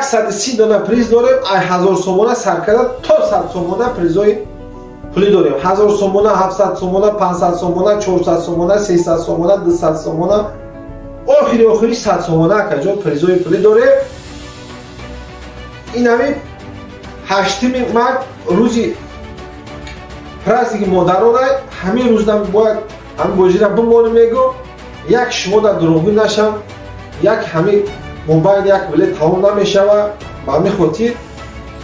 130 дона приз дорем, ай 1000 сомона сар карда то 100 сомона призои пулӣ дорем. 1000 сомона, 700 сомона, 500 сомона, 400 сомона, 300 сомона, 200 сомона, охири 100 сомона акаҷон призои пулӣ дорем. Ин ҳамин 8 март рӯзи праздники модарона, ҳамин рӯзда бояд ҳамин бозира бимонем мегӯ, як шумо дар дурӯғгӯ нашам, як ҳамин мобайл як билет тамом намешава. Ба ҳамин хотир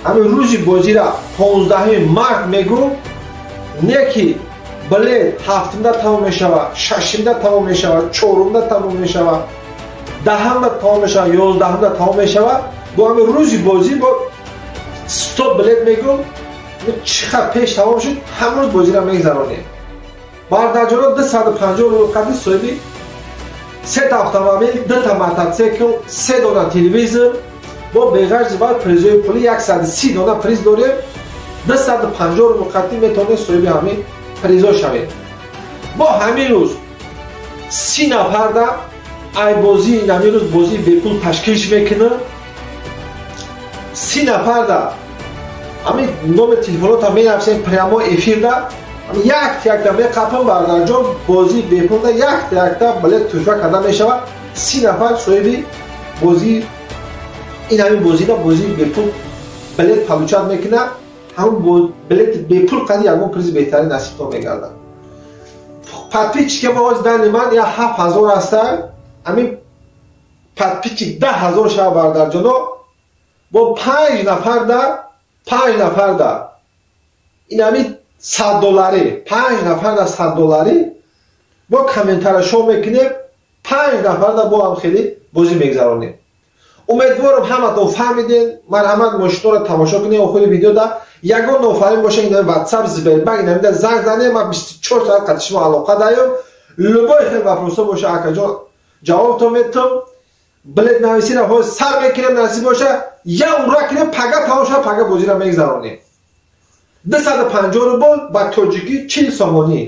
ҳамин рӯзи бозира 15 март мегӯ, не ки билет 7-да тамом мешава, 6-да тамом мешава, 4-да тамом мешава, 10-да тамом мешава, 11-да тамом мешава. Бо ҳамин рӯзи бозӣ бо 100 билет мегӯ, чӣ қадр пеш тамом шуд, ҳамрӯз бозиро мегзаронем. Бардарҷоно 250 рубл қадри соҳиби 3 автомобил, 2 мотоцикл, 3 дона телевизор, бо беғарзи баъд призои пулӣ 130 дона приз дорем. 250 рубл қадри метавонед соҳиби ҳамин призо шавед. Бо ҳамин рӯз 30 нафарда ай бозии ҳамин рӯз бозии бепул ташкилш мекунам. 30 нафарда ҳамин номер телефонота менависем прямо эфирда, якта-якта меқапам бардарҷон, бозии бепулда якта-якта билет тӯҳфа карда мешавад. 30 нафар соҳиби бозии ин ҳамин бозида бозии бепул билет получать мекунад. Ҳамон билети бепул қади ягон призи беҳтарин насибтон мегардад. Подписчики мо ҳозир дани ман я 7000 ҳаста, ҳамин подписчик 10000 шава бардарҷоно, бо 5 нафарда, 5 нафарда ин ҳамин 100 долларӣ, 5 нафарда 100 долларӣ бо комментария шоу мекунем, 5 нафарда бо ҳам хеле бозӣ мегзаронем. Умедворам ҳаматон фаҳмиден. Марҳамат мошиноро тамошо кунед охири видеода. Ягон нофаҳмӣ боша ин WhatsApp, Сбербанк инамида занг занед, ман 24 соат қати шумо алоқа даём. Любой хел вопросо боша акаҷон ҷавобтон метам. Билет нависиро ҳозир сар мекунем, насиб боша я ура кунем, пага тамом шава, пага бозиро мегзаронем. 250 рубл ба тоҷикӣ 40 сомонӣ.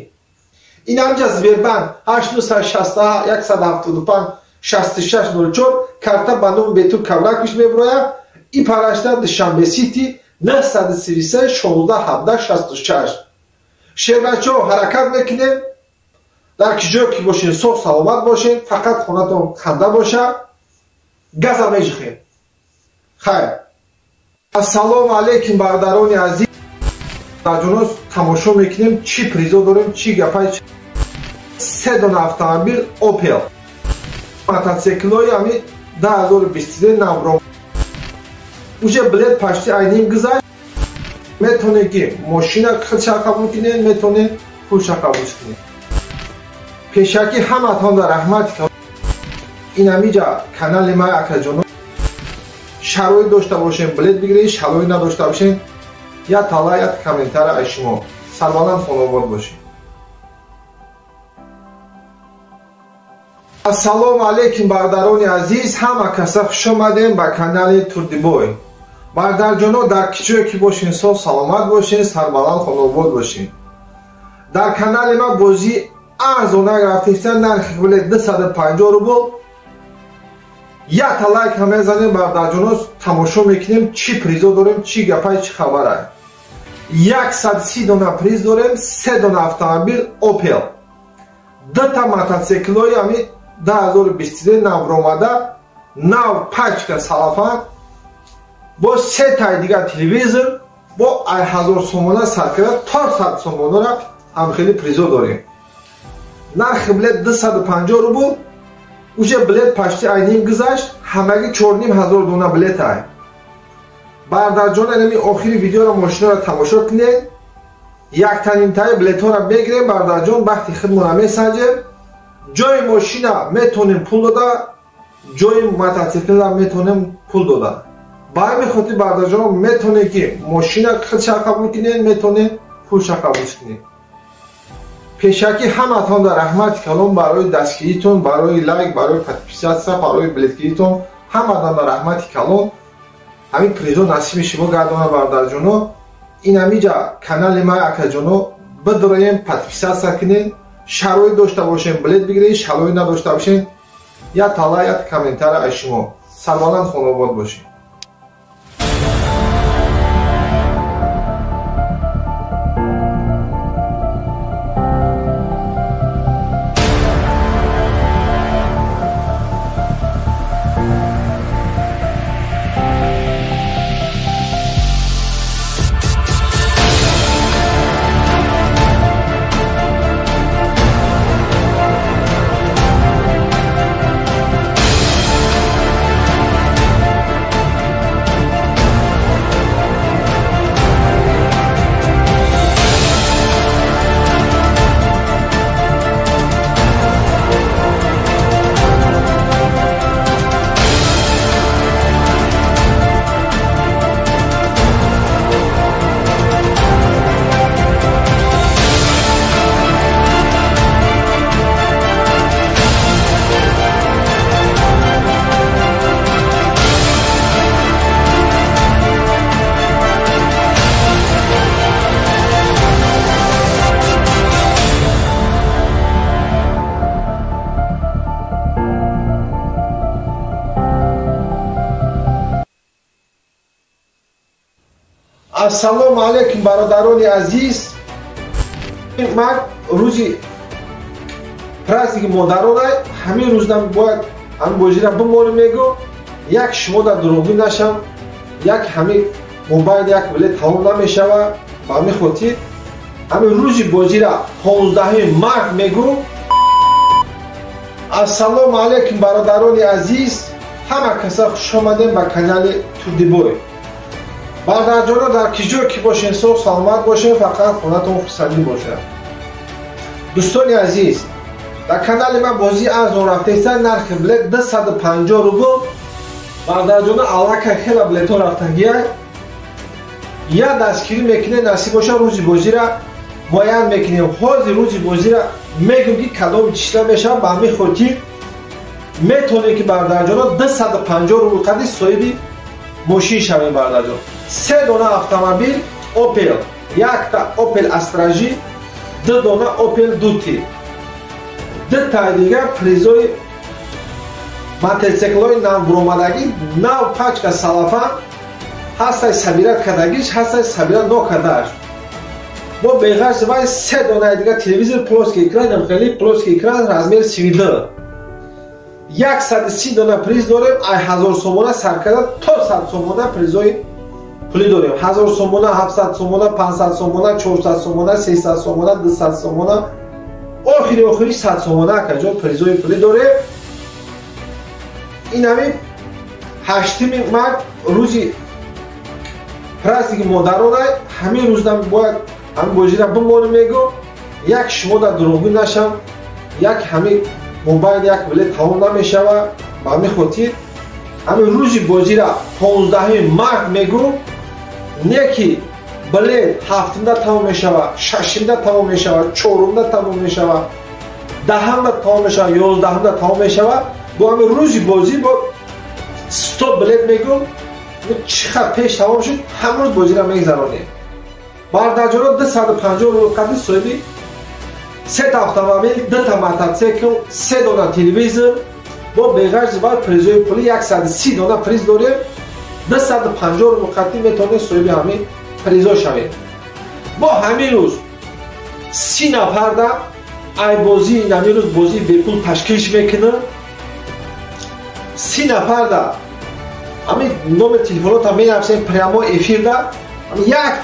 Ин ҳамҷа Сбербанк 861 175 6604 карта ба номи Бетур Кавраквич мебурояд. И парашта Душанбе Сити 933 16 17 66. Шербачо ҳаракат мекунем. Дар ки ҷое ки бошед соғ саломат бошед, фақат хонатон ханда боша, газа меҷихем. Хайр. Ассалому алайкум бародарони азиз. Ҷоно тамошо мекунем чӣ призо дорем, чӣ гапай. 3 дона автомобил Opel, мотоциклҳои ҳамин 2023 навро. Уже билет почти айним гузашт. Метавонед ки мошина худша қабул кунед, метавонед пулша қабул кунед. Пешакӣ ҳаматон дар раҳмат. Ин ҳамиҷа канали ман акаҷоно, шароит дошта бошем билет бигиред, шароит надошта бошем я тала, я комментария аз шумо. Сарбаланд хонобод бошед. Ассалому алайкум бародарони азиз, ҳама каса хуш омадем ба канали Турдибой. Бародарҷоно дар ки ҷое ки бошед соғ саломат бошед, сарбаланд хонобод бошед. Дар канали ман бозии арзона рафтеста, нархи билет 250 рубл. Якта лайк ҳам мезанем бародарҷоно, тамошо мекунем чӣ призо дорем, чӣ гапай, чӣ хабарай. 130 дона приз дорем, 3 дона автомобил Opel, 2 мотоциклҳои ҳамин 2023 навромада, нав пачка салафан, бо 3 таи дигар телевизор, бо 1000 сомона сар карда то 100 сомонара ҳам хеле призо дорем. Нархи билет 250 рубл. Уже билет почти айним гузашт, ҳамагӣ 4500 дона билет ай. Бародарҷон инами охири видеоро мошиноро тамошо кунед. Яктанимтаи билетҳоро мегирем бародарҷон, бахти худмонро месанҷем. Ҷои мошина метавонем пул дода, ҷои мотоциклра метавонем пул дода. Ба ҳамин хотир бародарҷон метавонед ки мошина худша қабул кунед, метавонед пулша қабул кунед. Пешакӣ ҳаматон дар раҳмати калон барои дастгиритон, барои лайк, барои подписаться, барои билетгиритон, ҳаматон дар раҳмати калон. Ҳамин призо насиби шумо гардона бародарҷоно. Ин ҳамиҷа канали ман акаҷоно бидроем, подписаться кунед, шароит дошта бошем билет бигиред, шароит надошта бошем я тала, я комментария аз шумо. Сарбаланд хонобод бошед. Ассалому алайкум бародарони азиз. Ман рӯзи праздники модарона ҳамин рӯзам бояд ҳамин бозира бимонем мегӯ, як шумо дар дурӯғгӯ нашам, як ҳамин мобайл як билет тамом намешава. Ба ҳамин хотир ҳамин рӯзи бозира 15 март мегӯ. Ассалому алайкум бародарони азиз, ҳама каса хуш омадем ба канали Турдибой. Бародарҷоно, дар ки ҷое ки бошен, соғ саломат бошен, фақат хонатон хурсандӣ бошад. Дӯстони азиз, дар канали ман бозии арзон рафтаиста, нархи билет 250 рубл. Бародарҷоно, аллакай хела билетҳо рафтагия. Я дастгирӣ мекунем, насиб боша рӯзи бозира муайян мекунем. Ҳозир рӯзи бозира мегӯм ки кадом числа мешавад. Ба ҳамин хотир метавонем ки бародарҷоно 250 рубл қади соҳиби мошин шавем. Бародарҷон, се дона автомобил Opel, якта Opel Astra J, ду дона Opel Duty, дутаи дигар призои мотоциклҳои навбуромадагӣ, нав пачка салафан ҳастай, сабират кардагиш ҳастай, сабират нокардааш. Бо беғарзи вай се донаи дигар телевизор плоский экран, хеле плоский экран размер 32. 130 дона приз дорем. Ай 1000 сомона сар карда то 100 сомона призои пулӣ дорем. 1000 сомона, 700 сомона, 500 сомона, 400 сомона, 300 сомона, 200 сомона, охири охири 100 сомона акаҷон призои пулӣ дорем. Ин ҳамин 8 март рӯзи праздники модарона ҳамин рӯзам бояд ҳамин бозира бимонем мегӯ, як шумо дар дурӯғгӯ нашам, як ҳамин мобайл як билет тамом намешава. Ба ҳамин хотир ҳамин рӯзи бозира 15 март мегӯ, не ки билет 7-да тамом мешава, 6-да тамом мешава, 4-да тамом мешава, 10-да тамом мешава, 11-да тамом мешава. Бо ҳамин рӯзи бозӣ бо 100 билет мегӯ, чӣ қадр пеш тамом шуд, ҳамрӯз бозира мегзаронем. Бародарҷоно, 250 рубл қади соҳиби сета автомобил, дута мотоцикл, се дона телевизор, бо беғарзи вай призои пулӣ 130 дона приз дорем. 250 рубл қади метавонед соҳиби ҳамин призо шавед. Бо ҳамин рӯз 30 нафарда ай бозии ҳамин рӯз бозии бепул ташкилш мекунам. 30 нафарда ҳамин номер телефонотам менависем прямо эфирда,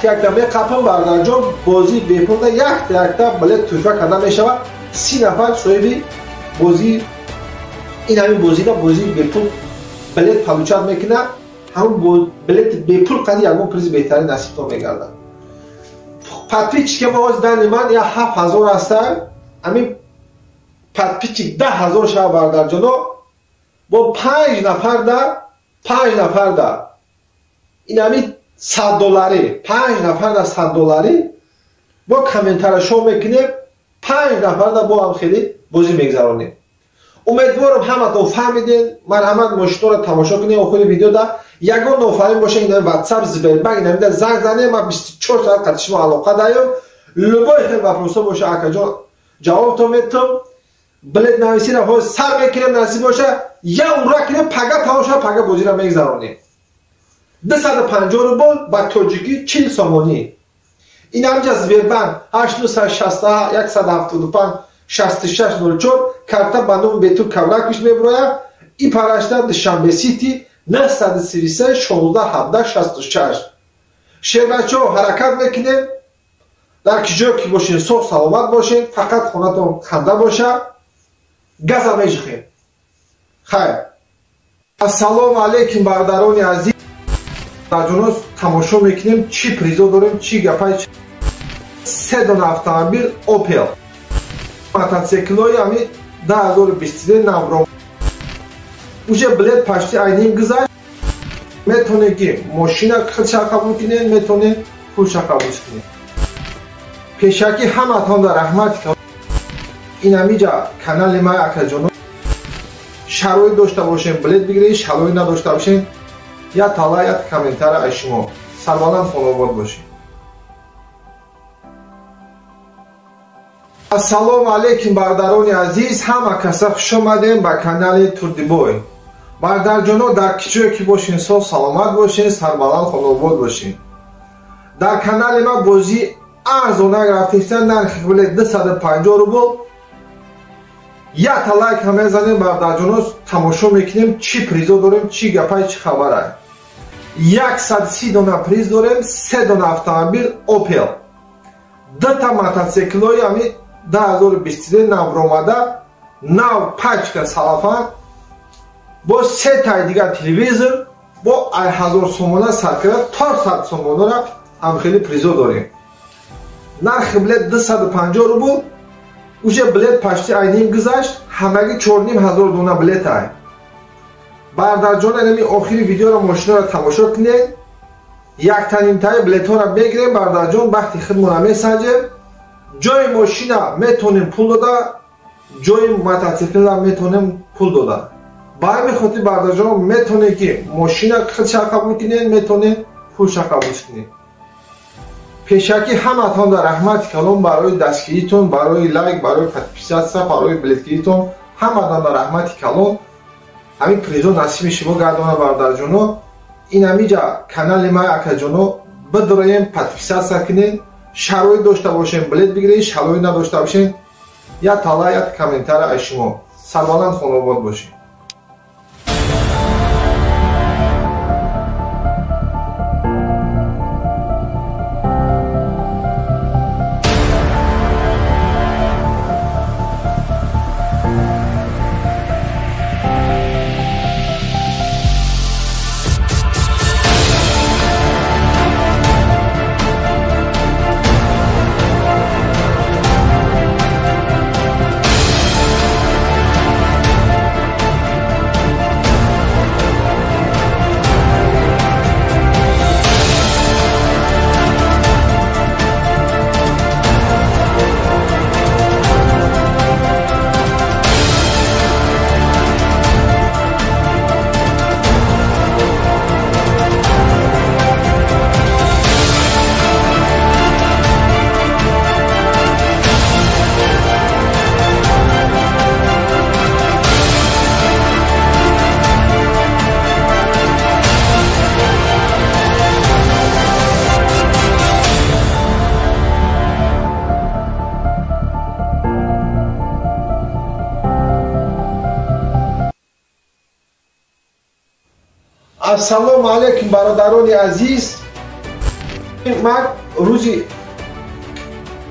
якта меқапам. Бародарҷон, бозии бепулда якта билет тӯҳфа карда мешавад. 30 нафар соҳиби бозии ин ҳамин бозида бозии бепул билет получать мекунад. Ҳамон билети бепул қади ягон призи беҳтарин насибтон мегардад. Подписчики мо ҳозир дани ман я 7000 ҳаста, ҳамин подписчик 10000 шава. Бародарҷоно, бо 5 нафарда, 5 нафарда ин ҳамин 100 долларӣ, 5 нафарда 100 долларӣ бо комментария шоу мекунем. 5 нафарда бо ҳам хеле бозӣ мегзаронем. Умедворам ҳаматон фаҳмиден. Марҳамат, мошинҳоро тамошо кунед. Охири видеода ягон нофаҳмӣ боша, ин WhatsApp, Сбербанк, инамида занг занем, ман 24 соат қати шумо алоқа даём. Любой хел вопросо боша, акаҷон, ҷавобтон метам. Билет нависира ҳозир сар мекунем, насиб боша я ура кунем, пага тамом шава, пага бозиро мегзаронем. 250 рубл ба тоҷикӣ 40 сомонӣ. Ин ҳамҷа Сбербанк 861 175 6604 карта ба номи Бетур Кавраквич мебурояд. И парашта Душанбе Сити 933 16 17 66. Шербачо, ҳаракат мекунем. Дар ки ҷое ки бошен, соғ саломат бошен, фақат хонатон ханда боша. Газа межихем. Хайр. Ассалому алайкум бародарони азиз. Бародарҷоно, тамошо мекунем чӣ призо дорем, чӣ гапай. Се дона автомобил Opel, мотоциклҳои ҳамин 2023 навро, уже билет почти айним гузашт. Метавонед ки мошина худша қабул кунед, метавонед пулша қабул кунед. Пешакӣ ҳаматон дар раҳмат. Ин ҳамиҷа канали ман, акаҷоно, шароит дошта бошем билет бигиред, шароит надошта бошем я тала, я комментария аз шумо. Сарбаланд, хонобод бошед. Ассалому алайкум бародарони азиз, ҳама каса хуш омадем ба канали Турдибой. Бародарҷоно, дар ки ҷое ки бошен, соғ саломат бошен, сарбаланд, хонобод бошен. Дар канали ма бозӣ арзона рафтеста, нархи билет 250 рубл. Якта лайк ҳам мезанем бародарҷоно, тамошо мекунем чӣ призо дорем, чӣ гапай, чӣ хабарай. 130 дона приз дорем, 3 дона автомобил Opel, 2 та мотоциклҳои ҳами 2023 навромада, нав пачка салафан, бо се таи дигар телевизор, бо 1000 сомона сар карда то 100 сомонара ҳам хеле призо дорем. Нархи билет 250 рубл. Уже билет почти ай ним гузашт, ҳамагӣ 4500 дона билет ай. Бародарҷон, инами охири видеоро, мошинаро тамошо кунед. Яктанимтаи билетҳоро мегирем бародарҷон, бахти худмонро месанҷем. Ҷои мошина метонем пул дода, ҷои мотоциклра метонем пул дода. Ба ҳамин хотир бародарҷон, метонем ки мошина худша қабул кунед, метонем пулша қабул кунед. Пешакӣ ҳаматон дар раҳмати калон барои дастгиритон, барои лайк, барои подписаться, барои билетгиритон, ҳаматон дар раҳмати калон. Ҳамин призо насиби шумо гардона бародарҷоно. Ин ҳамиҷа канали ма акаҷоно бидроем, подписаться кунед. Шароит дошта бошем, билет бигиред, шароит надошта бошем, як тала, як комментария аз шумо. Сарбаланд, хонобод бошед. Ассалому алайкум бародарони азиз. Ман рӯзи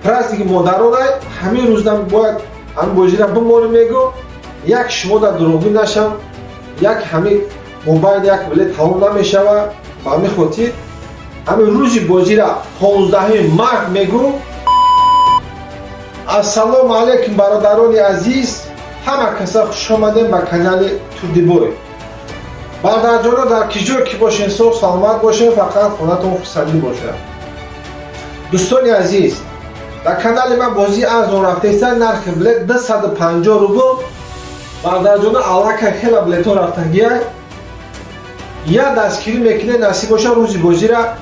праздники модарона, ҳамин рӯзам бояд ҳамин бозира бимонем мегӯ, як шумо дар дурӯғгӯ нашам, як ҳамин мобайл як билет тамом намешава. Ба ҳамин хотир ҳамин рӯзи бозира 15 март мегӯ. Ассалому алайкум бародарони азиз, ҳама каса хуш омадем ба канали Турдибой. Бародарҷоно, дар ки ҷое ки бошен, соғ саломат бошен, фақат хонатон хурсандӣ бошад. Дӯстони азиз, дар канали ман бозии арзон рафтеста, нархи билет 250 рубл. Бародарҷоно, аллакай хела билетҳо рафтагия. Я дастгирӣ мекунем, насиб боша рӯзи бозира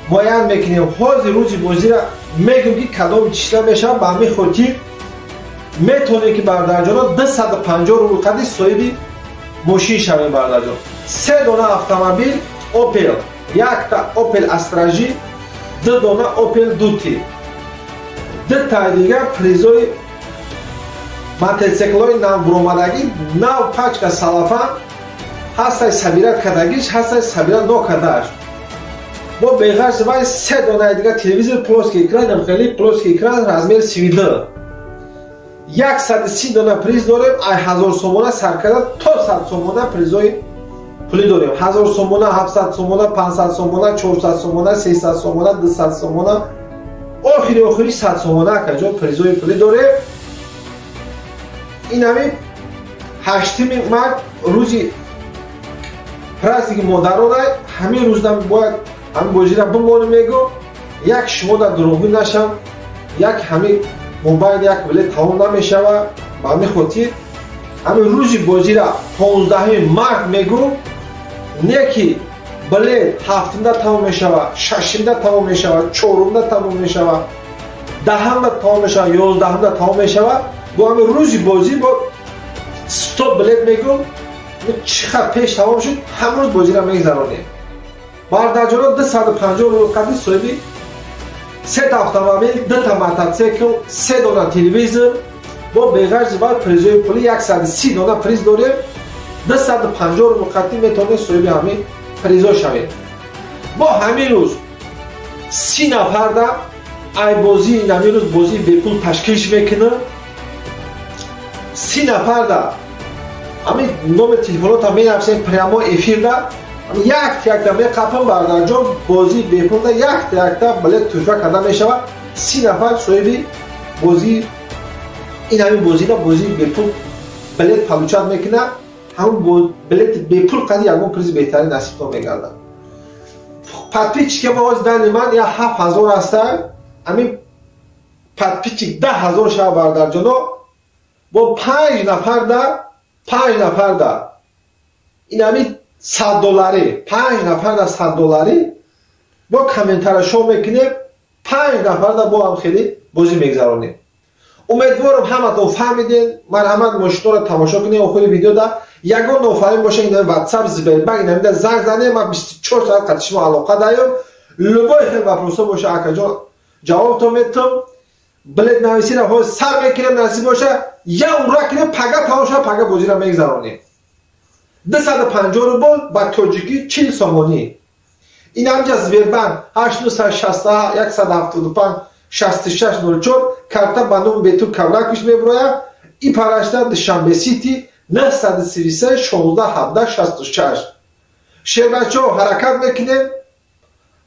муайян мекунем. Ҳозир рӯзи бозира мегӯм ки кадоми числа мешавад. Ба ҳамин хотир метавонем ки бародарҷоно 250 рубл қади соҳиби мошин шавем бародарҷон. 3 дона автомобил Opel, якта Opel Astra J, 2 дона Opel Duty, 2 таи дигар призои мотоциклҳои навбуромадагӣ, нав пачка салафан ҳастай, собирать кардагиш ҳастай, собирать нокардааш. Бо беғарз вай се донаи дигар телевизор плоский экран, хеле плоский экран размер 32. 130 дона приз дорем. Ай 1000 сомона сар карда то 100 сомона призои пулӣ дорем. 1000 сомона, 700 сомона, 500 сомона, 400 сомона, 300 сомона, 200 сомона, охири охири 100 сомона акаҷон призои пулӣ дорем. Ин ҳамин 8 март рӯзи праздники модарона, ҳамин рӯзам бояд ҳамин бозира бимонем мегӯ, як шумо дар дурӯғгӯ нашам, як ҳамин мобайл як билет тамом намешава. Ба ҳамин хотир ҳамин рӯзи бозира 15 март мегӯ, не ки билет ҳафтумда тамом мешава, шашумда тамом мешава, чорумда тамом мешава, 10-умда тамом мешава, 11-умда тамом мешава. Бо ҳамин рӯзи бозӣ бо 100 билет мегӯ, чӣ қадр пеш тамом шуд, ҳамрӯз бозира мегзаронем. Бародарҷоно, 250 рубл қадри соҳиби Сета автомобил, дута мотоцикл, се дона телевизор, бо беғарзи баъд призои пули 130 дона приз дорем. 250 рубл қатъӣ метавонед соҳиби ҳамин призо шавед. Мо ҳамин рӯз 30 нафарда ай бозии ҳамин рӯз бозии бепул ташкилш мекунам. 30 нафарда ҳамин номер телефонотам менависем прямо эфирда, якта-якта меқапам бародарҷон, бозии бепулда якта-якта билет тӯҳфа карда мешавад. 30 нафар соҳиби бозии ин ҳамин бозида бозии бепул билет получать мекунад. Ҳамон билети бепул қади ягон призи беҳтарин насибтон мегардад. Подписчики мо ҳозир дани ман я 7000 ҳаста, ҳамин подписчик 10000 шава бародарҷоно, бо 5 нафарда, 5 нафарда ин ҳамин 100 долларӣ, 5 нафарда 100 долларӣ бо комментара шоу мекунем, 5 нафарда бо ҳам хеле бозӣ мегзаронем. Умедворам ҳаматон фаҳмиден. Марҳамат, мошинҳоро тамошо кунед охири видеода. Ягон нофаҳмӣ боша, ин WhatsApp, Сбербанк, ин ҳамида занг занед, ман 24 соат қати шумо алоқа даём. Любой хел вопросо боша, акаҷон, ҷавобтон метам. Билет нависиро ҳозир сар мекунем, насиб боша, я ура кунем, пага тамом шава, пага бозиро мегзаронем. 250 рубл ба тоҷикӣ 40 сомонӣ. Ин ҳамҷа Сбербанк 861 175 6604 карта ба номи Бетур Кавракиш меброяд. И парашта Душанбе Сити 933 16 17 66. Шербачо, ҳаракат мекунем.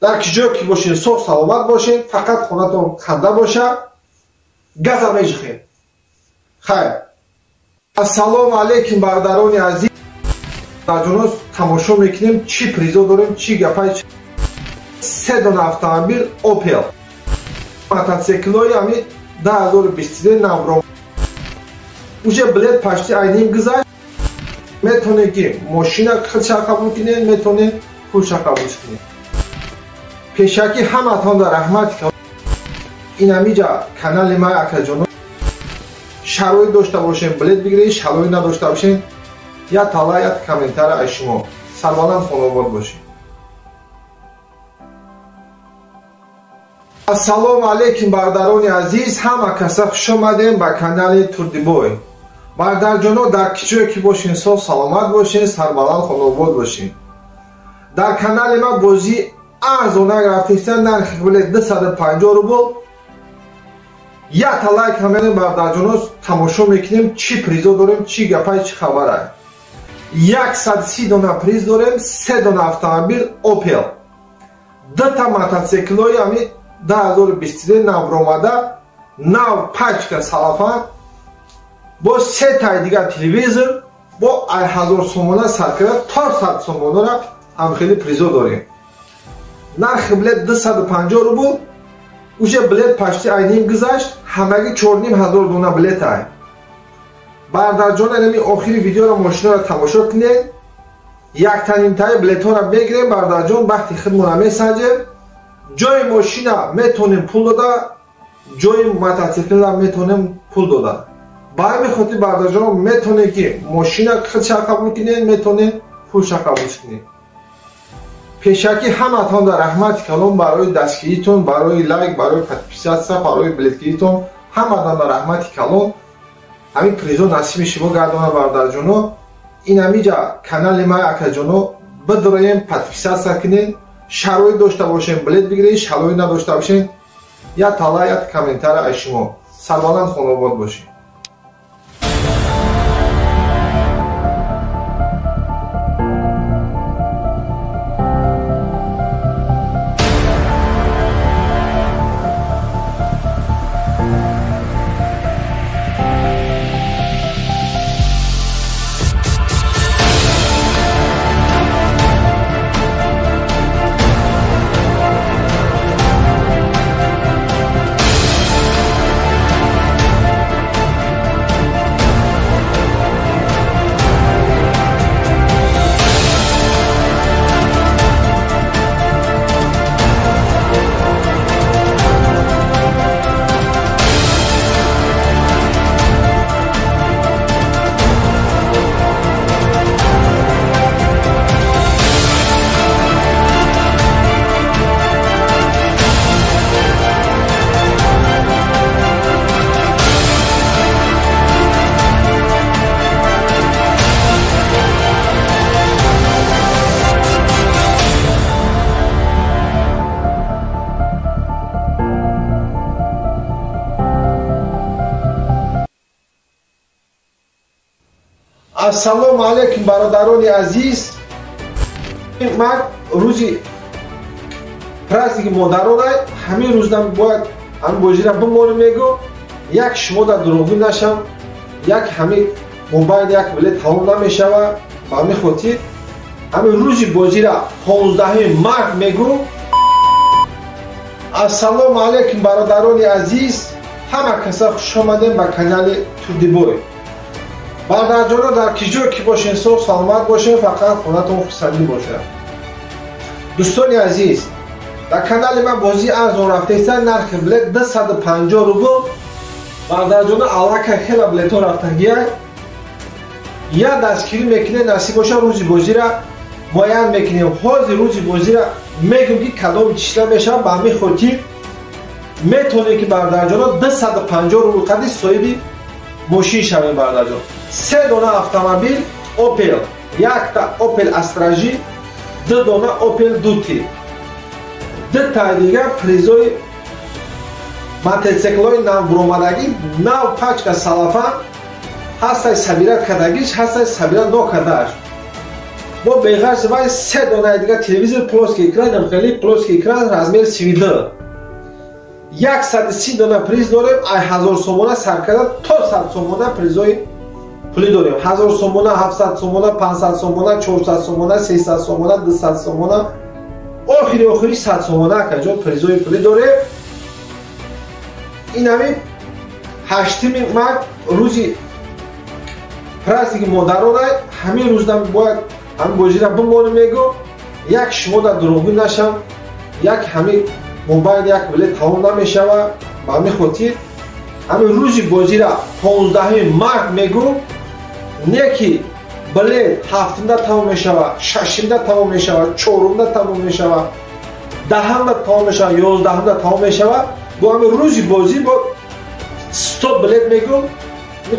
Дар ки ҷое ки бошен, соғ саломат бошен, фақат хонатон ханда боша, газа меҷихем. Хайр. Ассалому алайкум, бародарони азиз. Ҷоно, тамошо мекунем, чӣ призо дорем, чӣ гапай. Се дона автомобил Opel, мотоциклҳои ҳамин 2023 навро. Уже билет почти айним гузашт. Метавонед ки мошина худша қабул кунед, метавонед пулша қабул кунед. Пешакӣ ҳаматон дар раҳмат. Ин ҳамиҷа канали ман, акаҷоно, шароит дошта бошем, билет бигиред, шароит надошта бошем, я тала, я комментара аз шумо. Сарбаланд, хонобод бошед. Ассалому алайкум, бародарони азиз, ҳама каса хуш омадем ба канали Турдибой. Бародарҷоно, дар ки ҷое ки бошен, соғ саломат бошен, сарбаланд, хонобод бошен. Дар канали ман бозии арзонак рафтеста, нархи билет 250 рубл. Якта лайк ҳамедем, бародарҷоно, тамошо мекунем, чӣ призо дорем, чӣ гапай, чӣ хабарай. 130 дона приз дорем, се дона автомобил Opel, дута мотоциклҳои ҳамин 2023 навромада, нав пачка салафан, бо се таи дигар телевизор, бо 1000 сомона сар карда то 100 сомонара ҳам хеле призо дорем. Нархи билет 250 рубл. Уже билет почти айним гузашт, ҳамагӣ 4500 дона билет ай. Бародарҷон, ҳамин охири видеоро мошинаро тамошо кунед. Яктанимтаи билетҳоро мегирем, бародарҷон, бахти худмонро месанҷем. Ҷои мошина метавонем пул дода, ҷои мотоциклра метавонем пул дода. Ба ҳамин хотир, бародарҷон, метавонед ки мошина худша қабул кунед, метавонед пулша қабул кунед. Пешакӣ ҳаматон дар раҳмати калон барои дастгиритон, барои лайк, барои подписаться, барои билетгиритон, ҳаматон дар раҳмати калон. Ҳамин призо насиби шумо гардона, бародарҷоно. Ин ҳамиҷа канали ман, акаҷоно, бидроем, подписаться кунед. Шароит дошта бошем, билет бигиред, шароит надошта бошем, я тала, я комментара аз шумо. Сарбаланд, хонобод бошед. Ассалому алайкум бародарони азиз. Ман рӯзи праздники модарона ҳамин рӯздан бояд ҳамин бозира бимонем мегӯ, як шумо дар дурӯғгӯ нашам, як ҳамин мобайл як билет тамом намешава. Ба ҳамин хотир ҳамин рӯзи бозира 15 март мегӯ. Ассалому алайкум бародарони азиз, ҳама каса хуш омадем ба канали Турдибой. Бародарҷоно, дар ки ҷой ки бошен, соғ саломат бошен, фақат хонатон хурсандӣ бошад. Дӯстони азиз, дар канали ман бозии арзон рафтаиста, нархи билет 250 рубл. Бародарҷоно, аллакай хела билетҳо рафтагия. Я дастгирӣ мекунем, насиб боша рӯзи бозира муайян мекунем. Ҳозир рӯзи бозира мегӯм ки кадом числа мешавад. Ба ҳамин хотир метавонем ки бародарҷоно 250 рубл қадри соҳиби мошин шавем. Бародарҷон, се дона автомобил Opel, якта Opel Astra J, ду дона Opel Duty, дутаи дигар призои мотоциклҳои навбуромадагӣ, нав пачка салафан ҳастай, сабира кардагиш ҳастай, сабира нокардааш. Бо беғарзи вай се донаи дигар телевизор плоский экран, хеле плоский экран размер 32. 130 дона приз дорем. Ай 1000 сомона сар карда то 100 сомона призои пулӣ дорем. 1000 сомона, 700 сомона, 500 сомона, 400 сомона, 300 сомона, 200 сомона, охири охири 100 сомона акаҷон призои пулӣ дорем. Ин ҳамин 8 март рӯзи праздники модарона ҳамин рӯздан бояд ҳамин бозира бимонем мегӯ, як шумо дар дурӯғгӯ нашам, як ҳамин мобайл як билет тамом намешава. Ба ҳамин хотир ҳамин рӯзи бозира 15 март мегӯ, не ки билет 7-да тамом мешава, 6-да тамом мешава, 4-да тамом мешава, 10-да тамом мешава, 11-да тамом мешава. Бо ҳамин рӯзи бозӣ бо 100 билет мегӯ,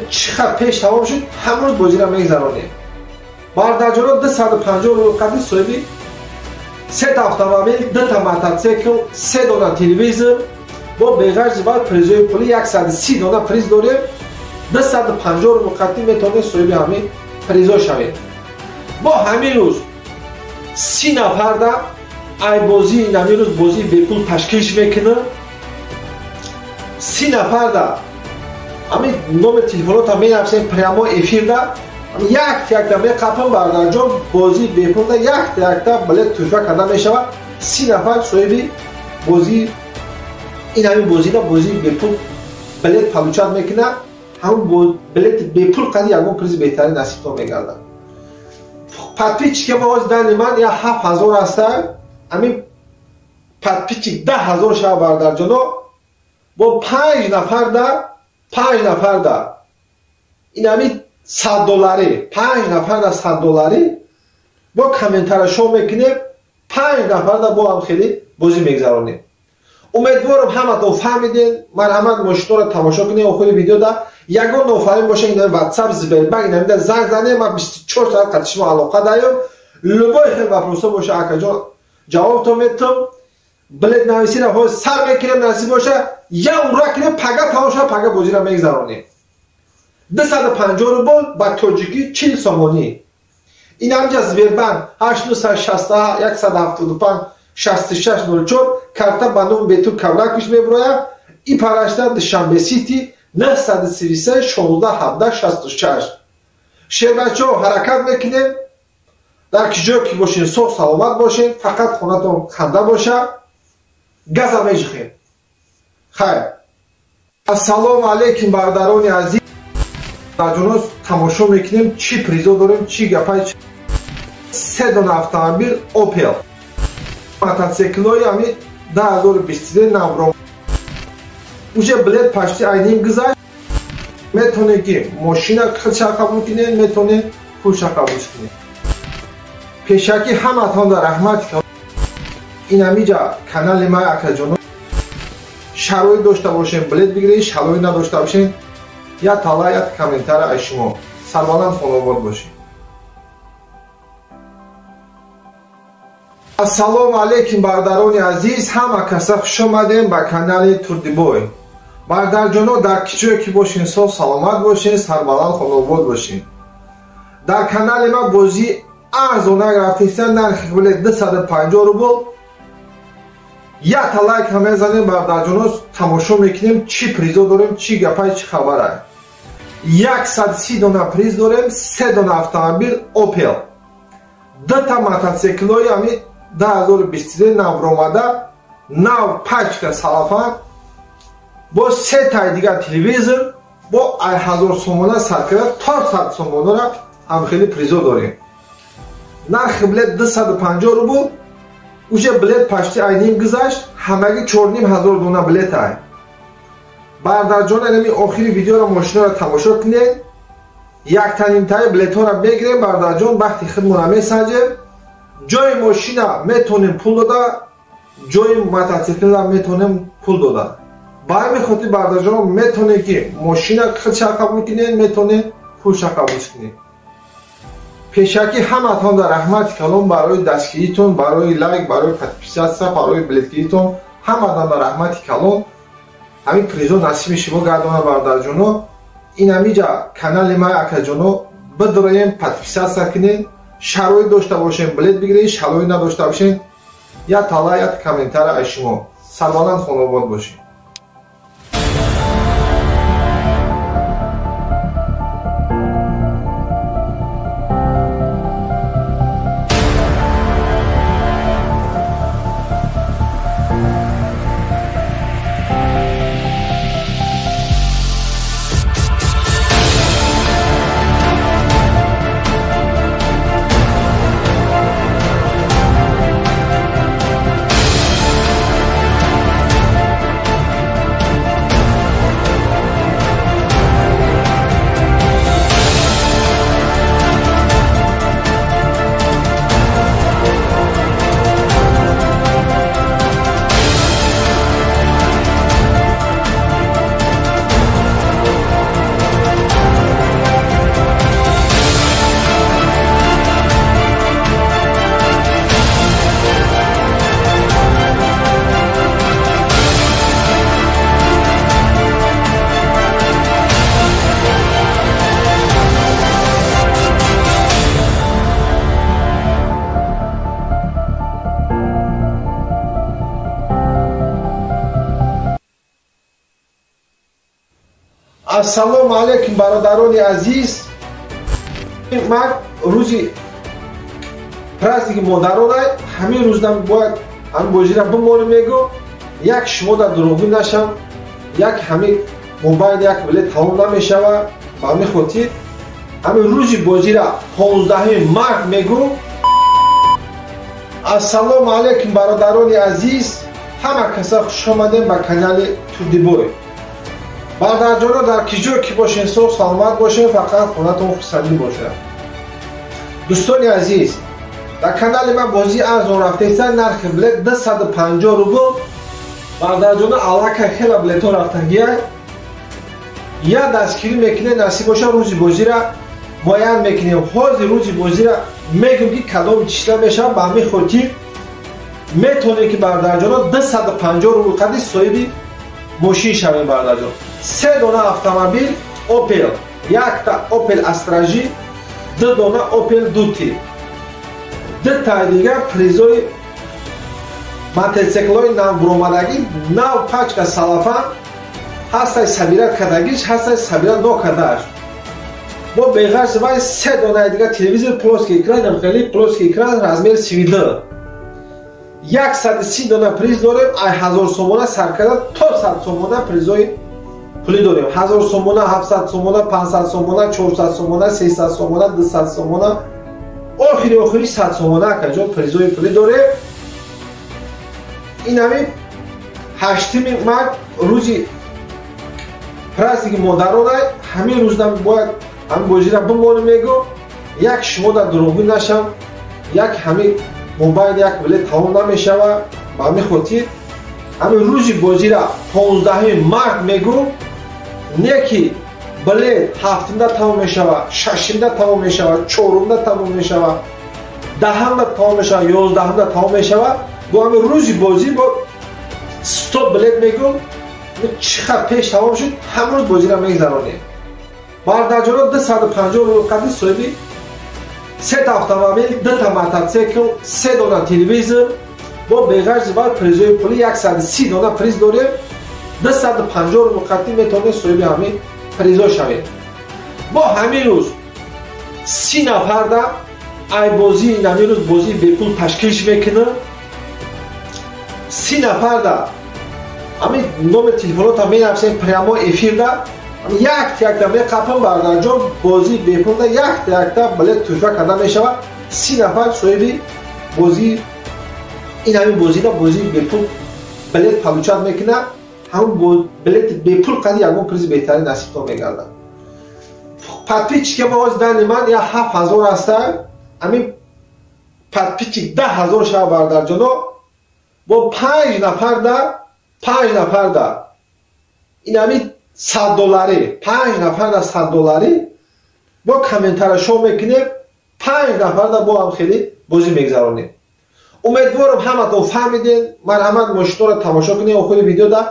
чӣ хел пеш тамом шуд, ҳам рӯз бозира мегзаронем. Бародарҷоно, 250 рубл қадри соҳиби сета автомобил, дута мотоцикл, се дона телевизор, бо беғарзи вай призои пулӣ 130 дона приз дорем. 250 рубл қадри метавонед соҳиби ҳамин призо шавед. Бо ҳамин рӯз 30 нафарда ай бозии ҳамин рӯз бозии бепул ташкилш мекунам. 30 нафарда ҳамин номер телефонотам менависем прямо эфирда, якта меқапам. Бародарҷон, бозии бепулда якта билет туҳфа карда мешавад. 30 нафар соҳиби бозии ин ҳамин бозида бозии бепул билет получать мекунад. Ҳамон билети бепул қади ягон призи беҳтарин насибтон мегардад. Подписчики ма ҳозир дани ман я 7000 ҳаста. Ҳамин подписчик 10000 шава бародарҷоно, бо 5 нафарда, 5 нафарда ин ҳамин 100 долларӣ, 5 нафарда 100 долларӣ бо комментария шоу мекунем. 5 нафарда бо ҳам хеле бозӣ мегзаронем. Умедворам ҳаматон фаҳмидем. Марҳамат, мошинҳоро тамошо кунем. Охири видеода ягон нофаҳмӣ боша, ин WhatsApp, Сбербанк, ин ҳамида занг занем. Ман 24 соат қати шумо алоқа даём. Любой хел вопросо боша, акаҷон, ҷавобтон метам. Билет нависира ҳозир сар мекунем, насиб боша я ура кунем, пага тамом шава, пага бозиро мегзаронем. 250 рубл ба тоҷикӣ 40 сомонӣ. Ин ҳамҷа Сбербанк 8961 175 6604 карта ба номи Бетур Кавраквич мебурояд. И парашта Душанбе Сити 933 16 17 66. Шербачо, ҳаракат мекунем. Дар ки ҷое ки бошен, соғ саломат бошен, фақат хонатон ханда боша. Газа меҷихем. Хайр. Ассалому алайкум бародарони азиз. Бародарҷоно, тамошо мекунем чӣ призо дорем, чӣ гапай. Се дона автомобил Opel, мотоциклҳои ҳамин 2023 навро. Уже билет почти айним гузашт. Метавонед ки мошина худша қабул кунед, метавонед пулша қабул кунед. Пешакӣ ҳаматонда раҳмат. Ин ҳамиҷа канали ман акаҷоно, шароит дошта бошем билет бигиред, шароит надошта бошем я тала, я комментария аз шумо. Сарбаланд, хонобод бошед. Ассалому алайкум бародарони азиз, ҳама каса хуш омадем ба канали Турдибой. Бародарҷоно, дар ки ҷое ки бошен, соғ саломат бошен, сарбаланд, хонобод бошен. Дар канали ма бозӣ арзона рафтеста, нархи билет 250 рубл. Якта лайк мезанем бародарҷоно, тамошо мекунем чӣ призо дорем, чӣ гапай, чӣ хабарай. 130 дона приз дорем, 3 дона автомобил Opel, 2 мотоциклҳои ҳами 2023 навромада, нав пачка салафан, бо 3 таи дигар телевизор, бо 1000 сомона сар карда то 100 сомонара ҳам хеле призо дорем. Нархи билет 250 рубл, уже билет почти айним гузашт, ҳамагӣ 4500 дона билет ай. Бародарҷон, инами охири видеоро мошинаро тамошо кунед, яктанимтаи билетҳоро мегирем бародарҷон, бахти худмонро месанҷем. Ҷои мошина метонем пул дода, ҷои мотоциклра метонем пул дода. Ба ҳамин хотир бародарҷон метонем ки мошина худша қабул кунед, метонем пулша қабул кунед. Пешакӣ ҳаматон дар раҳмати калон барои дастгиритон, барои лайк, барои подписаться, барои билетгиритон, ҳаматон дар раҳмати калон. Ҳамин призо насиби шумо гардона бародарҷоно. Ин ҳамиҷа канали ма акаҷоно бидроем, подписаться кунед, шароит дошта бошем билет бигиред, шароит надошта бошем як тала, як комментара аз шумо. Сарбаланд хонобод бошед. Ассалому алайкум бародарони азиз. Ман рӯзи праздники модарона ҳамин рӯздан бояд ҳамин бозира бимонем мегӯ, як шумо дар дурӯғгӯ нашам, як ҳамин мобайл як билет тамом намешава. Ба ҳамин хотир ҳамин рӯзи бозира 15 март мегӯ. Ассалому алайкум бародарони азиз, ҳама каса хуш омадем ба канали Турдибой. Бародарҷоно, дар ки ҷой ки бошен, соғ саломат бошен, фақат хонатон хурсандӣ бошад. Дӯстони азиз, дар канали ман бозии арзон рафтеста, нархи билет 250 рубл. Бародарҷоно, аллакай хела билетҳо рафтагия. Я дастгирӣ мекунед, насиб боша рӯзи бозира муайян мекунем. Ҳозир рӯзи бозира мегӯм ки кадом числа мешавад. Ба ҳамин хотир метавонед ки бародарҷоно 250 рубл қадри соҳиби мошин шавем бародарҷон. 3 дона автомобил Opel, якта Opel Astra J, 2 дона Opel Duty, 2 таи дигар призои мотоциклҳои навбуромадагӣ, нав пачка салафан, ҳастай сабира кардагиш, ҳастай сабира нокардааш. Бо беғарз вай 3 донаи дигар телевизор плоский экран, хеле плоский экран размер 32. 130 дона приз дорем, ай 1000 сомона сар карда то 100 сомона призои пулӣ дорем. 1000 сомона, 700 сомона, 500 сомона, 400 сомона, 300 сомона, 200 сомона, охири охири 100 сомона акаҷон призои пулӣ дорем. Ин ҳамин 8 март рӯзи праздники модарона, ҳамин рӯздан бояд ҳамин бозира бимонем мегӯ, як шумо дар дурӯғгӯ нашам, як ҳамин мобайл як билет тамом намешава. Ба ҳамин хотир ҳамин рӯзи бозира 15 март мегӯ, не ки билет 7-да тамом мешава, 6-да тамом мешава, 4-да тамом мешава, 10-да тамом мешава, 11-да тамом мешава. Бо ҳамин рӯзи бозӣ бо 100 билет мегӯ, чӣ қадр пеш тамом шуд, ҳамрӯз бозира мегзаронем. Бародарҷоно, 250 рубл қадри соҳиби Сета автомобил, дута мотоцикл, се дона телевизор, бо беғарзи баъд призои пули 130 дона приз дорем. 250 рубл қатъӣ метавонед соҳиби ҳамин призо шавед. Мо ҳамин рӯз 30 нафарда ай бозии ҳамин рӯз бозии бепул ташкилш мекунам. 30 нафарда ҳамин номер телефонотам менависем прямо эфирда, якта-якта меқапам бардарҷон, бозии бепулда якта-якта билет тӯҳфа карда мешавад. 30 нафар соҳиби бозии ин ҳамин бозида бозии бепул билет получать мекунад. Ҳамон билети бепул қади ягон призи беҳтарин насибтон мегардад. Подписчики мо ҳозир дани ман я 7000 ҳаста, ҳамин подписчик 10000 шава бардарҷоно, бо 5 нафарда 5 нафарда ин ҳамин 100 доллари 5 нафарда 100 доллари бо комментара шоу мекунем, 5 нафарда бо ҳам хеле бозӣ мегзаронем. Умедворам ҳаматон фаҳмиден. Марҳамат мошинҳоро тамошо кунед охири видеода.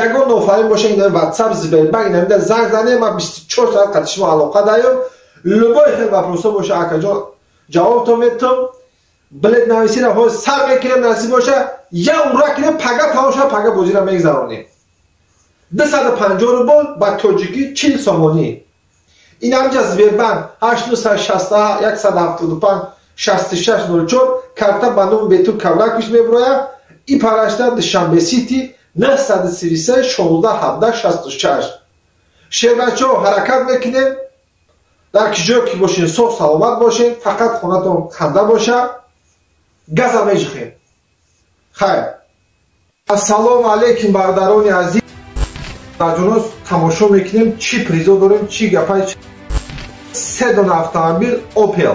Ягон нофаҳмӣ боша ин WhatsApp, Сбербанк инамида занг занед, ман 24 соат қати шумо алоқа даём. Любой хел вопросо боша акаҷон ҷавобтон метам. Билет нависиро ҳозир сар мекунем, насиб боша я ура кунем, пага тамом шава, пага бозиро мегзаронем. 250 рубл ба тоҷикӣ 40 сомонӣ. Ин ҳамҷа Сбербанк 8961 175 6604 карта ба номи Бетур Кавраквич меброяд. И парашта Душанбе Сити 933 16 17 66. Шербачо ҳаракат мекунем. Дар ки ҷое ки бошен соғ саломат бошен, фақат хонатон ханда боша, газа меҷихем. Хайр. Ассалому алайкум бародарони азиз. Ҷонос тамошо мекунем чӣ призо дорем, чӣ гапай. Се дона автомобил Opel,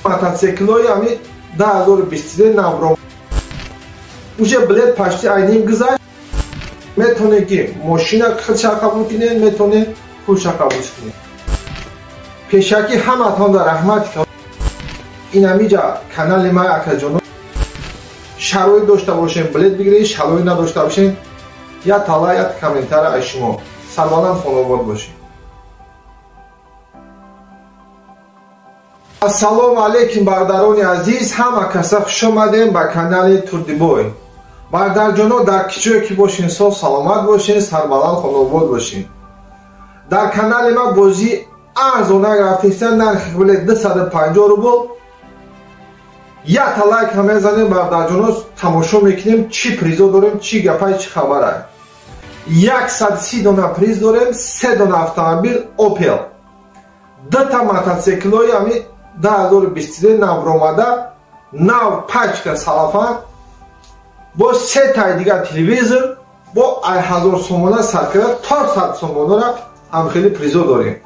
мотоциклҳои ҳамин 2023 навро. Уже билет почти айним гузашт. Метавонед ки мошина худша қабул кунед, метавонед пулша қабул кунед. Пешакӣ ҳаматонда раҳмат. Ин ҳамиҷа канали ман акаҷоно, шароит дошта бошем билет бигиред, шароит надошта бошем я тала я комментара аз шумо. Сарбаланд хонобод бошед. Ассалому алайкум бародарони азиз, ҳама каса хуш омадем ба канали Турдибой. Бародарҷоно, дар ки ҷое ки бошен соғ саломат бошен, сарбаланд хонобод бошен. Дар канали ман бозии арзона рафтеста, нархи билет 250 рубл. Якта лайк ҳам мезанем бародарҷоно, тамошо мекунем чӣ призо дорем, чӣ гапай, чӣ хабара. 130 дона приз дорем, се дона автомобил Opel, дута мотоциклҳои ҳамин 2023 навромада, нав пачка салафан, бо се таи дигар телевизор, бо 1000 сомона сар карда то 100 сомонара ҳам хеле призо дорем.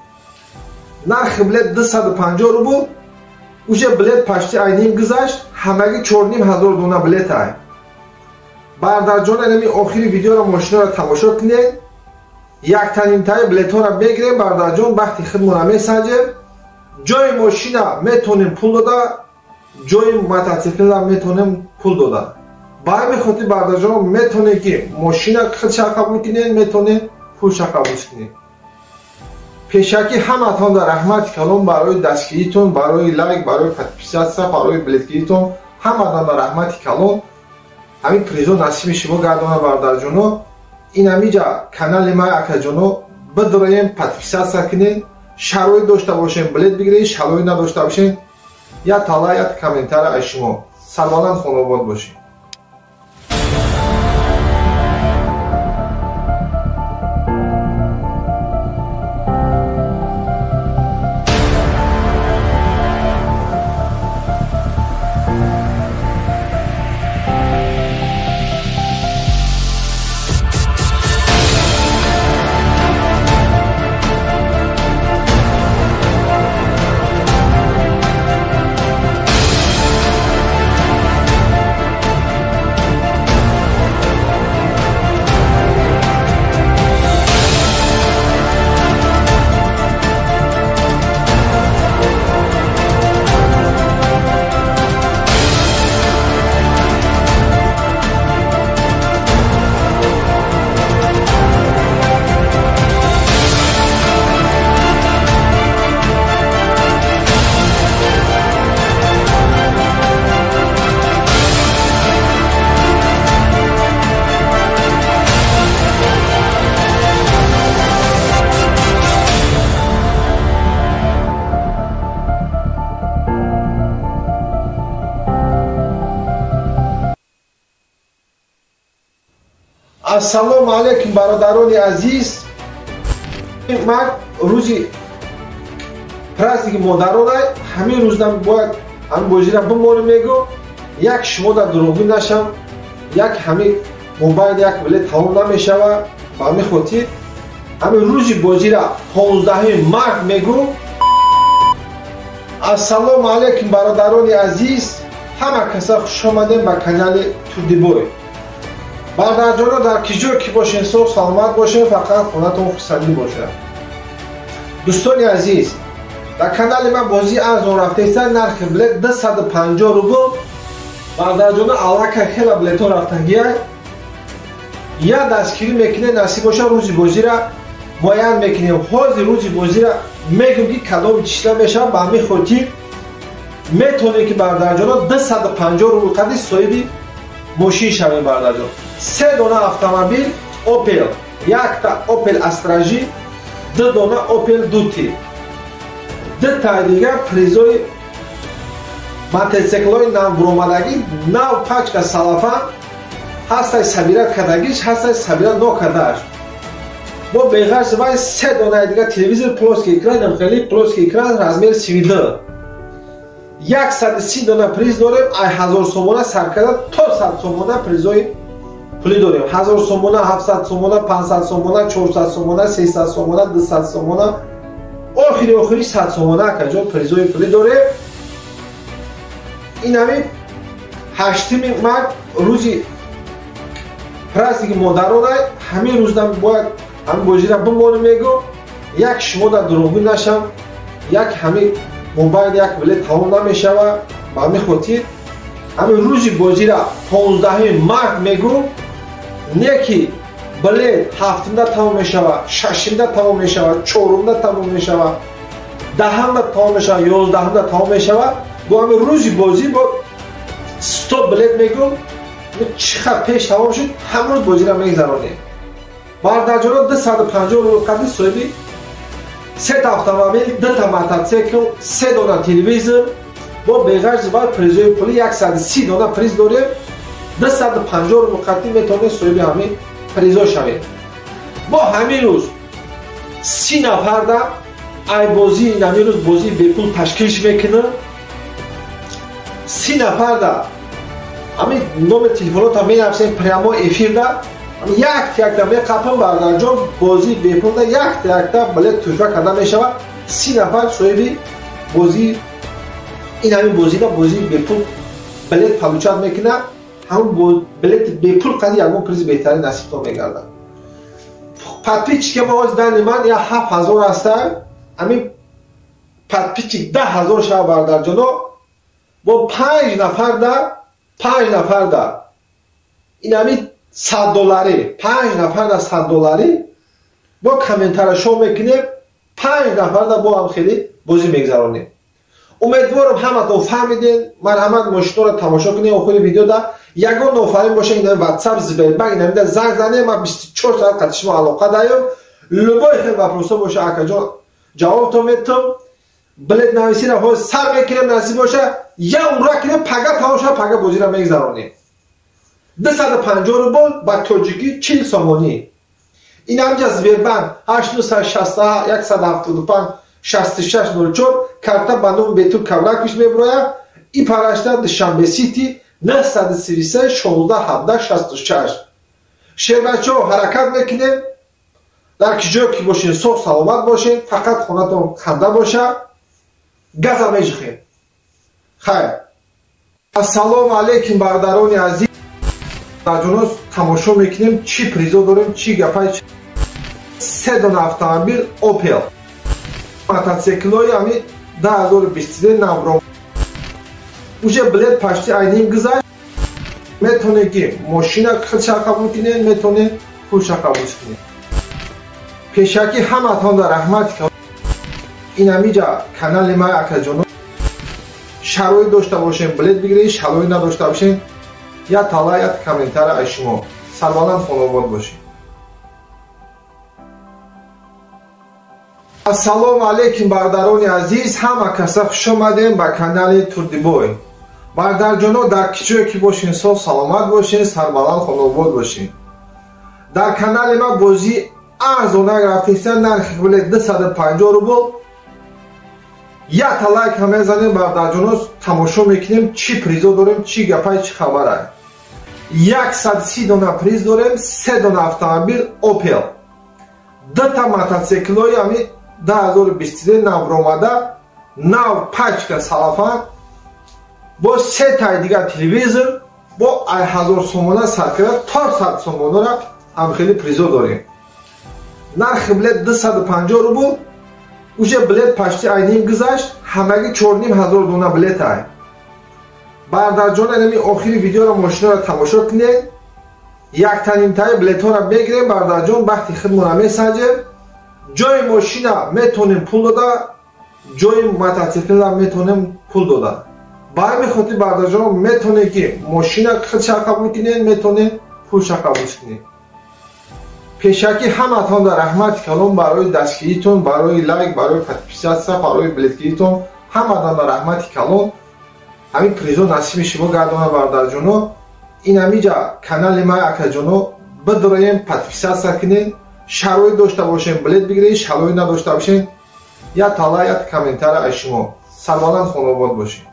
Нархи билет 250 рубл. Уже билет почти айним гузашт, ҳамагӣ 4500 дона билет ай. Бародарҷон, инами охири видеоро мошинаро тамошо кунед. Яктанимтаи билетҳоро мегирем бародарҷон, бахти худмонро месанҷем. Ҷои мошина метавонем пул дода, ҷои мотоциклра метавонем пул дода. Ба ҳамин хотир бародарҷон метавонед ки мошина худша қабул кунед, метавонед пулша қабул кунед. Пешакӣ ҳаматонда раҳмати калон барои дастгиритон, барои лайк, барои подписаться, барои билетгиритон. Ҳаматонда раҳмати калон. Ҳамин призо насиби шумо гардона бародарҷоно. Ин ҳамиҷа канали ман акаҷоно, бидроем подписаться кунед. Шароит дошта бошем билет бигиред, шароит надошта бошем я тала я комментара аз шумо. Сарбаланд хонобод бошед. Ассалому алайкум бародарони азиз. Ман рӯзи праздники модарона ҳамин рӯздан бояд ҳамин бозира бимонем мегӯ, як шумо дар дурӯғгӯ нашам, як ҳамин мобайл як билет тамом намешава. Ба ҳамин хотир ҳамин рӯзи бозира 15 март мегӯ. Ассалому алайкум бародарони азиз, ҳама каса хуш омадем ба канали Турдибой. Бародарҷоно, дар ки ҷой ки бошен, соғ саломат бошен, фақат хонатон хурсандӣ бошад. Дӯстони азиз, дар канали ман бозии арзон рафтаиста, нархи билет 250 рубл. Бародарҷоно, аллакай хела билетҳо рафтагия. Я дастгирӣ мекунем, насиб боша рӯзи бозира муайян мекунем. Ҳозир рӯзи бозира мегӯм ки кадоми числа мешавад. Ба ҳамин хотир метавонем ки бародарҷоно 250 рубл қадри соҳиби мошин шавем. Бародарҷон, се дона автомобил Opel, якта Opel Astra J, ду дона Opel Duty, дутаи дигар призои мотоциклҳои навбуромадагӣ, нав пачка салафан ҳастай, сабира кардагиш ҳастай, сабира нокардааш. Бо беғарз вай се донаи дигар телевизор плоский экран, хеле плоский экран размер 32. 130 дона приз дорем. Ай 1000 сомона сар карда то 100 сомона призои пулӣ дорем. 1000 сомона, 700 сомона, 500 сомона, 400 сомона, 300 сомона, 200 сомона, охири охири 100 сомона акаҷон призои пулӣ дорем. Ин ҳамин 8 март рӯзи праздники модарона ҳамин рӯздан бояд ҳамин бозира бимонем мегӯ, як шумо дар дурӯғгӯ нашам, як ҳамин мобайл як билет тамом намешава. Ба ҳамин хотир ҳамин рӯзи бозира 15 март мегӯ, не ки билет 7-да тамом мешава, 6-да тамом мешава, 4-да тамом мешава, 10-да тамом мешава, 11-да тамом мешава. Бо ҳамин рӯзи бозӣ бо 100 билет мегӯ, чӣ хел пеш тамом шуд, ҳам рӯз бозира мегзаронем. Бародарҷоно, 250 рубл қадри соҳиби сета автомобил, дута мотоцикл, се дона телевизор, бо беғарз вай призои пулӣ 130 дона приз дорем. 250 рубл қадри метавонед соҳиби ҳамин призо шавед. Бо ҳамин рӯз 30 нафарда ай бозии ҳамин рӯз бозии бепул ташкилш мекунам. 30 нафарда ҳамин номер телефонотон менависем прямо эфирда, якта меқапам. Бародарҷон, бозии бепулда якта билет туҳфа карда мешавад. 30 нафар соҳиби бозии ин ҳамин бозида бозии бепул билет получать мекунад. Ҳамон билети бепул қади ягон призи беҳтарин насибтон мегардад. Подписчики ма ҳозир дани ман я 7000 ҳаста, ҳамин подписчик 10000 шава. Бародарҷоно, бо 5 нафарда, 5 нафарда ин ҳамин 100 долларӣ, 5 нафарда 100 долларӣ бо комментария шоу мекунем. 5 нафарда бо ҳам хеле бозӣ мегзаронем. Умедворам ҳаматон фаҳмиден. Марҳамат, мошинҳоро тамошо кунед. Охири видеода ягон нофаҳмӣ боша, ин WhatsApp, Сбербанк, ин ҳамида занг занем, ман 24 соат қати шумо алоқа даём. Любой хел вопросо боша, акаҷон, ҷавобтон метам. Билет нависира ҳозир сар мекунем, насиб боша я ура кунем, пага тамом шава, пага бозиро мегзаронем. 250 рубл ба тоҷикӣ 40 сомонӣ. Ин ҳамҷа Сбербанк 8961 175 6604 карта ба номи Бетур Кавраквич мебирояд. И парашта Душанбе Сити 933 16 17 66. Шербачаҳо, ҳаракат мекунем. Дар ки ҷое ки бошен, соғ саломат бошен, фақат хонатон ханда боша, газа меҷихем. Хайр. Ассалому алайкум бародарони азиз. Бародарҷоно, тамошо мекунем чӣ призо дорем, чӣ гапай. Се дона автомобил Opel, мотоциклҳои ҳамин 2023 навро, уже билет почти айним гузашт. Метавонед ки мошина худша қабул кунед, метавонед пулша қабул кунед. Пешакӣ ҳаматонда раҳмат. Ин ҳамиҷа канали ман, акаҷоно, шароит дошта бошем, билет бигиред, шароит надошта бошем, я тала, я комментария аз шумо. Сарбаланд, хонобод бошед. Ассалому алайкум бародарони азиз, ҳама каса хуш омадем ба канали Турдибой. Бародарҷоно, дар ки ҷое ки бошен, соғ саломат бошен, сарбаланд, хонобод бошен. Дар канали ма бозӣ арзона рафтеста, нархи билет 250 рубл. Якта лайк ҳам мезанем бародарҷоно, тамошо мекунем чӣ призо дорем, чӣ гапай, чӣ хабара. 130 дона приз дорем, 3 дона автомобил Opel, 2 мотоциклҳои ҳами 2023 навромада, нав пачка салафан, бо 3 таи дигар телевизор, бо 1000 сомона сар карда то 100 сомонара ҳам хеле призо дорем. Нархи билет 250 рубл, уже билет почти айним гузашт, ҳамагӣ 4500 дона билет ай. Бародарҷон, инами охири видеоро мошинаро тамошо кунед, яктанимтаи билетҳоро мегирем бародарҷон, бахти худмонро месанҷем. Ҷои мошина метонем пул дода, ҷои мотоциклра метонем пул дода. Ба ҳамин хотир бародарҷон метонем ки мошина худша қабул кунед, метонем пулша қабул кунед. Пешакӣ ҳаматон дар раҳмати калон барои дастгиритон, барои лайк, барои подписаться, барои билетгиритон, ҳаматон дар раҳмати калон. Ҳамин призо насиби шумо гардона бародарҷоно. Ин ҳамиҷа канали ма акаҷоно бидроем, подписаться кунед, шароит дошта бошем билет бигиред, шароит надошта бошем як тала, як комментария аз шумо. Сарбаланд хонобод бошед.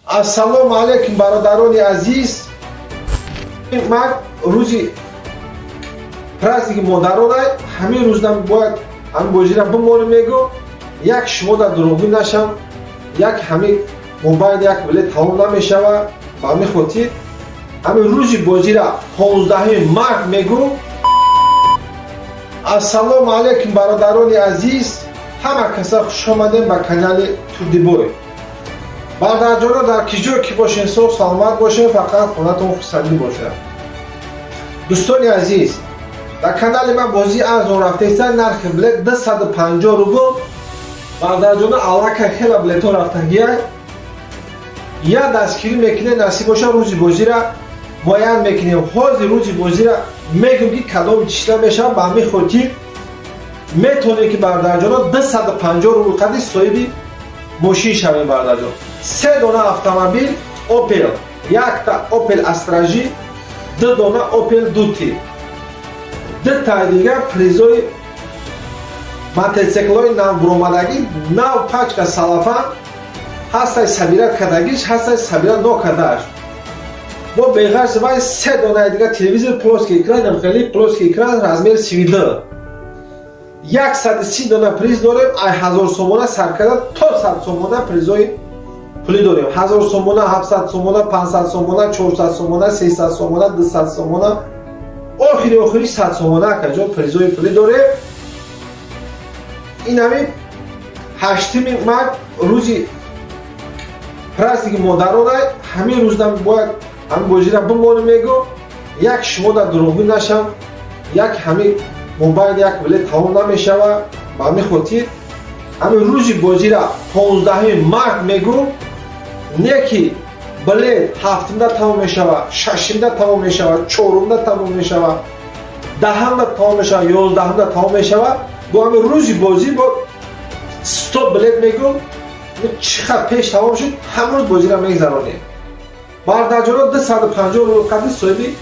Ассалому алайкум бародарони азиз. Ман рӯзи праздники модарона ҳамин рӯзам бояд ҳамин бозира бимонем мегӯ, як шумо дар дурӯғгӯ нашам, як ҳамин мобайл як билет тамом намешава. Ба ҳамин хотир ҳамин рӯзи бозира 15 март мегӯ. Ассалому алайкум бародарони азиз, ҳама каса хуш омадем ба канали Турдибой. Бародарҷоно, дар ки ҷое ки бошен соғ саломат бошен, фақат хонатон хурсандӣ бошад. Дӯстони азиз, дар канали ман бозии арзон рафтеста, нархи билет 250 рубл. Бародарҷоно, аллакай хела билетҳо рафтагия. Я дастгирӣ мекунем, насиб боша рӯзи бозира муайян мекунем. Ҳозир рӯзи бозира мегӯм ки кадом числа мешавад. Ба ҳамин хотир метавонем ки бародарҷоно 250 рубл қадри соҳиби мошин шавем бародарҷон. 3 дона автомобил Opel, якта Opel Astra J, 2 дона Opel Duty, 2 таи дигар призои мотоциклҳои навбуромадагӣ, нав пачка салафан, ҳастай сабира кардагиш, ҳастай сабира нокардааш. Бо беғарз вай 3 донаи дигар телевизор плоский экран, хеле плоский экран размер 32. 130 дона приз дорем, ай 1000 сомона сар карда то 100 сомона призои пулӣ дорем. 1000 сомона, 700 сомона, 500 сомона, 400 сомона, 300 сомона, 200 сомона, охири охири 100 сомона акаҷон призои пулӣ дорем. Ин ҳамин 8 март рӯзи праздники модарона, ҳамин рӯзам бояд ҳамин бозира бимонем мегӯ, як шумо дар дурӯғгӯ нашам, як ҳамин мобайл як билет тамом намешава. Ба ҳамин хотир ҳамин рӯзи бозира 15 март мегӯ, не ки билет 7-да тамом мешава, 6-да тамом мешава, 4-да тамом мешава, 10-да тамом мешава, 11-да тамом мешава. Бо ҳамин рӯзи бозӣ бо 100 билет мегӯ, чӣ қадр пеш тамом шуд, ҳамрӯз бозиро мегзаронем. Бародарҷоно, 250 рубл қадри соҳиби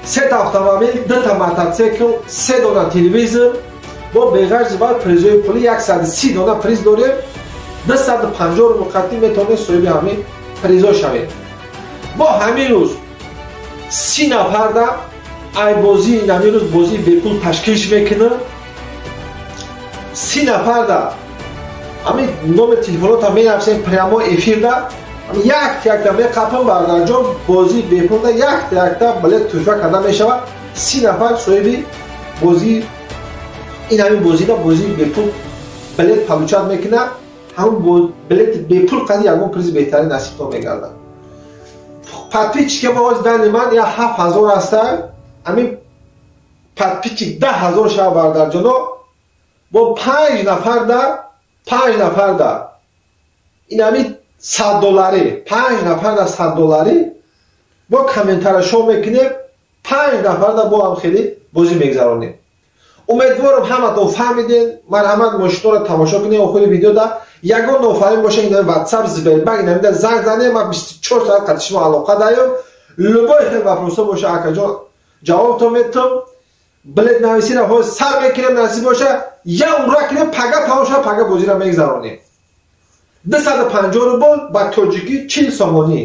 Сета автомобил, дута мотоцикл, се дона телевизор, бо беғарзи бар призои пули 130 дона приз дорем. 250 рубл қатъӣ метавонед соҳиби ҳамин призо шавед. Мо ҳамин рӯз 30 нафарда ай бозии ҳамин рӯз бозии бепул ташкилш мекунам. 30 нафарда ҳамин номер телефонотам менависем прямо эфирда, якта-якта меқапам бардарҷон, бозии бепулда якта-якта билет тӯҳфа карда мешавад. 30 нафар соҳиби бозии ин ҳамин бозида бозии бепул билет получать мекунад. Ҳамон билети бепул қади ягон призи беҳтарин насибтон мегардад. Подписчики мо ҳозир дани ман я 7000 аста, ҳамин подписчик 10000 шава бардарҷоно, бо 5 нафарда, 5 нафарда ин ҳамин 100 доллари, 5 нафарда 100 доллари бо комментара шоу мекунем, 5 нафарда бо ҳам хеле бозӣ мегзаронем. Умедворам ҳаматон фаҳмиден. Марҳамат, мошинҳоро тамошо кунед охири видеода. Ягон нофаҳмӣ боша, ин WhatsApp, Сбербанк, инамида занг занед, ман 24 соат қати шумо алоқа даём. Любой хел вопросо боша, акаҷон, ҷавобтон метам. Билет нависиро ҳозир сар мекунем, насиб боша, я ура кунем, пага тамом шава, пага бозиро мегзаронем. 250 рубл ба тоҷикӣ 40 сомонӣ.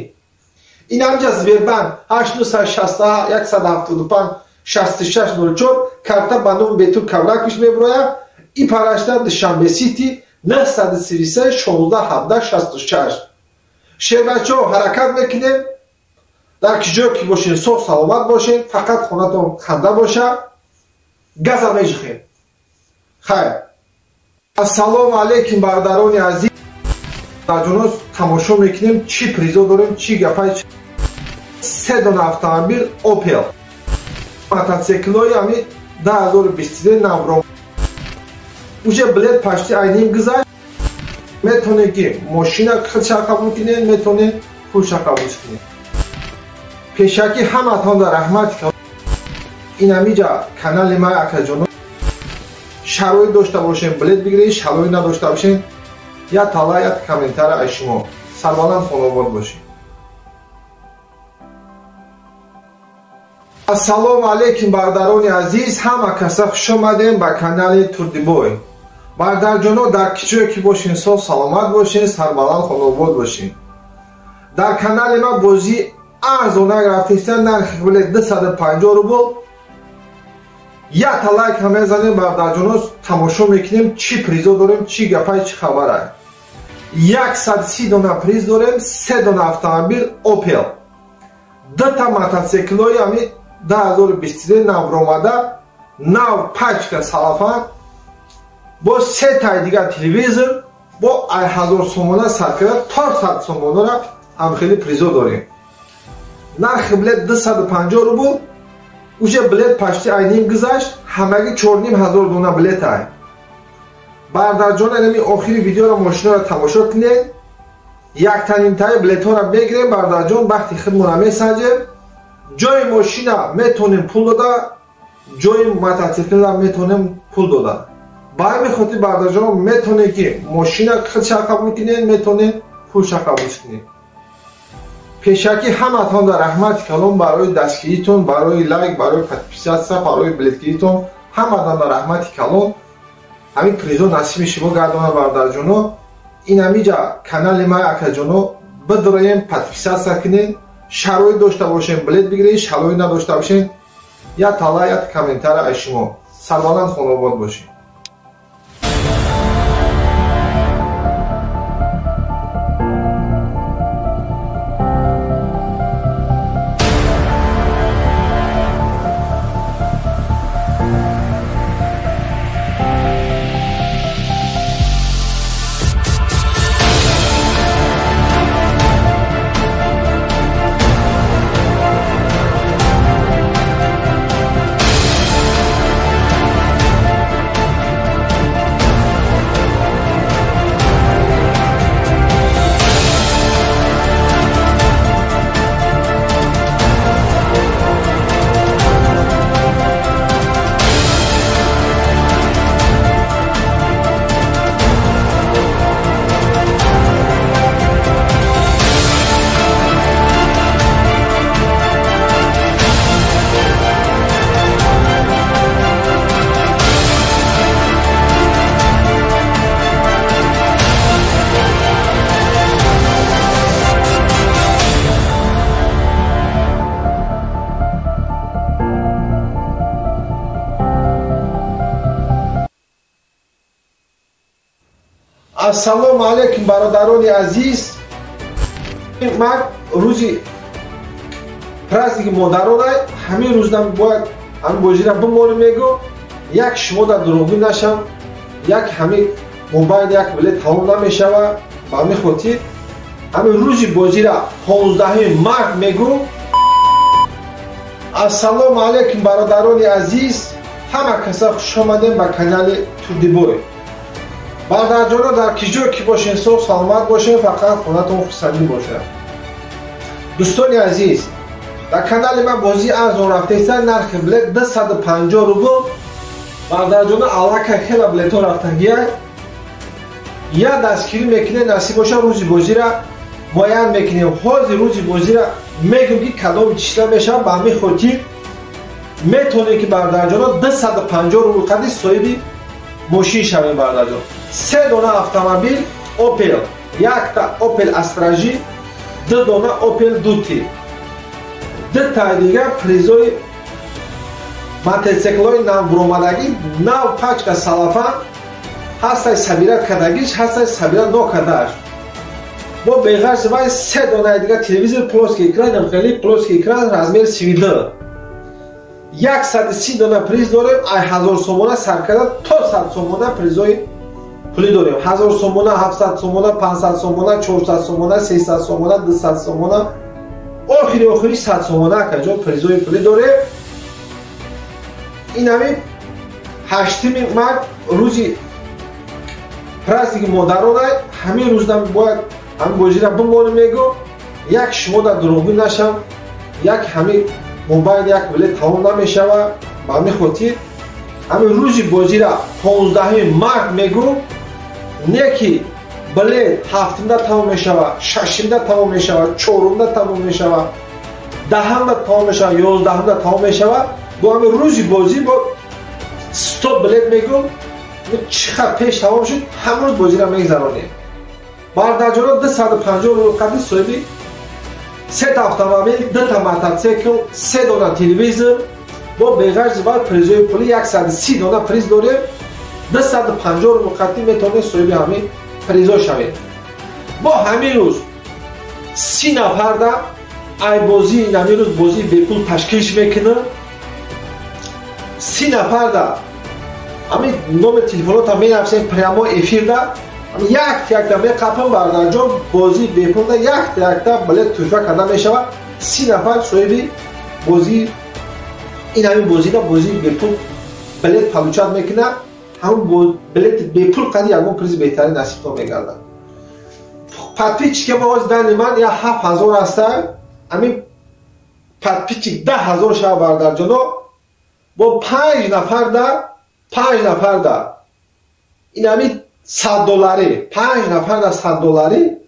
Ин ҳамҷа Сбербанк 8961 175 6604 карта ба номи Бетул Кавракиш меброяд. И парашта Душанбе Сити 933 16 17 66. Шербачо, ҳаракат мекунем. Дар ки ҷое ки бошен, соғ саломат бошен, фақат хонатон ханда боша. Газа межихем. Хайр. Ассалому алайкум, бародарони азиз. Ҷонос тамошо мекунем, чӣ призо дорем, чӣ гапай. Се дона автомобил Opel. Мотоциклҳои ҳамин 2023 навро. Уже билет почти айним гузашт. Метавонед ки мошина худша қабул кунед, метавонед пулша қабул кунед. Пешакӣ ҳаматонда раҳмат. Ин ҳамиҷа канали ман, акаҷоно, шароит дошта бошем, билет бигиред, шароит надошта бошем, я тала, я комментара аз шумо. Сарбаланд, хонобод бошед. Ассалому алайкум, бародарони азиз. Ҳама каса хуш омадем ба канали Турдибой. Бародарҷоно, дар ки ҷое ки бошен, соғ саломат бошен, сарбаланд, хонобод бошен. Дар канали ман бозии арзонак рафтеста, нархи билет 250 рубл. Якта лайк ҳам мезанем, бародарҷоно, тамошо мекунем, чӣ призо дорем, чӣ гапай, чӣ хабара. 130 дона приз дорем, се дона автомобил Opel, дута мотоциклҳои ҳамин 2023 навромада, нав пачка салафан, бо се таи дигар телевизор, бо 1000 сомона сар карда то 100 сомонара ҳам хеле призо дорем. Нархи билет 250 рубл. Уже билет почти айним гузашт, ҳамагӣ 4500 дона билет ай. Бародарҷон, инами охири видеоро мошинаро тамошо кунед. Яктанимтаи билетҳоро мегирем, бародарҷон, бахти худмонро месанҷем. Ҷои мошина метавонем пул дода, ҷои мотоциклра метавонем пул дода. Ба ҳамин хотир, бародарҷон, метавонед ки мошина худша қабул кунед, метавонед пулша қабул кунед. Пешакӣ ҳаматонда раҳмати калон барои дастгиритон, барои лайк, барои подписаться, барои билетгиритон. Ҳаматонда раҳмати калон. Ҳамин призо насиби шумо гардона, бародарҷоно. Ин ҳамиҷа канали ман, акаҷоно, бидроем, подписаться кунед. Шароит дошта бошем, билет бигиред, шароит надошта бошем, я тала, я комментара аз шумо. Сарбаланд, хонобод бошед. Ассалому алайкум бародарони азиз. Ман рӯзи праздники модарона ҳамин рӯздан бояд ҳамин бозира бимонем мегӯ, як шумо дар дурӯғгӯ нашам, як ҳамин мобайл як билет тамом намешава. Ба ҳамин хотир ҳамин рӯзи бозира 15 март мегӯ. Ассалому алайкум бародарони азиз, ҳама каса хуш омадем ба канали Турдибой. Бародарҷоно, дар ки ҷой ки бошен, соғ саломат бошен, фақат хонатон хурсандӣ бошад. Дӯстони азиз, дар канали ман бозии арзон рафтаиста, нархи билет 250 рубл. Бародарҷоно, аллакай хела билетҳо рафтагия. Я дастгирӣ мекунем, насиб боша рӯзи бозира муайян мекунем. Ҳозир рӯзи бозира мегӯм ки кадом числа мешавад. Ба ҳамин хотир метавонем ки бародарҷоно 250 рубл қади соҳиби мошин шавем. Бародарҷон, се дона автомобил Opel, якта Opel Astra J, ду дона Opel Duty, дутаи дигар призои мотоциклҳои навбуромадагӣ, нав пачка салафан ҳастай, сабира кардагиш ҳастай, сабира нокардааш. Бо беғарзи вай се донаи дигар телевизор плоский экран, хеле плоский экран размер 32. 130 дона приз дорем. Ай 1000 сомона сар карда то 100 сомона призои пулӣ дорем. 1000 сомона, 700 сомона, 500 сомона, 400 сомона, 300 сомона, 200 сомона, охири охири 100 сомона акаҷон призои пулӣ дорем. Ин ҳамин 8 март рӯзи праздники модарона ҳамин рӯздан бояд ҳамин бозира бимонем мегӯ, як шумо дар дурӯғгӯ нашам, як ҳамин мобайл як билет тамом намешава. Ба ҳамин хотир ҳамин рӯзи бозира 15 март мегӯ, не ки билет 7-да тамом мешава, 6-да тамом мешава, 4-да тамом мешава, 10-да тамом мешава, 11-да тамом мешава. Бо ҳамин рӯзи бозӣ бо 100 билет мегӯ, чӣ қадр пеш тамом шуд, ҳамин рӯз бозира мегзаронем. Бародарҷоно, 250 рубл қади соҳиби сета автомобил, дута мотоцикл, се дона телевизор, бо беғарзи вай призои пулӣ 130 дона приз дорем. 250 рубл қади метавонед соҳиби ҳамин призо шавед. Бо ҳамин рӯз 30 нафарда ай бозии ҳамин рӯз бозии бепул ташкилш мекунам. 30 нафарда ҳамин номер телефонотам менависем прямо эфирда, як-якта меқапам. Бародарҷон, бозии бепулда як-якта билет тӯҳфа карда мешавад. 30 нафар соҳиби бозии ин ҳамин бозида бозии бепул билет получать мекунад. Ҳамон билети бепул қади ягон призи беҳтарин насибтон мегардад. Подписчики ма ҳозир дани ман я 7000 ҳаста, ҳамин подписчик 10000 шава. Бародарҷоно, бо 5 нафарда, 5 нафарда ин ҳамин 100 долларӣ, 5 нафарда 100 долларӣ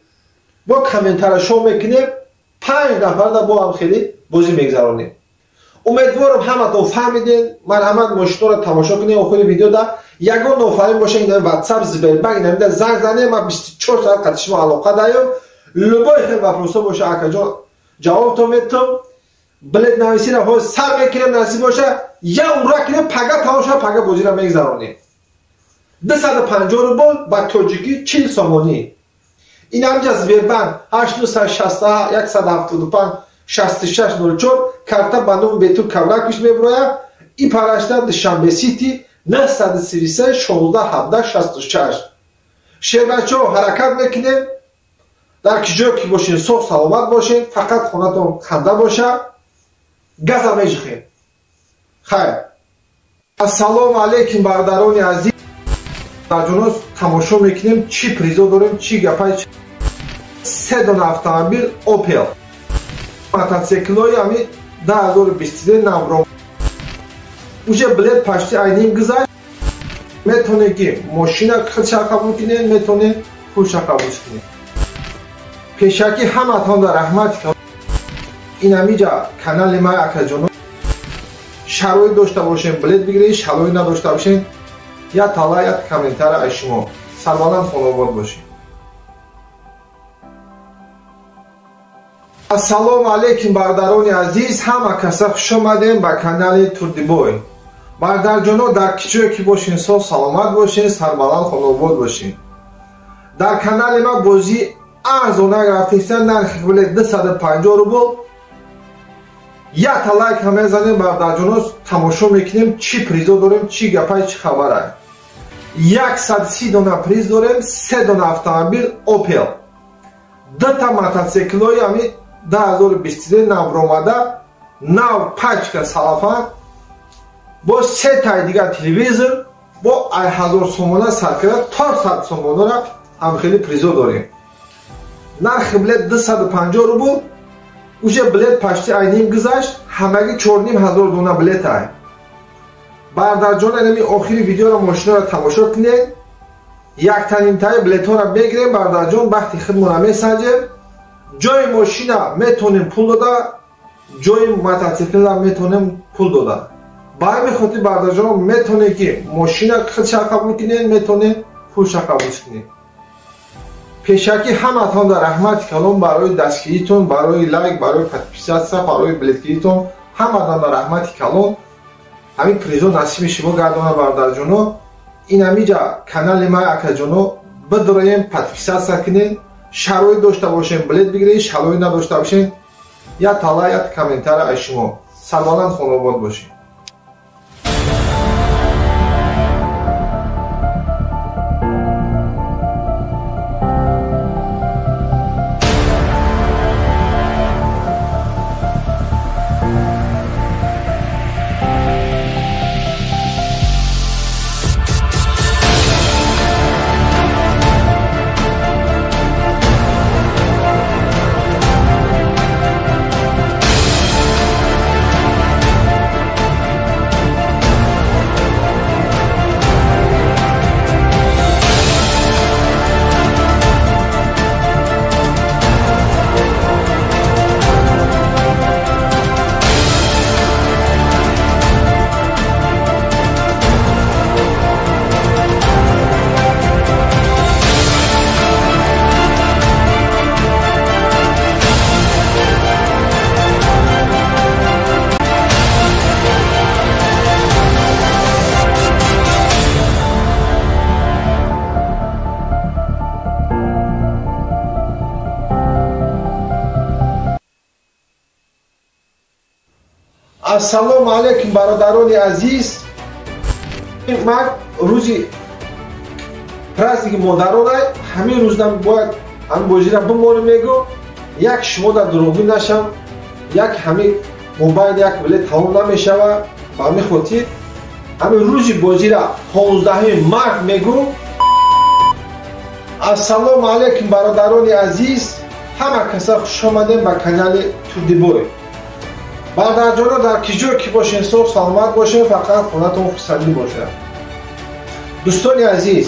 бо комментария шоу мекунем. 5 нафарда бо ҳам хеле бозӣ мегзаронем. Умедворам ҳаматон фаҳмидем. Марҳамат, мошинҳоро тамошо кунем. Охири видеода ягон нофаҳмӣ боша, ин WhatsApp, Сбербанк инамида занг занем, ман 24 соат қати шумо алоқа даём. Любой хел вопросо боша, акаҷон, ҷавобтон метам. Билет нависира ҳозир сар мекунем, насиб боша я ура кунем, пага тамом шава, пага бозиро мегзаронем. 250 рубл ба тоҷикӣ 40 сомонӣ. Ин ҳамҷа Сбербанк 8961 175 6604 карта ба номи Бетур Кавраквич мебурояд. И парашта Душанбе Сити 933 16 17 66. Шербачо, ҳаракат мекунем. Дар ки ҷое ки бошен, соғ саломат бошен, фақат хонатон ханда боша. Газа межихем. Хайр. Ассалому алайкум бародарони азиз. Бародарҷоно, тамошо мекунем чӣ призо дорем, чӣ гапай. Се дона автомобил Opel, мотоциклҳои ҳамин 2023 навро, уже билет почти айним гузашт. Метавонед ки мошина худша қабул кунед, метавонед пулша қабул кунед. Пешакӣ ҳаматонда раҳмат. Ин ҳамиҷа канали ман, акаҷоно, шароит дошта бошем, билет бигиред, шароит надошта бошем, я тала, я комментария аз шумо. Сарбаланд, хонобод бошед. Ассалому алайкум бародарони азиз, ҳама каса хуш омадем ба канали Турдибой. Бародарҷоно, дар ки ҷое ки бошен, соғ саломат бошен, сарбаланд, хонобод бошен. Дар канали ма бозӣ арзона рафтеста, нархи билет 250 рубл. Якта лайк ҳам мезанем бародарҷоно, тамошо мекунем чӣ призо дорем, чӣ гапай, чӣ хабарай. 130 дона приз дорем, 3 дона автомобил Opel, 2 мотоциклҳои ҳами 2023 навромада, нав пачка салафан, бо 3 таи дигар телевизор, бо 1000 сомона сар карда то 100 сомонара ҳам хеле призо дорем. Нархи билет 250 рубл, уже билет почти айним гузашт, ҳамагӣ 4500 дона билет ай. Бародарҷон, инами охири видеоро мошинаро тамошо кунед, яктанимтаи билетҳоро мегирем бародарҷон, бахти худмонро месанҷем. Ҷои мошина метонем пул дода, ҷои мотоциклра метонем пул дода. Ба ҳамин хотир бародарҷон метонем ки мошина худша қабул кунем, метонем пулша қабул кунем. Пешакӣ ҳаматон дар раҳмати калон барои дастгиритон, барои лайк, барои подписаться, барои билетгиритон, ҳаматон дар раҳмати калон. Ҳамин призо насиби шумо гардона бародарҷоно. Ин ҳамиҷа канали ма акаҷоно бидроем, подписаться кунед, шароит дошта бошем билет бигиред, шароит надошта бошем як тала, як комментария аз шумо. Сарбаланд хонобод бошед. Ассалому алайкум бародарони азиз. Ман рӯзи праздники модарона ҳамин рӯзда бояд ҳамин бозира бимонем мегӯ, як шумо дар дурӯғгӯ нашам, як ҳамин мобайл як билет тамом намешава. Ба ҳамин хотир ҳамин рӯзи бозира 15 март мегӯ. Ассалому алайкум бародарони азиз, ҳама каса хуш омадем ба канали Турдибой. Бародарҷоно, дар ки ҷой ки бошен, соғ саломат бошен, фақат хонатон хурсандӣ бошад. Дӯстони азиз,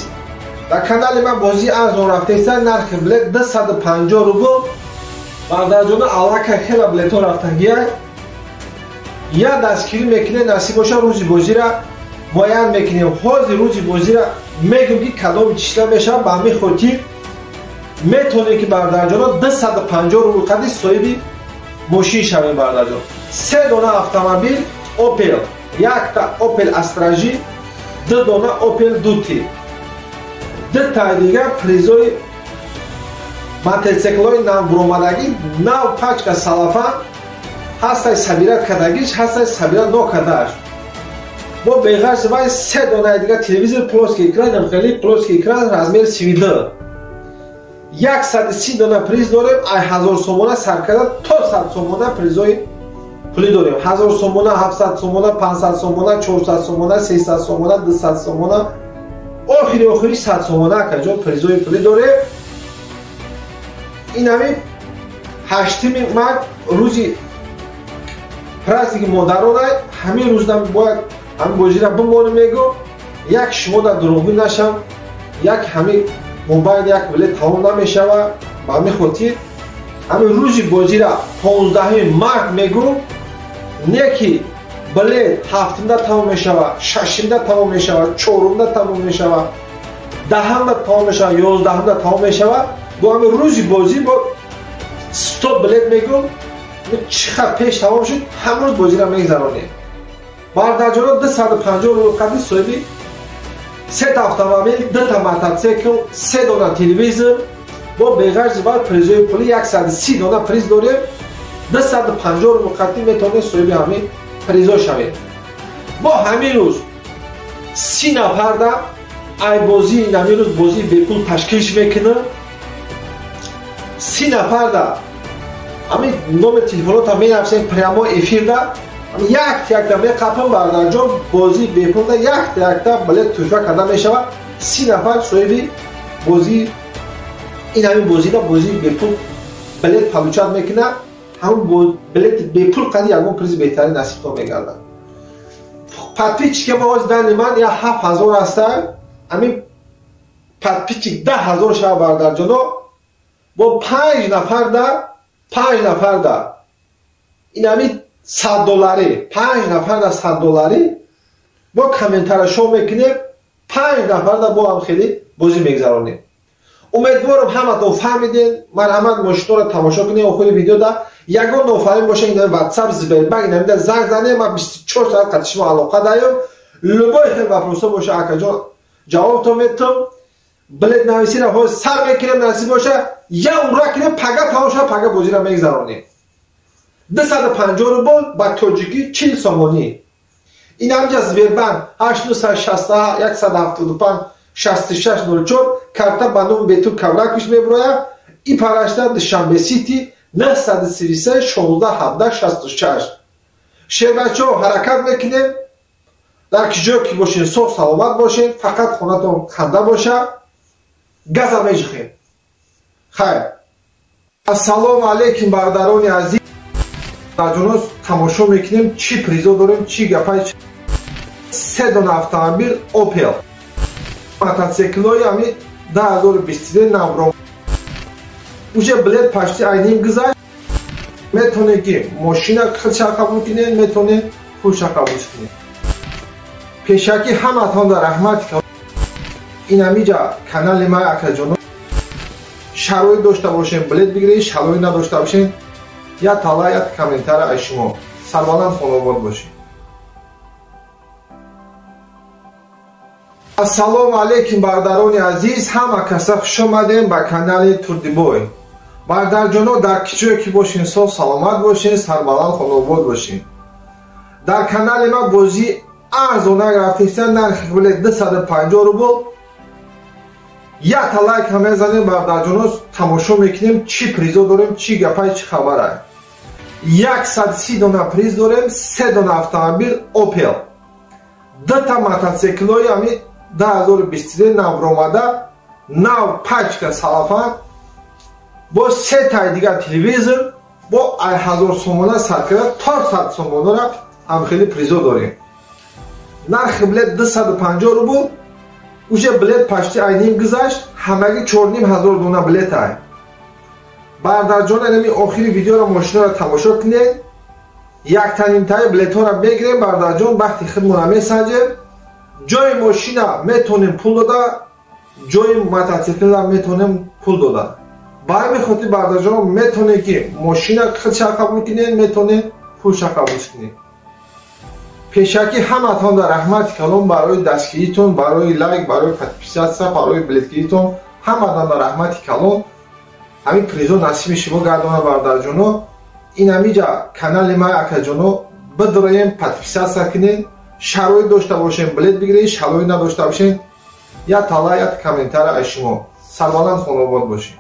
дар канали ман бозии арзон рафтеста, нархи билет 250 рубл. Бародарҷоно, аллакай хела билетҳо рафтагия. Я дастгирӣ мекунем, насиб боша рӯзи бозира муайян мекунем. Ҳозир рӯзи бозира мегӯм ки кадоми числа мешавад. Ба ҳамин хотир метавонем ки бародарҷоно 250 рубл қади соҳиби мошин шавем бародарҷон. 3 дона автомобил Opel, якта Opel Astra J, 2 дона Opel Duty, 2 таи дигар призои мотоциклҳои навбуромадагӣ, нав пачка салафан, ҳастай сабират кардагиш, ҳастай сабират нокардааш. Бо беғарзи вай 3 донаи дигар телевизор плоский экран, хеле плоский экран размер 32. 130 дона приз дорем, ай 1000 сомона сар карда то 100 сомона призои пулӣ дорем. 1000 сомона, 700 сомона, 500 сомона, 400 сомона, 300 сомона, 200 сомона, охири охири 100 сомона акаҷон призои пулӣ дорем. Ин ҳамин 8 март рӯзи праздники модарона, ҳамин рӯзда бояд ҳамин бозира бимонем мегӯ, як шумо дар дурӯғгӯ нашам, як ҳамин мобайл як билет тамом намешава. Ба ҳамин хотир ҳамин рӯзи бозира 15 март мегӯ, не ки билет 7-да тамом мешава, 6-да тамом мешава, 4-да тамом мешава, 10-да тамом мешава, 11-да тамом мешава. Бо ҳамин рӯзи бозӣ бо 100 билет мегӯ, чӣ қадр пеш тамом шуд, ҳам рӯз бозира мегзаронем. Бародарҷоно, 250 рубл қадри соҳиби Сета автомобил, дута мотоцикл, се дона телевизор, бо беғарзи бар призои пули 130 дона приз дорем. 250 рубл қатӣ метавонед соҳиби ҳамин призо шавед. Мо ҳамин рӯз 30 нафарда ай бозии ҳамин рӯз бозии бепул ташкилш мекунам. 30 нафарда ҳамин номер телефонота менависем прямо эфирда, якта якта меқапам бардарҷон, бозии бепулда якта якта билет туҳфа карда мешавад. 30 нафар соҳиби бозии ин ҳамин бозида бозии бепул билет получать мекунад. Ҳамон билети бепул қади ягон призи беҳтарин насибтон мегардад. Подписчики мо ҳозир дани ман я 7000 ҳаста, ҳамин подписчик 10000 шава бардарҷоно, бо 5 нафарда, 5 нафарда ин ҳамин 100 долларӣ, 5 нафарда 100 долларӣ мо комментария шоу мекунем, 5 нафарда бо ҳам хеле бозӣ мегзаронем. Умедворам ҳаматон фаҳмиден. Марҳамат, мошинҳоро тамошо кунед охири видеода. Ягон нофаҳмӣ боша, ин WhatsApp, Сбербанк, инамида занг занед, ман 24 соат қати шумо алоқа даём. Любой хел вопросо боша, акаҷон, ҷавобтон метам. Билет нависиро ҳозир сар мекунем, насиб боша, я ура кунем, пага тамом шава, пага бозиро мегзаронем. 250 рубл ба тоҷикӣ 40 сомонӣ. Ин ҳамҷа Сбербанк 8961 175 6604 карта ба номи Бетур Кавракиш мебурояд. И парашта Душанбе Сити 933 16 17 66. Шербачаҳо, ҳаракат мекунем. Дар ки ҷое ки бошен, соғ саломат бошен, фақат хонатон ханда боша, газа меҷихем. Хайр. Ассалому алайкум, бародарони азиз. Ҷоно, тамошо мекунем, чӣ призо дорем, чӣ гапай. Се дона автомобил Opel, мотоциклҳои ҳамин 2023 навро. Уже билет почти айним гузашт. Метавонед ки мошина худша қабул кунед, метавонед пулша қабул кунед. Пешакӣ ҳаматон дар раҳмат. Ин ҳамиҷа канали ман, акаҷоно, шароит дошта бошем, билет бигиред, шароит надошта бошем, я тала, я комментария аз шумо. Сарбаланд, хонобод бошед. Ассалому алайкум, бародарони азиз, ҳама каса хуш омадем ба канали Турдибой. Бародарҷоно, дар ки ҷое ки бошен, соғ саломат бошен, сарбаланд, хонобод бошен. Дар канали ман бозии арзона рафтеста, нархи билет 250 рубл. Якта лайк ҳам мезанем, бародарҷоно, тамошо мекунем, чӣ призо дорем, чӣ гапай, чӣ хабарай. 130 дона приз дорем, се дона автомобил Opel, дута мотоциклҳои ҳамин 2023 навромада, нав пачка салафан, бо се таи дигар телевизор, бо 1000 сомона сар карда то 100 сомонара ҳам хеле призо дорем. Нархи билет 250 рубл. Уже билет почти айним гузашт, ҳамагӣ 4500 дона билет ай. Бародарҷон, инами охири видеоро мошинаро тамошо кунед. Яктанимтаи билетҳоро мегирем, бародарҷон, бахти худмонро месанҷем. Ҷои мошина метавонем пул дода, ҷои мотоциклра метавонем пул дода. Ба ҳамин хотир, бародарҷон, метавонед ки мошина худша қабул кунед, метавонед пулша қабул кунед. Пешакӣ ҳаматон дар раҳмати калон барои дастгиритон, барои лайк, барои подписаться, барои билетгиритон, ҳаматон дар раҳмати калон. Ҳамин призо насиби шумо гардона, бародарҷоно. Ин ҳамиҷа канали ман, акаҷоно, бидроем, подписаться кунед. Шароит дошта бошем, билет бигиред, шароит надошта бошем, я тала, я комментария аз шумо. Сарбаланд, хонобод бошед.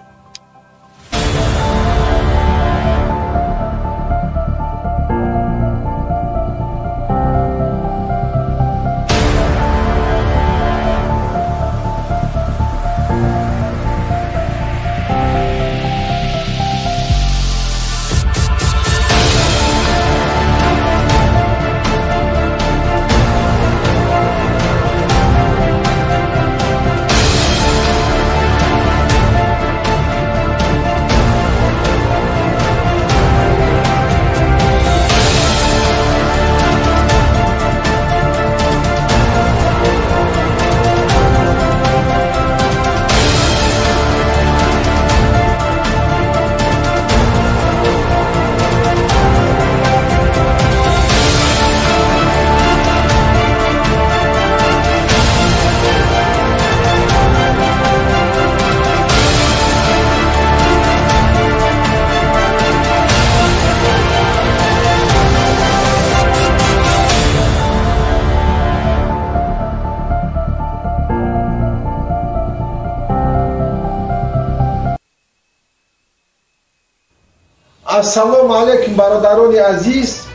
Ассалому алайкум бародарони азиз.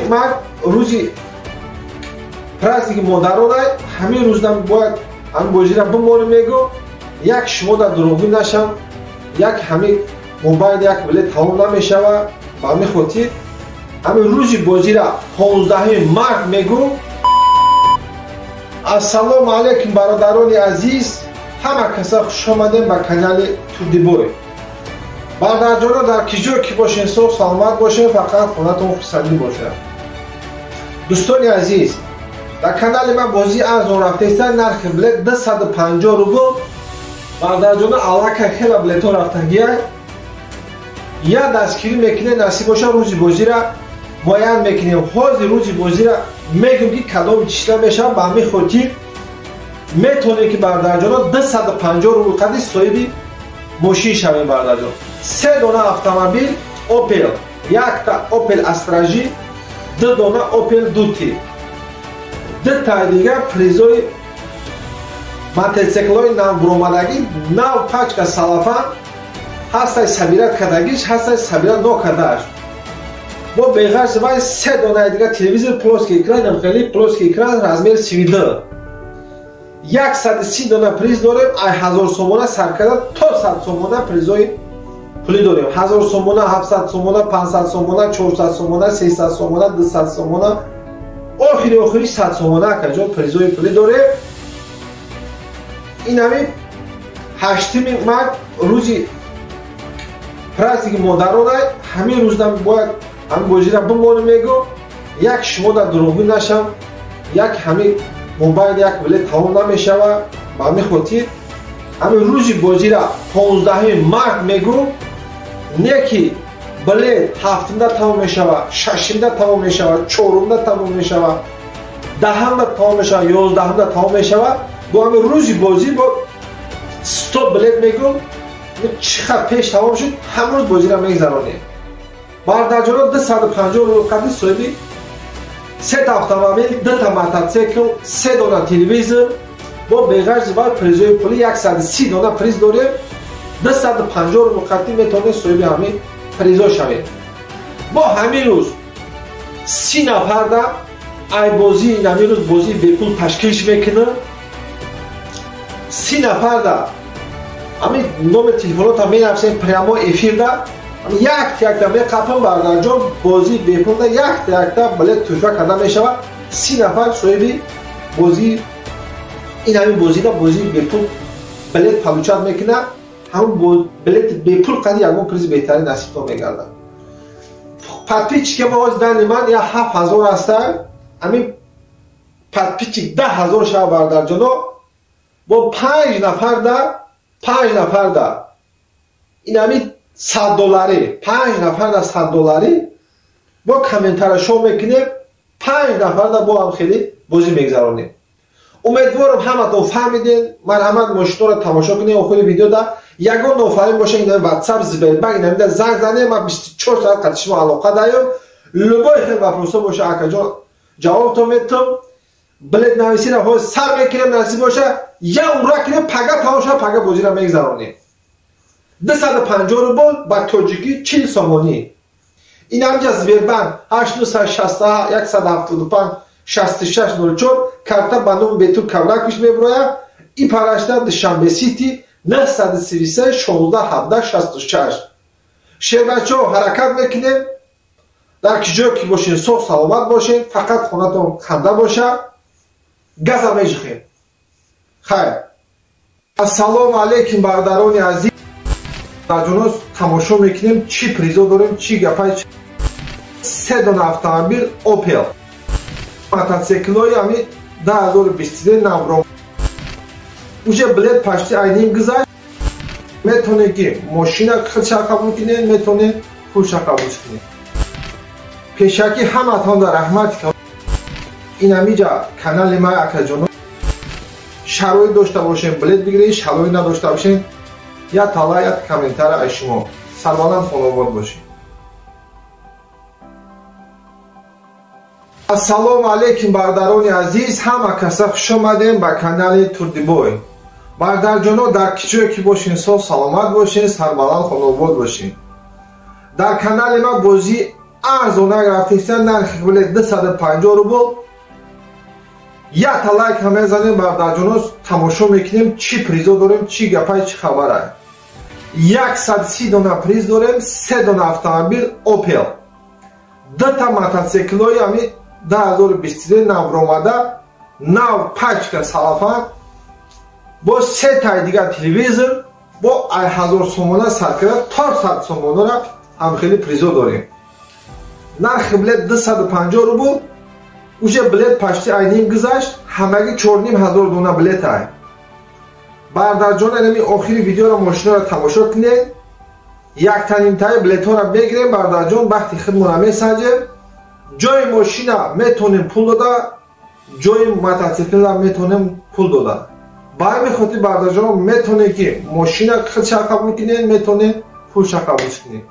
Ман рӯзи праздники модарона ҳамин рӯзда бояд ҳамин бозира бимонем мегӯ, як шумо дар дурӯғгӯ нашам, як ҳамин мобайл як билет тамом намешава. Ба ҳамин хотир ҳамин рӯзи бозира 15 март мегӯ. Ассалому алайкум бародарони азиз, ҳама каса хуш омадем ба канали Турдибой. Бародарҷоно, дар ки ҷое ки бошен, соғ саломат бошен, фақат хонатон хурсандӣ бошад. Дӯстони азиз, дар канали ман бозии арзон рафтаиста, нархи билет 250 рубл. Бародарҷоно, аллакай хела билетҳо рафтагия. Я дастгирӣ мекунем, насиб боша рӯзи бозира муайян мекунем. Ҳозир рӯзи бозира мегӯм ки кадом числа мешавад. Ба ҳамин хотир метавонем ки бародарҷоно 250 рубл қади соҳиби мошин шавем. Бародарҷон, се дона автомобил Opel, якта Opel Astra J, ду дона Opel Duty, дутаи дигар призои мотоциклҳои навбуромадагӣ, нав пачка салафан ҳастай, сабират кардагиш ҳастай, сабират нокардааш. Бо беғарз вай се донаи дигар телевизор плоский экран, хеле плоский экран размер 32. 130 дона приз дорем, ай 1000 сомона сар карда то 100 сомона призои пулӣ дорем. 1000 сомона, 700 сомона, 500 сомона, 400 сомона, 300 сомона, 200 сомона, охири охири 100 сомона акаҷон призои пулӣ дорем. Ин ҳамин 8 март рӯзи праздники модарона ҳамин рӯзда бояд ҳамин бозира бимонем мегӯ, як шумо дар дурӯғгӯ нашам, як ҳамин мобайл як билет тамом намешава. Ба ҳамин хотир ҳамин рӯзи бозира 15 март мегӯ, не ки билет 7-да тамом мешава, 6-да тамом мешава, 4-да тамом мешава, 10-да тамом мешава, 11-да тамом мешава. Бо ҳамин рӯзи бозӣ бо 100 билет мегӯ, чӣ қадр пеш тамом шуд, ҳамин рӯз бозира мегзаронем. Бародарҷоно, 250 рубл қади соҳиби сета автомобил, дута мотоцикл, се дона телевизор, бо беғарзи вай призои пулӣ 130 дона приз дорем. 250 рубл қади метавонед соҳиби ҳамин призо шавед. Бо ҳамин рӯз 30 нафарда ай бозии ҳамин рӯз бозии бепул ташкилш мекунам. 30 нафарда ҳамин номер телефонотам менависем прямо эфирда, якта якта меқапам. Бародарҷон, бозии бепулда якта якта билет туҳфа карда мешавад. 30 нафар соҳиби бозии ин ҳамин бозида бозии бепул билет получать мекунад. Ҳамон билети бепул қади ягон призи беҳтарин насибтон мегардад. Подписчики мо ҳозир дани ман я 7000 ҳаста, ҳамин подписчик 10000 шава. Бародарҷоно, бо 5 нафарда, 5 нафарда ин ҳамин 100 долларӣ, 5 нафарда 100 долларӣ бо комментария шоу мекунем, 5 нафарда бо ҳам хеле бозӣ мегзаронем. Умедворам ҳаматон фаҳмидем. Марҳамат, мошинҳоро тамошо кунем. Охири видеода ягон нофаҳмӣ боша, ин WhatsApp, Сбербанк, ин ҳамида занг занем, ман 24 соат қати шумо алоқа даём. Любой хел вопросо боша, акаҷон, ҷавобтон метам. Билет нависира ҳозир сар мекунем, насиб боша я умра кунем, пага тамом шава, пага бозиро мегзаронем. 250 рубл ба тоҷикӣ 40 сомонӣ. Ин ҳамҷа Сбербанк 8961 175 6604 карта ба номи Бетур Кавракович мебурояд. И парашта Душанбе Сити 933 16 17 66. Шербачо, ҳаракат мекунем. Дар ки ҷое ки бошен, соғ саломат бошен, фақат хонатон ханда боша. Газа межихем. Хайр. Ассалому алайкум бародарони азиз. Бародарҷоно, тамошо мекунем чӣ призо дорем, чӣ гапай. Се дона автомобил Opel, мотоциклҳои ҳамин 2023 навро, уже билет почти айним гузашт. Метавонед ки мошина худша қабул кунед, метавонед пулша қабул кунед. Пешакӣ ҳаматон дар раҳмат. Ин ҳамиҷа канали ман, акаҷоно, шароит дошта бошем, билет бигиред, шароит надошта бошем, я тала, я комментария аз шумо. Сарбаланд, хонобод бошед. Ассалому алайкум бародарони азиз, ҳама каса хуш омадем ба канали Турдибой. Бародарҷоно, дар ки ҷое ки бошен, соғ саломат бошен, сарбаланд, хонобод бошен. Дар канали ма бозӣ арзона рафтеста, нархи билет 250 рубл. Якта лайк ҳам мезанем бародарҷоно, тамошо мекунем чӣ призо дорем, чӣ гапай, чӣ хабарай. 130 дона приз дорем, 3 дона автомобил Opel, 2 та мотоциклҳои ҳами 2023 навромада, нав пачка салафан, бо се таи дигар телевизор, бо 1000 сомона сар карда то 100 сомонара ҳамхели призо дорем. Нархи билет 250 рубл. Уже билет почти ай ним гузашт, ҳамагӣ 4500 дона билет ай. Бародарҷон, инами охири видеоро, мошинаро тамошо кунед. Яктанимтаи билетҳоро мегирем, бародарҷон, бахти худмонро месанҷем. Ҷои мошина метонем пул дода, ҷои мотоциклра метонем пул дода. Ба ҳамин хотир, бародарҷон, метонем ки мошина худша қабул кунед, метонем пулша қабул кунед.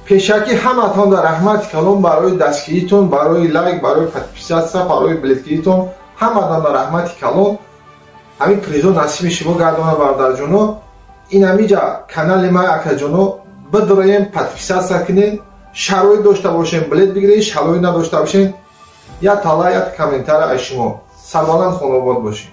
Пешакӣ ҳаматон дар раҳмати калон барои дастгиритон, барои лайк, барои подписаться, барои билетгиритон. Ҳаматон дар раҳмати калон. Ҳамин призо насиби шумо гардона, бародарҷоно. Ин ҳамиҷа канали ма, акаҷоно, бидроем, подписаться кунед. Шароит дошта бошем, билет бигиред, шароит надошта бошем, як тала, як комментарий аз шумо. Сарбаланд, хонобод бошед.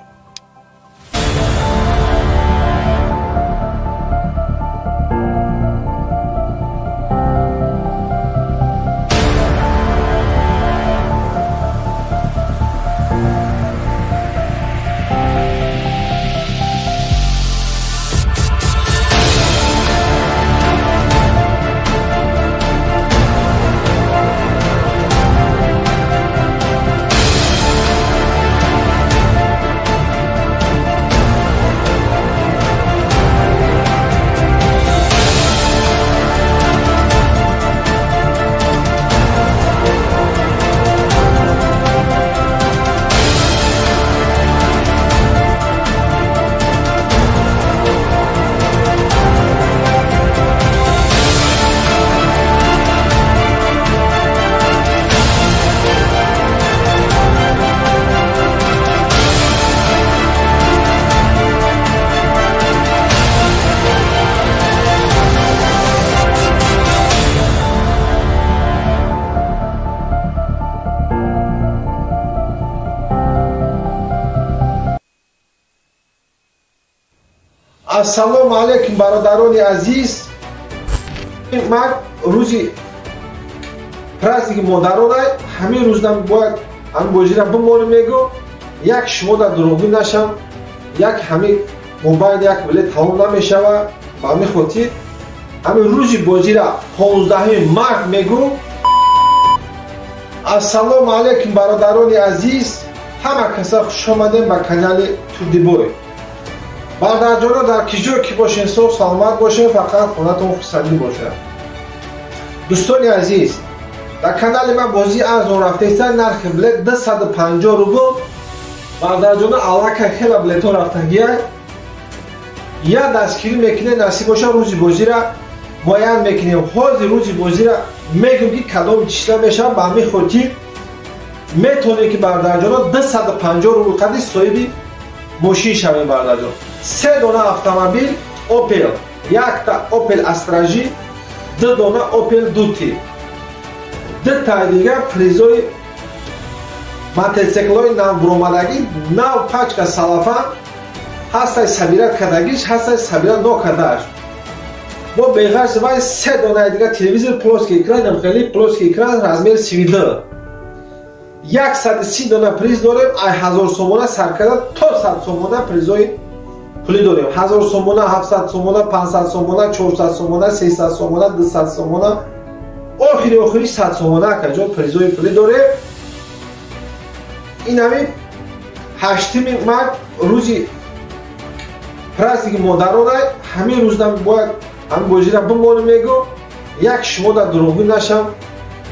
Ассалому алайкум, бародарони азиз. Ман рӯзи праздники модарона, ҳамин рӯзам бояд ҳамин бозира бимонем, мегӯ, як шумо дар дурӯғгӯ нашам, як ҳамин мобайл як билет тамом намешава. Ба ҳамин хотир ҳамин рӯзи бозира 15 март мегӯ. Ассалому алайкум, бародарони азиз. Ҳама каса хушомадем ба канали Турдибой. Бародарҷоно, дар ки ҷо ки бошен, соғ саломат бошен, фақат хонатон хурсандӣ бошад. Дӯстони азиз, дар канали ман бозии арзон рафтеста, нархи билет 250 рубл. Бародарҷоно, аллакай хела билетҳо рафтагия. Я дастгирӣ мекунед, насиб боша, рӯзи бозира муайян мекунем. Ҳозир рӯзи бозира мегӯм ки кадоми числа мешавад. Ба ҳамин хотир метавонед ки, бародарҷоно, 250 рубл қади соҳиби мошин шавем, бародарҷон. Се дона автомобил Opel, якта Opel Astra J, ду дона Opel Duty, ду таи дигар призои мотоциклҳои навбуромадагӣ, нав пачка салафан ҳастай, собирать кардагиш ҳастай, собирать нокардааш. Бо беғарз вай се донаи дигар телевизор плоский экран, хеле плоский экран, размер 32. 130 дона приз дорем. Ай 1000 сомона сар карда то 100 сомона призои пулӣ дорем: 1000 сомона, 700 сомона, 500 сомона, 400 сомона, 300 сомона, 200 сомона, охири охири 100 сомона, акаҷон, призои пулӣ дорем. Ин ҳамин 8 март рӯзи праздники модарона, ҳамин рӯзам бояд ҳамин бозира бимонем, мегӯ, як шумо дар дурӯғгӯ нашам,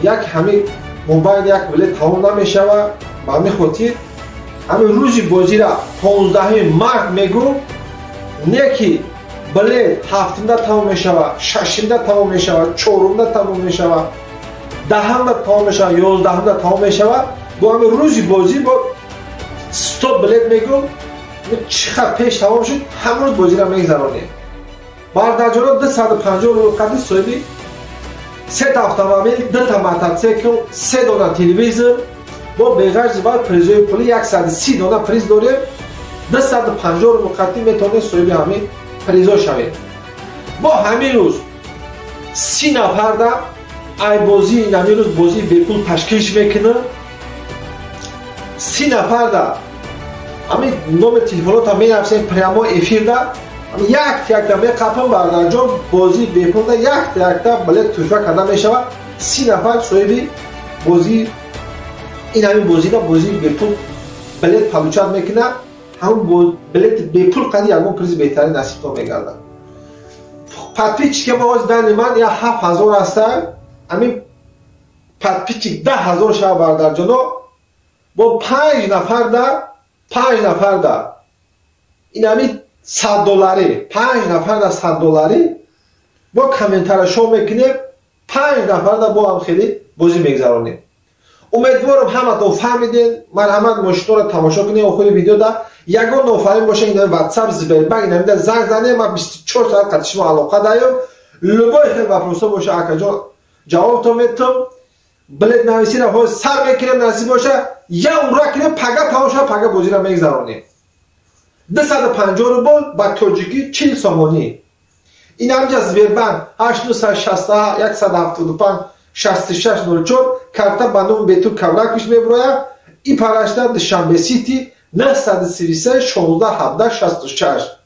як ҳамин мобайл як билет тамом намешава. Ба ҳамин хотир ҳамин рӯзи бозира 15 март мегӯ. Не ки билет ҳафтумда тамом мешава, шашумда тамом мешава, чорумда тамом мешава, 10-умда тамом мешава, 11-умда тамом мешава. Бо ҳамин рӯзи бозӣ бо стоп билет мегӯ. Чӣ қадр пеш тамом шуд, ҳамон рӯз бозира мегзаронем. Бародарҷоно, 250 рубл қади соҳиби Сета автомобил, дута мотоцикл, се дона телевизор, бо беғарзи баъд призои пули 130 дона приз дорем. 250 рубл қатӣ метавонед соҳиби ҳамин призо шавед. Бо ҳамин рӯз 30 нафарда ай бозии ҳамин рӯз бозии бепул ташкилш мекунам. 30 нафарда ҳамин номер телефонота менависем прямо эфирда, якта якта меқапам бардарҷон, бозии бепулда якта якта билет тӯҳфа карда мешавад. 30 нафар соҳиби бозии ин ҳамин бозида бозии бепул билет получать мекунад. Ҳамон билети бепул қади ягон призи беҳтарин насибтон мегардад. Подписчики мо ҳозир дани ман я 7000 ҳастанд. Ҳамин подписчик 10000 шава бардарҷоно, бо 5 нафарда, 5 нафарда ин ҳамин 100 долларӣ, 5 нафарда 100 долларӣ бо комментария шоу мекунем, 5 нафарда бо ҳам хеле бозӣ мегзаронем. Умедворам ҳаматон фаҳмидем. Марҳамат, мошинҳоро тамошо кунем. Охири видеода ягон нофаҳмӣ боша, ин WhatsApp, Сбербанк, инамида занг занем, ман 24 соат қати шумо алоқа даём. Любой хел вопросо боша, акаҷон, ҷавобтон метам. Билет нависиро ҳозир сар мекунем, насиб боша, я ура кунем, пага тамом шава, пага бозиро мегзаронем. 250 рубл ба тоҷикӣ 40 сомонӣ. Ин ҳамҷа Сбербанк 8961 175 6604 карта ба номи Бетур Кавраквич мебурояд. И парашта Душанбе Сити 933 16 17 66.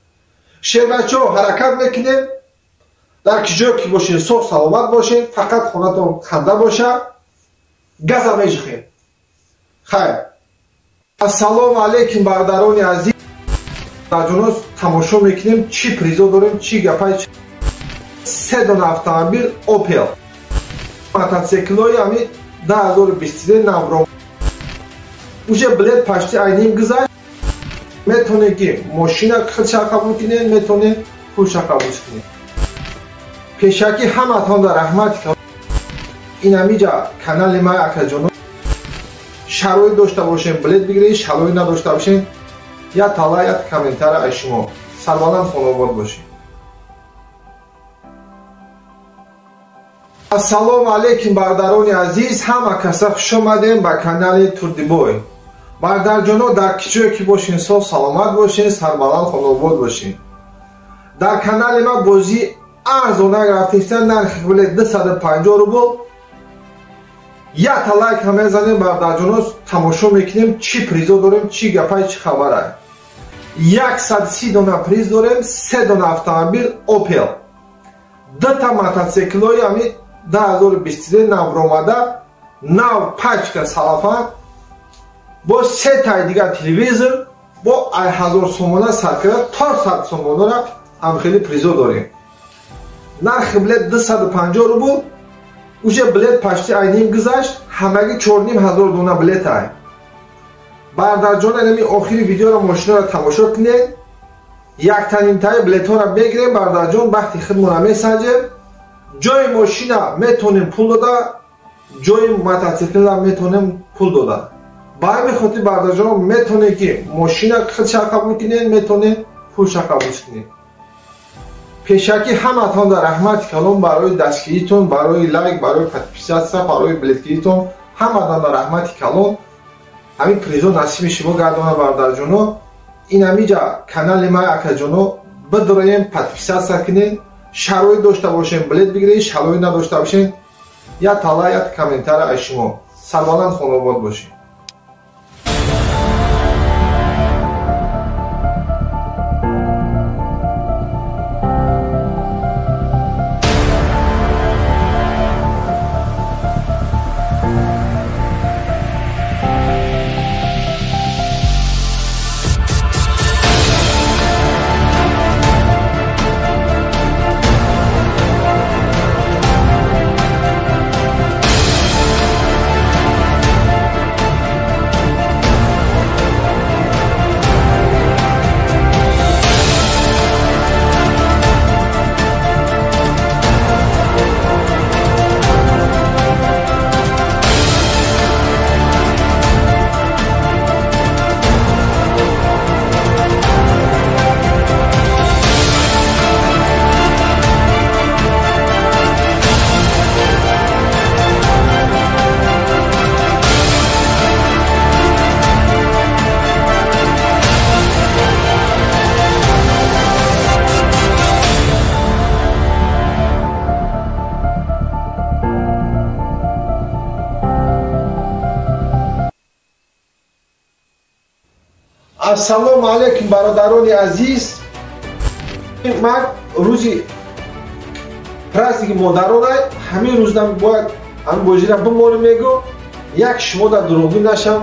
Шербачо, ҳаракат мекунем. Дар ки ҷое ки бошен, соғ саломат бошен, фақат хонатон ханда боша. Газа меҷихем. Хайр. Ассалому алайкум, бародарони азиз. Ҷоно, тамошо мекунем, чӣ призо дорем, чӣ гапай. Се дона автомобил Opel, мотоциклҳои ҳамин 2023 навро. Уже билет почти айним гузашт. Метавонед ки мошина худша қабул кунед, метавонед пулша қабул кунед. Пешакӣ ҳаматон дар раҳмат. Ин ҳамиҷа канали ман, акаҷоно, шароит дошта бошем, билет бигиред, шароит надошта бошем, я тала, я комментария аз шумо. Сарбаланд, хонобод бошед. Ассалому алайкум, бародарони азиз, ҳама каса хуш омадем ба канали Турдибой. Бародарҷоно, дар ки ҷое ки бошен, соғ саломат бошен, сарбаланд, хонобод бошен. Дар канали ман бозии арзона рафтеста, нархи билет 250 рубл. Якта лайк ҳам мезанем, бародарҷоно, тамошо мекунем, чӣ призо дорем, чӣ гапай, чӣ хабарай. 130 дона приз дорем, се дона автомобил Opel, дута мотоциклҳои ҳамин 2023 навромада, нав пачка салафан, бо се таи дигар телевизор, бо ай 1000 сомона сар карда то 100 сомонара ҳам хеле призо дорем. Нархи билет 250 рубл. Уже билет почти айним гузашт, ҳамагӣ 4500 дона билет ай. Бародарҷон, инами охири видеоро мошинаро тамошо кунед. Яктанимтаи билетҳоро мегирем, бародарҷон, бахти худмонро месанҷем. Ҷои мошина метавонем пул дода, ҷои мотоциклра метавонем пул дода. Ба ҳамин хотир, бародарҷон, метавонед ки мошина худша қабул кунед, метавонед пулша қабул кунед. Пешакӣ ҳаматон дар раҳмати калон барои дастгиритон, барои лайк, барои подписаться, барои билетгиритон, ҳаматон дар раҳмати калон. Ҳамин призо насиби шумо гардона, бародарҷоно. Ин ҳамиҷа канали ман, акаҷоно, бидроем, подписаться кунед. Шароит дошта бошем, билет бигиред, шароит надошта бошем, я тала, я комментария аз шумо. Сарбаланд, хонобод бошед. Ассалому алайкум бародарони азиз. Ман рӯзи праздники модарона ҳамин рӯзам бояд ҳамин бозира бимонем мегӯ, як шумо дар дурӯғгӯ нашам,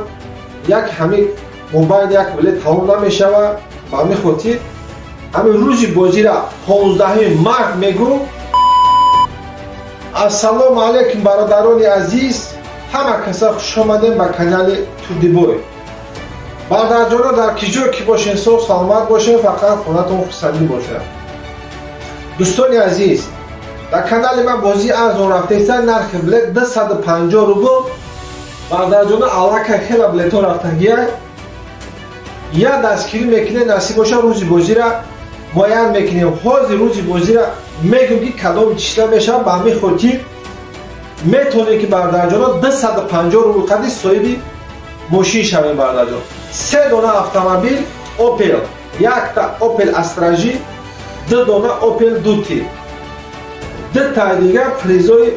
як ҳамин мобайл як билет тамом намешава. Ба ҳамин хотир ҳамин рӯзи бозира 15 март мегӯ. Ассалому алайкум бародарони азиз, ҳама каса хуш омадем ба канали Турдибой. Бародарҷоно, дар ки ҷое ки бошен, соғ саломат бошен, фақат хонатон хурсандӣ бошад. Дӯстони азиз, дар канали ман бозии арзон рафтаиста, нархи билет 250 рубл. Бародарҷоно, аллакай хела билетҳо рафтагия. Я дастгирӣ мекунем, насиб боша рӯзи бозира муайян мекунем. Ҳозир рӯзи бозира мегӯм ки кадом числа мешавад. Ба ҳамин хотир метавонем ки бародарҷоно 250 рубл қади соҳиби мошин шавем. Бародарҷон, се дона автомобил Opel, якта Opel Astra J, ду дона Opel Duty, ду таи дигар призои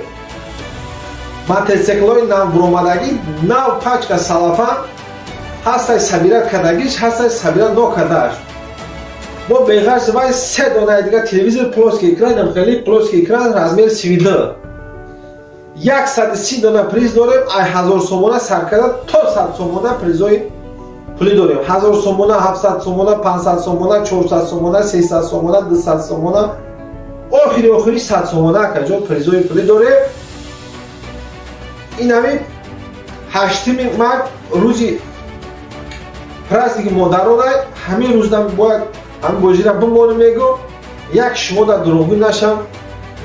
мотоциклҳои навбуромадагӣ, нав пачка салафан ҳастай, сабират кардагиш ҳастай, сабират нокардааш. Бо беғарз вай се донаи дигар телевизор плоский экран, хеле плоский экран размер 32. 130 дона приз дорем. Ай 1000 сомона сар карда то 100 сомона призои пулӣ дорем. 1000 сомона, 700 сомона, 500 сомона, 400 сомона, 300 сомона, 200 сомона, охири охири 100 сомона акаҷон призои пулӣ дорем. Ин ҳамин 8 март рӯзи праздники модарона ҳамин рӯзам бояд ҳамин бозира бимонем мегӯ, як шумо дар дурӯғгӯ нашам,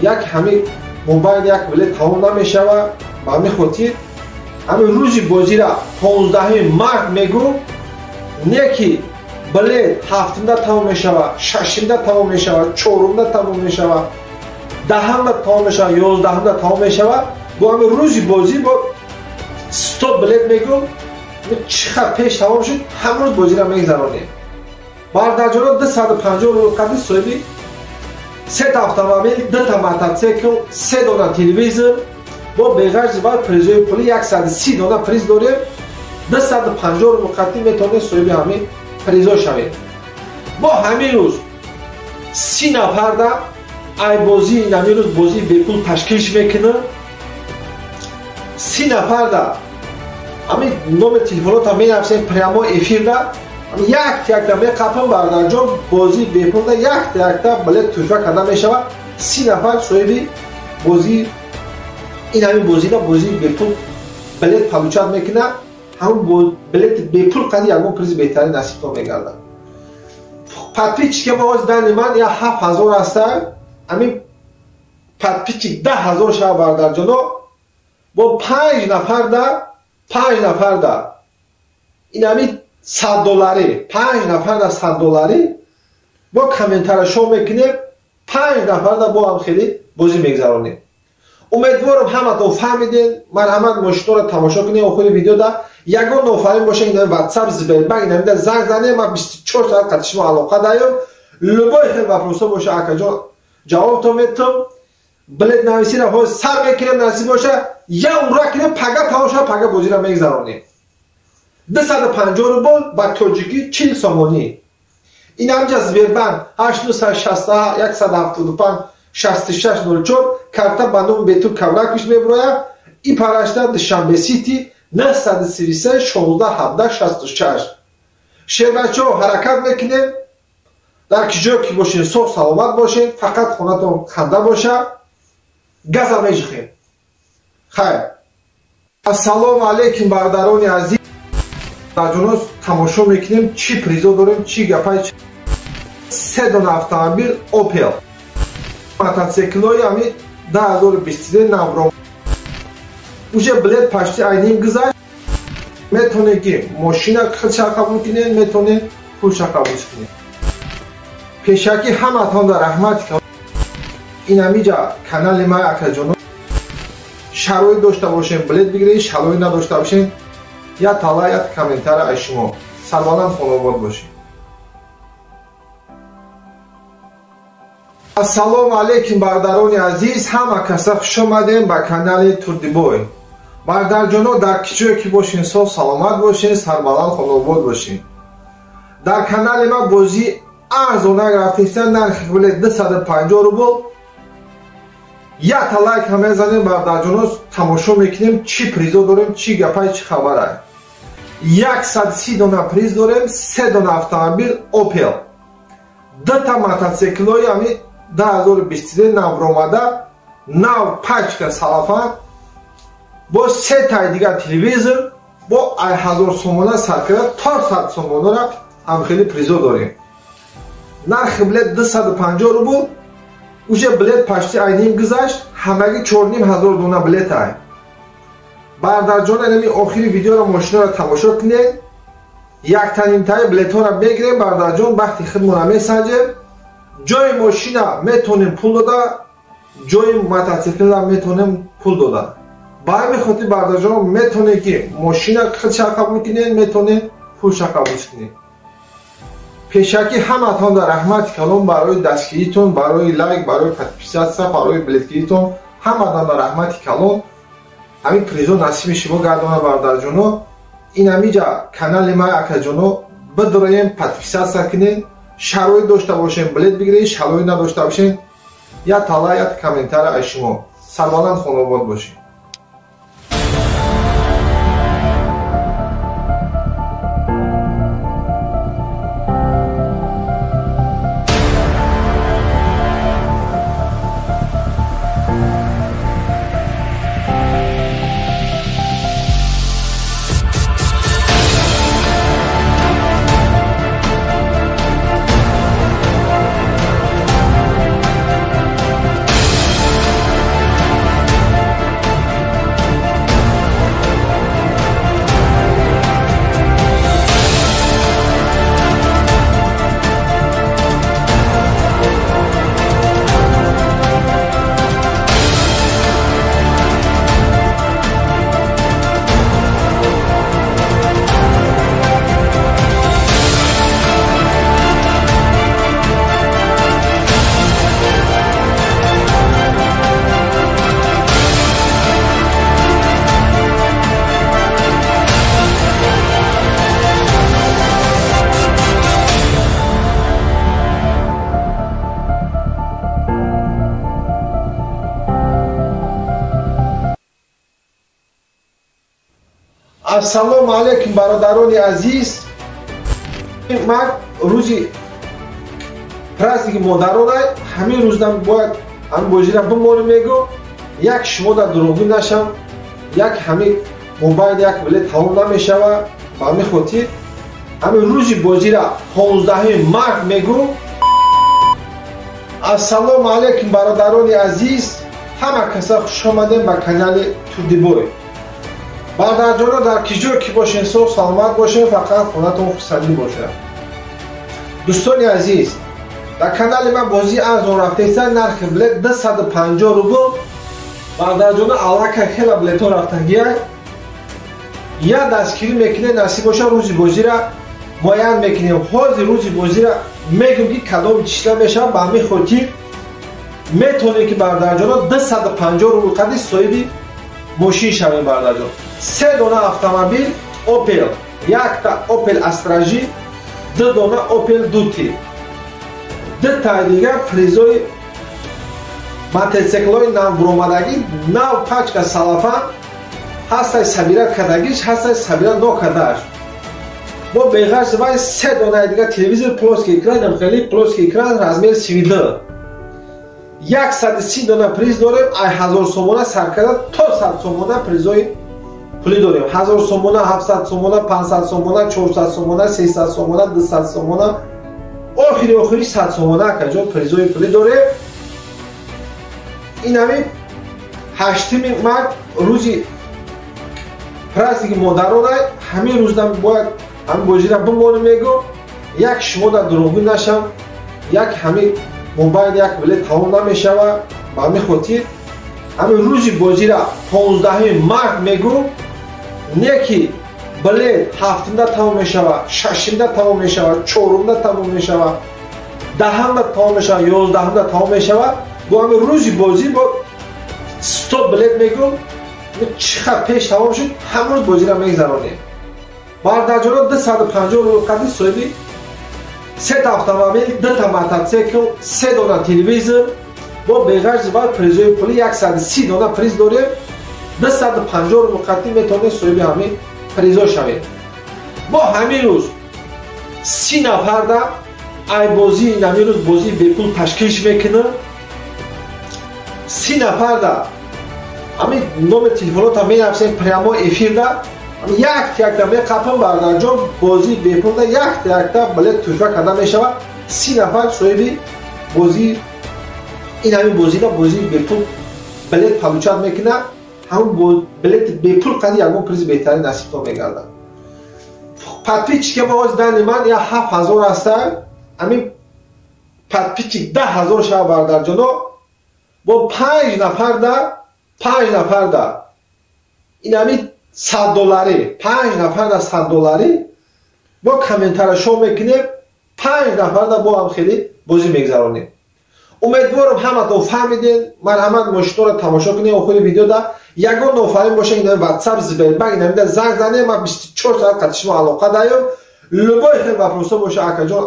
як ҳамин мобайл як билет тамом намешава. Ба ҳамин хотир ҳамин рӯзи бозира 15 март мегӯ, не ки билет 7-да тамом мешава, 6-да тамом мешава, 4-да тамом мешава, 10-да тамом мешава, 11-да тамом мешава. Бо ҳамин рӯзи бозӣ бо 100 билет мегӯ, чӣ хел пеш тамом шуд, ҳамин рӯз бозира мегзаронем. Бародарҷоно, 250 рубл қади соҳиби сета автомобил, дута мотоцикл, се дона телевизор, бо беғарзи вай призои пулӣ 130 дона приз дорем. 250 рубл қади метавонед соҳиби ҳамин призо шавед. Бо ҳамин рӯз 30 нафарда ай бозии ҳамин рӯз бозии бепул ташкилш мекунам. 30 нафарда ҳамин номер телефонотам менависем прямо эфирда, якта якта меқапам. Бародарҷон, бозии бепулда якта якта билет туҳфа карда мешавад. 30 нафар соҳиби бозии ин ҳамин бозида бозии бепул билет получать мекунад. Ҳамон билети бепул қади ягон призи беҳтарин насибтон мегардад. Подписчики мо ҳозир дани ман я 7000 ҳаста, ҳамин подписчик 10000 шава. Бародарҷоно, бо 5 нафарда, 5 нафарда ин ҳамин 100 долларӣ, 5 нафарда 100 долларӣ бо комментария шоу мекунем. 5 нафарда бо ҳам хеле бозӣ мегзаронем. Умедворам ҳаматон фаҳмидем. Марҳамат, мошинҳоро тамошо кунем. Охири видеода ягон нофаҳмӣ боша, ин WhatsApp, Сбербанк, ин ҳамида занг занем. Ман 24 соат қати шумо алоқа даём. Любой хел вопросо боша, акаҷон, ҷавобтон метам. Билет нависира ҳозир сар мекунем, насиб боша я ура кунем, пага тамом шава, пага бозиро мегзаронем. 250 рубл ба тоҷикӣ 40 сомонӣ. Ин ҳамҷа Сбербанк 861 175 6604 карта ба номи Бетур Кавраквич мебурояд. И парашта Душанбе Сити 933 16 17 66. Шербачо, ҳаракат мекунем. Дар ки ҷое ки бошен, соғ саломат бошен, фақат хонатон ханда боша. Газа меҷихем. Хайр. Ассалому алайкум бародарони азиз. Бародарҷоно, тамошо мекунем чӣ призо дорем, чӣ гапай. Се дона автомобил Opel, мотоциклҳои ҳамин 2023 навро, уже билет почти айним гузашт. Метавонед ки мошина худша қабул кунед, метавонед пулша қабул кунед. Пешакӣ ҳаматон дар раҳмат. Ин ҳамиҷа канали ман, акаҷоно, шароит дошта бошем билет бигиред, шароит надошта бошем я тала, я комментария аз шумо. Сарбаланд, хонобод бошед. Ассалому алайкум бародарони азиз, ҳама каса хуш омадем ба канали Турдибой. Бародарҷоно, дар ки ҷое ки бошен, соғ саломат бошен, сарбаланд, хонобод бошен. Дар канали ма бозӣ арзонак рафтеста, нархи билет 250 рубл. Якта лайк ҳам мезанем бародарҷоно, тамошо мекунем чӣ призо дорем, чӣ гапай, чӣ хабарай. 130 дона приз дорем, 3 дона автомобил Opel, 2 та мотоциклҳои ҳами 2023 навромада, нав пачка салафан, бо се таи дигар телевизор, бо ай 1000 сомона сар карда то 100 сомонара ҳамхели призо дорем. Нархи билет 250 рубл. Уже билет почти ай ним гузашт, ҳамагӣ 4500 дона билет ай. Бародарҷон, инами охири видеоро, мошинаро тамошо кунед. Яктанимтаи билетҳоро мегирем, бародарҷон, бахти худмонро месанҷем. Ҷои мошина метонем пул дода, ҷои мотоциклра метонем пул дода. Ба ҳамин хотир, бародарҷон, метонем ки мошина худша қабул кунед, метонем пулша қабул кунед. Пешакӣ ҳаматон дар раҳмати калон барои дастгиритон, барои лайк, барои подписаться, барои билетгиритон. Ҳаматон дар раҳмати калон. Ҳамин призо насиби шумо гардона, бародарҷоно. Ин ҳамиҷа канали ма, акаҷоно, бидроем, подписаться кунед. Шароит дошта бошем, билет бигиред, шароит надошта бошем, як тала, як комментария аз шумо. Сарбаланд, хонобод бошед. Ассалому алайкум, бародарони азиз. Ман рӯзи праздники модарона, ҳамин рӯзам бояд ҳамин бозира бимонем, мегӯ, як шумо дар дурӯғгӯ нашам, як ҳамин мобайл як билет тамом намешава. Ба ҳамин хотир ҳамин рӯзи бозира 15 март мегӯ. Ассалому алайкум, бародарони азиз. Ҳама каса хушомадем ба канали Турдибой. Бародарҷоно, дар ки ҷое ки бошен, соҳ саломат бошен, фақат хонатон хурсандӣ бошад. Дӯстони азиз, дар канали ман бозии арзон рафтеста, нархи билет 250 рубл. Бародарҷоно, аллакай хела билетҳо рафтагия. Я дастгирӣ мекунед, насиб боша, рӯзи бозира муайян мекунем. Ҳозир рӯзи бозира мегӯм ки кадоми числа мешавад. Ба ҳамин хотир метавонед ки, бародарҷоно, 250 рубл қади соҳиби мошин шавем, бародарҷон. Се дона автомобил Opel, якта Opel Astra J, ду дона Opel Duty, дутаи дигар призои мотоциклҳои навбуромадагӣ, нав пачка салафан ҳастай, собирать кардагиш ҳастай, собирать нокардааш. Бо беғарз вай се донаи дигар телевизор плоский экран, хеле плоский экран, размер 32. 130 дона приз дорем. Ай 1000 сомона сар карда то 100 сомона призои пулӣ дорем. 1000 сомона, 700 сомона, 500 сомона, 400 сомона, 300 сомона, 200 сомона, охири охири 100 сомона, акаҷон, призои пулӣ дорем. Ин ҳамин 8 март рӯзи праздники модарона, ҳамин рӯзам бояд ҳамин бозира бимонем, мегӯ, як шумо дар дурӯғгӯ нашам, як ҳамин мобайл як билет тамом намешава. Ба ҳамин хотир ҳамин рӯзи бозира 15 март мегӯ. Не ки билет ҳафтумда тамом мешава, шашумда тамом мешава, чорумда тамом мешава, 10-умда тамом мешава, 11-умда тамом мешава. Бо ҳамин рӯзи бозӣ бо стоп билет мегӯ. Чӣ қадр пеш тамом шуд, ҳамрӯз бозира мегзаронем. Бародарҷоно, 250 рубл қади соҳиби Сета автомобил, дута мотоцикл, се дона телевизор, бо беғарзи баъд призои пули 130 дона приз дорем. 250 рубл қатъӣ метавонед соҳиби ҳамин призо шавед. Бо ҳамин рӯз 30 нафарда ай бозии ҳамин рӯз бозии бепул ташкил мекунам. 30 нафарда ҳамин номер телефонота менависем прямо эфирда, якта-якта меқапам бардарҷон, бозии бепулда якта-якта билет туҳфа карда мешавад. 30 нафар соҳиби бозии ин ҳамин бозида бозии бепул билет получать мекунад. Ҳамон билети бепул қади ягон призи беҳтарин насибтон мегардад. Подписчики мо ҳозир дани ман я 7000 ҳастанд. Ҳамин подписчик 10000 шава бардарҷоно, бо 5 нафарда 5 нафарда ин ҳамин 100 долларӣ, 5 нафарда 100 долларӣ бо комментария шоу мекунем, 5 нафарда бо ҳам хеле бозӣ мегзаронем. Умедворам ҳаматон фаҳмиден. Марҳамат мошинҳоро тамошо кунед охири видеода. Ягон нофаҳмӣ боша ин WhatsApp, Сбербанк инамида занг занед, ман 24 соат қати шумо алоқа даём. Любой хел вопросо боша акаҷон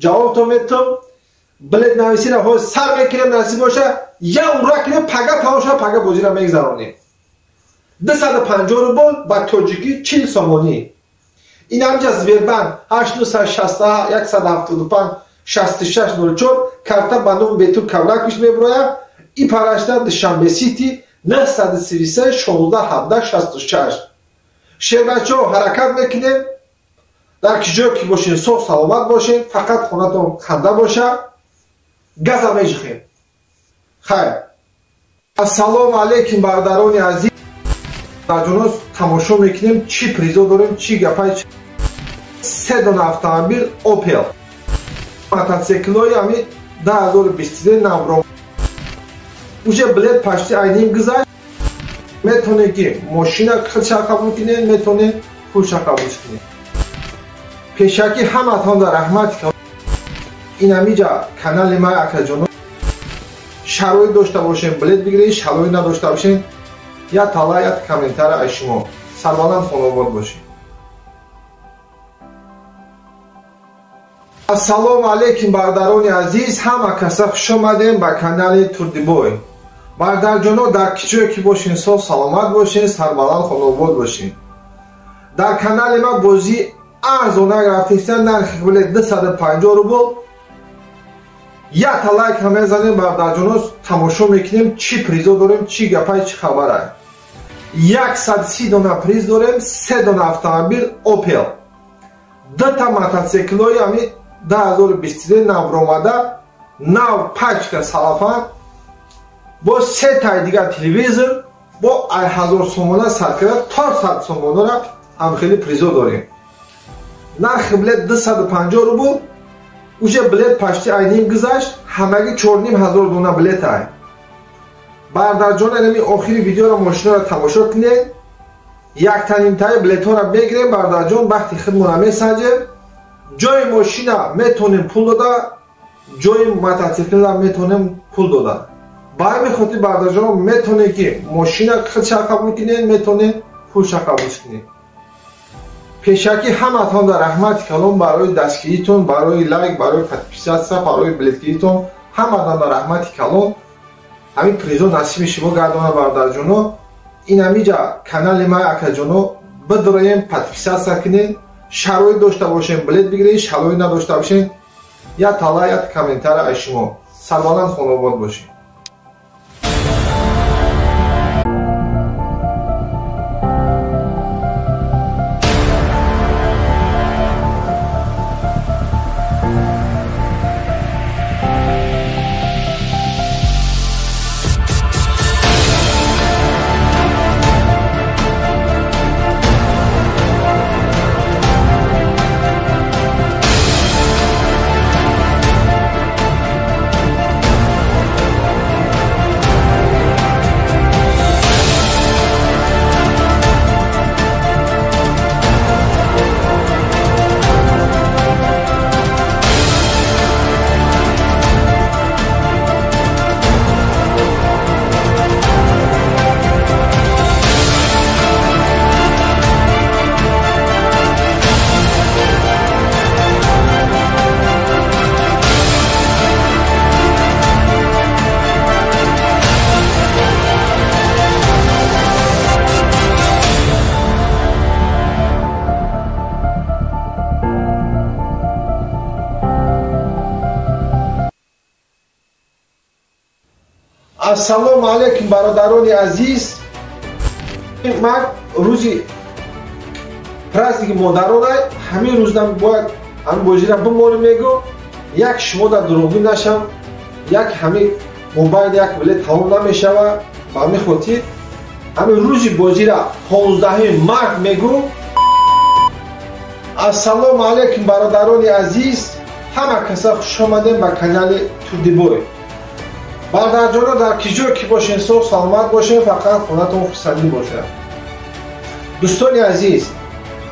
ҷавобтон метам. Билет нависиро ҳозир сар мекунем, насиб боша я ура кунем, пага тамом шава, пага бозиро мегзаронем. 250 рубл ба тоҷикӣ 40 сомонӣ. Ин ҳамҷа Сбербанк 8961 175 6604 карта ба номи Бетур Кавракиш мебурояд. И парашта Душанбе Сити 933 16 17 66. Шербачаҳо ҳаракат мекунем. Дар ки ҷое ки бошед соғ саломат бошед, фақат хонатон ханда боша. Газа меҷихем. Хайр. Ассалому алайкум бародарони азиз. Ҷоно тамошо мекунем чӣ призо дорем, чӣ гапай. Се дона автомобил Opel. Мотоциклҳои ҳамин 2023 навро. Уже билет почти айним гузашт. Метавонед ки мошина худша қабул кунед, метавонед пулша қабул кунед. Пешакӣ ҳаматон дар раҳмат. Ин ҳамиҷа канали ман акаҷоно, шароит дошта бошем билет бигиред, шароит надошта бошем я тала я комментария аз шумо. Сарбаланд хонобод бошед. Ассалому алайкум бародарони азиз, ҳама каса хуш омадем ба канали Турдибой. Бародарҷоно дар ки ҷое ки бошед соғ саломат бошед, сарбаланд хонобод бошед. Дар канали ман бозии арзона рафтеста, нархи билет 250 рубл. Якта лайк ҳам мезанем бародарҷоно, тамошо мекунем чӣ призо дорем, чӣ гапай, чӣ хабарай. 130 дона приз дорем, се дона автомобил Opel, дута мотоциклҳои ҳамин 2023 навромада, нав пачка салафан, бо се таи дигар телевизор, бо 1000 сомона сар карда то 100 сомонара ҳам хеле призо дорем. Нархи билет 250 рубл. Уже билет почти айним гузашт, ҳамагӣ 4500 дона билет ай. Бародарҷон инами охири видеоро мошинаро тамошо кунед. Яктанимтаи билетҳоро мегирем бародарҷон, вақти худмонро месанҷем. Ҷои мошина метавонем пул дода, ҷои мотоциклра метавонем пул дода. Ба ҳамин хотир бародарҷон метавонед ки мошина худша қабул кунед, метавонед пулша қабул кунед. Пешакӣ ҳаматон дар раҳмати калон барои дастгиритон, барои лайк, барои подписаться, барои билетгиритон ҳаматон дар раҳмати калон. Ҳамин призо насиби шумо гардона бародарҷоно. Ин ҳамиҷа канали ман акаҷоно бидроем, подписаться кунед. Шароит дошта бошем билет бигиред, шароит надошта бошем я тала я комментария аз шумо. Сарбаланд хонобод бошед. Ассалому алайкум бародарони азиз. Ман рӯзи праздники модарона ҳамин рӯздан бояд ҳамин бозира бимонем мегӯ, як шумо дар дурӯғгӯ нашам, як ҳамин мобайл як билет тамом намешава. Ба ҳамин хотир ҳамин рӯзи бозира 15 март мегӯ. Ассалому алайкум бародарони азиз, ҳама каса хуш омадем ба канали Турдибой. Бародарҷоно, дар ки ҷое ки бошен, соғ саломат бошен, фақат хонатон хурсандӣ бошад. Дӯстони азиз,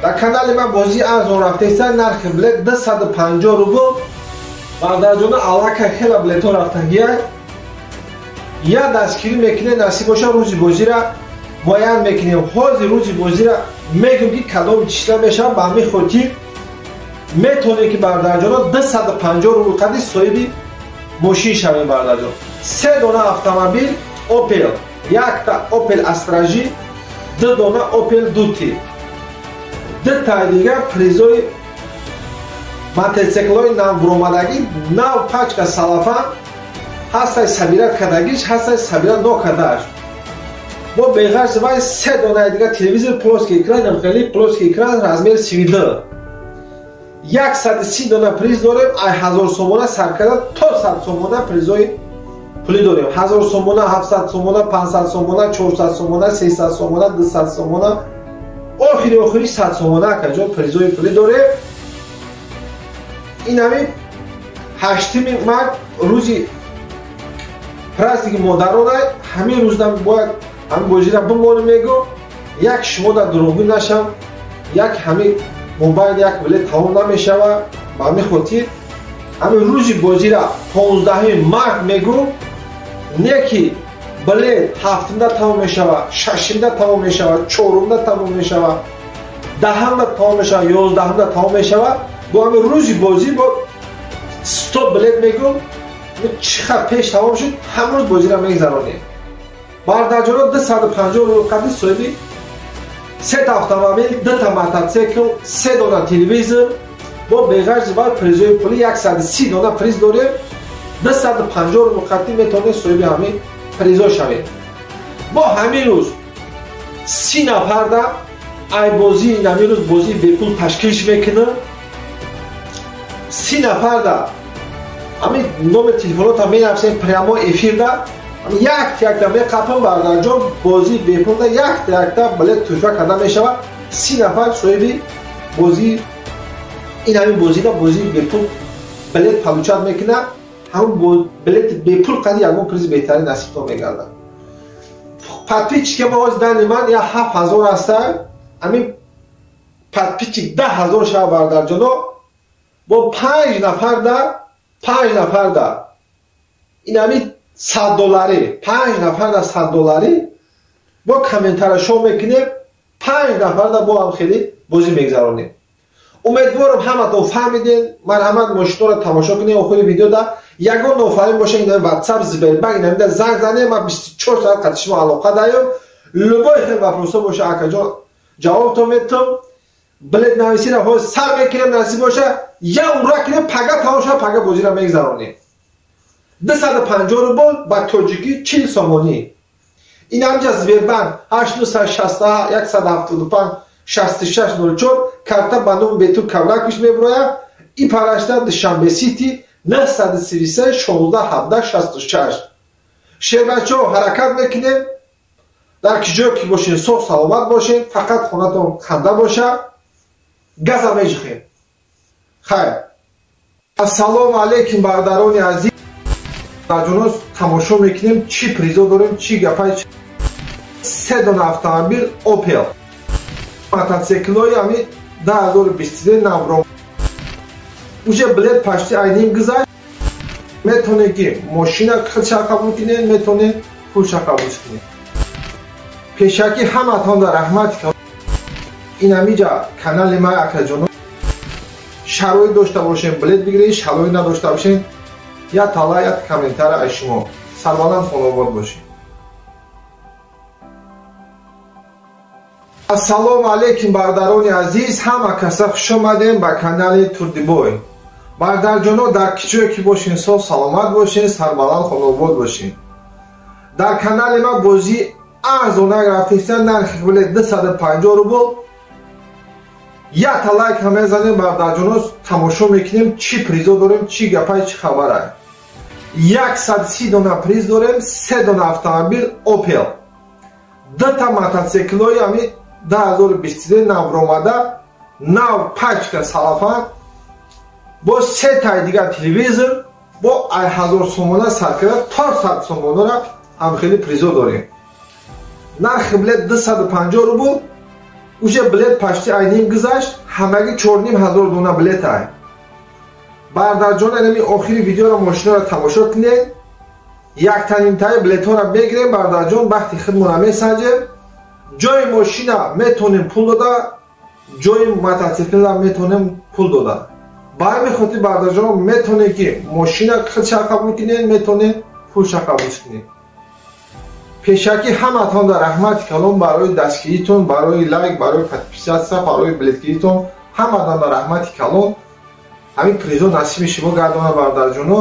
дар канали ман бозии арзон рафтаиста, нархи билет 250 рубл. Бародарҷоно, аллакай хела билетҳо рафтагия. Я дастгирӣ мекунем, насиб боша рӯзи бозира муайян мекунем. Ҳозир рӯзи бозира мегӯм ки кадом числа мешавад. Ба ҳамин хотир метавонем ки бародарҷоно 250 рубл қадри соҳиби мошин шавем. Бародарҷон, се дона автомобил Opel, якта Opel Astra J, ду дона Opel Duty, дутаи дигар призои мотоциклҳои навбуромадагӣ, нав пачка салафан ҳастай, сабира кардагиш ҳастай, сабира нокардааш. Бо беғарз вай се донаи дигар телевизор плоский экран, хеле плоский экран размер 32. 130 дона приз дорем. Ай 1000 сомона сар карда то 100 сомона призои пулӣ дорем. 1000 сомона, 700 сомона, 500 сомона, 400 сомона, 300 сомона, 200 сомона, охири охири 100 сомона акаҷон призои пулӣ дорем. Ин ҳамин 8 март рӯзи праздники модарона ҳамин рӯздан бояд ҳамин бозира бимонем мегӯ, як шумо дар дурӯғгӯ нашам, як ҳамин мобайл як билет тамом намешава. Ба ҳамин хотир ҳамин рӯзи бозира 15 март мегӯ, не ки билет 7-да тамом мешава, 6-да тамом мешава, 4-да тамом мешава, 10-да тамом мешава, 11-да тамом мешава. Бо ҳамин рӯзи бозӣ бо 100 билет мегӯ, чӣ хел пеш тамом шуд, ҳам рӯз бозира мегзаронем. Бародарҷоно, 250 рубл қадри соҳиби сета автомобил, дута мотоцикл, се дона телевизор, бо беғарзи вай призои пулӣ 130 дона приз дорем. 250 рубл қадри метавонед соҳиби ҳамин призо шавед. Мо ҳамин рӯз 30 нафарда ай бозии ҳамин рӯз бозии бепул ташкилш мекунам. 30 нафарда ҳамин номер телефонотам менависем прямо эфирда, якта меқапам. Бародарҷон, бозии бепулда якта билет тӯҳфа карда мешавад. 30 нафар соҳиби бозии ин ҳамин бозида бозии бепул билет получать мекунад. Ҳамон билети бепул қади ягон призи беҳтарин насибтон мегардад. Подписчики мо ҳозир дани ман я 7000 ҳаста, ҳамин подписчик 10000 шава. Бародарҷоно, бо 5 нафарда, 5 нафарда ин ҳамин 100 долларӣ, 5 нафарда 100 долларӣ бо комментария шоу мекунем. 5 нафарда бо ҳам хеле бозӣ мегзаронем. Умедворам ҳаматон фаҳмидем. Марҳамат, мошинҳоро тамошо кунем. Охири видеода ягон нофаҳмӣ боша, ин WhatsApp, Сбербанк, ин ҳамида занг занем, ман 24 соат қати шумо алоқа даём. Любой хел вопросо боша, акаҷон, ҷавобтон метам. Билет нависира ҳозир сар мекунем, насиб боша я умра кунем, пага тамом шава, пага бозиро мегзаронем. 250 рубл ба тоҷикӣ 40 сомонӣ. Ин ҳамҷа Сбербанк 861 175 6604 карта ба номи Бетур Кавраквич мебурояд. И парашта Душанбе Сити 933 16 17 66. Шербачо, ҳаракат мекунем. Дар ки ҷое ки бошен, соғ саломат бошен, фақат хонатон ханда боша. Газа меҷихем. Хайр. Ассалому алайкум бародарони азиз. Бародарҷоно, тамошо мекунем чӣ призо дорем, чӣ гапай. Се дона автомобил Opel, мотоциклҳои ҳамин 2023 навро, уже билет почти айним гузашт. Метавонед ки мошина худша қабул кунед, метавонед пулша қабул кунед. Пешакӣ ҳаматон дар раҳмат. Ин ҳамиҷа канали ман, акаҷоно, шароит дошта бошем билет бигиред, шароит надошта бошем я тала, я комментария аз шумо. Сарбаланд, хонобод бошед. Ассалому алайкум бародарони азиз, ҳама каса хуш омадем ба канали Турдибой. Бародарҷоно, дар ки ҷое ки бошен, соғ саломат бошен, сарбаланд, хонобод бошен. Дар канали ма бозӣ арзона рафтеста, нархи билет 250 рубл. Якта лайк ҳам мезанем бародарҷоно, тамошо мекунем чӣ призо дорем, чӣ гапай, чӣ хабарай. 130 дона приз дорем, 3 дона автомобил Opel, 2 мотоциклҳои ҳами 2023 навромада, нав пачка салафан, бо 3 таи дигар телевизор, бо 1000 сомона сар карда то 100 сомонара ҳам хеле призо дорем. Нархи билет 250 рубл, уже билет пашти айним гузашт, ҳамагӣ 4500 дона билет ай. Бародарҷон, инами охири видеоро мошинаро тамошо кунед, яктанимтаи билетҳоро мегирем бародарҷон, бахти худмонро месанҷем. Ҷои мошина метонем пул дода, ҷои мотоциклра метонем пул дода. Ба ҳамин хотир бародарҷон метонем ки мошина худша қабул кунед, метонем пулша қабул кунед. Пешакӣ ҳаматон дар раҳмати калон барои дастгиритон, барои лайк, барои подписаться, барои билетгиритон, ҳаматон дар раҳмати калон. Ҳамин призо насиби шумо гардона бародарҷоно.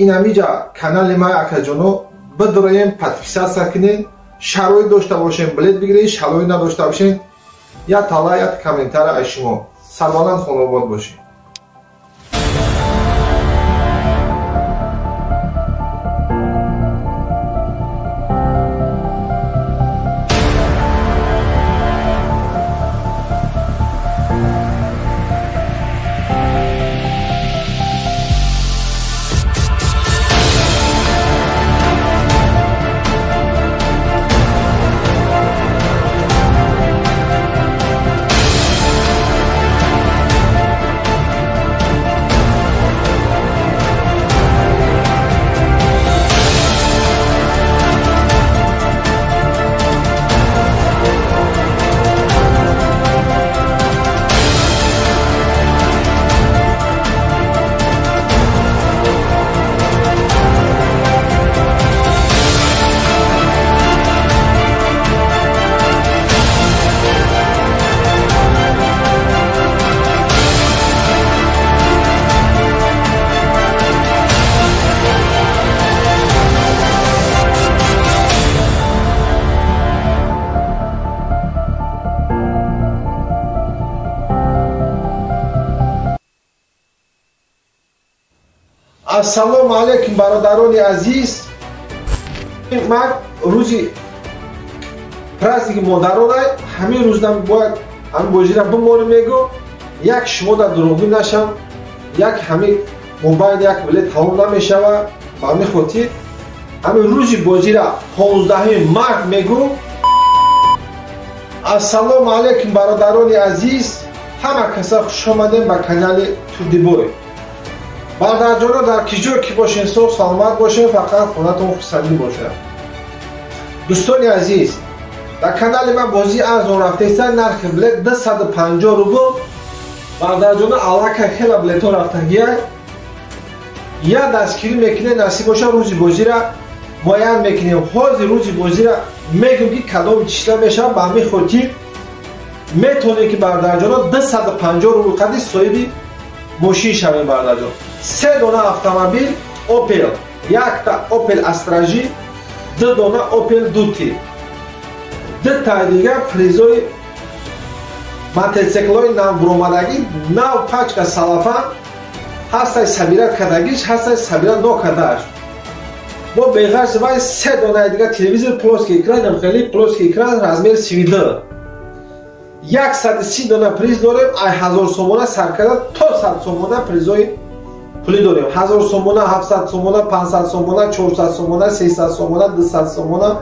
Ин ҳамиҷа канали ма акаҷоно бидроем, подписаться кунед, шароит дошта бошем билет бигиред, шароит надошта бошем як тала, як комментара аз шумо. Сарбаланд хонобод бошед. Ассалому алайкум бародарони азиз. Ман рӯзи праздники модарона ҳамин рӯзам бояд ҳамин бозира бимонем мегӯ, як шумо дар дурӯғгӯ нашам, як ҳамин мобайл як билет тамом намешава. Ба ҳамин хотир ҳамин рӯзи бозира 15 март мегӯ. Ассалому алайкум бародарони азиз, ҳама каса хуш омадем ба канали Турдибой. Бародарҷоно, дар ки ҷой ки бошен, соғ саломат бошен, фақат хонатон хурсандӣ бошад. Дӯстони азиз, дар канали ман бозии арзон рафтеста, нархи билет 250 рубл. Бародарҷоно, аллакай хела билетҳо рафтагия. Я дастгирӣ мекунем, насиб боша рӯзи бозира муайян мекунем. Ҳозир рӯзи бозира мегӯм ки кадом числа мешавад. Ба ҳамин хотир метавонем ки бародарҷоно 250 рубл қади соҳиби мошин шавем бародарҷон. 3 дона автомобил Opel, якта Opel Astra J, 2 дона Opel Duty, 2 таи дигар призои мотоциклҳои навбуромадагӣ, нав пачка салафан, ҳастай сабира кардагиш, ҳастай сабира нокардааш. Бо беғарз вай 3 донаи дигар телевизор плоский экран, хеле плоский экран размер 32. 130 дона приз дорем, ай 1000 сомона сар карда то 100 сомона призои пулӣ дорем. 1000 сомона, 700 сомона, 500 сомона, 400 сомона, 300 сомона, 200 сомона,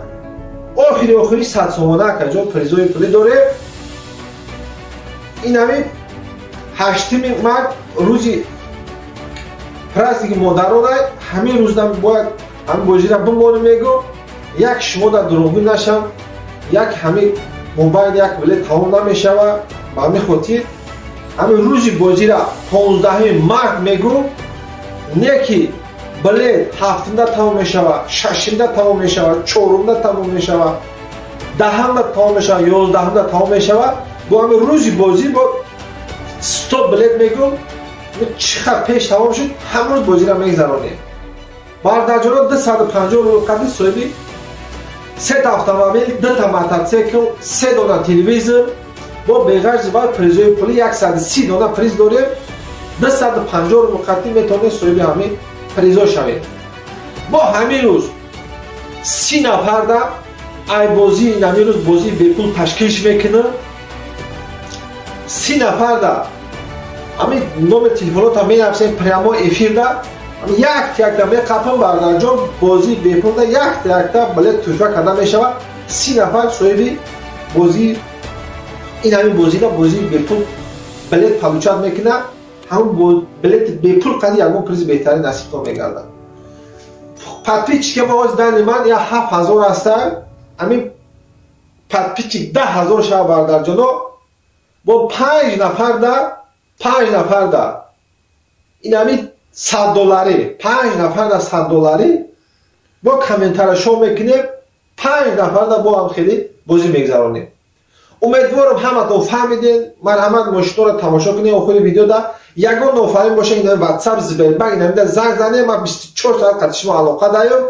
охири охири 100 сомона акаҷон призои пулӣ дорем. Ин ҳамин 8 март рӯзи праздники модарона, ҳамин рӯзам бояд ҳамин бозира бимонем мегӯ, як шумо дар дурӯғгӯ нашам, як ҳамин мобайл як билет тамом намешава. Ба ҳамин хотир ҳамин рӯзи бозира 15 март мегӯ, не ки билет 7-да тамом мешава, 6-да тамом мешава, 4-да тамом мешава, 10-да тамом мешава, 11-да тамом мешава. Бо ҳамин рӯзи бозӣ бо 100 билет мегӯ, чӣ қадр пеш тамом шуд, ҳамрӯз бозира мегзаронем. Бародарҷоно, 250 рубл қадри соҳиби Сета автомобил, дута мотоцикл, се дона телевизор, бо беғарзи баъд призои пули 130 дона приз дорем. 250 рубл қатъӣ метавонед соҳиби ҳамин призо шавед. Мо ҳамин рӯз 30 нафарда ай бозии ҳамин рӯз бозии бепул ташкилш мекунам. 30 нафарда ҳамин номер телефонотам менависем прямо эфирда, якта-якта меқапам бардарҷон, бозии бепулда якта-якта билет туҳфа карда мешавад. 30 нафар соҳиби бозии ин ҳамин бозида бозии бепул билет получат мекунад. Ҳамон билети бепул қади ягон призи беҳтарин насибтон мегардад. Подписчики мо ҳозир дани ман я 7000 ҳастанд. Ҳамин подписчик 10000 шава бардарҷоно, бо 5 нафарда 5 нафарда ин ҳамин 100 долларӣ, 5 нафарда 100 долларӣ бо комментария шоу мекунем, 5 нафарда бо ҳам хеле бозӣ мегзаронем. Умедворам ҳаматон фаҳмиден. Марҳамат мошинҳоро тамошо кунед охири видеода. Ягон нофаҳмӣ боша ин WhatsApp, Сбербанк инамида занг занед, ман 24 соат қати шумо алоқа даём.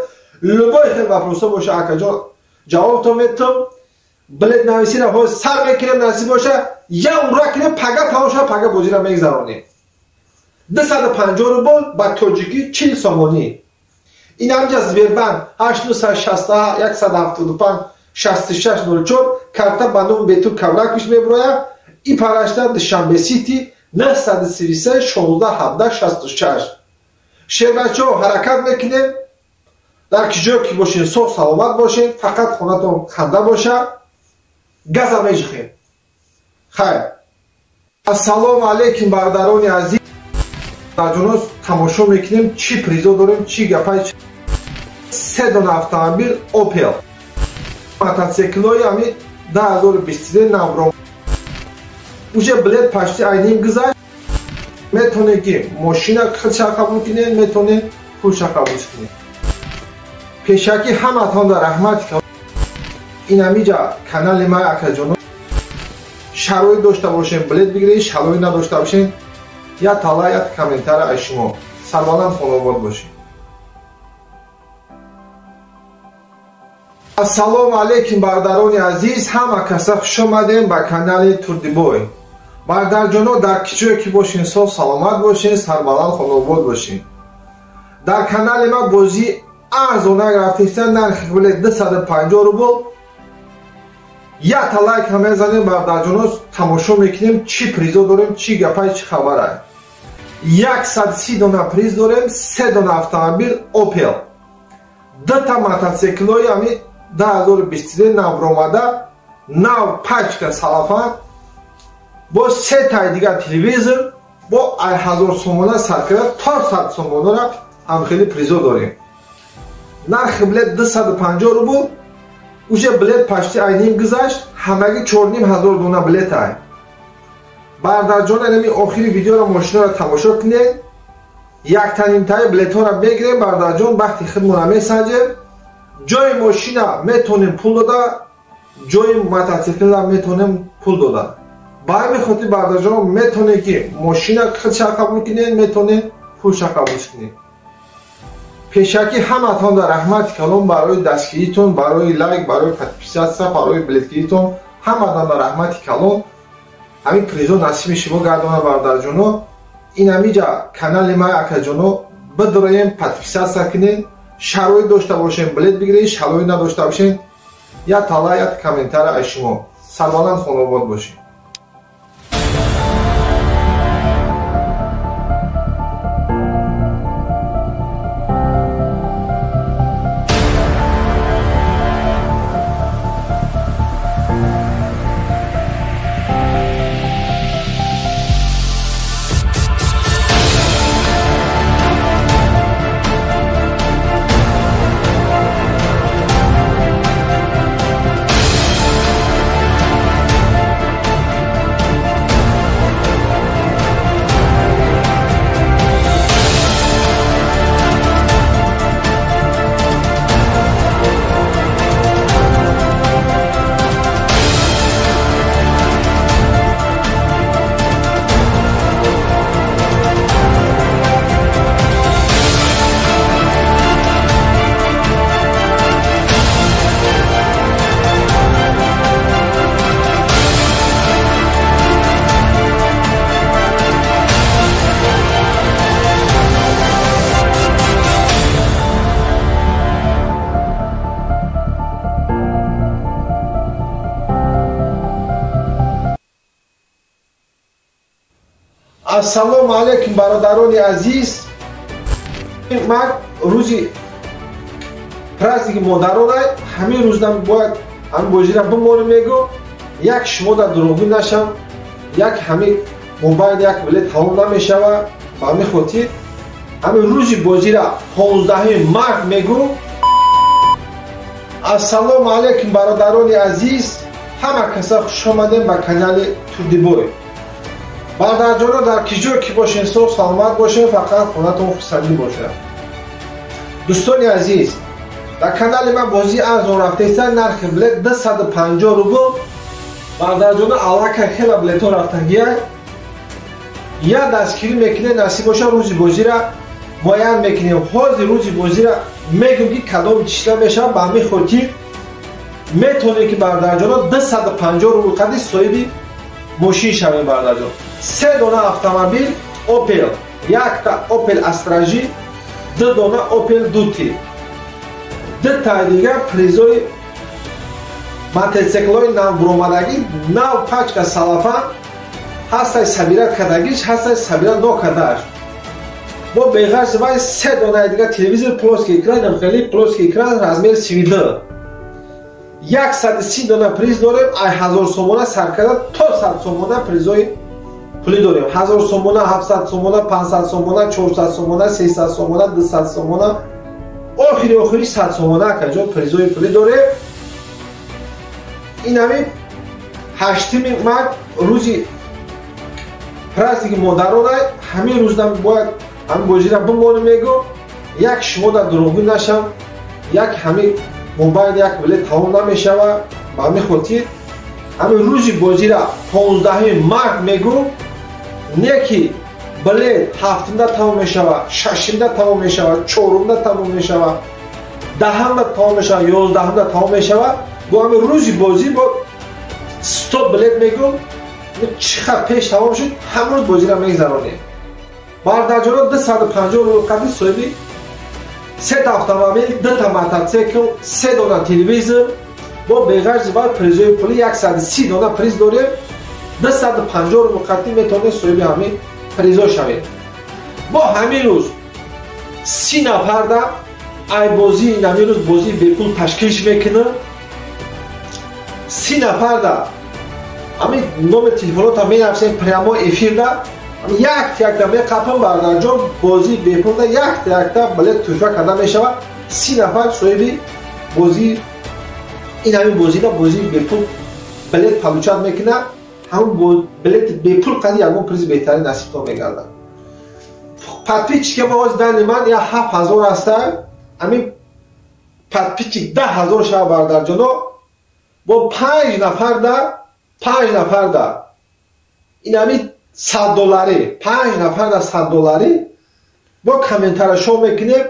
Любой хел вопросо боша акаҷон ҷавобтон метам. Билет нависиро ҳозир сар мекунем, насиб боша я ура кунем, пага тамом шава, пага бозиро мегзаронем. 250 рубл ба тоҷикӣ 40 сомонӣ. Ин ҳамҷа Сбербанк 8961 175 6604 карта ба номи Бетур Кавраквич мебурояд. И парашта Душанбе Сити 933 16 17 66. Шербачаҳо ҳаракат мекунем. Дар ки ҷое ки бошен соғ саломат бошен, фақат хонатон ханда боша. Газа меҷихем. Хайр. Ассалому алайкум бародарони азиз. Ҷоно тамошо мекунем чӣ призо дорем, чӣ гапай. Се дона автомобил Opel, мотоциклҳои ҳамин 2023 навро. Уже билет почти айним гузашт. Метавонед ки мошина худша қабул кунед, метавонед пулша қабул кунед. Пешакӣ ҳаматонда раҳмат. Ин ҳамиҷа канали ман акаҷоно, шароит дошта бошем билет бигиред, шароит надошта бошем я тала я комментария аз шумо. Сарбаланд хонобод бошед. Ассалому алайкум бародарони азиз, ҳама каса хуш омадем ба канали Турдибой. Бародарҷоно, дар ки ҷое ки бошен соғ саломат бошен, сарбаланд хонобод бошен. Дар канали ма бозии арзона рафтеста, нархи билет 250 рубл. Якта лайк ҳам мезанем бародарҷоно, тамошо мекунем чӣ призо дорем, чӣ гапай, чӣ хабарай. 130 дона приз дорем, се дона автомобил Opel, дута мотоциклҳои ҳамин 2023 навромада, нав пачка салафан, бо се таи дигар телевизор, бо 1000 сомона сар карда то 100 сомонара ҳам хеле призо дорем. Нархи билет 250 рубл. Уже билет почти айним гузашт, ҳамагӣ 4500 дона билет ай. Бародарҷон, инами охири видеоро мошинаро тамошо кунед. Яктанимтаи билетҳоро мегирем бародарҷон, бахти худмонро месанҷем. Ҷои мошина метавонем пул дода, ҷои мотоциклра метавонем пул дода. Ба ҳамин хотир бародарҷон метавонед ки мошина худша қабул кунед, метавонед пулша қабул кунед. Пешакӣ ҳаматонда раҳмати калон барои дастгиритон, барои лайк, барои подписаться, барои билетгиритон. Ҳаматонда раҳмати калон. Ҳамин призо насиби шумо гардона бародарҷоно. Ин ҳамиҷа канали ман акаҷоно бидроем, подписаться кунед. Шароит дошта бошем билет бигиред, шароит надошта бошем я тала я комментария аз шумо. Сарбаланд хонобод бошед. Ассалому алайкум бародарони азиз. Ман рӯзи праздники модарона ҳамин рӯздан бояд ҳамин бозира бимонем мегӯ, як шумо дар дурӯғгӯ нашам, як ҳамин мобайл як билет тамом намешава. Ба ҳамин хотир ҳамин рӯзи бозира 15 март мегӯ. Ассалому алайкум бародарони азиз, ҳама каса хуш омадем ба канали Турдибой. Бародарҷоно, дар ки ҷой ки бошен, соғ саломат бошен, фақат хонатон хурсандӣ бошад. Дӯстони азиз, дар канали ман бозии арзон рафтаиста, нархи билет 250 рубл. Бародарҷоно, аллакай хела билетҳо рафтагия. Я дастгирӣ мекунем, насиб боша рӯзи бозира муайян мекунем. Ҳозир рӯзи бозира мегӯм ки кадом числа мешавад. Ба ҳамин хотир метавонем ки бародарҷоно 250 рубл қади соҳиби мошин шавем. Бародарҷон, се дона автомобил Opel, якта Opel Astra J, ду дона Opel Duty, дутаи дигар призои мотоциклҳои навбуромадагӣ, нав пачка салафан ҳастай, сабира кардагиш ҳастай, сабира нокардааш. Бо беғарзи вай се донаи дигар телевизор плоский экран, хеле плоский экран размер 32. 130 дона приз дорем. Ай 1000 сомона сар карда то 100 сомона призои пулӣ дорем. 1000 сомона, 700 сомона, 500 сомона, 400 сомона, 300 сомона, 200 сомона, охири охири 100 сомона акаҷон призои пулӣ дорем. Ин ҳамин 8 март рӯзи праздники модарона ҳамин рӯздан бояд ҳамин бозира бимонем мегӯ, як шумо дар дурӯғгӯ нашам, як ҳамин мобайл як билет тамом намешава. Ба ҳамин хотир ҳамин рӯзи бозира 15 март мегӯ, не ки билет 7-да тамом мешава, 6-да тамом мешава, 4-да тамом мешава, 10-да тамом мешава, 11-да тамом мешава. Бо ҳамин рӯзи бозӣ бо 100 билет мегӯ, чӣ қадр пеш тамом шуд, ҳам рӯз бозира мегзаронем. Бародарҷоно, 250 рубл қади соҳиби сета автомобил, дута мотоцикл, се дона телевизор, бо беғарзи вай призои пулӣ 130 дона приз дорем. 250 рубл қади метавонед соҳиби ҳамин призо шавед. Бо ҳамин рӯз 30 нафарда ай бозии ҳамин рӯз бозии бепул ташкилш мекунам. 30 нафарда ҳамин номер телефонотам менависем прямо эфирда, якта меқапам. Бародарҷон, бозии бепулда якта билет тӯҳфа карда мешавад. 30 нафар соҳиби бозии ин ҳамин бозида бозии бепул билет получать мекунад. Ҳамон билети бепул қади ягон призи беҳтарин насибтон мегардад. Подписчики ма ҳозир дани ман я 7000 ҳаста, ҳамин подписчик 10000 шава. Бародарҷоно, бо 5 нафарда, 5 нафарда ин ҳамин 100 долларӣ, 5 нафарда 100 долларӣ бо комментария шоу мекунем.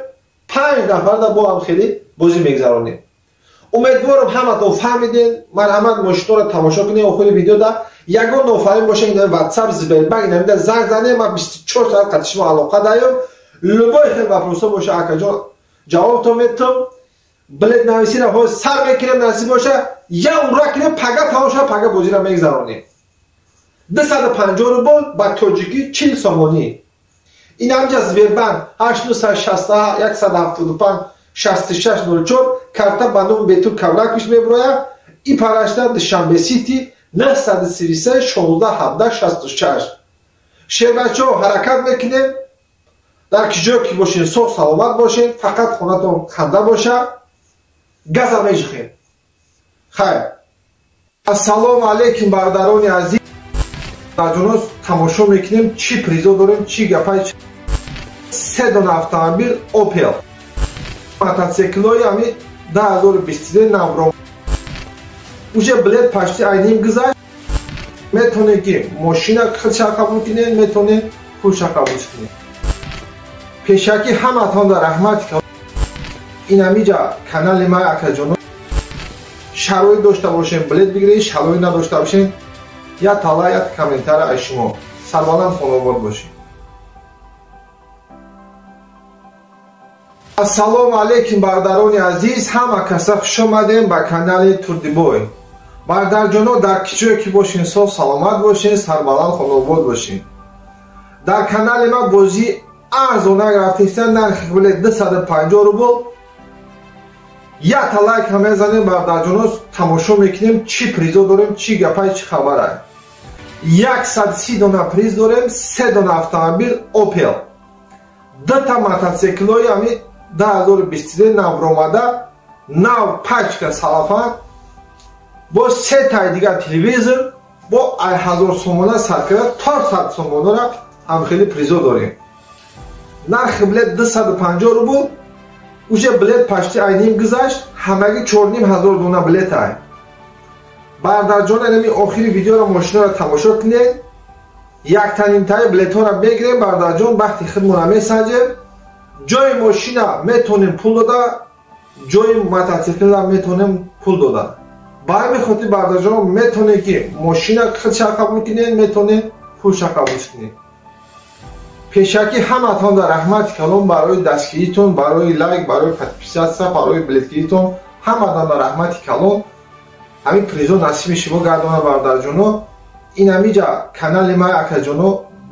5 нафарда бо ҳам хеле бозӣ мегзаронем. Умедворам ҳаматон фаҳмиден. Марҳамат, мошинҳоро тамошо кунед. Охири видеода ягон нофаҳмӣ боша, ин WhatsApp, Сбербанк инамида занг занем, ман 24 соат қати шумо алоқа даём. Любой хел вопросо боша, акаҷон, ҷавобтон метам. Билет нависира ҳозир сар мекунем, насиб боша я ура кунем, пага тамом шава, пага бозиро мегзаронем. 250 рубл ба тоҷикӣ 40 сомонӣ. Ин ҳамҷа Сбербанк 861 175 6604 карта ба номи Бетур Кавраквич мебурояд. И парашта Душанбе Сити 933 16 17 66. Шербачо, ҳаракат мекунем. Дар ки ҷое ки бошен, соғ саломат бошен, фақат хонатон ханда боша, газа межихем. Хайр. Ассалому алайкум бародарони азиз. Бародарҷоно, тамошо мекунем чӣ призо дорем, чӣ гапай. Се дона автомобил Opel, мотоциклҳои ҳамин 2023 навро, уже билет почти айним гузашт. Метавонед ки мошина худша қабул кунед, метавонед пулша қабул кунед. Пешакӣ ҳаматон дар раҳмат. Ин ҳамиҷа канали ман, акаҷоно, шароит дошта бошем билет бигиред, шароит надошта бошем я тала, я комментария аз шумо. Сарбаланд, хонобод бошед. Ассалому алайкум бародарони азиз, ҳама каса хуш омадем ба канали Турдибой. Бародарҷоно, дар ки ҷое ки бошен, соғ саломат бошен, сарбаланд, хонобод бошен. Дар канали ма бозӣ арзона рафтеста, нархи билет 250 рубл. Якта лайк ҳам мезанем бародарҷоно, тамошо мекунем чӣ призо дорем, чӣ гапай, чӣ хабарай. 130 дона приз дорем, 3 дона автомобил Opel, 2 мотоциклҳои ҳами 2023 навромада, нав пачка салафан, бо 3 таи дигар телевизор, бо 1000 сомона сар карда то 100 сомонара ҳам хеле призо дорем. Нархи билет 250 рубл, уже билет почти айним гузашт, ҳамагӣ 4500 дона билет ай. Бародарҷон, инами охири видеоро мошинаро тамошо кунед, яктанимтаи билетҳоро мегирем бародарҷон, бахти худмонро месанҷем. Ҷои мошина метонем пул дода, ҷои мотоциклра метонем пул дода. Ба ҳамин хотир бародарҷон метонем ки мошина худша қабул кунед, метонем пулша қабул кунед. Пешакӣ ҳаматон дар раҳмати калон барои дастгиритон, барои лайк, барои подписаться, барои билетгиритон, ҳаматон дар раҳмати калон. Ҳамин призо насиби шумо гардона бародарҷоно. Ин ҳамиҷа канали ма акаҷоно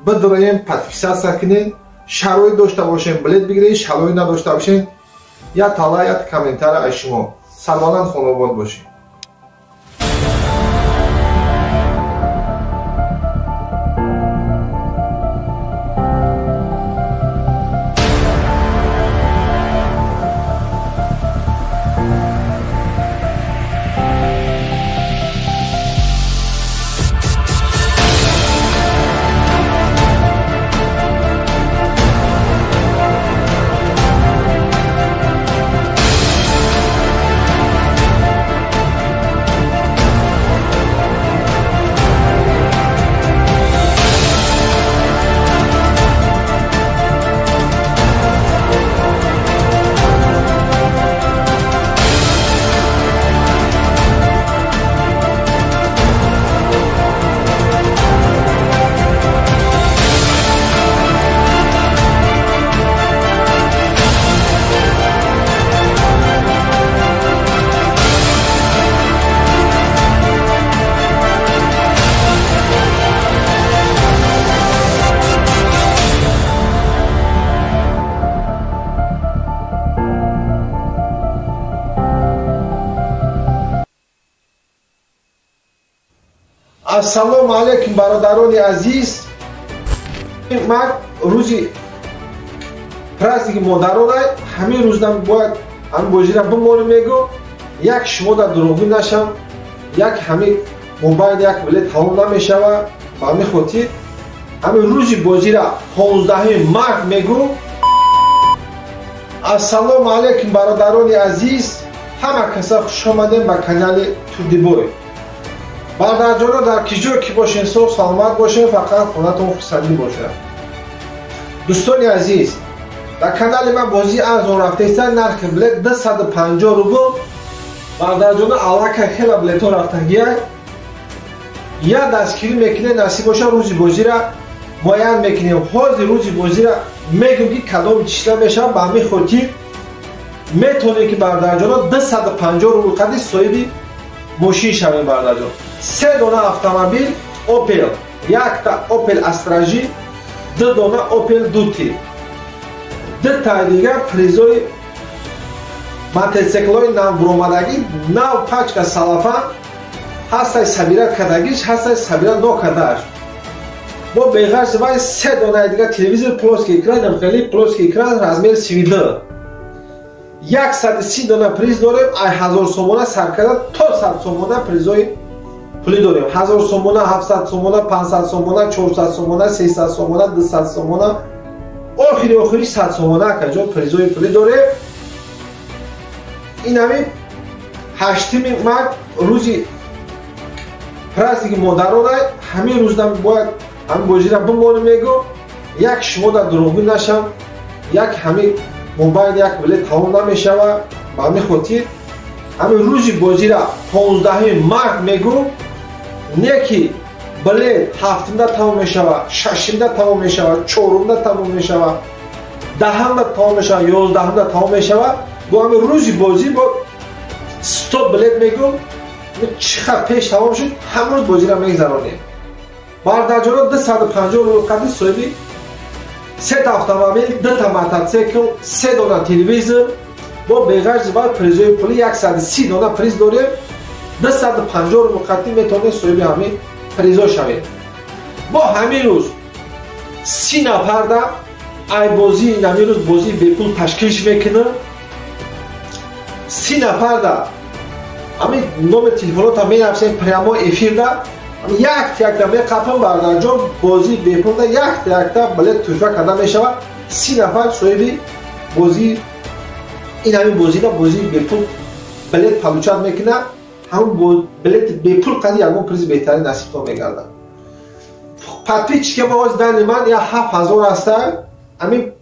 бидроем, подписаться кунед, шароит дошта бошем билет бигиред, шароит надошта бошем як тала, як комментара аз шумо. Сарбаланд хонобод бошед. Ассалому алайкум бародарони азиз. Ман рӯзи праздники модарона ҳамин рӯзам бояд ҳамин бозира бимонем мегӯ, як шумо дар дурӯғгӯ нашам, як ҳамин мобайл як билет тамом намешава. Ба ҳамин хотир ҳамин рӯзи бозира 15 март мегӯ. Ассалому алайкум бародарони азиз, ҳама каса хуш омадем ба канали Турдибой. Бародарҷоно, дар ки ҷой ки бошен, соғ саломат бошен, фақат хонатон хурсандӣ бошад. Дӯстони азиз, дар канали ман бозии арзон рафтеста, нархи билет 250 рубл. Бародарҷоно, аллакай хела билетҳо рафтагия. Я дастгирӣ мекунед, насиб боша рӯзи бозира муайян мекунем. Ҳозир рӯзи бозира мегӯм ки кадом числа мешавад. Ба ҳамин хотир метавонед ки бародарҷоно 250 рубл қади соҳиби мошин шавем бародарҷон. 3 дона автомобил Opel, якта Opel Astra J, 2 дона Opel Duty, 2 таи дигар призои мотоциклҳои навбуромадагӣ, нав пачка салафан, ҳастай сабира кардагиш, ҳастай сабира нокардааш. Бо беғарз вай 3 донаи дигар телевизор плоский экран, хеле плоский экран размер 32. 130 дона приз дорем, ай 1000 сомона сар карда то 100 сомона призои пулӣ дорем. 1000 сомона, 700 сомона, 500 сомона, 400 сомона, 300 сомона, 200 сомона, охири охири 100 сомона акаҷон призои пулӣ дорем. Ин ҳамин 8 март рӯзи праздники модарона, ҳамин рӯзам бояд ҳамин бозира бимонем мегӯ, як шумо дар дурӯғгӯ нашам, як ҳамин мобайл як билет тамом намешава. Ба ҳамин хотир ҳамин рӯзи бозира 15 март мегӯ, не ки билет 7-да тамом мешава, 6-да тамом мешава, 4-да тамом мешава, 10-да тамом мешава, 11-да тамом мешава. Бо ҳамин рӯзи бозӣ бо 100 билет мегӯ, чӣ қадр пеш тамом шуд, ҳамрӯз бозиро мегзаронем. Бародарҷоно, 250 рубл қадри соҳиби Сета автомобил, дута мотоцикл, се дона телевизор, бо беғарзи вай призои пули 130 дона приз дорем. 250 рубл қатъӣ метавонед соҳиби ҳамин призо шавед. Бо ҳамин рӯз 30 нафарда ай бозии ҳамин рӯз бозии бепул ташкил мекунам. 30 нафарда ҳамин номер телефонота менависем прямо эфирда, якта-якта меқапам бардарҷон, бозии бепулда якта-якта билет туҳфа карда мешавад. 30 нафар соҳиби бозии ин ҳамин бозида бозии бепул билет получат мекунад. Ҳамон билети бепул қади ягон призи беҳтарин насибтон мегардад. Подписчики ма ҳоз дани ман я 7000 аста, ҳамин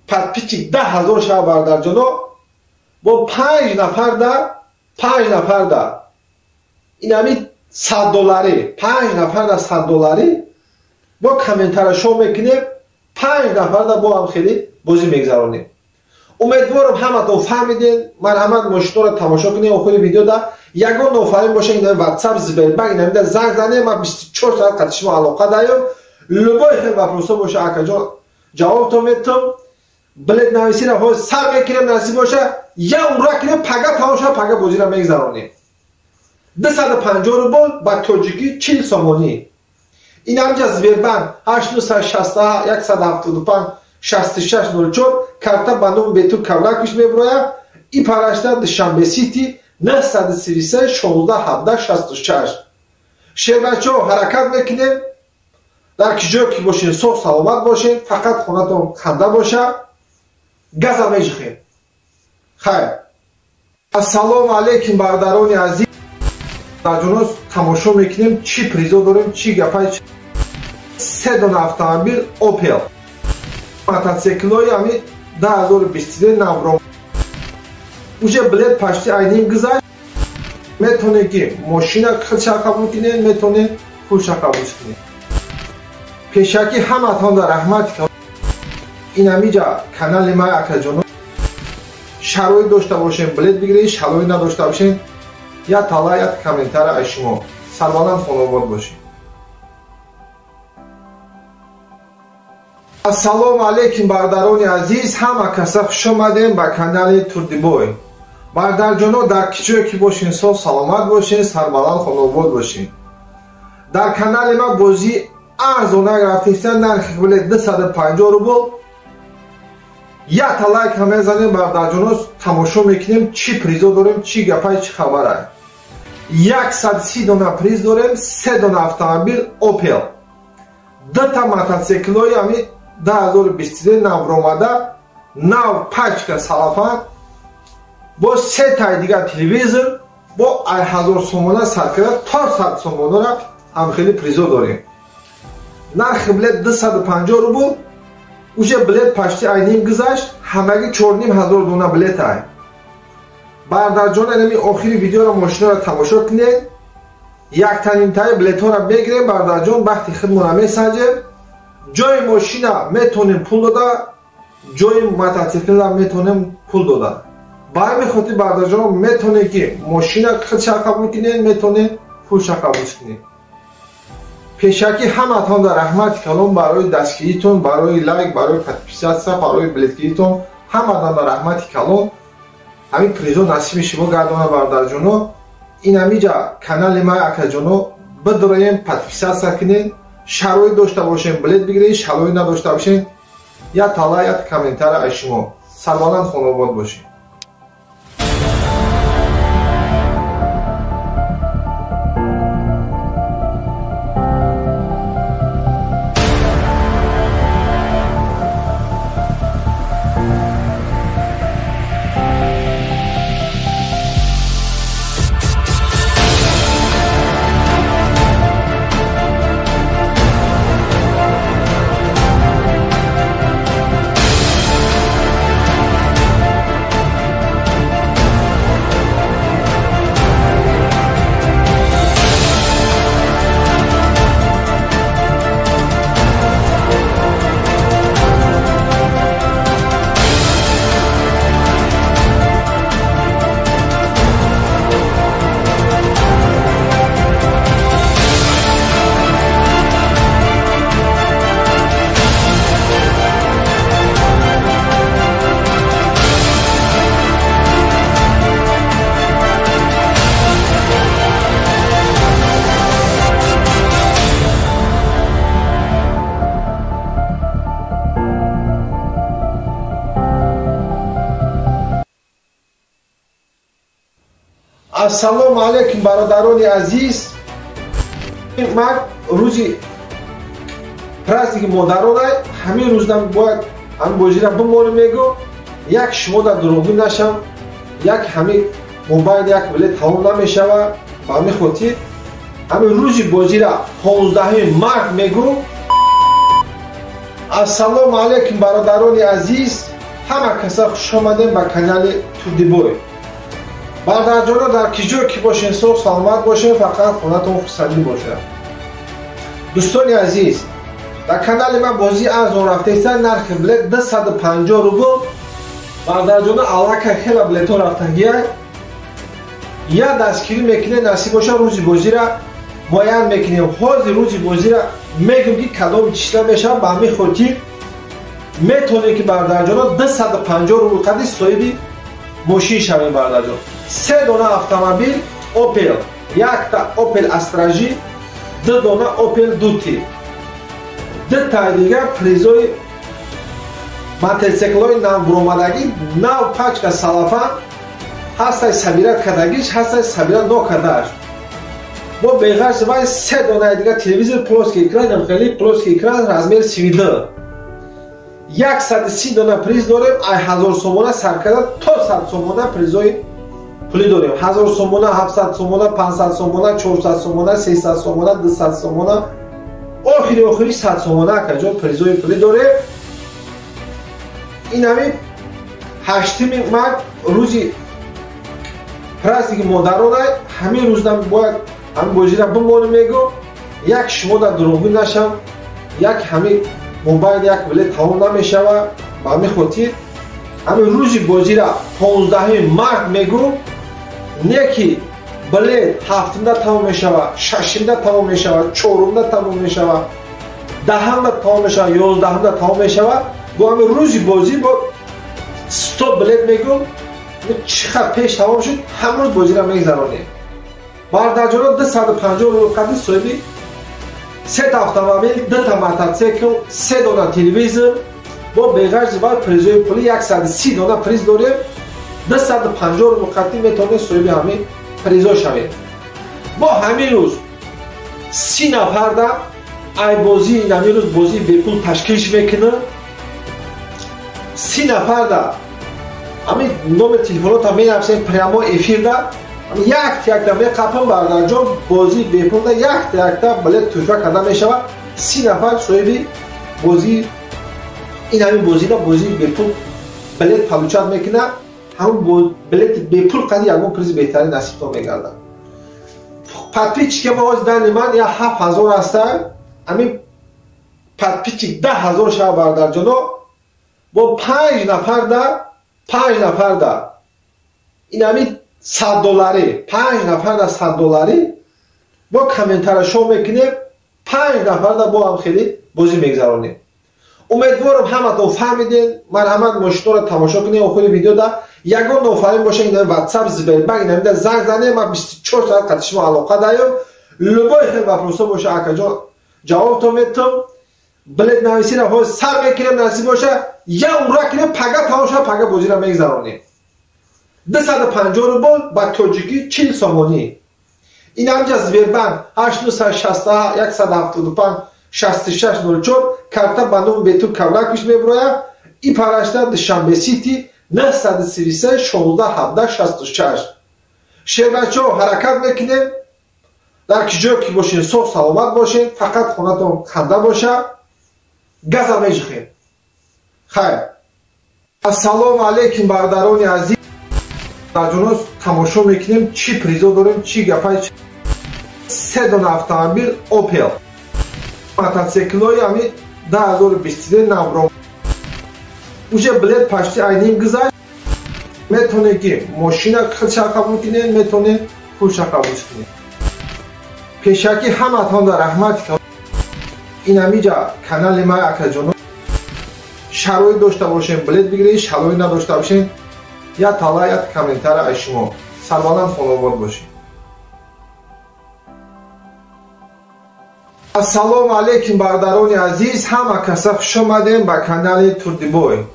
подписчик 10000 шава бардарҷоно, бо 5 нафарда, 5 нафарда ин ҳамин 100 доллари, 5 нафарда 100 доллари бо комментара шоу мекунем, 5 нафарда бо ҳам хеле бозӣ мегзаронем. Умедворам ҳаматон фаҳмиден. Марҳамат, мошинҳоро тамошо кунед охири видеода. Ягон нофаҳмӣ боша, ин WhatsApp, Сбербанк, ин ҳамида занг занед, ман 24 соат қати шумо алоқа даём. Любой хел вопросо боша, акаҷон, ҷавобтон метам. Билет нависиро ҳоз сар мекунем, насиб боша, я ура кунем, пага тамом шава, пага бозиро мегзаронем. 250 рубл ба тоҷикӣ 40 сомонӣ. Ин ҳамҷа Сбербанк 861 175 6604 карта ба номи Бетур Кавлаквич меброяд. И парашта Душанбе Сити 933 16 17 66. Шербачо, ҳаракат мекунем. Дар ки ҷое ки бошед, соғ саломат бошед, фақат хонатон ханда боша, газа меҷихем. Хайр. Ассалому алайкум, бародарони азиз. Ҷоноз тамошо мекунем, чӣ призо дорем, чӣ гапай. Се дона автомобил Opel, мотоциклҳои ҳамин 2023 навро. Уже билет почти айним гузашт. Метавонед ки мошина худша қабул кунед, метавонед пулша қабул кунед. Пешакӣ ҳаматонда раҳмат. Ин ҳамиҷа канали ман, акаҷоно, шароит дошта бошем, билет бигиред, шароит надошта бошем, я тала, я комментара аз шумо. Сарбаланд, хонобод бошед. Ассалому алайкум, бародарони азиз, ҳама каса хуш омадем ба канали Турдибой. Бародарҷоно, дар ки ҷое ки бошен, соғ саломат бошен, сарбаланд, хонобод бошен. Дар канали ман бозии арзонак рафтеста, нархи билет 250 рубл. Якта лайк ҳам мезанем, бародарҷоно, тамошо мекунем, чӣ призо дорем, чӣ гапай, чӣ хабарай. 130 дона приз дорем, се дона автомобил Opel, дута мотоциклҳои ҳамин 2023 навромада, нав пачка салафан, бо се таи дигар телевизор, бо 1000 сомона сар карда то 100 сомонара ҳам хеле призо дорем. Нархи билет 250 рубл. Уже билет почти айним гузашт, ҳамагӣ 4500 дона билет ай. Бародарҷон, ҳамин охири видеоро мошинаро тамошо кунед. Яктанимтаи билетҳоро мегирем, бародарҷон, бахти худмонро месанҷем. Ҷои мошина метавонем пул дода, ҷои мотоциклра метавонем пул дода. Ба ҳамин хотир, бародарҷон, метавонед ки мошина худша қабул кунед, метавонед пулша қабул кунед. Пешакӣ ҳаматонда раҳмати калон барои дастгиритон, барои лайк, барои подписаться, барои билетгиритон. Ҳаматонда раҳмати калон. Ҳамин призо насиби шумо гардона, бародарҷоно. Ин ҳамиҷа канали ман, акаҷоно, бидроем, подписаться кунед. Шароит дошта бошем, билет бигиред, шароит надошта бошем, я тала, я комментара аз шумо. Сарбаланд, хонобод бошед. Ассалому алайкум бародарони азиз. Ман рӯзи праздники модарона ҳамин рӯздан бояд ҳамин бозира бимонем мегӯ, як шумо дар дурӯғгӯ нашам, як ҳамин мобайл як билет тамом намешава. Ба ҳамин хотир ҳамин рӯзи бозира 15 март мегӯ. Ассалому алайкум бародарони азиз, ҳама каса хуш омадем ба канали Турдибой. Бародарҷоно, дар ки ҷое ки бошен, соғ саломат бошен, фақат хонатон хурсандӣ бошад. Дӯстони азиз, дар канали ман бозии арзон рафтаиста, нархи билет 250 рубл. Бародарҷоно, аллакай хела билетҳо рафтагия. Я дастгирӣ мекунем, насиб боша рӯзи бозира муайян мекунем. Ҳозир рӯзи бозира мегӯм ки кадом числа мешавад. Ба ҳамин хотир метавонем ки бародарҷоно 250 рубл қади соҳиби мошин шавем. Бародарҷон, се дона автомобил Opel, якта Opel Astra J, ду дона Opel Duty, дутаи дигар призои мотоциклҳои навбуромадагӣ, нав пачка салафан ҳастай, сабира кардагиш ҳастай, сабира нокардааш. Бо беғарз вай се донаи дигар телевизор плоский экран, хеле плоский экран размер 32. 130 дона приз дорем. Ай 1000 сомона сар карда то 100 сомона призои пулӣ дорем. 1000 сомона, 700 сомона, 500 сомона, 400 сомона, 300 сомона, 200 сомона, охири охири 100 сомона акаҷон призои пулӣ дорем. Ин ҳамин 8 март рӯзи праздники модарона ҳамин рӯздан бояд ҳамин бозира бимонем мегӯ, як шумо дар дурӯғгӯ нашам, як ҳамин мобайл як билет тамом намешава. Ба ҳамин хотир ҳамин рӯзи бозира 15 март мегӯ, не ки билет 7-да тамом мешава, 6-да тамом мешава, 4-да тамом мешава, 10-да тамом мешава, 11-да тамом мешава. Бо ҳамин рӯзи бозӣ бо 100 билет мегӯ, чӣ қадр пеш тамом шуд, ҳамин рӯз бозира мегзаронем. Бародарҷоно, 250 рубл қади соҳиби сета автомобил, дута мотоцикл, се дона телевизор, бо беғарзи вай призои пулӣ 130 дона приз дорем. 250 рубл қади метавонед соҳиби ҳамин призо шавед. Бо ҳамин рӯз 30 нафарда ай бозии ҳамин рӯз бозии бепул ташкил мекунад. 30 нафарда ҳамин номер телефонота менависем прямо эфирда, якта якта меқапам. Бародарҷон, бозии бепулда якта якта билет тӯҳфа карда мешавад. 30 нафар соҳиби бозии ин ҳамин бозида бозии бепул билет получать мекунад. Ҳамон билети бепул қади ягон призи беҳтарин насибтон мегардад. Подписчики ма ҳозир дани ман я 7000 ҳаста, ҳамин подписчик 10 000 шава. Бародарҷоно, бо 5 нафарда, 5 нафарда ин ҳамин 100 долларӣ, 5 нафарда 100 долларӣ бо комментара шоу мекунем, 5 нафарда бо ҳам хеле бозӣ мегзаронем. Умедворам ҳаматон фаҳмидем. Марҳамат, мошинҳоро тамошо кунем. Охири видеода ягон нофаҳмӣ боша, ин ватсап, Сбербанк инамида занг занем, ман 24 соат қати шумо алоқа даём. Любой хел вопросо боша, акаҷон, ҷавобтон метам. Билет нависира ҳозир сар мекунем, насиб боша я ура кунем, пага тамом шава, пага бозиро мегзаронем. 250 рубл, ба тоҷикӣ 40 сомонӣ. Ин ҳамҷа Сбербанк 861 175 6604, карта ба номи Бетур Кавраквич мебирояд. И парашта Душанбе Сити 933 16 17 66. Шербачо, ҳаракат мекунем. Дар ки ҷое ки бошен, соғ саломат бошен, фақат хонатон ханда боша. Газа межихем. Хайр. Ассалому алайкум бародарони азиз. Ҷоно, тамошо мекунем, чӣ призо дорем, чӣ гапай. Се дона автомобил Opel, мотоциклҳои ҳамин 2023 навро, уже билет почти айним гузашт. Метавонед ки мошина худша қабул кунед, метавонед пулша қабул кунед. Пешакӣ ҳаматонда раҳмат. Ин ҳамиҷа канали ман, акаҷоно, шароит дошта бошем, билет бигиред, шароит надошта бошем, я тала, я комментара аз шумо. Сарбаланд, хонобод бошед. Ассалому алайкум бародарони азиз, ҳама каса хуш омадем ба канали Турдибой.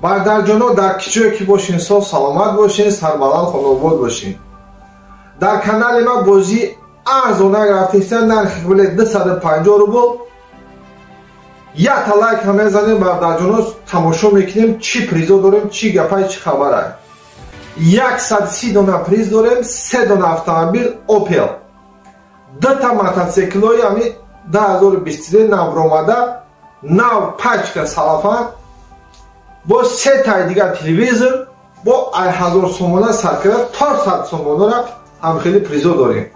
Бародарҷоно, дар ки ҷое ки бошен, соғ саломат бошен, сарбаланд, хонобод бошен. Дар канали ма бозӣ арзонак рафтеста, нархи билет 250 рубл. Якта лайк ҳам мезанем бародарҷоно, тамошо мекунем чӣ призо дорем, чӣ гапай, чӣ хабарай. 130 дона приз дорем, 3 дона автомобил Opel, 2 мотоциклҳои ҳами 2023 навромада, нав пачка салафан, бо 3 таи дигар телевизор, бо 1000 сомона сар карда то 100 сомонара ҳам хеле призо дорем.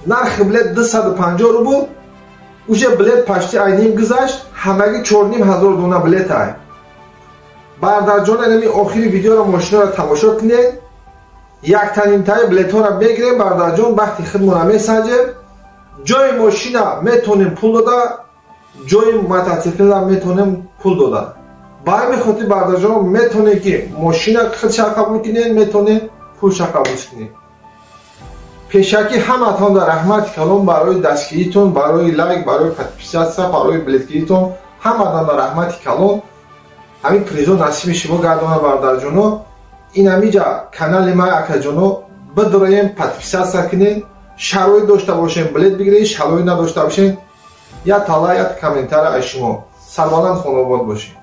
Нархи билет 250 рубл, уже билет пашти айним гузашт, ҳамагӣ 4500 дона билет ай. Бародарҷон, инами охири видеоро мошинаро тамошо кунед. Яктанимтаи билетҳоро мегирем бародарҷон, бахти худмонро месанҷем. Ҷои мошина метонем пул дода, ҷои мотоциклра метонем пул дода. Ба ҳамин хотир бародарҷон метонем ки мошина худша қабул кунем, метонем пулша қабул кунем. Пешакӣ ҳаматон дар раҳмати калон барои дастгиритон, барои лайк, барои подписаться, барои билетгиритон, ҳаматон дар раҳмати калон. Ҳамин призо насиби шумо гардона бародарҷоно. Ин ҳамиҷа канали ма акаҷоно бидороем, подписаться кунед, шароит дошта бошем билет бигиред, шароит надошта бошем як тала, як комментария аз шумо. Сарбаланд хонобод бошед.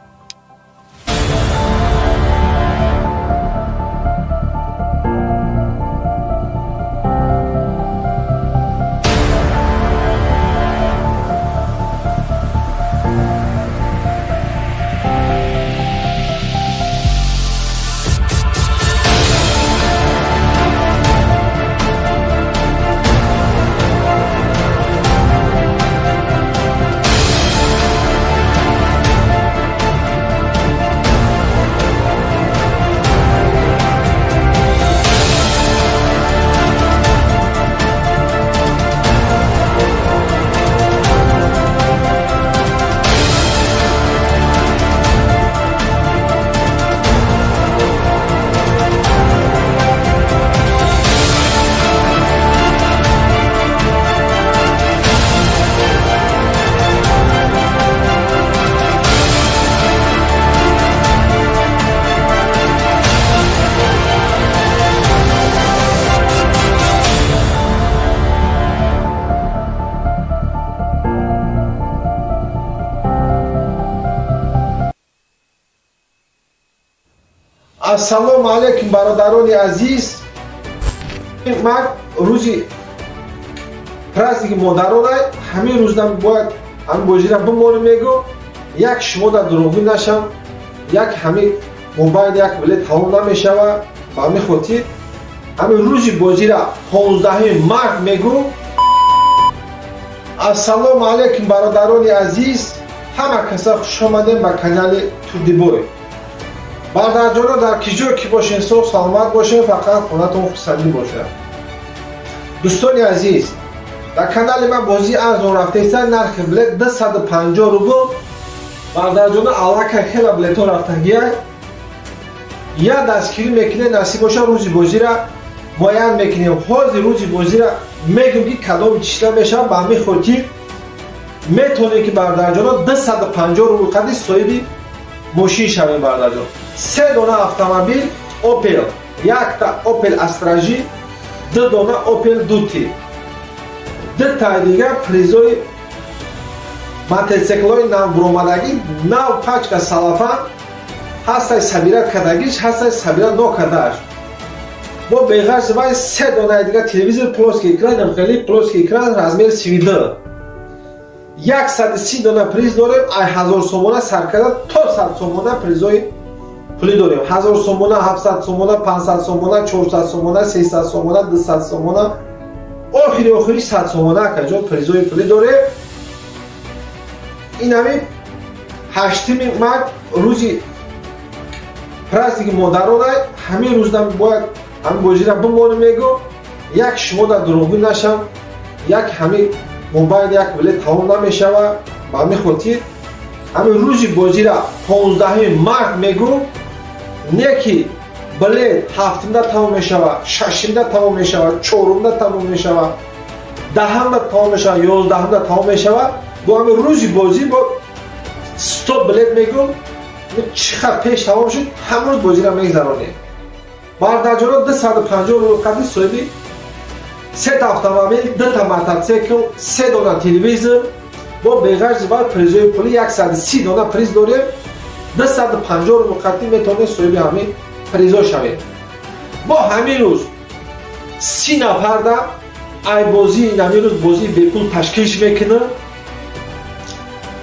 Ассалому алайкум бародарони азиз. Ман рӯзи праздники модарона ҳамин рӯзам бояд ҳамин бозира бимонем мегӯ, як шумо дар дурӯғгӯ нашам, як ҳамин мобайл як билет тамом намешава. Ба ҳамин хотир ҳамин рӯзи бозира 15 март мегӯ. Ассалому алайкум бародарони азиз, ҳама каса хуш омадем ба канали Турдибой. Бародарҷоно, дар ки ҷое ки бошен, соғ саломат бошен, фақат хонатон хурсандӣ бошад. Дӯстони азиз, дар канали ман бозӣ арзон рафтеста, нархи билет 250 рубл. Бародарҷоно, аллакай хела билетҳо рафтагия. Я дастгирӣ мекунед, насиб боша рӯзи бозира муайян мекунем. Ҳозир рӯзи бозира мегӯм ки кадом числа мешавад. Ба ҳамин хотир метавонед ки бародарҷоно 250 рубл қади соҳиби мошин шавем бародарҷон. 3 дона автомобил Opel, якта Opel Astra J, 2 дона Opel Duty, 2 таи дигар призои мотоциклҳои навбуромадагӣ, нав пачка салафан, ҳастай сабира кардагиш, ҳастай сабира нокардааш. Бо беғарз вай 3 донаи дигар телевизор плоский экран, хеле плоский экран размер 32. 130 дона приз дорем, ай 1000 сомона сар карда то 100 сомона призои пулӣ дорем. 1000 сомона, 700 сомона, 500 сомона, 400 сомона, 300 сомона, 200 сомона, охири охири 100 сомона акаҷон призои пулӣ дорем. Ин ҳамин 8 март рӯзи праздники модарона, ҳамин рӯзам бояд ҳамин бозира бимонем мегӯ, як шумо дар дурӯғгӯ нашам, як ҳамин мобайл як билет тамом намешава. Ба ҳамин хотир ҳамин рӯзи бозира 15 март мегӯ, не ки билет 7-да тамом мешава, 6-да тамом мешава, 4-да тамом мешава, 10-да тамом мешава, 11-да тамом мешава. Бо ҳамин рӯзи бозӣ бо 100 билет мегӯ, чӣ қадр пеш тамом шуд, ҳамрӯз бозира мегзаронем. Бародарҷоно, 250 рубл қадри соҳиби Сета автомобил, дута мотоцикл, се дона телевизор, бо беғарзи вай призои пули 130 дона приз дорем. 250 рубл қатъӣ метавонед соҳиби ҳамин призо шавед. Мо ҳамин рӯз 30 нафарда ай бозии ҳамин рӯз бозии бепул ташкил мекунем.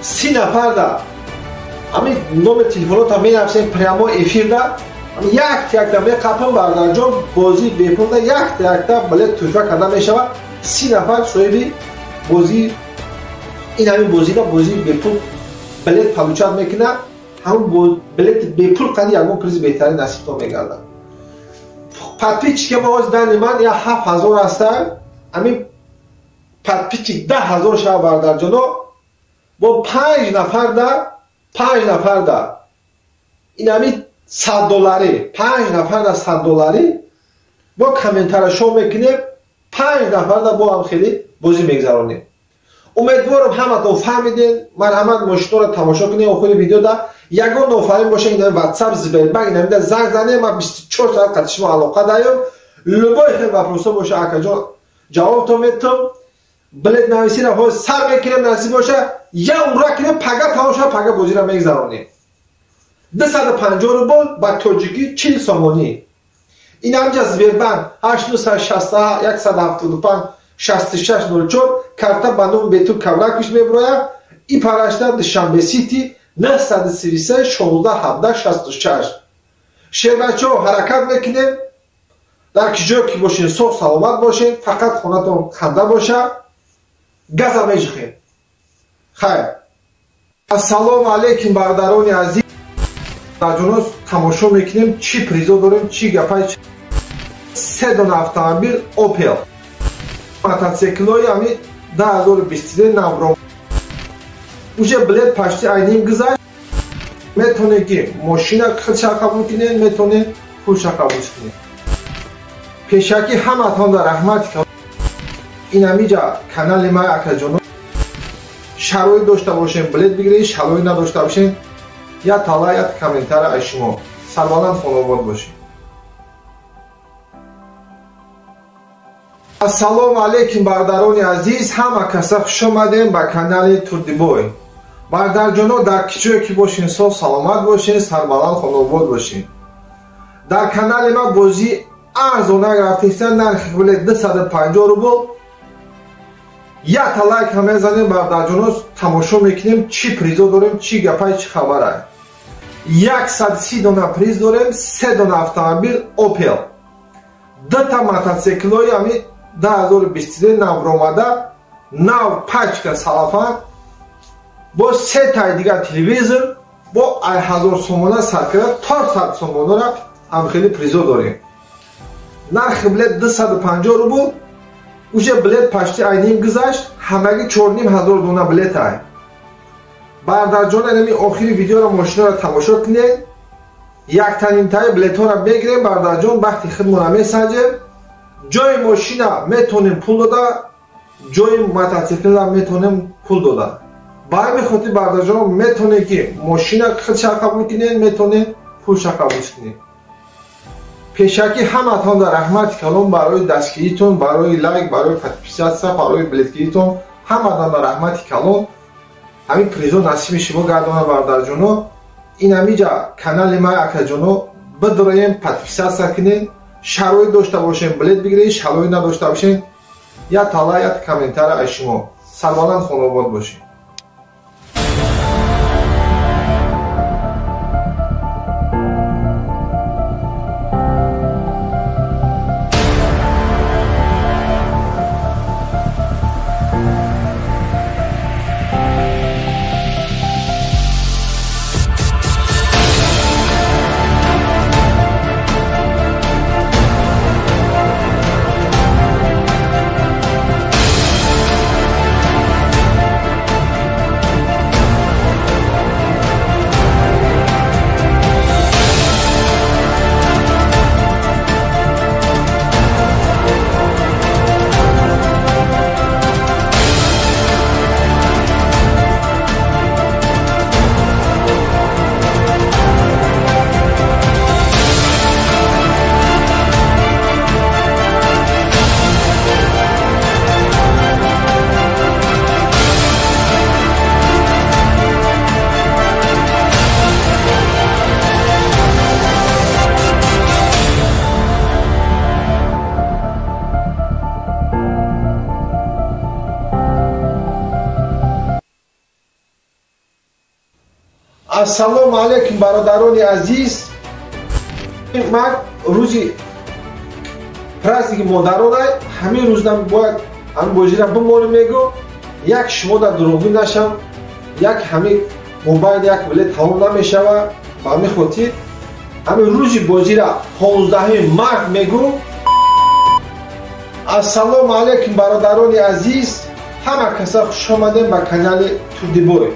30 нафарда ҳамин номер телефонота менависем прямо эфирда, якта-якта меқапам бардарҷон, бозии бепулда якта-якта билет туҳфа карда мешавад. 30 нафар соҳиби бозии ин ҳамин бозида бозии бепул билет получать мекунад. Ҳамон билети бепул қади ягон призи беҳтарин насибтон мегардад. Подписчики мо ҳозир дани ман я 7000 ҳаста, ҳамин подписчик 10000 шава бардарҷоно, бо 5 нафарда, 5 нафарда ин ҳамин 100 долларӣ, 5 нафарда 100 долларӣ бо комментара шоу мекунем, 5 нафарда бо ҳам хеле бозӣ мегзаронем. Умедворам ҳаматон фаҳмидем. Марҳамат, мошинҳоро тамошо кунед охири видеода. Ягон нофаҳмӣ боша, ин WhatsApp, Сбербанк, инамида занг занем, ман 24 соат қати шумо алоқа даём. Любой хел вопросо боша, акаҷон, ҷавобтон метам. Билет нависиро ҳозир сар мекунем, насиб боша, я ура кунем, пага тамом шава, пага бозиро мегзаронем. 250 рубл ба тоҷикӣ 40 сомонӣ. Ин ҳамҷа Сбербанк 8961 175 6604 карта ба номи Бетул Кавраквич меброяд. И парашта Душанбе Сити 933 16 17 66. Шербачо, ҳаракат мекунем. Дар ки ҷое ки бошен, соғ саломат бошен, фақат хонатон ханда боша. Газа меҷихем. Хайр. Ассалому алайкум, бародарони азиз. Ҷонос тамошо мекунем, чӣ призо дорем, чӣ гапай. Се дона автомобил Opel, мотоциклҳои ҳамин 2023 навро. Уже билет почти айним гузашт. Метавонед ки мошина худша қабул кунед, метавонед пулша қабул кунед. Пешакӣ ҳаматонда раҳмат. Ин ҳамиҷа канали ман, акаҷоно, шароит дошта бошем, билет бигиред, шароит надошта бошем, я тала, я комментара аз шумо. Сарбаланд, хонобод бошед. Ассалому алайкум, бародарони азиз, ҳама каса хуш омадем ба канали Турдибой. Бародарҷоно, дар ки ҷое ки бошен, соғ саломат бошен, сарбаланд, хонобод бошен. Дар канали ман бозӣ арзонак рафтеста, нархи билет 250 рубл. Якта лайк ҳам мезанем, бародарҷоно, тамошо мекунем, чӣ призо дорем, чӣ гапай, чӣ хабара. 130 дона приз дорем, се дона автомобил Opel, дута мотоциклҳои ҳамин 2023 навромада, нав пачка салафан, бо се таи дигар телевизор, бо 1000 сомона сар карда то 100 сомонара ҳам хеле призо дорем. Нархи билет 250 рубл. Уже билет почти айним гузашт, ҳамагӣ 4500 дона билет ай. Бародарҷон, инами охири видеоро мошинаро тамошо кунед. Яктанимтаи билетҳоро мегирем, бародарҷон, бахти худмонро месанҷем. Ҷои мошина метавонем пул дода, ҷои мотоциклра метавонем пул дода. Ба ҳамин хотир, бародарҷон, метавонед ки мошина худша қабул кунед, метавонед пулша қабул кунед. Пешакӣ ҳаматонда раҳмати калон барои дастгиритон, барои лайк, барои подписаться, барои билетгиритон. Ҳаматонда раҳмати калон. Ҳамин призо насиби шумо гардона, бародарҷоно. Ин ҳамиҷа канали ман, акаҷоно, бидроем, подписаться кунед. Шароит дошта бошем, билет бигиред, шароит надошта бошем, я тала, я комментара аз шумо. Сарбаланд, хонобод бошед. Ассалому алайкум бародарони азиз. Ман рӯзи праздники модарона ҳамин рӯзам бояд ҳамин бозира бимонем мегӯ, як шумо дар дурӯғгӯ нашам, як ҳамин мобайл як билет тамом намешава. Ба ҳамин хотир ҳамин рӯзи бозира 15 март мегӯ. Ассалому алайкум бародарони азиз, ҳама каса хуш омадем ба канали Турдибой.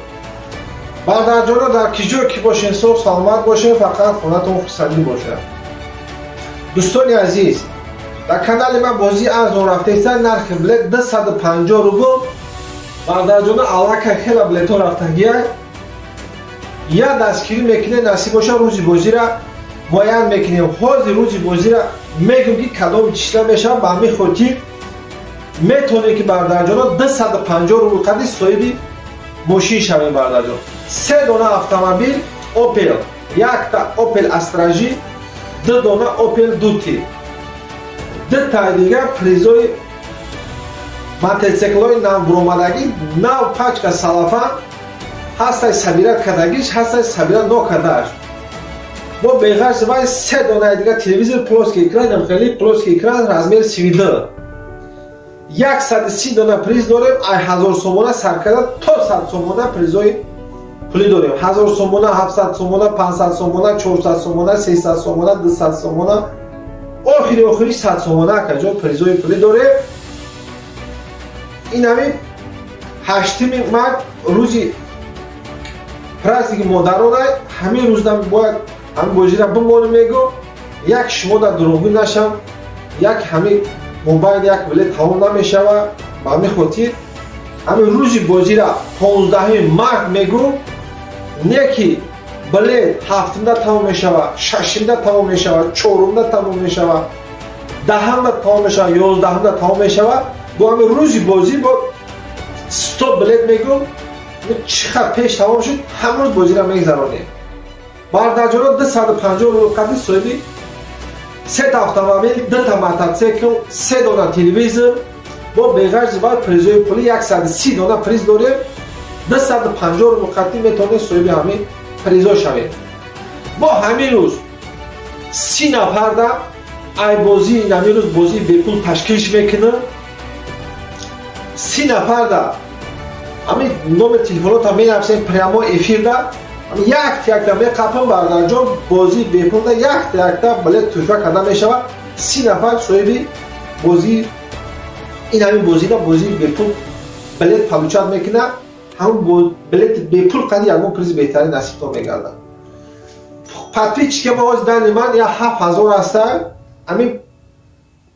Бародарҷоно, дар ки ҷое ки бошен, соғ саломат бошен, фақат хонатон хурсандӣ бошад. Дӯстони азиз, дар канали ман бозии арзон рафтаиста, нархи билет 250 рубл. Бародарҷоно, аллакай хела билетҳо рафтагия. Я дастгирӣ мекунем, насиб боша рӯзи бозира муайян мекунем. Ҳозир рӯзи бозира мегӯм ки кадом числа мешавад. Ба ҳамин хотир метавонем ки бародарҷоно 250 рубл қадри соҳиби мошин шавем. Бародарҷон, се дона автомобил Opel, якта Opel Astra J, ду дона Opel Duty, дутаи дигар призои мотоциклҳои навбуромадагӣ, нав пачка салафан ҳастай, сабира кардагиш ҳастай, сабира нокардааш. Бо беғарз вай се донаи дигар телевизор плоский экран, хеле плоский экран размер 32. 130 дона приз дорем, ай 1000 сомона сар карда то 100 сомона призои пулӣ дорем. 1000 сомона, 700 сомона, 500 сомона, 400 сомона, 300 сомона, 200 сомона, охири охири 100 сомона акаҷон призои пулӣ дорем. Ин ҳамин 8 март рӯзи праздники модарона ҳамин рӯзам бояд ҳамин бозира бимонем мегӯ, як шумо дар дурӯғгӯ нашам, як ҳамин мобайл як билет тамом намешава. Ба ҳамин хотир ҳамин рӯзи бозира 15 март мегӯ, не ки билет 7-да тамом мешава, 6-да тамом мешава, 4-да тамом мешава, 10-да тамом мешава, 11-да тамом мешава. Бо ҳамин рӯзи бозӣ бо 100 билет мегӯ, чӣ қадр пеш тамом шуд, ҳамон рӯз бозира мегзаронем. Бародарҷоно, 250 рубл қадри соҳиби сета автомобил, дута мотоцикл, се дона телевизор, бо беғарзи вай призои пулӣ 130 дона приз дорем. 250 рубл қадри метавонед соҳиби ҳамин призо шавед. Мо ҳамин рӯз 30 нафарда ай бозии ҳамин рӯз бозии бепул ташкилш мекунем. 30 нафарда ҳамин номер телефонотон менависем прямо эфирда, якта якта меқапам. Бародарҷон, бозии бепулда якта якта билет тӯҳфа карда мешавад. 30 нафар соҳиби бозии ин ҳамин бозида бозии бепул билет получать мекунад. Ҳамон билети бепул қади ягон призи беҳтарин насибтон мегардад. Подписчики мо ҳозир дани ман я 7000 ҳаста, ҳамин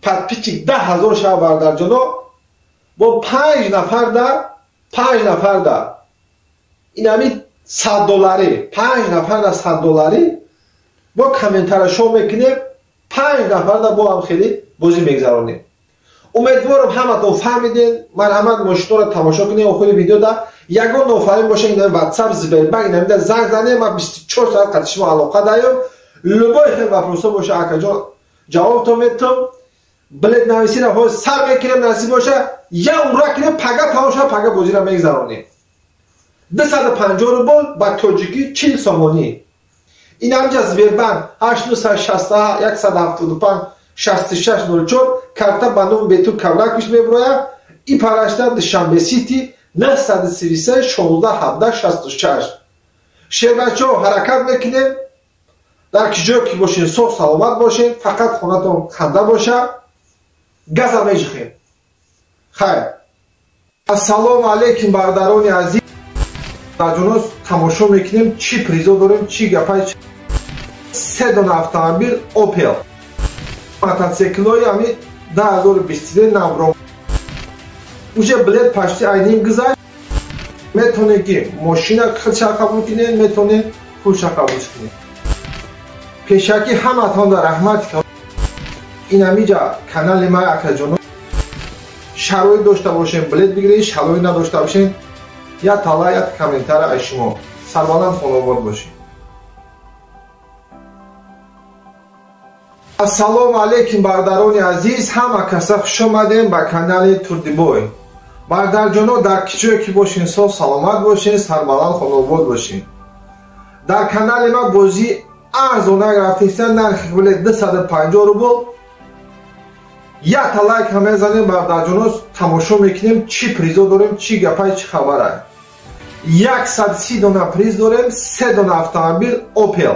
подписчик 10 000 шава. Бародарҷоно, бо 5 нафарда, 5 нафарда ин ҳамин 100 долларӣ, 5 нафарда 100 долларӣ бо комментария шоу мекунем, 5 нафарда бо ҳам хеле бозӣ мегзаронем. Умедворам ҳаматон фаҳмидем. Марҳамат, мошинҳоро тамошо кунем. Охири видеода ягон нофаҳмӣ боша, ин ватсап, Сбербанк инамида занг занем, ман 24 соат қати шумо алоқа даём. Любой хел вопросо боша, акаҷон, ҷавобтон метам. Билет нависира ҳозир сар мекунем, насиб боша я ура кунем, пага тамом шава, пага бозиро мегзаронем. 250 рубл, ба тоҷикӣ 40 сомонӣ. Ин ҳамҷа Сбербанк 861 175 6604, карта ба номи Бетур Кавраквич мебурояд. И парашта Душанбе Сити 933 16 17 66. Шербачо, ҳаракат мекунем. Дар ки ҷое ки бошен, соғ саломат бошен, фақат хонатон ханда боша. Газа меҷихем. Хайр. Ассалому алайкум бародарони азиз. Ҷоно, тамошо мекунем, чӣ призо дорем, чӣ гапай. Се дона автомобил Opel, мотоциклҳои ҳамин 2023 навро, уже билет почти айним гузашт. Метавонед ки мошина худша қабул кунед, метавонед пулша қабул кунед. Пешакӣ ҳаматонда раҳмат. Ин ҳамиҷа канали ман, акаҷоно, шароит дошта бошем, билет бигиред, шароит надошта бошем, як тала, як комментария аз шумо. Сарбаланд, хонобод бошед. Ассалому алайкум бародарони азиз, ҳама каса хуш омадем ба канали Турдибой. Бародарҷоно, дар ки ҷое ки бошен, соғ саломат бошен, сарбаланд, хонобод бошен. Дар канали ма бозӣ арзонак рафтеста, нархи билет 250 рубл. Якта лайк ҳам мезанем бародарҷоно, тамошо мекунем чӣ призо дорем, чӣ гапай, чӣ хабара. 130 дона приз дорем, 3 дона автомобил Opel,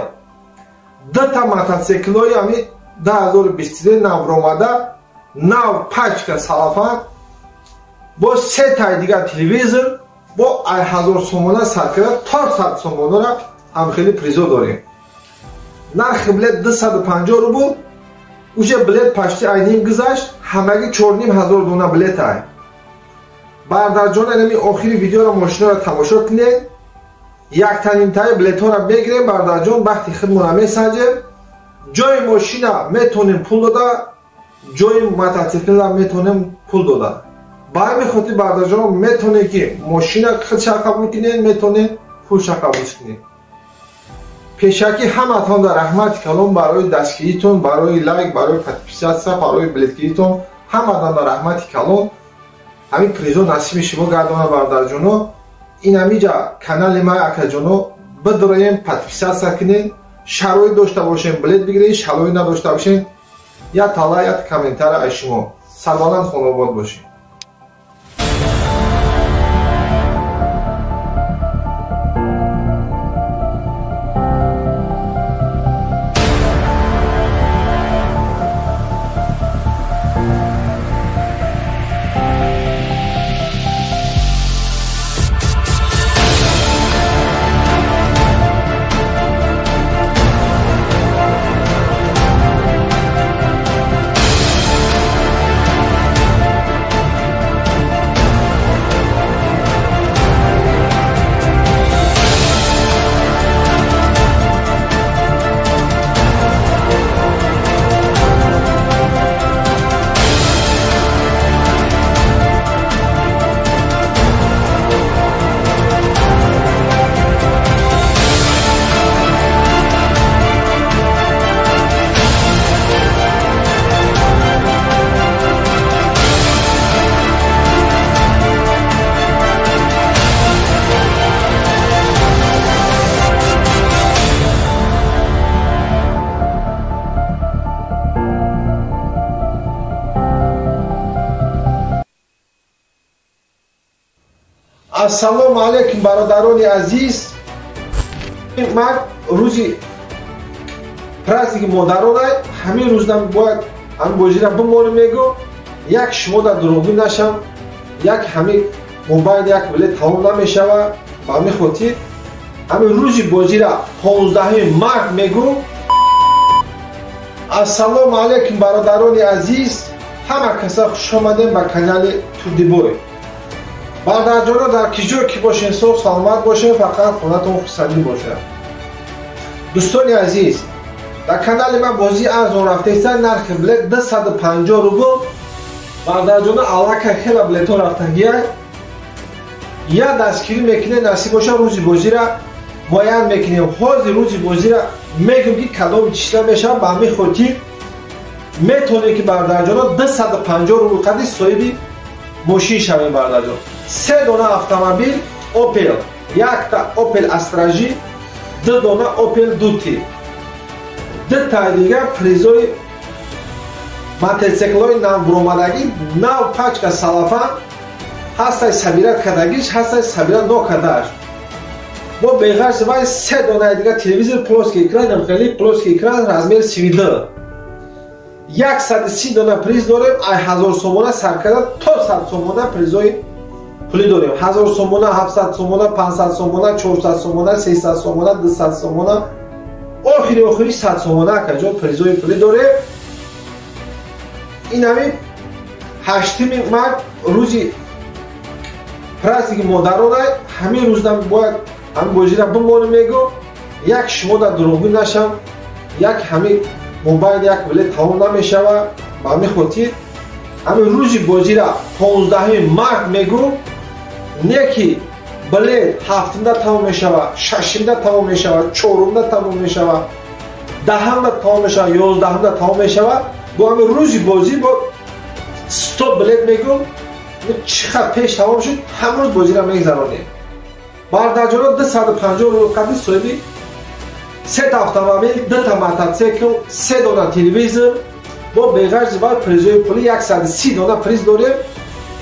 2 мотоциклҳои ҳами 2023 навромада, нав пачка салафан, бо 3 таи дигар телевизор, бо 1000 сомона сар карда то 100 сомонара ҳам хеле призо дорем. Нархи билет 250 рубл, уже билет пашти айним гузашт, ҳамагӣ 4500 дона билет ай. Бародарҷон, инами охири видеоро мошинаро тамошо кунед. Яктанимтаи билетҳоро мегирем бародарҷон, бахти худмонро месанҷем. Ҷои мошина метонем пул дода, ҷои мотоциклра метонем пул дода. Ба ҳамин хотир бародарҷон метонем ки мошина худша қабул кунед, метонем пулша қабул кунед. Пешакӣ ҳаматон дар раҳмати калон барои дастгиритон, барои лайк, барои подписаться, барои билетгиритон, ҳаматон дар раҳмати калон. Ҳамин призо насиби шумо гардона бародарҷоно. Ин ҳамиҷа канали ма акаҷоно бидроем, подписаться кунед, шароит дошта бошем билет бигиред, шароит надошта бошем як тала, як комментара аз шумо. Сарбаланд хонобод бошед. Ассалому алайкум бародарони азиз. Ман рӯзи праздники модарона ҳамин рӯзам бояд ҳамин бозира бимонем мегӯ, як шумо дар дурӯғгӯ нашам, як ҳамин мобайл як билет тамом намешава. Ба ҳамин хотир ҳамин рӯзи бозира 15 март мегӯ. Ассалому алайкум бародарони азиз, ҳама каса хуш омадем ба канали Турдибой. Бародарҷоно, дар ки ҷой ки бошен, соғ саломат бошен, фақат хонатон хурсандӣ бошад. Дӯстони азиз, дар канали ман бозӣ арзон рафтеста, нархи билет 250 рубл. Бародарҷоно, аллакай хела билетҳо рафтагия. Я дастгирӣ мекунед, насиб боша рӯзи бозира муайян мекунем. Ҳозир рӯзи бозира мегӯм ки кадом числа мешавад. Ба ҳамин хотир метавонед ки бародарҷоно 250 рубл қади соҳиби мошин шавем бародарҷон. 3 дона автомобил Opel, якта Opel Astra J, 2 дона Opel Duty, 2 та дигар призои мотоциклҳои навбуромадагӣ, нав пачка салафан, ҳастай сабира кардагиш, ҳастай сабира нокардааш. Бо беғарз вай 3 донаи дигар телевизор плоский экран, хеле плоский экран размер 32. 130 дона приз дорем, ай 1000 сомона сар карда то 100 сомона призои пулӣ дорем. 1000 сомона, 700 сомона, 500 сомона, 400 сомона, 300 сомона, 200 сомона, охири охири 100 сомона акаҷон призои пулӣ дорем. Ин ҳамин 8 март рӯзи праздники модарона, ҳамин рӯзам бояд ҳамин бозира бимонем мегӯ, як шумо дар дурӯғгӯ нашам, як ҳамин мобайл як билет тамом намешава. Ба ҳамин хотир ҳамин рӯзи бозира 15 март мегӯ, не ки билет 7-да тамом мешава, 6-да тамом мешава, 4-да тамом мешава, 10-да тамом мешава, 11-да тамом мешава. Бо ҳамин рӯзи бозӣ бо 100 билет мегӯ, чӣ қадр пеш тамом шуд, ҳамрӯз бозира мегзаронем. Бародарҷоно, 250 рубл қадри соҳиби Сета автомобил, дута мотоцикл, се дона телевизор, бо беғарзи вай призои пули 130 дона приз дорем.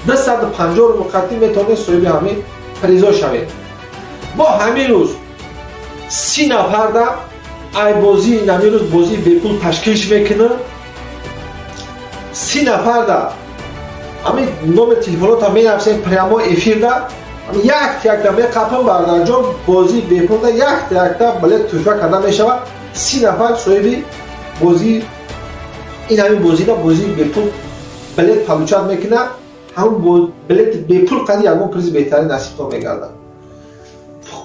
250 рубл қатӣ метавонед соҳиби ҳамин призо шавед. Мо ҳамин рӯз 30 нафарда ай бозии ҳамин рӯз бозии бепул ташкил мекунем. 30 нафарда ҳамин номер телефонота менависем прямо эфирда, якта-якта меқапам бардарҷон, бозии бепулда якта-якта билет туҳфа карда мешавад. 30 нафар соҳиби бозии ин ҳамин бозида бозии бепул билет получать мекунад. Ҳамон билети бепул қади ягон призи беҳтарин насибтон мегардад.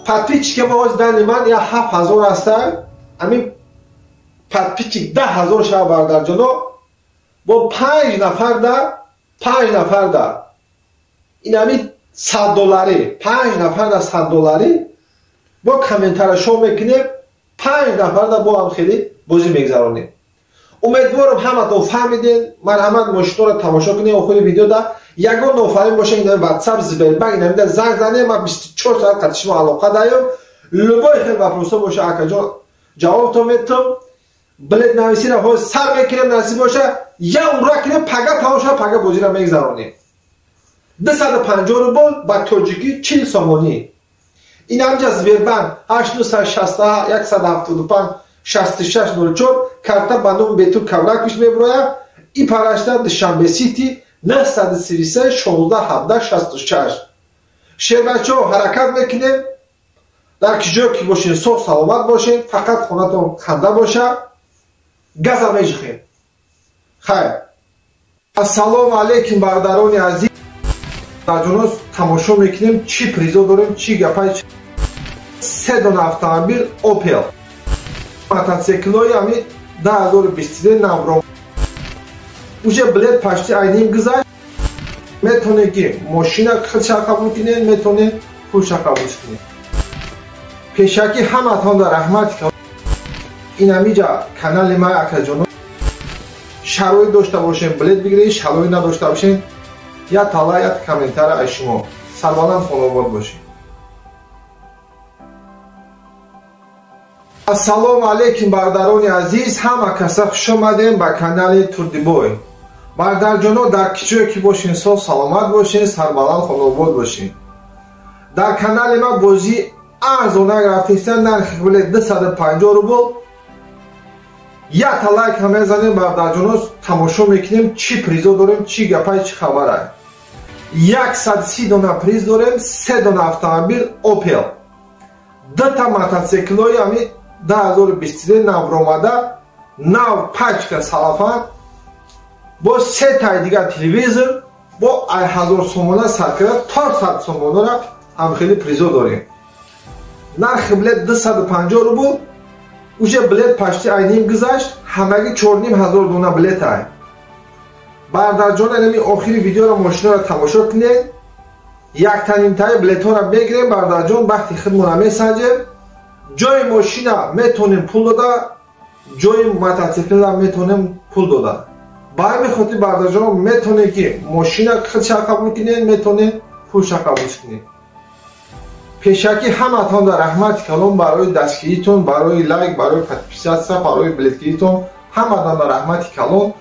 Подписчики мо ҳозир дани ман я 7000 ҳаста, ҳамин подписчик 10000 шава бардарҷоно, бо 5 нафарда, 5 нафарда ин ҳамин 100 доллари, 5 нафарда 100 доллари бо комментара шоу мекунем, 5 нафарда бо ҳам хеле бозӣ мегзаронем. Умедворам ҳаматон фаҳмиден. Марҳамат, мошинҳоро тамошо кунед охири видеода. Ягон нофаҳмӣ боша, ин WhatsApp, Сбербанк, инамида занг занед, ман 24 соат қати шумо алоқа даём. Любой хел вопросо боша, акаҷон, ҷавобтон метам. Билет нависиро ҳозир сар мекунем, насиб боша, я ура кунем, пага тамом шава, пага бозиро мегзаронем. 250 рубл ба тоҷикӣ 40 сомонӣ. Ин ҳамҷа Сбербанк 8961 175 6604 карта ба номи Бетур Кавракович меброяд. И парашта Душанбе Сити 933 16 17 66. Шербачо, ҳаракат мекунем. Дар ки ҷое ки бошен, соғ саломат бошен, фақат хонатон ханда боша, газа межихем. Хайр. Ассалому алайкум, бародарони азиз. Ҷонос тамошо мекунем, чӣ призо дорем, чӣ гапай. Се дона автомобил Opel, мотоциклҳои ҳамин 2023 навро. Уже билет почти айним гузашт. Метавонед ки мошина худша қабул кунед, метавонед пулша қабул кунед. Пешакӣ ҳаматонда раҳмат. Ин ҳамиҷа канали ман, акаҷоно, шароит дошта бошем, билет бигиред, шароит надошта бошем, я тала, я комментара аз шумо. Сарбаланд, хонобод бошед. Ассалому алайкум, бародарони азиз, ҳама каса хуш омадем ба канали Турдибой. Бародарҷоно, дар ки ҷое ки бошен, соғ саломат бошен, сарбаланд, хонобод бошен. Дар канали ман бозӣ арзонак рафтеста, нархи билет 250 рубл. Якта лайк ҳам мезанем, бародарҷоно, тамошо мекунем, чӣ призо дорем, чӣ гапай, чӣ хабарай. 130 дона приз дорем, се дона автомобил Opel, дута мотоциклҳои ҳамин 2023 навромада, нав пачка салафан, бо се таи дигар телевизор, бо 1000 сомона сар карда то 100 сомонара ҳам хеле призо дорем. Нархи билет 250 рубл. Уже билет почти айним гузашт, ҳамагӣ 4500 дона билет ай. Бародарҷон, инами охири видеоро мошинаро тамошо кунед. Яктанимтаи билетҳоро мегирем, бародарҷон, бахти худмонро месанҷем. Ҷои мошина метавонем пул дода, ҷои мотоциклра метавонем пул дода. Ба ҳамин хотир, бародарҷон, метавонед ки мошина худша қабул кунед, метавонед пулша қабул кунед. Пешакӣ ҳаматонда раҳмати калон барои дастгиритон, барои лайк, барои подписаться, барои билетгиритон. Ҳаматонда раҳмати калон.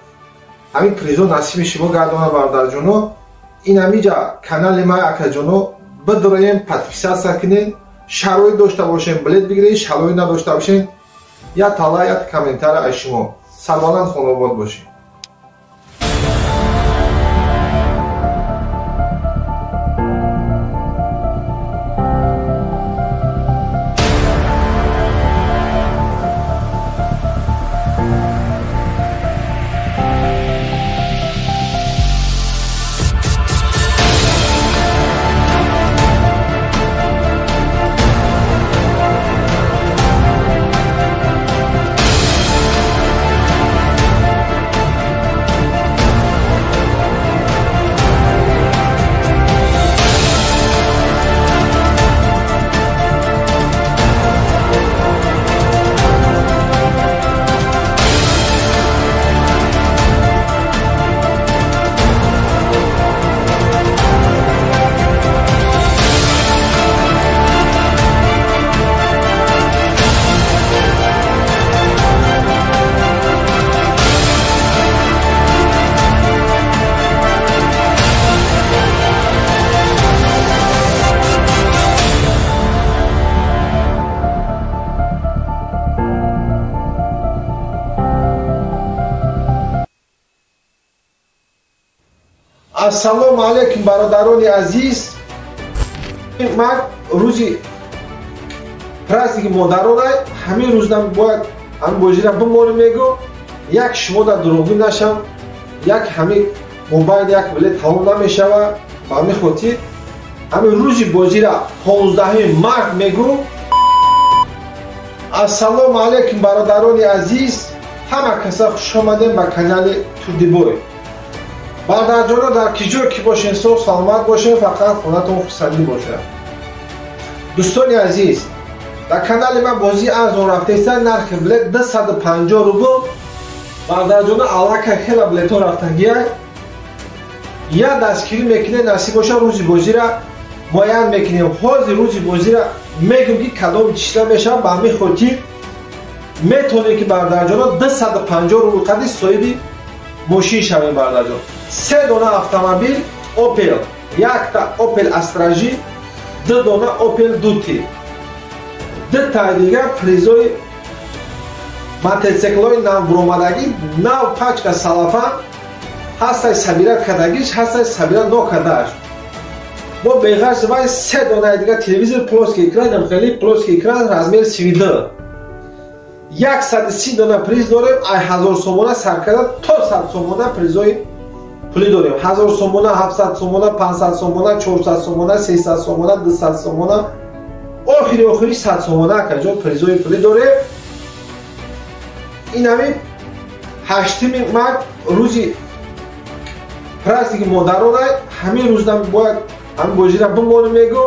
Ҳамин призо насиби шумо гардона, бародарҷоно. Ин ҳамиҷа канали ман, акаҷоно, бидроем, подписаться кунед. Шароит дошта бошем, билет бигиред, шароит надошта бошем, я тала, я комментара аз шумо. Сарбаланд, хонобод бошед. Ассалому алайкум бародарони азиз. Ман рӯзи праздники модарона ҳамин рӯзда бояд ҳамин бозира бимонем мегӯ, як шумо дар дурӯғгӯ нашам, як ҳамин мобайл як билет тамом намешава. Ба ҳамин хотир ҳамин рӯзи бозира 15 март мегӯ. Ассалому алайкум бародарони азиз, ҳама каса хуш омадем ба канали Турдибой. Бародарҷоно, дар ки ҷой ки бошен, соғ саломат бошен, фақат хонатон хурсандӣ бошад. Дӯстони азиз, дар канали ман бозии арзон рафтаиста, нархи билет 250 рубл. Бародарҷоно, аллакай хела билетҳо рафтагия. Я дастгирӣ мекунем, насиб боша рӯзи бозира муайян мекунем. Ҳозир рӯзи бозира мегӯм ки кадом числа мешавад. Ба ҳамин хотир метавонем ки бародарҷоно 250 рубл қади соҳиби мошин шавем. Бародарҷон, се дона автомобил Opel, якта Opel Astra J, ду дона Opel Duty, дутаи дигар призои мотоциклҳои навбуромадагӣ, нав пачка салафан ҳастай, сабират кардагиш ҳастай, сабират нокардааш. Бо беғарз вай се донаи дигар телевизор плоский экран, хеле плоский экран размер 32. 130 дона приз дорем. Ай 1000 сомона сар карда то 100 сомона призои пулӣ дорем. 1000 сомона, 700 сомона, 500 сомона, 400 сомона, 300 сомона, 200 сомона, охири охири 100 сомона акаҷон призои пулӣ дорем. Ин ҳамин 8 март рӯзи праздники модарона ҳамин рӯзда бояд ҳамин бозира бимонем мегӯ,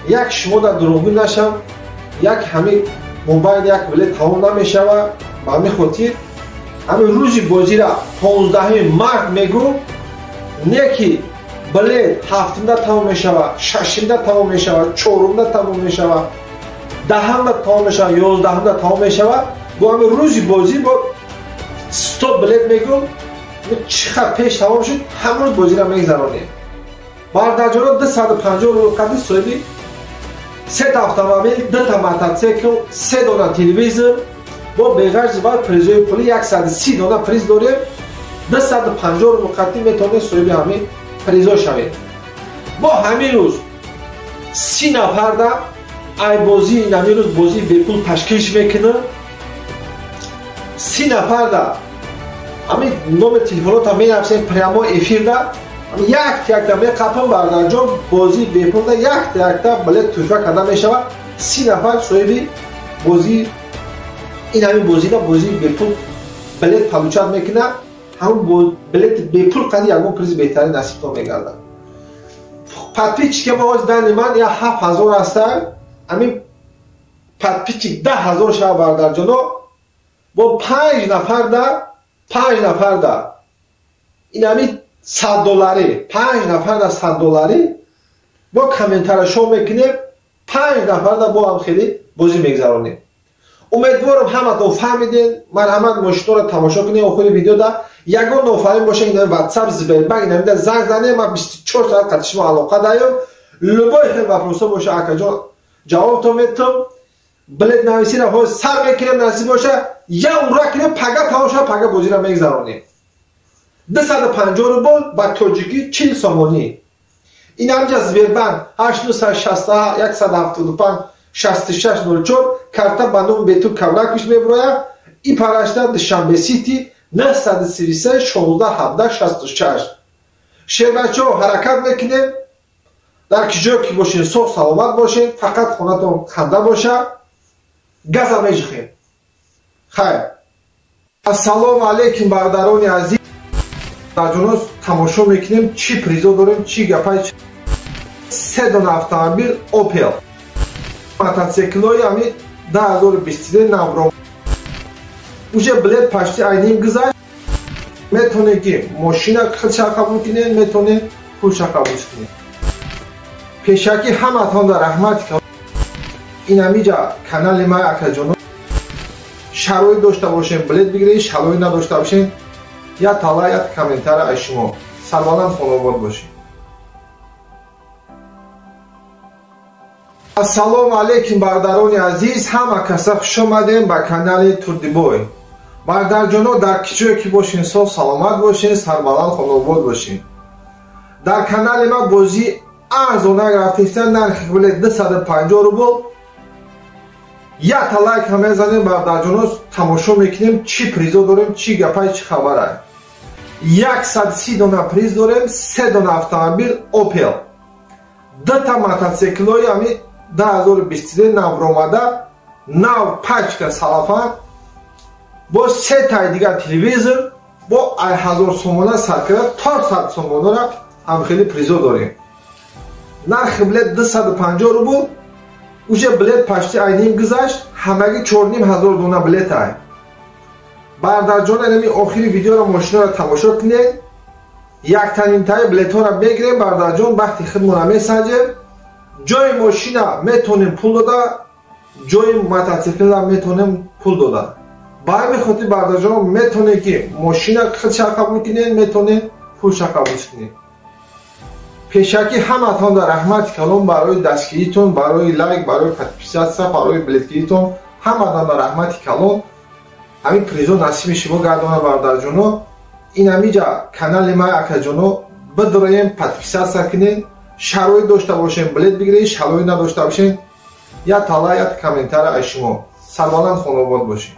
як шумо дар дурӯғгӯ нашам, як ҳамин мобайл як билет тамом намешава. Ба ҳамин хотир ҳамин рӯзи бозира 15 март мегӯ, не ки билет 7-да тамом мешава, 6-да тамом мешава, 4-да тамом мешава, 10-да тамом мешава, 11-да тамом мешава. Бо ҳамин рӯзи бозӣ бо 100 билет мегӯ, чӣ қадр пеш тамом шуд, ҳамон рӯз бозира мегзаронем. Бародарҷоно, 250 рубл қади соҳиби сета автомобил, дута мотоцикл, се дона телевизор, бо беғарз ва призои пулӣ 130 дона приз дорем. 250 рубл қади метавонед соҳиби ҳамин призо шавед. Бо ҳамин рӯз 30 нафарда ай бозии ҳамин рӯз бозии бепул ташкил мекунам. 30 нафарда ҳамин номер телефонотам менависем прямо эфирда, якта якта меқапам. Бародарҷон, бозии бепулда якта якта билет туҳфа карда мешавад. 30 нафар соҳиби бозии ин ҳамин бозида бозии бепул билет получать мекунад. Ҳамон билети бепул қади ягон призи беҳтарин насибтон мегардад. Подписчики ма ҳозир дани ман я 7000 ҳаста, ҳамин подписчик 10 000 шава. Бародарҷоно, бо 5 нафарда, 5 нафарда ин ҳамин 100 долларӣ, 5 нафарда 100 долларӣ бо комментария шоу мекунем, 5 нафарда бо ҳам хеле бозӣ мегзаронем. Умедворам ҳаматон фаҳмидем. Марҳамат, мошинҳоро тамошо кунем. Охири видеода ягон нофаҳмӣ боша, ин ватсап, Сбербанк инамида занг занем, ман 24 соат қати шумо алоқа даём. Любой хел вопросо боша, акаҷон, ҷавобтон метам. Билет нависира ҳозир сар мекунем, насиб боша я ура кунем, пага тамом шава, пага бозиро мегзаронем. 250 рубл, ба тоҷикӣ 40 сомонӣ. Ин ҳамҷа Сбербанк 8961 175 6604, карта ба номи Бетур Кавраквич мебурояд. И парашта Душанбе Сити 933 16 17 66. Шербачо, ҳаракат мекунем. Дар ки ҷое ки бошен, соғ саломат бошен, фақат хонатон ханда боша. Газа межихем. Хайр. Ассалому алайкум бародарони азиз. Ҷоно, тамошо мекунем, чӣ призо дорем, чӣ гапай. Се дона автомобил Opel, мотоциклҳои ҳамин 2023 навро, уже билет почти айним гузашт. Метавонед ки мошина худша қабул кунед, метавонед пулша қабул кунед. Пешакӣ ҳаматонда раҳмат. Ин ҳамиҷа канали ман, акаҷоно, шароит дошта бошем, билет бигиред, шароит надошта бошем, як тала, як комментария аз шумо. Сарбаланд, хонобод бошед. Ассалому алайкум бародарони азиз, ҳама каса хуш омадем ба канали Турдибой. Бародарҷоно, дар ки ҷое ки бошен, соғ саломат бошен, сарбаланд, хонобод бошен. Дар канали ма бозӣ арзонак рафтеста, нархи билет 250 рубл. Якта лайк ҳам мезанем бародарҷоно, тамошо мекунем чӣ призо дорем, чӣ гапай, чӣ хабарай. 130 дона приз дорем, 3 дона автомобил Opel, 2 мотоциклҳои ҳами 2023 навромада, нав пачка салафан, бо 3 таи дигар телевизор, бо 1000 сомона сар карда то 100 сомонара ҳам хеле призо дорем. Нархи билет 250 рубл, уже билет пашти айним гузашт, ҳамагӣ 4500 дона билет ай. Бародарҷон, инами охири видеоро мошинаро тамошо кунед. Яктанимтаи билетҳоро мегирем бародарҷон, вақти худмонро месанҷем. Ҷои мошина метонем пул дода, ҷои мотоциклра метонем пул дода. Ба ҳамин хотир бародарҷон метонем ки мошина худша қабул кунед, метонем пулша қабул кунед. Пешакӣ ҳаматон дар раҳмати калон барои дастгиритон, барои лайк, барои подписаться, барои билетгиритон, ҳаматон дар раҳмати калон. Ҳамин призо насиби шумо гардона бародарҷоно. Ин ҳамиҷа канали ма акаҷоно бидроем, подписаться кунед, шароит дошта бошем билет бигиред, шароит надошта бошем як тала, як комментара аз шумо. Сарбаланд хонобод бошед.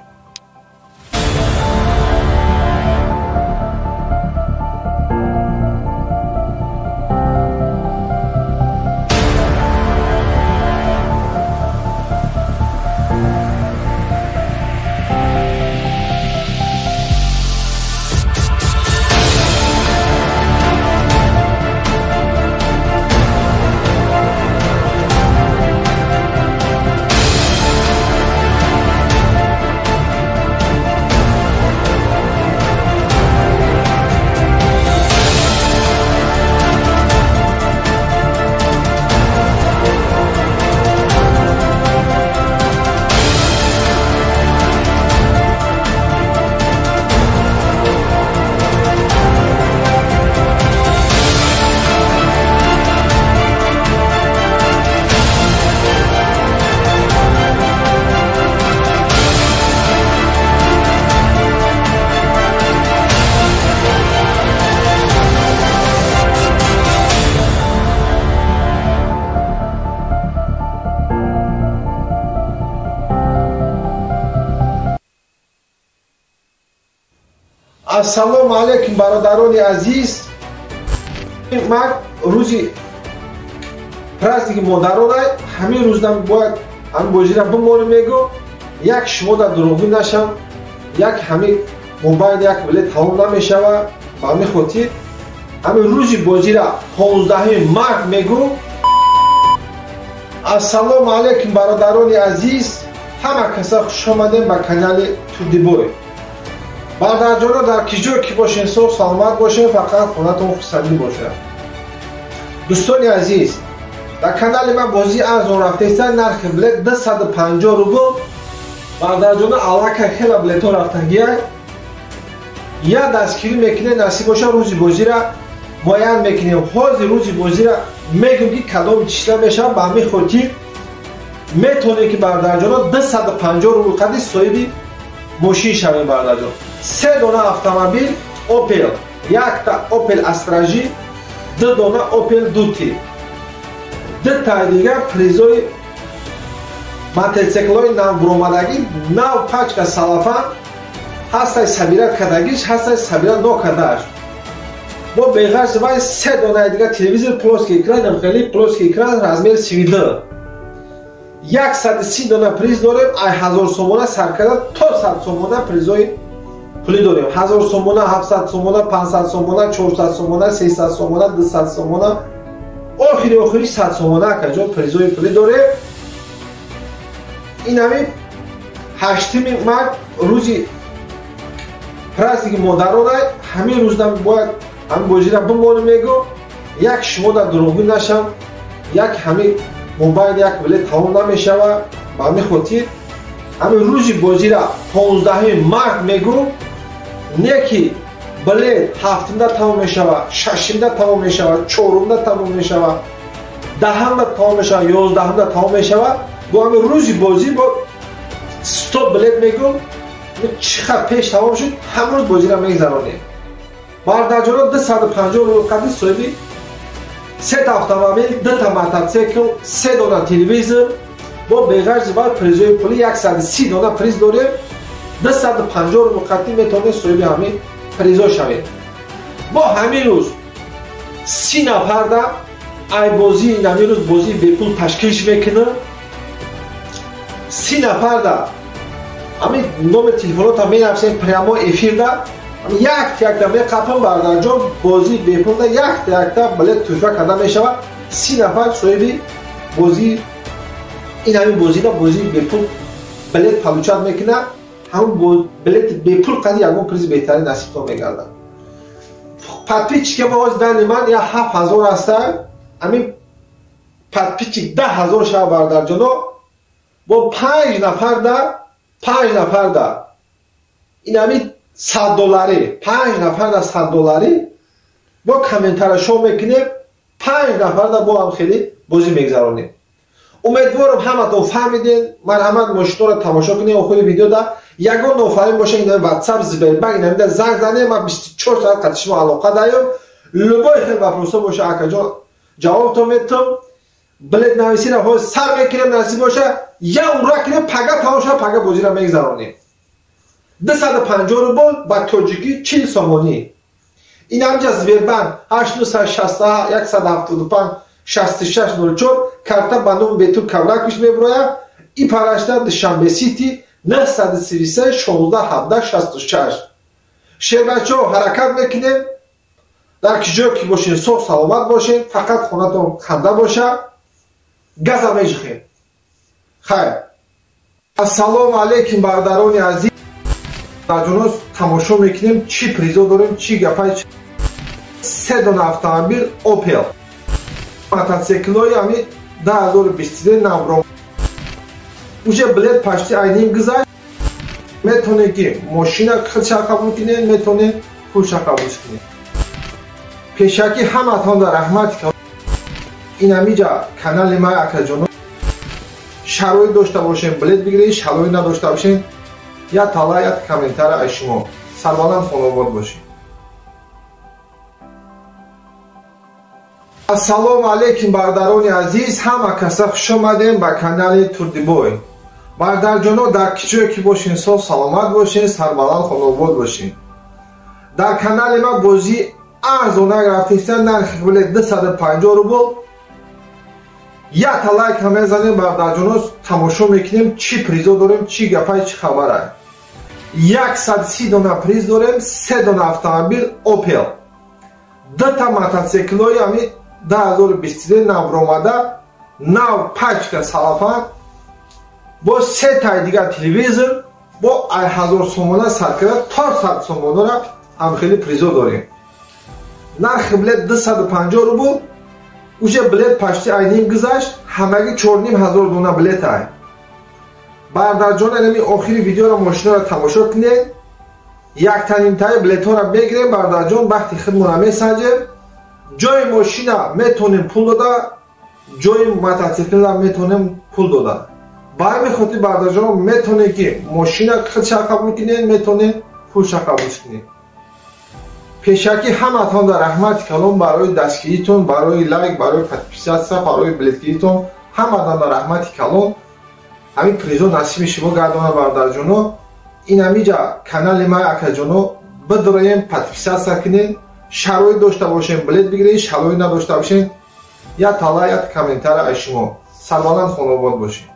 Ассалому алайкум бародарони азиз. Ман рӯзи праздники модарона ҳамин рӯздан бояд ҳамин бозира бимонем мегӯ, як шумо дар дурӯғгӯ нашам, як ҳамин мобайл як билет тамом намешава. Ба ҳамин хотир ҳамин рӯзи бозира 15 март мегӯ. Ассалому алайкум бародарони азиз, ҳама каса хуш омадем ба канали Турдибой. Бародарҷоно, дар ки ҷой ки бошен, соғ саломат бошен, фақат хонатон хурсандӣ бошад. Дӯстони азиз, дар канали ман бозии арзон рафтеста, нархи билет 250 рубл. Бародарҷоно, аллакай хела билетҳо рафтагия. Я дастгирӣ мекунед, насиб боша рӯзи бозира муайян мекунем. Ҳозир рӯзи бозира мегӯм ки кадом числа мешавад. Ба ҳамин хотир метавонед ки бародарҷоно 250 рубл қади соҳиби мошин шавем бародарҷон. 3 дона автомобил Opel, якта Opel Astra J, 2 дона Opel Duty, 2 таи дигар призои мотоциклҳои навбуромадагӣ, нав пачка салафан, ҳастай сабира кардагиш, ҳастай сабира нокардааш. Бо беғарз вай 3 донаи дигар телевизор плоский экран, хеле плоский экран размер 32. 130 дона приз дорем, ай 1000 сомона сар карда то 100 сомона призои пулӣ дорем. 1000 сомона, 700 сомона, 500 сомона, 400 сомона, 300 сомона, 200 сомона, охири охири 100 сомона акаҷон призои пулӣ дорем. Ин ҳамин 8 март рӯзи праздники модарона, ҳамин рӯздан бояд ҳамин бозира бимонем мегӯ, як шумо дар дурӯғгӯ нашам, як ҳамин мобайл як билет тамом намешава. Ба ҳамин хотир ҳамин рӯзи бозира 15 март мегӯ, не ки билет 7-да тамом мешава, 6-да тамом мешава, 4-да тамом мешава, 10-да тамом мешава, 11-да тамом мешава. Бо ҳамин рӯзи бозӣ бо 100 билет мегӯ, чӣ қадр пеш тамом шуд, ҳамрӯз бозира мегзаронем. Бародарҷоно, 250 рубл қади соҳиби Сета автомобил, дута мотоцикл, се дона телевизор, бо беғарзи вай призои пули 130 дона приз дорем. 250 рубл қатъӣ метавонед соҳиби ҳамин призо шавед. Мо ҳамин рӯз 30 нафарда ай бозии ҳамин рӯз бозии бепул ташкил мекунем. 30 нафарда ҳамин номер телефонота менависем прямо эфирда, якта-якта меқапам бардарҷон, бозии бепулда якта-якта билет туҳфа карда мешавад. 30 нафар соҳиби бозии ин ҳамин бозида бозии бепул билет получать мекунад. Ҳамон билети бепул қади ягон призи беҳтарин насибтон мегардад. Подписчик ма ҳоз дани ман я 7000 аста, ҳамин подписчик 10000 шава бардарҷоно, бо 5 нафарда, 5 нафарда ин ҳамин 100 доллари, 5 нафарда 100 доллари бо комментара шоу мекунем, 5 нафарда бо ҳам хеле бозӣ мегзаронем. Умедворам ҳаматон фаҳмиден. Марҳамат мошинҳоро тамошо кунед. Охири видеода ягон нофаҳмӣ боша, ин WhatsApp, Сбербанк, инамида занг занед, ман 24 соат қати шумо алоқа даём. Любой хел вопросо боша, акаҷон, ҷавобтон метам. Билет нависиро ҳоз сар мекунем, насиб боша, я ура кунем, пага тамом шава, пага бозиро мегзаронем. 250 рубл ба тоҷикӣ 40 сомонӣ. Ин ҳамҷа Сбербанк 8961 175 6604 карта ба номи Бетур Кавраквич меброяд. И парашта Душанбе Сити 933 16 17 66. Шербачо ҳаракат мекунем. Дар ки ҷое ки бошед соғ саломат бошед, фақат хонатон ханда боша, газа межихем. Хайр. Ассалому алайкум бародарони азиз. Ҷонос тамошо мекунем, чӣ призо дорем, чӣ гапай. Се дона автомобил Opel, мотоциклҳои ҳамин 2023 навро. Уже билет почти айним гузашт. Метавонед ки мошина худша қабул кунед, метавонед пулша қабул кунед. Пешакӣ ҳаматонда раҳмат. Ин ҳамиҷа канали ман акаҷоно, шароит дошта бошем билет бигиред, шароит надошта бошем я тала, я комментара аз шумо. Сарбаланд хонобод бошед. Ассалому алайкум бародарони азиз, ҳама каса хуш омадем ба канали Турдибой. Бародарҷоно, дар ки ҷое ки бошен соф саломат бошен, сарбаланд хонобод бошен. Дар канали ма бозии арзонак рафтеста, нархи билет 250 рубл. Якта лайк ҳам мезанем бародарҷоно, тамошо мекунем, чӣ призо дорем, чӣ гапай, чӣ хабара. 130 дона приз дорем, се дона автомобил Opel, дута мотоциклҳои ҳамин 2023 навромада, нав пачка салафан, бо се таи дигар телевизор, бо 1000 сомона сар карда то 100 сомонара ҳам хеле призо дорем. Нархи билет 250 рубл, уже билет почти айним гузашт, ҳамагӣ 4500 дона билет ай. Бародарҷон, инами охири видеоро мошинаро тамошо кунед. Яктанимтаи билетҳоро мегирем бародарҷон, вақти худмонро месанҷем. Ҷои мошина метавонем пул дода, ҷои мотоциклра метавонем пул дода. Ба ҳамин хотир бародарҷон метавонед ки мошина худша қабул кунед, метавонед пулша қабул кунед. Пешакӣ ҳаматонда раҳмати калон барои дастгиритон, барои лайк, барои подписаться, барои билетгиритон, ҳаматонда раҳмати калон. Ҳамин призо насиби шумо гардона бародарҷоно. Ин ҳамиҷа канали ман акаҷоно, бидроем, подписаться кунед. Шароит дошта бошем билет бигиред, шароит надошта бошем я тала, я комментара аз шумо. Сарбаланд хонобод бошед.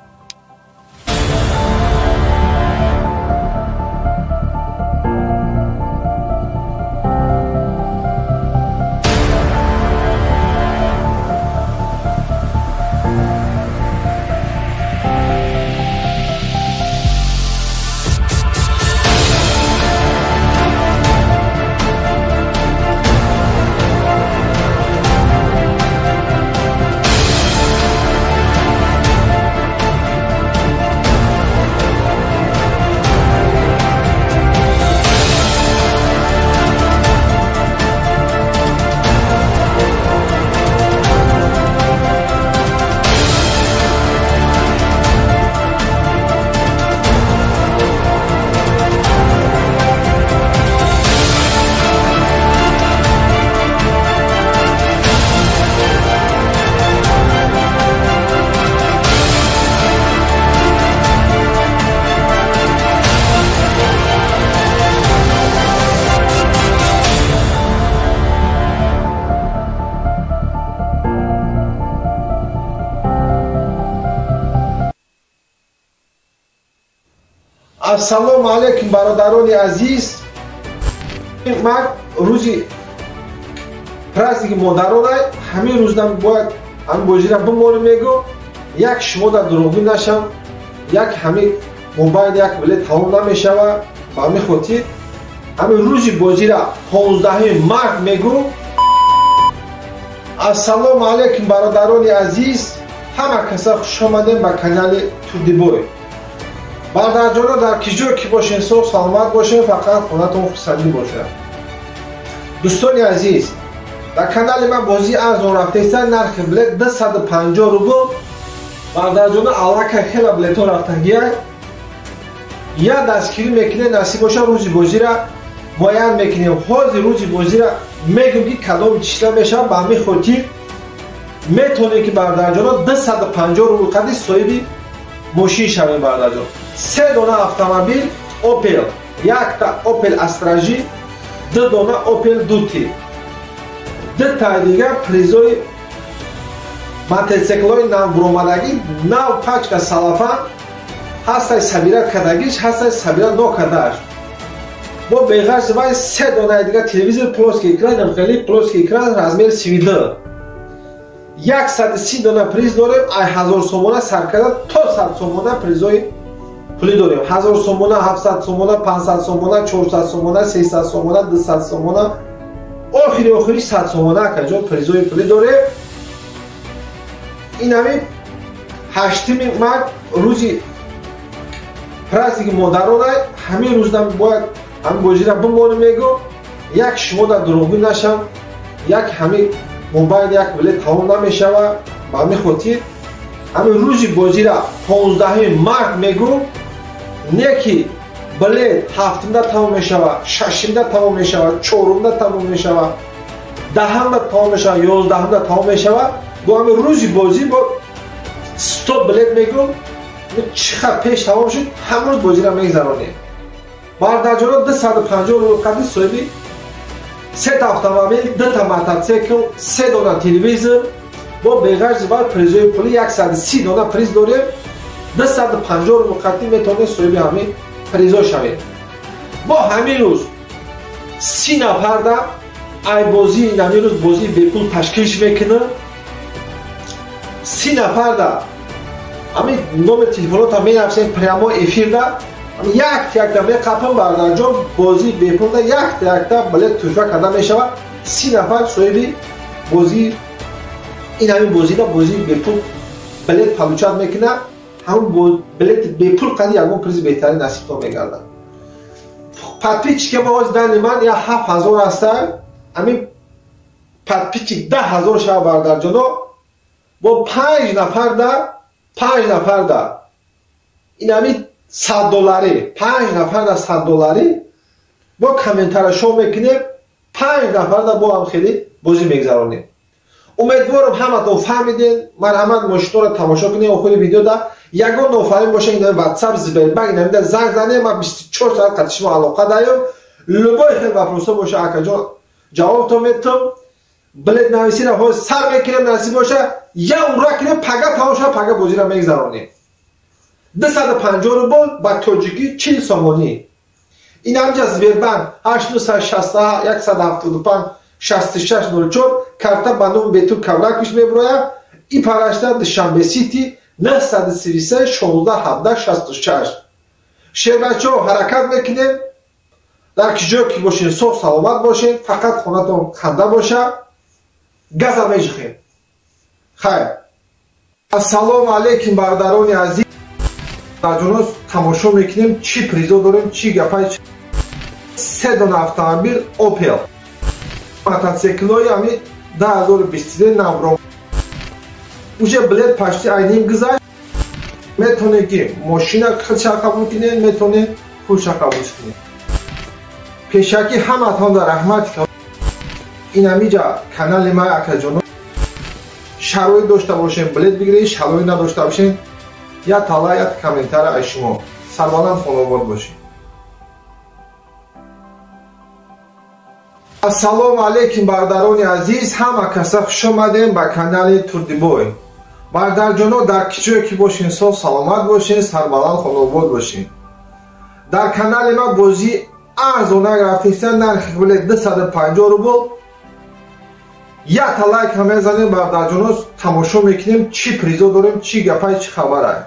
Ассалому алайкум бародарони азиз. Ман рӯзи праздники модарона ҳамин рӯздан бояд ҳамин бозира бимонем мегӯ, як шумо дар дурӯғгӯ нашам, як ҳамин мобайл як билет тамом намешава. Ба ҳамин хотир ҳамин рӯзи бозира 15 март мегӯ. Ассалому алайкум бародарони азиз, ҳама каса хуш омадем ба канали Турдибой. Бародарҷоно, дар ки ҷое ки бошен, соғ саломат бошен, фақат хонатон хурсандӣ бошад. Дӯстони азиз, дар канали ман бозии арзон рафтеста, нархи билет 250 рубл. Бародарҷоно, аллакай хела билетҳо рафтагия. Я дастгирӣ мекунем, насиб боша рӯзи бозира муайян мекунем. Ҳозир рӯзи бозира мегӯм ки кадом числа мешавад. Ба ҳамин хотир метавонем ки бародарҷоно 250 рубл қади соҳиби мошин шавем. Бародарҷон, се дона автомобил Opel, якта Opel Astra J, ду дона Opel Duty, дутаи дигар призои мотоциклҳои навбуромадагӣ, нав пачка салафан ҳастай, сабира кардагиш ҳастай, сабира нокардааш. Бо беғарз вай се донаи дигар телевизор плоский экран, хеле плоский экран размер 32. 130 дона приз дорем. Ай 1000 сомона сар карда то 100 сомона призои пулӣ дорем. 1000 сомона, 700 сомона, 500 сомона, 400 сомона, 300 сомона, 200 сомона, охири охири 100 сомона акаҷон призои пулӣ дорем. Ин ҳамин 8 март рӯзи праздники модарона ҳамин рӯздан бояд ҳамин бозира бимонем мегӯ, як шумо дар дурӯғгӯ нашам, як ҳамин мобайл як билет тамом намешава. Ба ҳамин хотир ҳамин рӯзи бозира 15 март мегӯ, не ки билет 7-да тамом мешава, 6-да тамом мешава, 4-да тамом мешава, 10-да тамом мешава, 11-да тамом мешава. Бо ҳамин рӯзи бозӣ бо 100 билет мегӯ, чӣ хел пеш тамом шуд, ҳамин рӯз бозира мегзаронем. Бародарҷоно, 250 рубл қади соҳиби сета автомобил, дута мотоцикл, се дона телевизор, бо беғарзи вай призои пулӣ 130 дона приз дорем. 250 рубл қади метавонед соҳиби ҳамин призо шавед. Бо ҳамин рӯз 30 нафарда ай бозии ҳамин рӯз бозии бепул ташкил мекунам. 30 нафарда ҳамин номер телефонотон менависем прямо эфирда, якта якта меқапам. Бародарҷон, бозии бепулда якта якта билет туҳфа карда мешавад. 30 нафар соҳиби бозии ин ҳамин бозида бозии бепул билет получать мекунад. Ҳамон билети бепул қади ягон призи беҳтарин насибтон мегардад. Подписчики ма ҳозир дани ман я 7000 ҳаста, ҳамин подписчик 10 000 шава. Бародарҷоно, бо 5 нафарда, 5 нафарда ин ҳамин 100 долларӣ, 5 нафарда 100 долларӣ бо комментария шоу мекунем, 5 нафарда бо ҳам хеле бозӣ мегзаронем. Умедворам, ҳаматон фаҳмидем. Марҳамат, мошинҳоро тамошо кунем. Охири видеода ягон нофаҳмӣ боша, ин ватсап, Сбербанк намида занг занем, ман 24 соат қати шумо алоқа даём. Любой хел вопросо боша, акаҷон, ҷавобтон метам. Билет нависира ҳозир сар мекунем, насиб боша, я ура кунем, пага тамом шава, пага бозиро мегзаронем. 250 рубл, ба тоҷикӣ 40 сомонӣ. Ин ҳамҷа Сбербанк 861 175 6604, карта ба номи Бетур Кавраквич мебурояд. И парашта Душанбе Сити 933 16 17 66. Шербачо, ҳаракат мекунем. Дар ки ҷое ки бошен, соғ саломат бошен, фақат хонатон ханда боша. Газа межихем. Хайр. Ассалому алайкум бародарони азиз. Ҷонос, тамошо мекунем, чӣ призо дорем, чӣ гапай. Се дона автомобил Opel, мотоциклҳои ҳамин 2023 навро, уже билет почти айним гузашт. Метавонед ки мошина худша қабул кунед, метавонед пулша қабул кунед. Пешакӣ ҳаматон дар раҳмат. Ин ҳамиҷа канали ман, акаҷоно, шароит дошта бошем, билет бигиред, шароит надошта бошем, як тала, як комментария аз шумо. Сарбаланд, хонобод бошед. Ассалому алайкум бародарони азиз, ҳама каса хуш омадем ба канали Турдибой. Бародарҷоно, дар ки ҷое ки бошен, соғ саломат бошен, сарбаланд, хонобод бошен. Дар канали ма бозӣ арзона рафтеста, нархи билет 250 рубл. Якта лайк ҳам мезанем бародарҷоно, тамошо мекунем чӣ призо дорем, чӣ гапай, чӣ хабарай.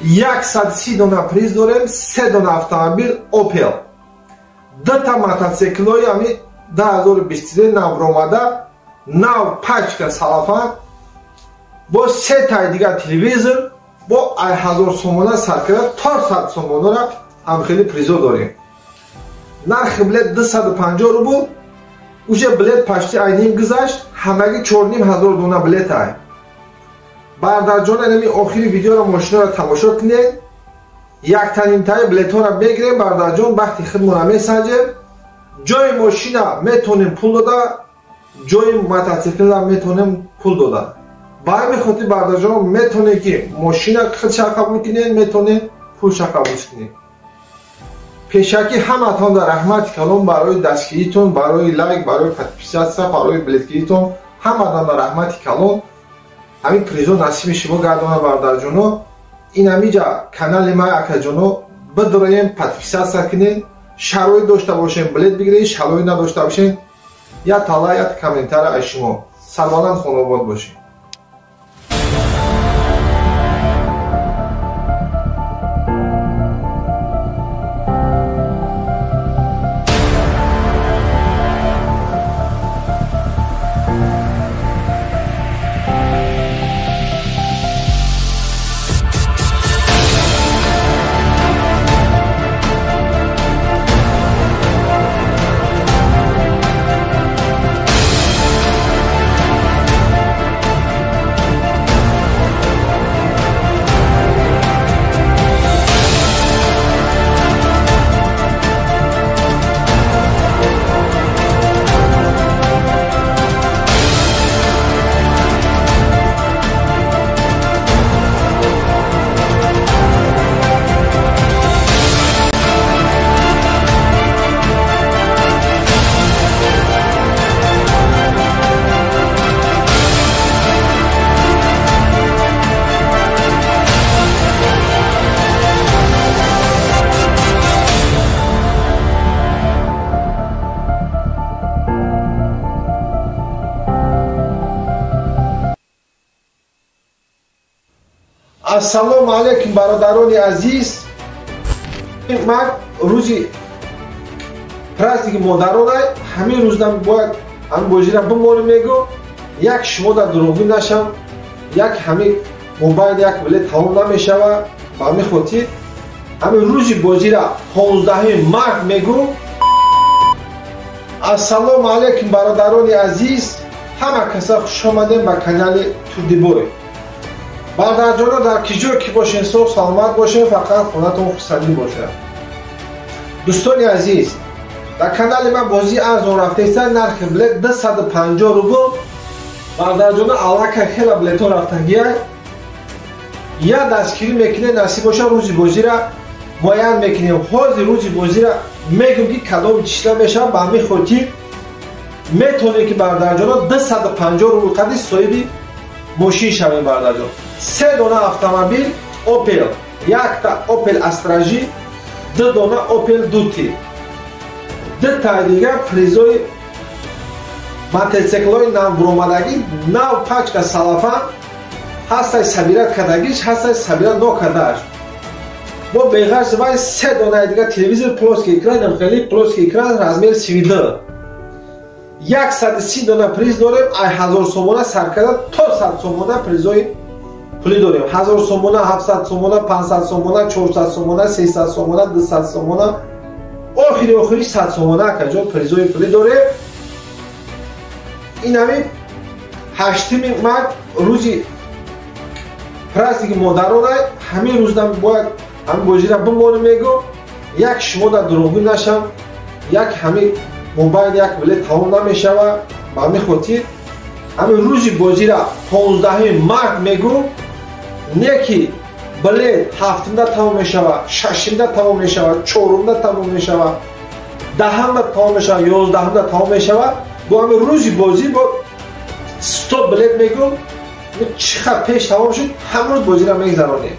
130 дона приз дорем, 3 дона автомобил Opel, 2 та мотоциклҳои ҳами 2023 навромада, нав пачка салафан, бо 3 таи дигар телевизор, бо 1000 сомона сар карда то 100 сомонара ҳамхели призо дорем. Нархи билет 250 рубл. Уже билет почти айним гузашт, ҳамаги 4500 дона билет ай. Бародарҷон, инами охири видеоро мошинаро тамошо кунед. Яктанимтаи билетҳоро мегирем бародарҷон, бахти худмонро месанҷем. Ҷои мошина метонем пул дода, ҷои мотоциклра метонем пул дода. Ба ҳамин хотир бародарҷон, метонем ки мошина худша қабул кунед, метонем пулша қабул кунед. Пешакӣ ҳаматон дар раҳмати калон барои дастгиритон, барои лайк, барои подписаться, барои билетгиритон, ҳаматон дар раҳмати калон. Ҳамин призо насиби шумо гардона бародарҷоно. Ин ҳамиҷа канали ма акаҷоно бидроем, подписаться кунед, шароит дошта бошем билет бигиред, шароит надошта бошем як тала, як комментара аз шумо. Сарбаланд, хонобод бошед. Ассалому алайкум бародарони азиз. Ман рӯзи праздники модарона ҳамин рӯзда бояд ҳамин бозира бимонем, мегӯ як шумо дар дурӯғгӯ нашам, як ҳамин мобайл як билет тамом намешава. Ба ҳамин хотир ҳамин рӯзи бозира 15 март мегӯ. Ассалому алайкум бародарони азиз, ҳама каса хуш омадем ба канали Турдибой. Бародарҷоно, дар ки ҷой ки бошен, соғ саломат бошен, фақат хонатон хурсандӣ бошад. Дӯстони азиз, дар канали ман бозии арзон рафтеста, нархи билет 250 рубл. Бародарҷоно, аллакай хела билетҳо рафтагия. Я дастгирӣ мекунед, насиб боша рӯзи бозира муайян мекунем. Ҳозир рӯзи бозира мегӯм ки кадом числа мешавад. Ба ҳамин хотир метавонед ки бародарҷоно 250 рубл қади соҳиби мошин шавем. Бародарҷон, 3 дона автомобил Opel, якта Opel Astra J, 2 дона Opel Duty, 2 таи дигар призои мотоциклҳои навбуромадагӣ, нав пачка салафан, ҳастай сабират кардагиш, ҳастай сабират нокардааш. Бо беғарз вай 3 донаи дигар телевизор плоский экран, хеле плоский экран размер 32. 130 дона приз дорем, ай 1000 сомона сар карда то 100 сомона призои пулӣ дорем. 1000 сомона, 700 сомона, 500 сомона, 400 сомона, 300 сомона, 200 сомона, охири охири 100 сомона акаҷон призои пулӣ дорем. Ин ҳамин 8 март рӯзи праздники модарона, ҳамин рӯзда бояд ҳамин бозира бимонем, мегӯ як шумо дар дурӯғгӯ нашам, як ҳамин мобайл як билет тамом намешава. Ба ҳамин хотир ҳамин рӯзи бозира 15 март мегӯ, не ки билет 7-да тамом мешава, 6-да тамом мешава, 4-да тамом мешава, 10-да тамом мешава, 11-да тамом мешава. Бо ҳамин рӯзи бозӣ бо 100 билет мегӯ, чӣ қадр пеш тамом шуд, ҳамрӯз бозира мегзаронем.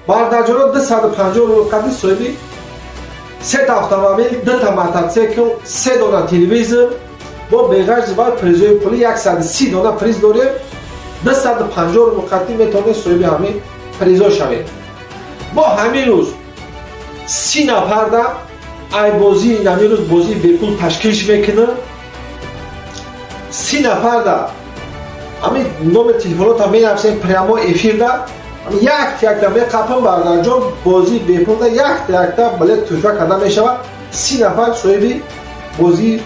Бародарҷоно, 250 рубл қадри соҳиби Сета автомобил, дута мотоцикл, се дона телевизор, бо беғарзи бар призои пули 130 дона приз дорем. 250 рубл қатъӣ метавонед соҳиби ҳамин призо шавед. Бо ҳамин рӯз 30 нафарда ай бозии ҳамин рӯз бозии бепул ташкил мекунад. 30 нафарда ҳамин номер телефонота менависем прямо эфирда, якта-якта меқапам бардарҷон, бозии бепулда якта-якта билет туҳфа карда мешавад. 30 нафар соҳиби бозии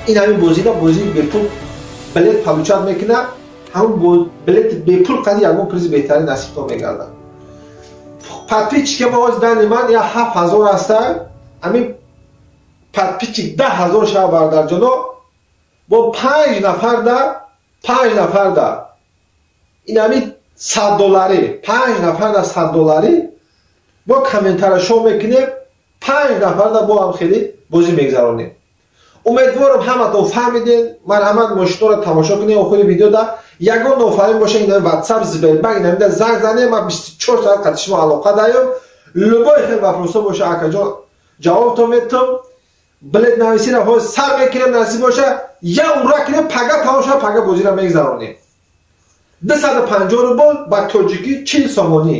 ин ҳамин бозида бозии бепул билет получать мекунад. Ҳамон билети бепул қади ягон призи беҳтарин насибтон мегардад. Подписчики мо ҳозир дани ман я 7000 ҳаста, ҳамин подписчик 10000 шава бардарҷоно, бо 5 нафарда, 5 нафарда ин ҳамин 100 доллари, 5 нафарда 100 доллари бо комментара шоу мекунем, 5 нафарда бо ҳам хеле бозӣ мегзаронем. Умедворам ҳаматон фаҳмидем. Марҳамат мошинҳоро тамошо кунед охири видеода. Ягон нофаҳмӣ боша ин WhatsApp, Сбербанк инамида занг занем, ман 24 соат қати шумо алоқа даём. Любой хел вопросо боша акаҷон ҷавобтон метам. Билет нависиро ҳозир сар мекунем, насиб боша я ура кунем, пага тамом шава, пага бозиро мегзаронем. 250 рубл ба тоҷикӣ 40 сомонӣ.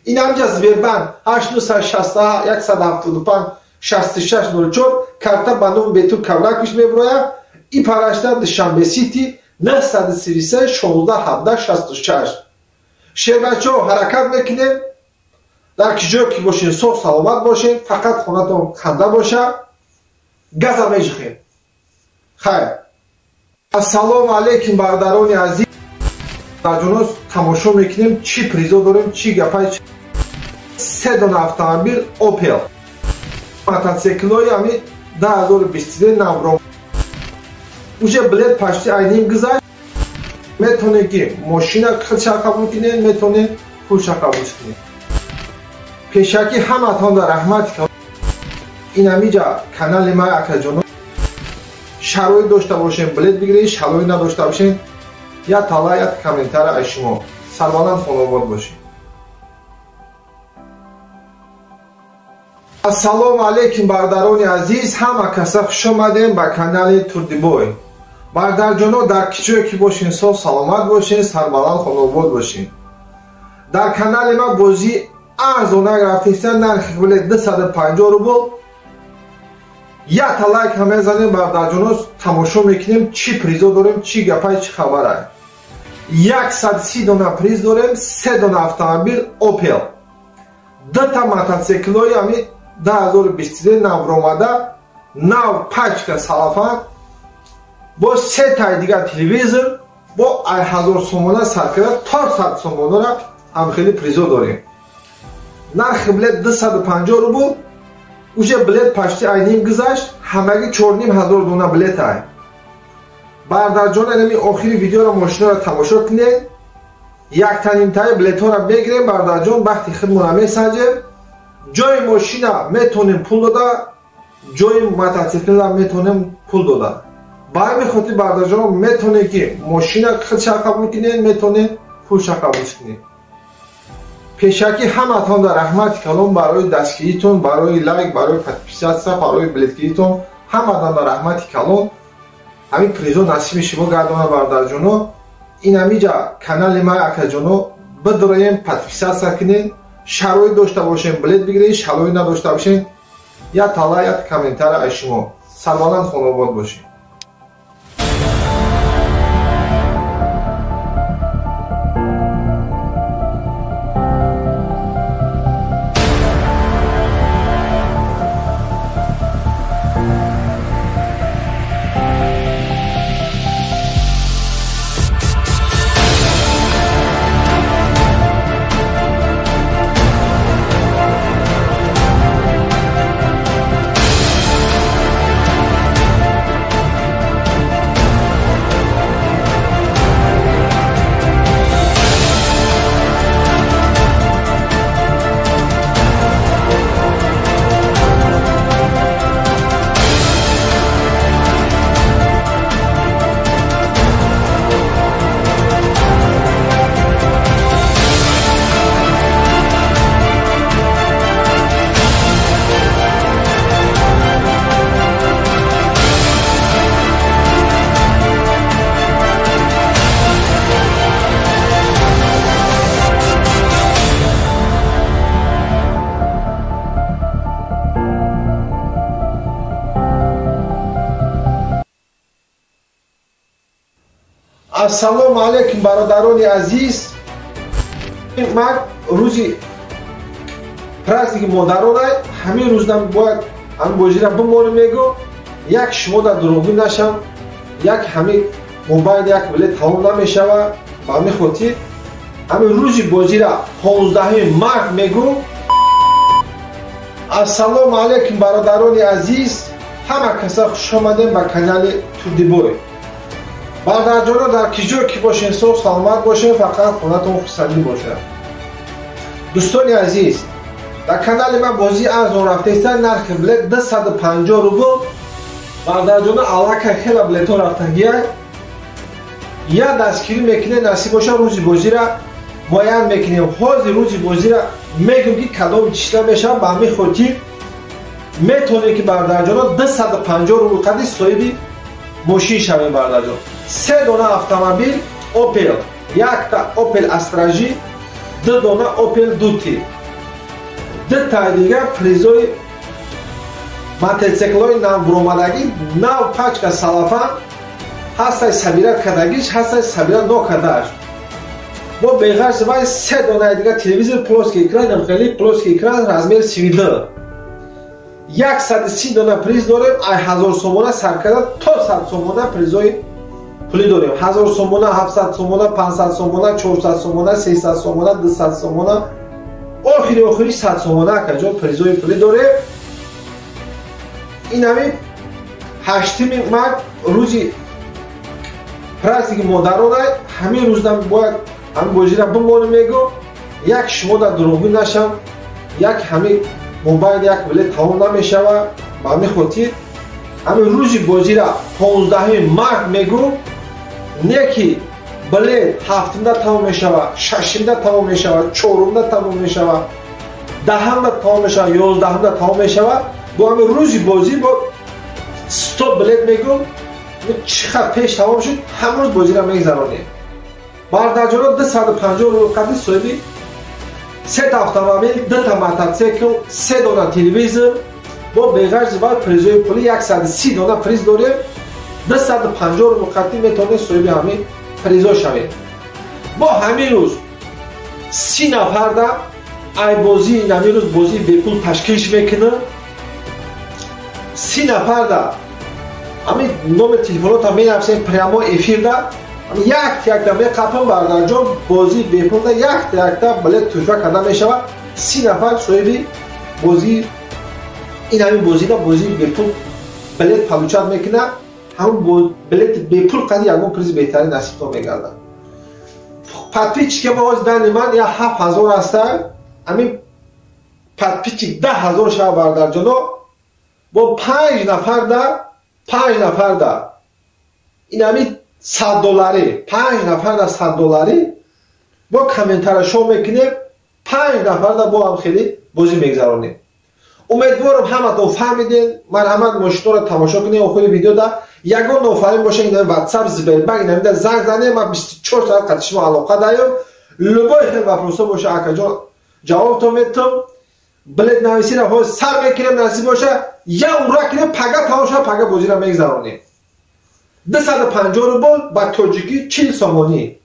Ин ҳамҷа Сбербанк 8961 175 6604 карта ба номи Бетур Кавракович мебурояд. И парашта Душанбе Сити 933 16 17 66. Шербачо ҳаракат мекунем. Дар ки ҷое ки бошед соғ саломат бошед, фақат хонатон ханда боша, газа межихем. Хайр. Ассалому алайкум бародарони азиз. Ҷонос тамошо мекунем чӣ призо дорем, чӣ гапай. Се дона автомобил Opel, мотоциклҳои ҳамин 2023 навро. Уже билет почти айним гузашт. Метавонед ки мошина худша қабул кунед, метавонед пулша қабул кунед. Пешакӣ ҳаматонда раҳмат. Ин ҳамиҷа канали ман акаҷоно, шароит дошта бошем билет бигиред, шароит надошта бошем я тала я комментара аз шумо. Сарбаланд хонобод бошед. Ассалому алайкум бародарони азиз, ҳама каса хуш омадем ба канали Турдибой. Бародарҷоно дар ки ҷое ки бошен соғ саломат бошен, сарбаланд хонобод бошен. Дар канали ман бозии арзонак рафтеста, нархи билет 250 рубл. Якта лайк ҳам мезанем бародарҷоно, тамошо мекунем чӣ призо дорем, чӣ гапай, чӣ хабарай. 130 дона приз дорем, се дона автомобил Opel, дута мотоциклҳои ҳамин 2023 навромада, нав пачка салафан, бо се таи дигар телевизор, бо 1000 сомона сар карда то 100 сомонара ҳам хеле призо дорем. Нархи билет 250 рубл, уже билет почти айним гузашт, ҳамагӣ 4500 дона билет ай. Бародарҷон, инами охири видеоро мошинаро тамошо кунед. Яктанимтаи билетҳоро мегирем бародарҷон, вақти худмонро месанҷем. Ҷои мошина метавонем пул дода, ҷои мотоциклра метавонем пул дода. Ба ҳамин хотир бародарҷон метавонед ки мошина худша қабул кунед, метавонед пулша қабул кунед. Пешакӣ ҳаматонда раҳмати калон барои дастгиритон, барои лайк, барои подписаться, барои билетгиритон. Ҳаматонда раҳмати калон. Ҳамин призо насиби шумо гардона бародарҷоно. Ин ҳамиҷа канали ман акаҷоно бидроем, подписаться кунед. Шароит дошта бошем билет бигиред, шароит надошта бошем я тала я комментара аз шумо. Сарбаланд хонобод бошед. Ассалому алайкум бародарони азиз. Ман рӯзи праздники модарона ҳамин рӯзда бояд ҳамин бозира бимонем мегӯ, як шумо дар дурӯғгӯ нашам, як ҳамин мобайл як билет тамом намешава. Ба ҳамин хотир ҳамин рӯзи бозира 15 март мегӯ. Ассалому алайкум бародарони азиз, ҳама каса хуш омадем ба канали Турдибой. Бародарҷоно, дар ки ҷое ки бошен, соғ саломат бошен, фақат хонатон хурсандӣ бошад. Дӯстони азиз, дар канали ман бозии арзон рафтаиста, нархи билет 250 рубл. Бародарҷоно, аллакай хела билетҳо рафтагия. Я дастгирӣ мекунем, насиб боша рӯзи бозира муайян мекунем. Ҳозир рӯзи бозира мегӯм ки кадом числа мешавад. Ба ҳамин хотир метавонем ки бародарҷоно 250 рубл қади соҳиби мошин шавем. Бародарҷон, се дона автомобил Opel, якта Opel Astra J, ду дона Opel Duty, дутаи дигар призои мотоциклҳои навбуромадагӣ, нав пачка салафан ҳастай, сабира кардагиш ҳастай, сабира нокардааш. Бо беғарз вай се донаи дигар телевизор плоский экран, хеле плоский экран размер 32. 130 дона приз дорем, ай 1000 сомона сар карда то 100 сомона призои пулӣ дорем. 1000 сомона, 700 сомона, 500 сомона, 400 сомона, 300 сомона, 200 сомона, охири охири 100 сомона акаҷон призои пулӣ дорем. Ин ҳамин 8 март рӯзи праздники модарона ҳамин рӯзда бояд ҳамин бозира бимонем мегӯ, як шумо дар дурӯғгӯ нашам, як ҳамин мобайл як билет тамом намешава. Ба ҳамин хотир ҳамин рӯзи бозира 15 март мегӯ, не ки билет 7-да тамом мешава, 6-да тамом мешава, 4-да тамом мешава, 10-да тамом мешава, 11-да тамом мешава. Бо ҳамин рӯзи бозӣ бо 100 билет мегӯ, чӣ қадр пеш тамом шуд, ҳамон рӯз бозира мегзаронем. Бародарҷоно, 250 рубл қади соҳиби сета автомобил, дута мотоцикл, се дона телевизор, бо беғарзи вай призои пулӣ 130 дона приз дорем. 250 рубл қади метавонед соҳиби ҳамин призо шавед. Бо ҳамин рӯз 30 нафарда ай бозии ҳамин рӯз бозии бепул ташкил мекунад. 30 нафарда ҳамин номер телефонотон менависем прямо эфирда, якта якта меқапам. Бародарҷон, бозии бепулда якта якта билет туҳфа карда мешавад. 30 нафар соҳиби бозии ин ҳамин бозида бозии бепул билет получать мекунад. Ҳамон билети бепул қади ягон призи беҳтарин насибтон мегардад. Подписчики мо ҳозир дани ман я 7000 ҳаста, ҳамин подписчик 10 000 шава. Бародарҷоно, бо 5 нафарда, 5 нафарда ин ҳамин 100 долларӣ, 5 нафарда 100 долларӣ бо комментария шоу мекунем, 5 нафарда бо ҳам хеле бозӣ мегзаронем. Умедворам ҳаматон фаҳмидем. Марҳамат, мошинҳоро тамошо кунем. Охири видеода ягон нофаҳмӣ боша, ин ватсап, Сбербанк инамида занг занем, ман 24 соат қати шумо алоқа даём. Любой хел вопросо боша, акаҷон, ҷавобтон метам. Билет нависира ҳозир сар мекунем, насиб боша я ура кунем, пага тамом шава, пага бозиро мегзаронем. 250 рубл, ба тоҷикӣ 40 сомонӣ.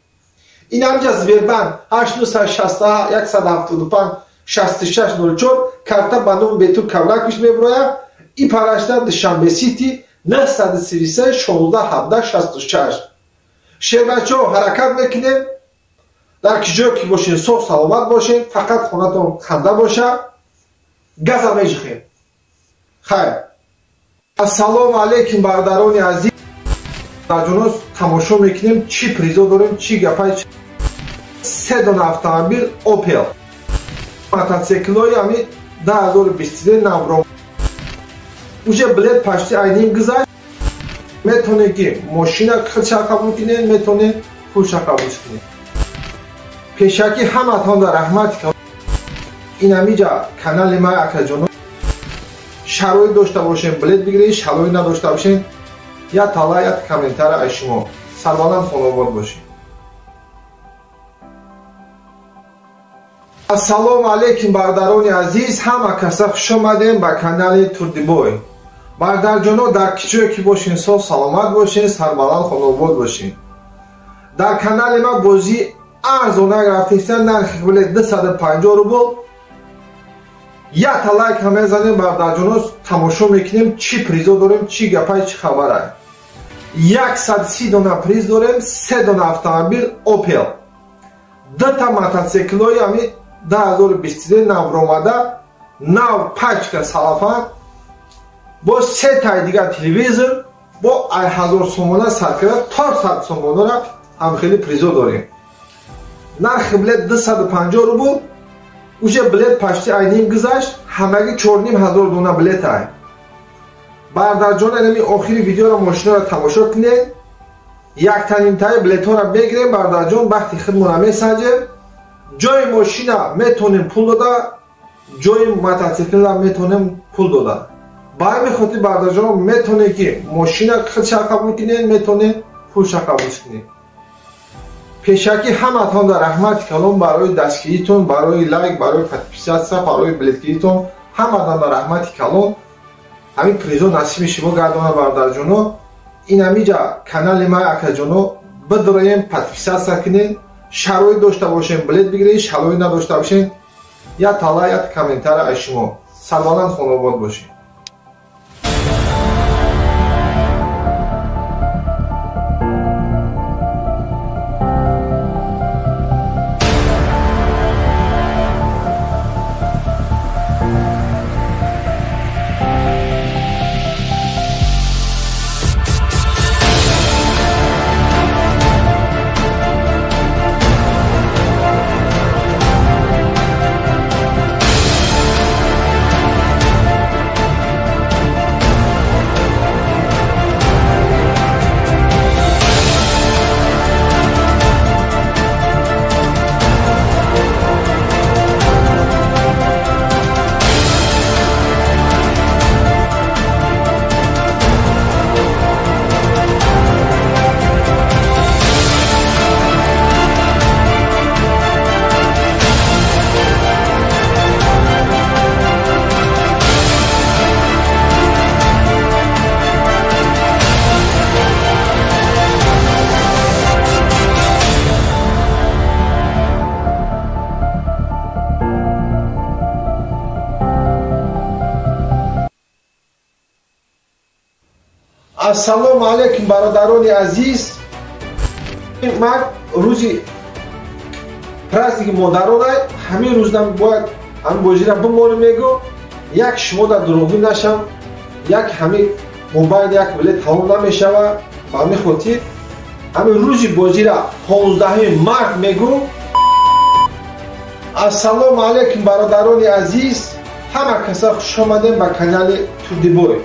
Ин ҳамҷа Сбербанк 8961 175 6604, карта ба номи Бетур Кавраквич мебурояд. И парашта Душанбе Сити 933 16 17 66. Шербачо, ҳаракат мекунем. Дар ки ҷое ки бошен, соғ саломат бошен, фақат хонатон ханда боша. Газа меҷихем. Хайр. Ассалому алайкум бародарони азиз. Ҷонос, тамошо мекунем, чӣ призо дорем, чӣ гапай. Се дона автомобил Opel, мотоциклҳои ҳамин 2023 навро, уже билет почти айним гузашт. Метавонед ки мошина худша қабул кунед, метавонед пулша қабул кунед. Пешакӣ ҳаматон дар раҳмат. Ин ҳамиҷа канали ман, акаҷоно, шароит дошта бошем, билет бигиред, шароит надошта бошем, як тала, як комментария аз шумо. Сарбаланд, хонобод бошед. Ассалому алайкум бародарони азиз, ҳама каса хуш омадем ба канали Турдибой. Бародарҷоно, дар ки ҷое ки бошен, соғ саломат бошен, сарбаланд, хонобод бошен. Дар канали ма бозӣ арзонак рафтеста, нархи билет 250 рубл. Якта лайк ҳам мезанем бародарҷоно, тамошо мекунем чӣ призо дорем, чӣ гапай, чӣ хабарай. 130 дона приз дорем, 3 дона автомобил Opel, 2 та мотоциклҳои ҳами 2023 навромада, нав пачка салафан, бо 3 таи дигар телевизор, бо 1000 сомона сар карда то 100 сомонара ҳам хеле призо дорем. Нархи билет 250 рубл, уже билет почти айним гузашт, ҳамагӣ 4500 дона билет ай. Бародарҷон, инами охири видеоро мошинаро тамошо кунед. Яктанимтаи билетҳоро мегирем бародарҷон, бахти худмонро месанҷем. Ҷои мошина метонем пул дода, ҷои мотоциклра метонем пул дода. Ба ҳамин хотир бародарҷон, метонем ки мошина худша қабул кунед, метонем пулша қабул кунед. Пешакӣ ҳаматон дар раҳмати калон барои дастгиритон, барои лайк, барои подписаться, барои билетгиритон, ҳаматон дар раҳмати калон. Ҳамин призо насиби шумо гардона бародарҷоно. Ин ҳамиҷа канали ма акаҷоно бидроем, подписаться кунед, шароит дошта бошем билет бигиред, шароит надошта бошем як тала, як комментара аз шумо. Сарбаланд хонобод бошед. Ассалому алайкум бародарони азиз. Ман рӯзи праздники модарона ҳамин рӯзам бояд ҳамин бозира бимонем, мегӯ як шумо дар дурӯғӣ нашам, як ҳамин мобайл як билет тамом намешава. Ба ҳамин хотир ҳамин рӯзи бозира 15 март мегӯ. Ассалому алайкум бародарони азиз, ҳама каса хуш омадем ба канали Турдибой.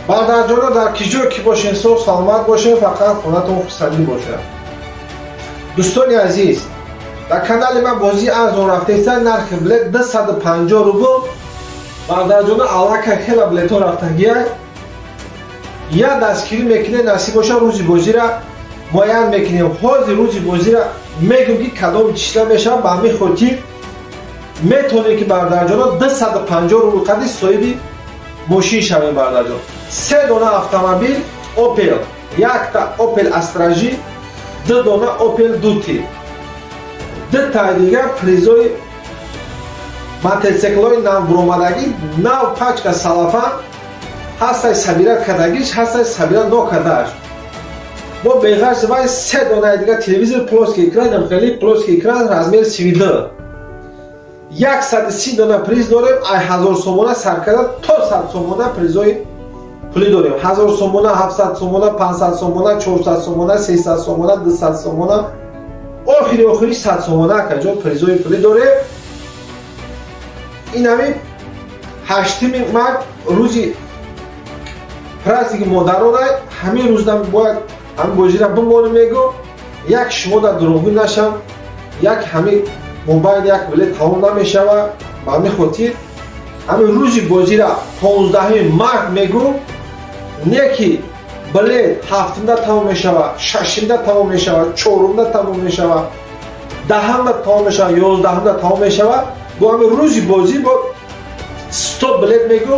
Бародарҷоно, дар ки ҷое ки бошен, соғ саломат бошен, фақат хонатон хурсандӣ бошад. Дӯстони азиз, дар канали ман бозии арзон рафтеста, нархи билет 250 рубл. Бародарҷоно, аллакай хела билетҳо рафтагия. Як дастгирӣ мекунед, насиб боша рӯзи бозира муайян мекунем. Ҳозир рӯзи бозира мегӯм ки кадом числа мешавад. Ба ҳамин хотир метавонед ки бародарҷоно 250 рубл қади соҳиби мошин шавем бародарҷон. 3 дона автомобил Opel, якта Opel Astra J, 2 дона Opel Duty, 2 таи дигар призои мотоциклҳои навбуромадагӣ, нав пачка салафан, ҳастай сабира кардагиш, ҳастай сабира нокардааш. Бо беғарз вай 3 донаи дигар телевизор плоский экран, хеле плоский экран размер 32. 130 дона приз дорем, ай 1000 сомона сар карда то 100 сомона призои пулӣ дорем. 1000 сомона, 700 сомона, 500 сомона, 400 сомона, 300 сомона, 200 сомона, охири охири 100 сомона акаҷон призои пулӣ дорем. Ин ҳамин 8 март рӯзи праздники модарона, ҳамин рӯзам бояд ҳамин бозира бимонем, мегӯ як шумо дар дурӯғӣ нашам, як ҳамин мобайл як билет тамом намешава. Ба ҳамин хотир ҳамин рӯзи бозира 15 март мегӯ, не ки билет 7-да тамом мешава, 6-да тамом мешава, 4-да тамом мешава, 10-да тамом мешава, 11-да тамом мешава. Бо ҳамин рӯзи бозӣ бо 100 билет мегӯ,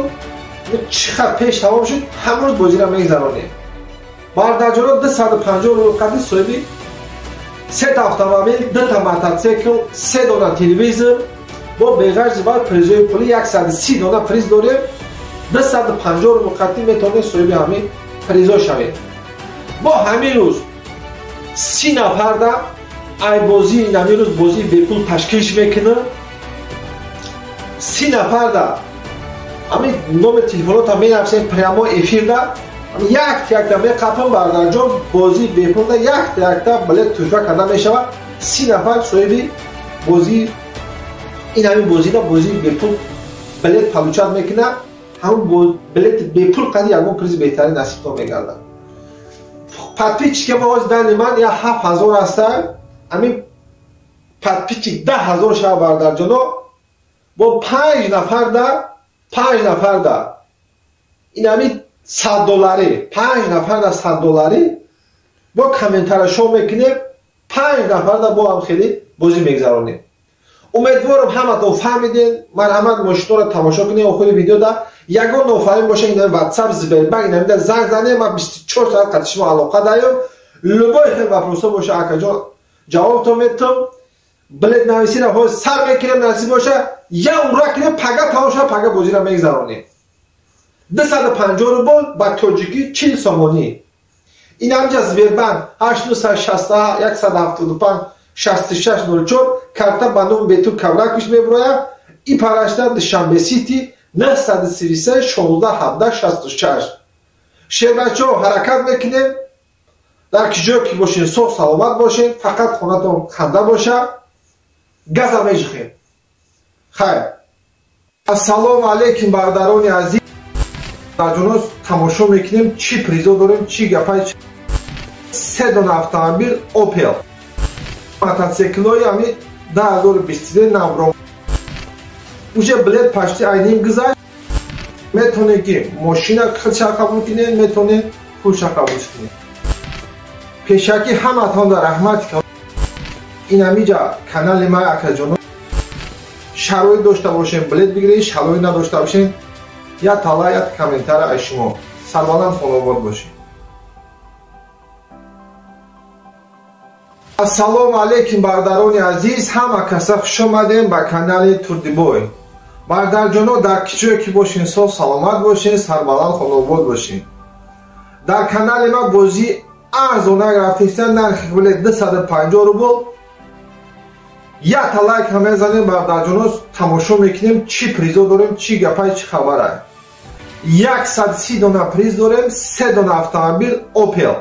чӣ қадр пеш тамом шуд, ҳамон рӯз бозира мегзаронем. Бародарҷоно, 250 рубл қади соҳиби Сета автомобил, дута мотоцикл, се дона телевизор, бо беғарзи вай призои пули 130 дона приз дорем. 250 рубл қатъӣ метавонед соҳиби ҳамин призо шавед. Бо ҳамин рӯз 30 нафарда ай бозии ҳамин рӯз бозии бепул ташкил мекунад. 30 нафарда ҳамин номер телефонота менависем прямо эфирда, якта якта меқапам бардарҷон, бозии бепулда якта якта билет туҳфа карда мешавад. 30 нафар соҳиби бозии ин ҳамин бозида бозии бепул билет получать мекунад. Ҳамон билети бепул қади ягон призи беҳтарин насибтон мегардад. Подписчики ма ҳози дани ман я 7000 ҳаста, ҳамин подписчик 10 000 шава бардарҷоно, бо 5 нафарда, 5 нафарда ин ҳамин 100 долларӣ, 5 нафарда 100 долларӣ бо комментара шоу мекунем, 5 нафарда бо ҳам хеле бозӣ мегзаронем. Умедворам, ҳаматон фаҳмидем. Марҳамат, мошинҳоро тамошо кунем. Охири видеода ягон нофаҳмӣ боша, ин ватсап, Сбербанк, инамида занг занем, ман 24 соат қати шумо алоқа даём. Любой хел вопросо боша, акаҷон, ҷавобтон метам. Билет нависира ҳоз сар мекунем, насиб боша, я ура кунем, пага тамом шава, пага бозиро мегзаронем. 250 рубл, ба тоҷикӣ 40 сомонӣ. Ин ҳамҷа Сбербанк 861 175 6604, карта ба номи Бетур Кавраквич мебурояд. И парашта Душанбе Сити 933 16 17 66. Шербачо, ҳаракат мекунем. Дар ки ҷое ки бошен, соғ саломат бошен, фақат хонатон ханда боша. Газа межихем. Хайр. Ассалому алайкум, бародарони азиз. Ҷонос, тамошо мекунем, чӣ призо дорем, чӣ гапай. Се дона автомобил Опел, мотоциклҳои ҳами 2023 навро, уже билет почти айним гузашт. Метавонед ки мошина худша қабул кунед, метавонед пулша қабул кунед. Пешакӣ ҳаматон дар раҳмат. Ин ҳамиҷа канали май, акаҷоно, шароит дошта бошем, билет бигиред, шароит надошта бошем, як тала, як комментара аз шумо. Сарбаланд, хонобод бошед. Ассалому алайкум, бародарони азиз, ҳама каса хуш омадем ба канали Турдибой. Бародарҷоно, дар ки ҷое ки бошен, соф саломат бошен, сарбаланд, хонобод бошен. Дар канали ма бозӣ арзонак рафтеста, нархи билет 250 рубл. Якта лайк ҳам мезанем, бародарҷоно, тамошо мекунем, чӣ призо дорем, чӣ гапай, чӣ хабара. 130 дона приз дорем, се дона автомобил Опел,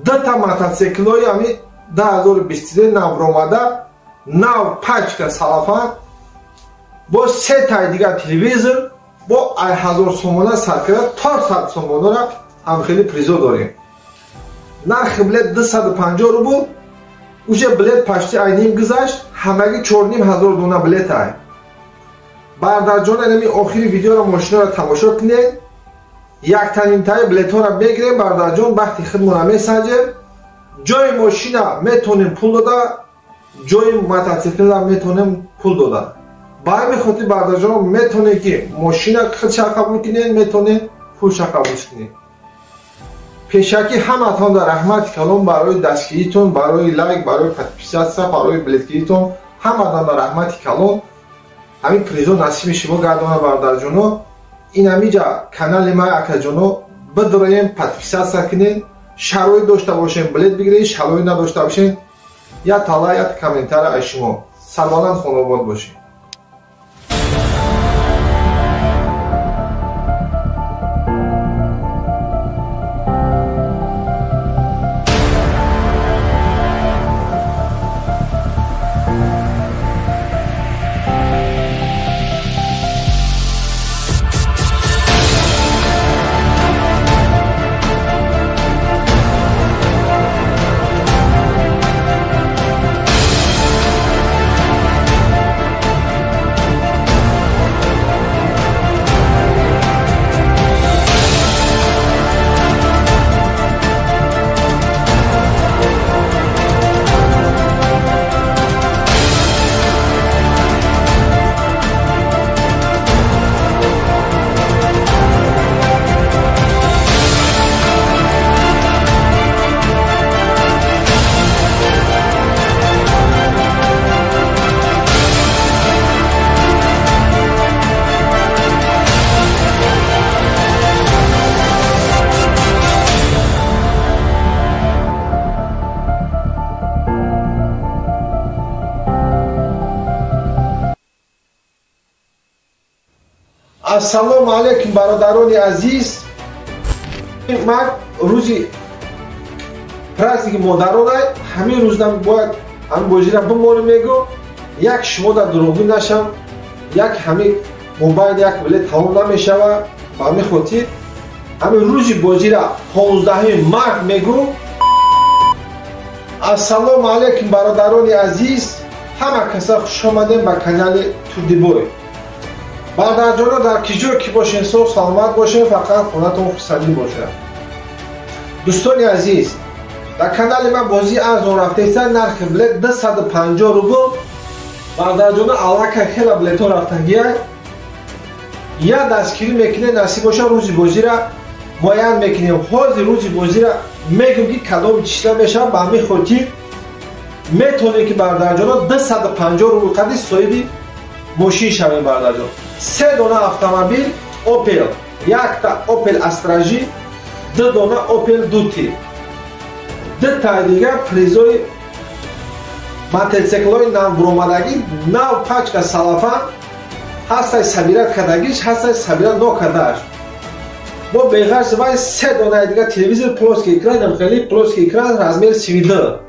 дута мотоциклҳои ҳами 2023 навромада, нав, пачка салафан, бо се тай дигар телевизор, бо ай 1000 сомона сар карда то 100 сомонара ҳамхели призо дорем. Нархи билет 250 рубл. Уже билет почти айним гузашт, ҳамагӣ 4500 дона билет ай. Бардарҷон, инами охири видеоро мошинаро тамошо кунед. Яктанимтаи билетҳоро мегирем, бардарҷон, бахти худмонро месанҷем. Ҷои мошина метавонем пул дода, ҷои мотоциклра метавонем пул дода. Ба ҳамин хотир, бардарҷон, метавонед ки мошина худша қабул кунед, метавонед пулша қабул кунед. Пешакӣ ҳаматон дар раҳмати калон барои дастгиритон, барои лайк, барои подписаться, барои билетгиритон. Ҳаматон дар раҳмати калон. Ҳамин призо насиби шумо гардона, бародарҷоно. Ин ҳамиҷа канали май, акаҷоно, бидроем, подписаться кунед. Шароит дошта бошем, билет бигиред, шароит надошта бошем, як тала, як комментара аз шумо. Сарбаланд, хонобод бошед. Ассалому алайкум бародарони азиз. Ман рӯзи праздники модарона ҳамин рӯзда бояд ҳамин бозира бимонем мегӯ, як шумо дар дурӯғгӯ нашам, як ҳамин мобайл як билет тамом намешава. Ба ҳамин хотир ҳамин рӯзи бозира 15 март мегӯ. Ассалому алайкум бародарони азиз, ҳама каса хуш омадем ба канали Турдибой. Бародарҷоно, дар ки ҷое ки бошен, соғ саломат бошен, фақат хонатон хурсандӣ бошад. Дӯстони азиз, дар канали ман бозии арзон рафтаиста, нархи билет 250 рубл. Бародарҷоно, аллакай хела билетҳо рафтагия. Я дастгирӣ мекунем, насиб боша рӯзи бозира муайян мекунем. Ҳозир рӯзи бозира мегӯм ки кадом числа мешавад. Ба ҳамин хотир метавонем ки бародарҷоно 250 рубл қадри соҳиби мошин шавем. Бародарҷон, се дона автомобил Opel, якта Opel Astra J, ду дона Opel Duty, дутаи дигар призои мотоциклҳои навбуромадагӣ, нав пачка салафан ҳастай, сабират кардагиш ҳастай, сабират нокардааш. Бо беғарз вай се донаи дигар телевизор плоский экран, хеле плоский экран размер 32.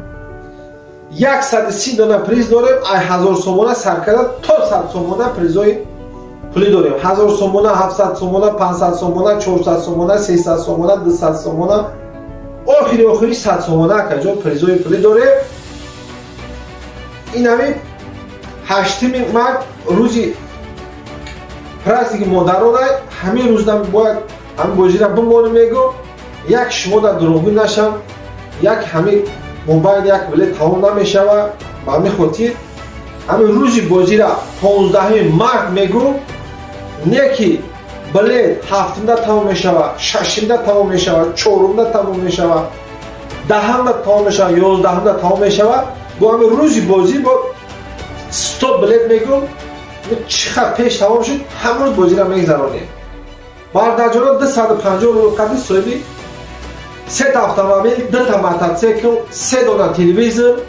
130 дона приз дорем, ай 1000 сомона сар карда то 100 сомона призои пулӣ дорем. 1000 сомона, 700 сомона, 500 сомона, 400 сомона, 300 сомона, 200 сомона, охири охири 100 сомона акаҷон призои пулӣ дорем. Ин ҳамин 8 март рӯзи праздники модарона ҳамин рӯзда бояд ҳамин бозира бимонем мегӯ, як шумо дар дурӯғгӯ нашам, як ҳамин мобайл як билет тамом намешава. Ба ҳамин хотир ҳамин рӯзи бозира 15 март мегӯ, не ки билет 7-да тамом мешава, 6-да тамом мешава, 4-да тамом мешава, 10-да тамом мешава, 11-да тамом мешава. Бо ҳамин рӯзи бозӣ бо 100 билет мегӯ, чӣ қадр пеш тамом шуд, ҳамон рӯз бозира мегзаронем. Бародарҷоно, 250 рубл қадри соҳиби сета автомобил, дута мотоцикл, се дона телевизор,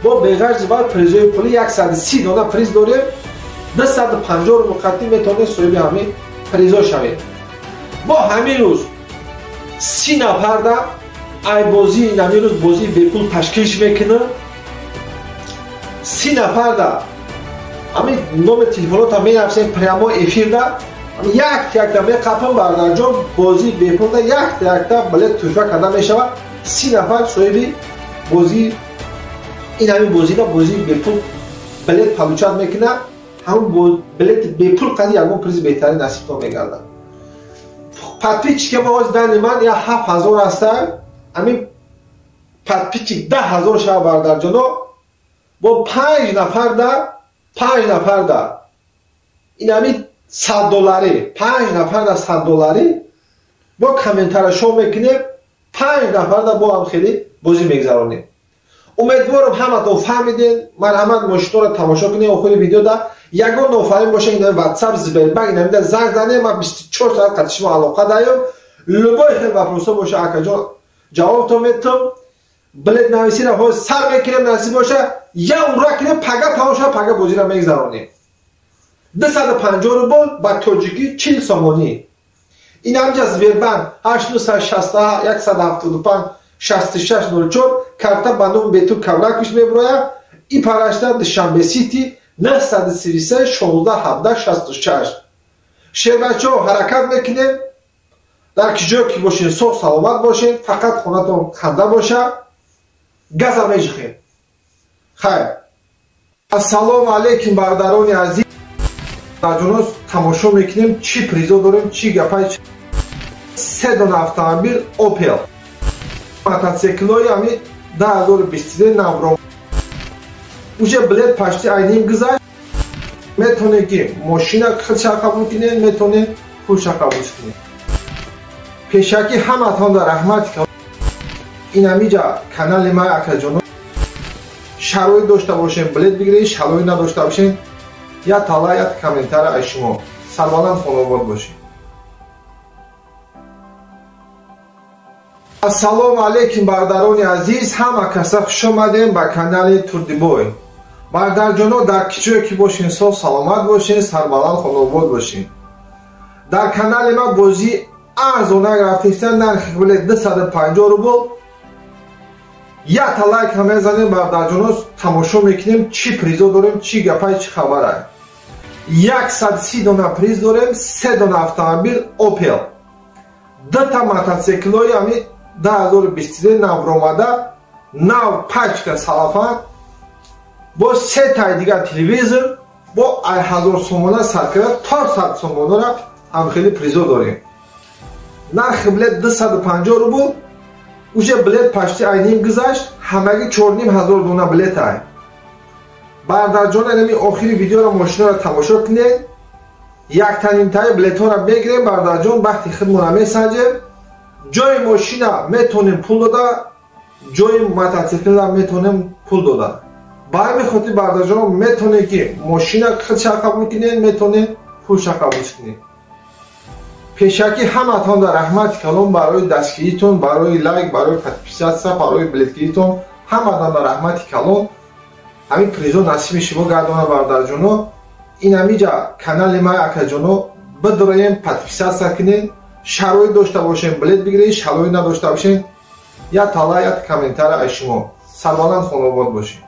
бо беғарзи вай призои пулӣ 130 дона приз дорем. 250 рубл қадри метавонед соҳиби ҳамин призо шавед. Бо ҳамин рӯз 30 нафарда ай бозии ҳамин рӯз бозии бепул ташкил мекунад. 30 нафарда ҳамин номер телефонотам менависем прямо эфирда, якта якта меқапам. Бародарҷон, бозии бепулда якта якта билет туҳфа карда мешавад. 30 нафар соҳиби бозии ин ҳамин бозида бозии бепул билет получать мекунад. Ҳамон билети бепул қади ягон призи беҳтарин насибтон мегардад. Подписчики ма ҳозир дани ман я 7000 ҳаста, ҳамин подписчик 10 000 шава. Бародарҷоно, бо 5 нафарда, 5 нафарда ин ҳамин 100 долларӣ, 5 нафарда 100 долларӣ бо комментария шоу мекунем, 5 нафарда бо ҳам хеле бозӣ мегзаронем. Умедворам ҳаматон фаҳмидем. Марҳамат, мошинҳоро тамошо кунем. Охири видеода ягон нофаҳмӣ боша, ин ватсап, Сбербанк инамида занг занем, ман 24 соат қати шумо алоқа даём. Любой хел вопросо боша, акаҷон, ҷавобтон метам. Билет нависира ҳозир сар мекунем, насиб боша, я ура кунем, пага тамом шава, пага бозиро мегзаронем. 250 рубл, ба тоҷикӣ 40 сомонӣ. Ин ҳамҷа Сбербанк 8961 175 6604, карта ба номи Бетур Кавраквич мебурояд. И парашта Душанбе Сити 933 16 17 66. Шербачаҳо, ҳаракат мекунем. Дар ки ҷое ки бошен, соғ саломат бошен, фақат хонатон ханда боша, газа межихем. Хайр. Ассалому алайкум бародарони азиз. Ҷоно, тамошо мекунем, чӣ призо дорем, чӣ гапай. Се дона автомобил Opel, мотоциклҳои ҳамин 2023 навро, уже билет почти айним гузашт. Метавонед ки мошина худша қабул кунед, метавонед пулша қабул кунед. Пешакӣ ҳаматон дар раҳмат. Ин ҳамиҷа канали ман, акаҷоно, шароит дошта бошем, билет бигиред, шароит надошта бошем, як тала, як комментария аз шумо. Сарбаланд, хонобод бошед. Ассалому алайкум бародарони азиз, ҳама каса хуш омадем ба канали Турдибой. Бародарҷоно, дар ки ҷое ки бошен, соғ саломат бошен, сарбаланд, хонобод бошен. Дар канали ма бозӣ арзонак рафтеста, нархи билет 250 рубл. Якта лайк ҳам мезанем бародарҷоно, тамошо мекунем чӣ призо дорем, чӣ гапай, чӣ хабарай. 130 дона приз дорем, 3 дона автомобил Opel, 2 мотоциклҳои ҳами 2023 навромада, нав пачка салафан, бо 3 таи дигар телевизор, бо 1000 сомона сар карда то 100 сомонара ҳам хеле призо дорем. Нархи билет 250 рубл, уже билет пашти айним гузашт, ҳамагӣ 4500 дона билет ай. Бародарҷон, инами охири видеоро мошинаро тамошо кунед, яктанимтаи билетҳоро мегирем бародарҷон, бахти худмонро месанҷем. Ҷои мошина метонем пул дода, ҷои мотоциклра метонем пул дода. Ба ҳамин хотир бародарҷон метонем ки мошина худша қабул кунед, метонем пулша қабул кунед. Пешакӣ ҳаматон дар раҳмати калон барои дастгиритон, барои лайк, барои подписаться, барои билетгиритон, ҳаматон дар раҳмати калон. Ҳамин призо насиби шумо гардона бародарҷоно. Ин ҳамиҷа канали ма акаҷоно бидроем, подписаться кунед, шароит дошта бошем билет бигиред, шароит надошта бошем як тала, як комментара аз шумо. Сарбаланд хонобод бошед.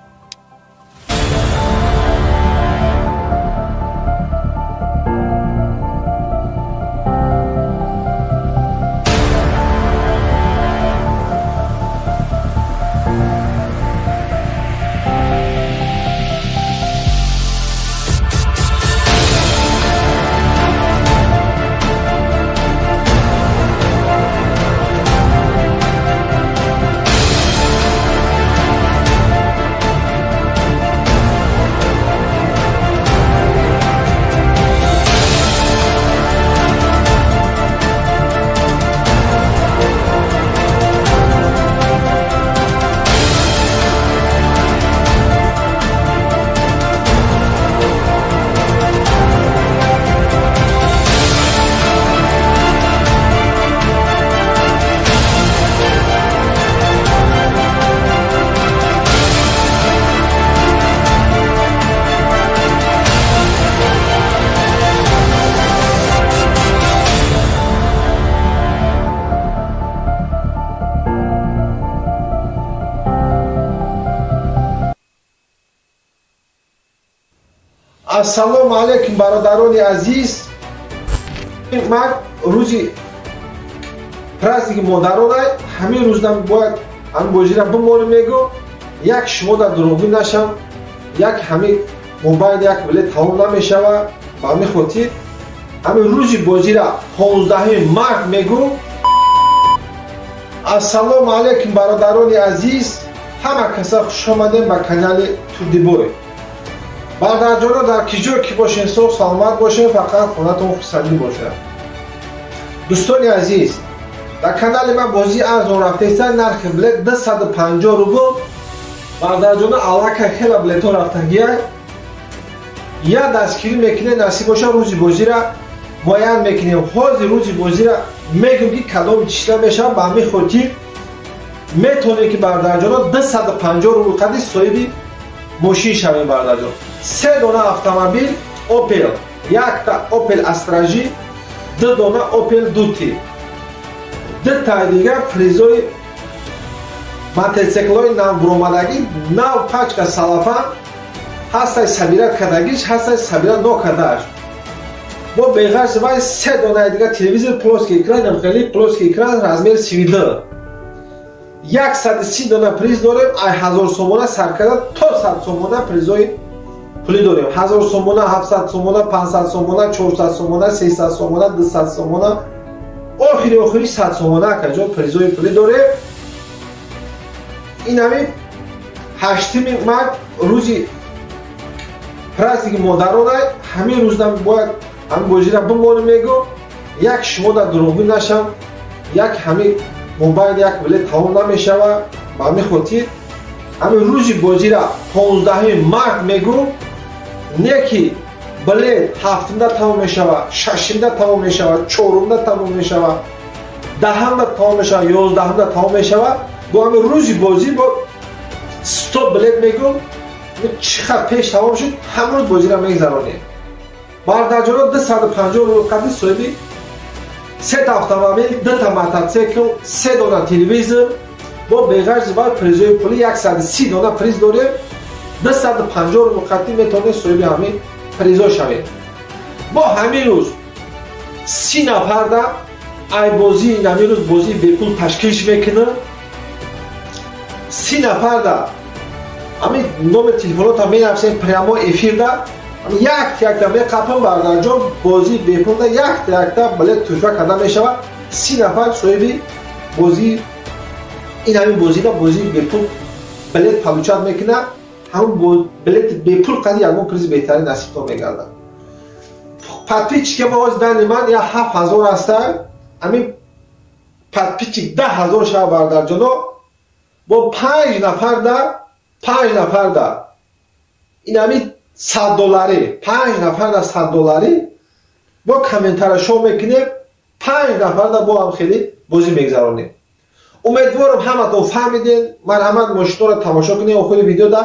Ассалому алайкум бародарони азиз. Ман рӯзи праздники модарона ҳамин рӯзам бояд ҳамин бозира бимонем мегӯ, як шумо дар дурӯғгӯ нашам, як ҳамин мобайл як билет тамом намешава. Ба ҳамин хотир ҳамин рӯзи бозира 15 март мегӯ. Ассалому алайкум бародарони азиз, ҳама каса хуш омадем ба канали Турдибой. Бародарҷоно, дар ки ҷой ки бошен, соғ саломат бошен, фақат хонатон хурсандӣ бошад. Дӯстони азиз, дар канали ман бозии арзон рафтеста, нархи билет 250 рубл. Бародарҷоно, аллакай хела билетҳо рафтагия. Я дастгирӣ мекунем, насиб боша рӯзи бозира муайян мекунем. Ҳозир рӯзи бозира мегӯм ки кадоми числа мешавад. Ба ҳамин хотир метавонем ки бародарҷоно 250 рубл қади соҳиби мошин шавем бародарҷон. 3 дона автомобил Opel, якта Opel Astra J, 2 дона Opel Duty, 2 таи дигар призои мотоциклҳои навбуромадагӣ, нав пачка салафан, ҳастай сабира кардагиш, ҳастай сабира нокардааш. Бо беғарзи вай 3 донаи дигар телевизор плоский экран, хеле плоский экран размер 32. 130 дона приз дорем, ай 1000 сомона сар карда то 100 сомона призои пулӣ дорем. 1000 сомона, 700 сомона, 500 сомона, 400 сомона, 300 сомона, 200 сомона, охири охири 100 сомона акаҷон призои пулӣ дорем. Ин ҳамин 8 март рӯзи праздники модарона, ҳамин рӯзам бояд ҳамин бозира бимонем мегӯ, як шумо дар дурӯғгӯ нашам, як ҳамин мобайл як билет тамом намешава. Ба ҳамин хотир ҳамин рӯзи бозира 15 март мегӯ, не ки билет 7-да тамом мешава, 6-да тамом мешава, 4-да тамом мешава, 10-да тамом мешава, 11-да тамом мешава. Бо ҳамин рӯзи бозӣ бо 100 билет мегӯ, чӣ қадр пеш тамом шуд, ҳамрӯз бозира мегзаронем. Бародарҷоно, 250 рубл қадри соҳиби Сета автомобил, дута мотоцикл, се дона телевизор, бо беғарзи баъд призои пули 130 дона приз дорем. 250 рубл қатъӣ метавонед соҳиби ҳамин призо шавед. Бо ҳамин рӯз 30 нафарда ай бозии ҳамин рӯз бозии бепул ташкилш мекунам. 30 нафарда ҳамин номер телефонотам менависем прямо эфирда, якта меқапам бардарҷон, бозии бепулда якта билет тӯҳфа карда мешавад. 30 нафар соҳиби бозии ин ҳамин бозида бозии бепул билет получать мекунад. Ҳамон билети бепул қади ягон призи беҳтарин насибтон мегардад. Подписчики мо ҳозир дани ман я 7000 ҳастанд. Ҳамин подписчик 10000 шава бардарҷоно, бо 5 нафарда 5 нафарда ин ҳамин 100 долларӣ, 5 нафарда 100 долларӣ бо комментария шоу мекунем, 5 нафарда бо ҳам хеле бозӣ мегзаронем. Умедворам ҳаматон фаҳмиден. Марҳамат, мошинҳоро тамошо кунед охири видеода.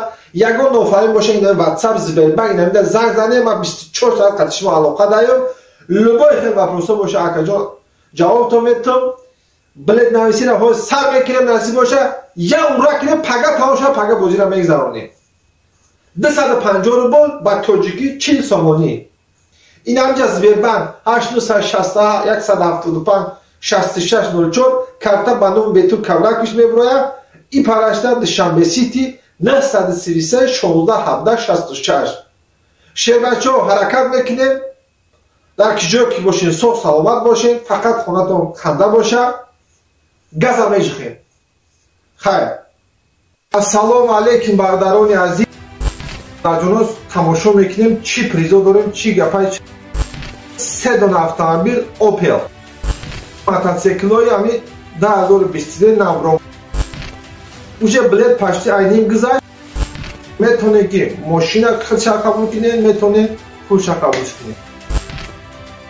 Ягон нофаҳмӣ боша, ин WhatsApp, Сбербанк, ин ҳамида занг занед, ман 24 соат қати шумо алоқа даём. Любой хел вопросо боша, акаҷон, ҷавобтон метам. Билет нависиро ҳозир сар мекунем, насиб боша, я ура кунем, пага тамом шава, пага бозиро мегзаронем. 250 рубл ба тоҷикӣ 40 сомонӣ. Ин ҳамҷа Сбербанк 8961 175 6604 карта ба номи Бетул Кавракиш мебурояд. И парашта Душанбе Сити 933 16 17 66. Шербачаҳо, ҳаракат мекунем. Дар ки ҷое ки бошен, соғ саломат бошен, фақат хонатон ханда боша. Газа межихем. Хайр. Ассалому алайкум, бародарони азиз. Ҷонос тамошо мекунем, чӣ призо дорем, чӣ гапай. Се дона автомобил Opel, мотоциклҳои ҳамин 2023 навро. Уже билет почти айним гузашт. Метавонед ки мошина худша қабул кунед, метавонед пулша қабул кунед.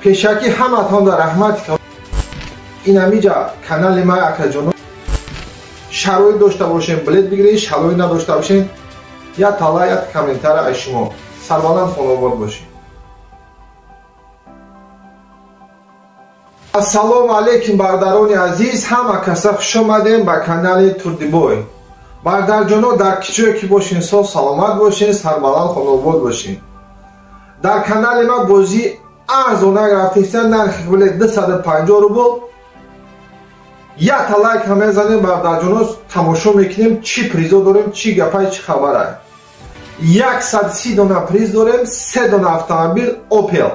Пешакӣ ҳаматон дар раҳмат. Ин ҳамиҷа канали ман, акаҷоно, шароит дошта бошем, билет бигиред, шароит надошта бошем, я тала, я комментария аз шумо. Сарбаланд, хонобод бошед. Ассалому алайкум, бародарони азиз. Ҳама каса хуш омадем ба канали Турдибой. Бародарҷоно, дар ки ҷое ки бошен, соғ саломат бошен, сарбаланд, хонобод бошен. Дар канали ман бозии арзона рафтеста, нархи билет 250 рубл. Якта лайк ҳам мезанем, бародарҷоно, тамошо мекунем, чӣ призо дорем, чӣ гапай, чӣ хабарай. 130 дона приз дорем, се дона автомобил Opel,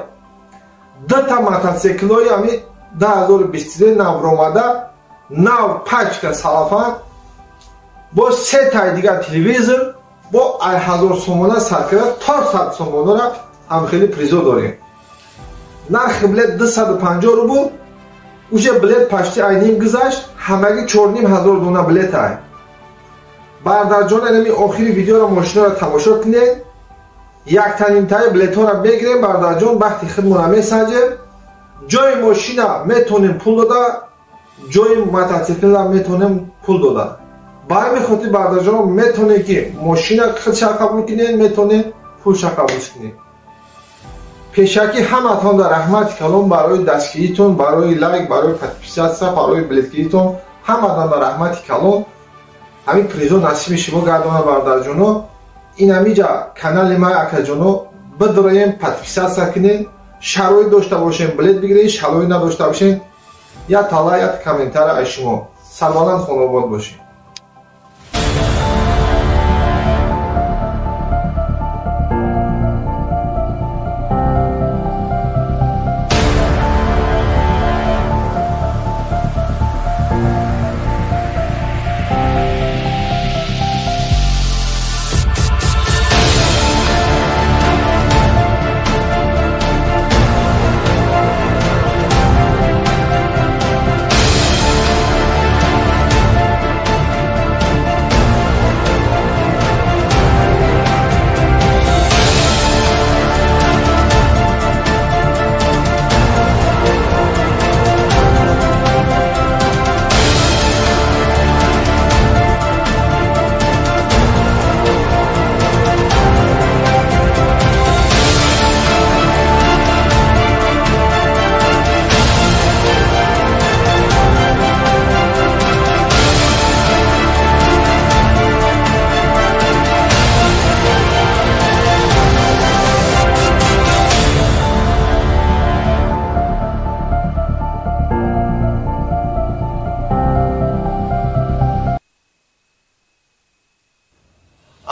дута мотоциклҳои ҳамин 2023 навромада, нав пачка салафан, бо се таи дигар телевизор, бо 1000 сомона сар карда то 100 сомонара ҳам хеле призо дорем. Нархи билет 250 рубл. Уже билет почти айним гузашт, ҳамагӣ 4500 дона билет ай. Бародарҷон, инами охири видеоро мошинаро тамошо кунед. Яктанимтаи билетҳоро мегирем, бародарҷон, бахти худмонро месанҷем. Ҷои мошина метавонем пул дода, ҷои мотоциклра метавонем пул дода. Ба ҳамин хотир, бародарҷон, метавонед ки мошина худша қабул кунед, метавонед пулша қабул кунед. Пешакӣ ҳаматон дар раҳмати калон барои дастгиритон, барои лайк, барои подписаться, барои билетгиритон. Ҳаматон дар раҳмати калон. Ҳамин призо насиби шумо гардона, бародарҷоно. Ин ҳамиҷа канали ман, акаҷоно, бидроем, подписаться кунед. Шароит дошта бошем, билет бигиред, шароит надошта бошем, я тала, я комментария аз шумо. Сарбаланд, хонобод бошед.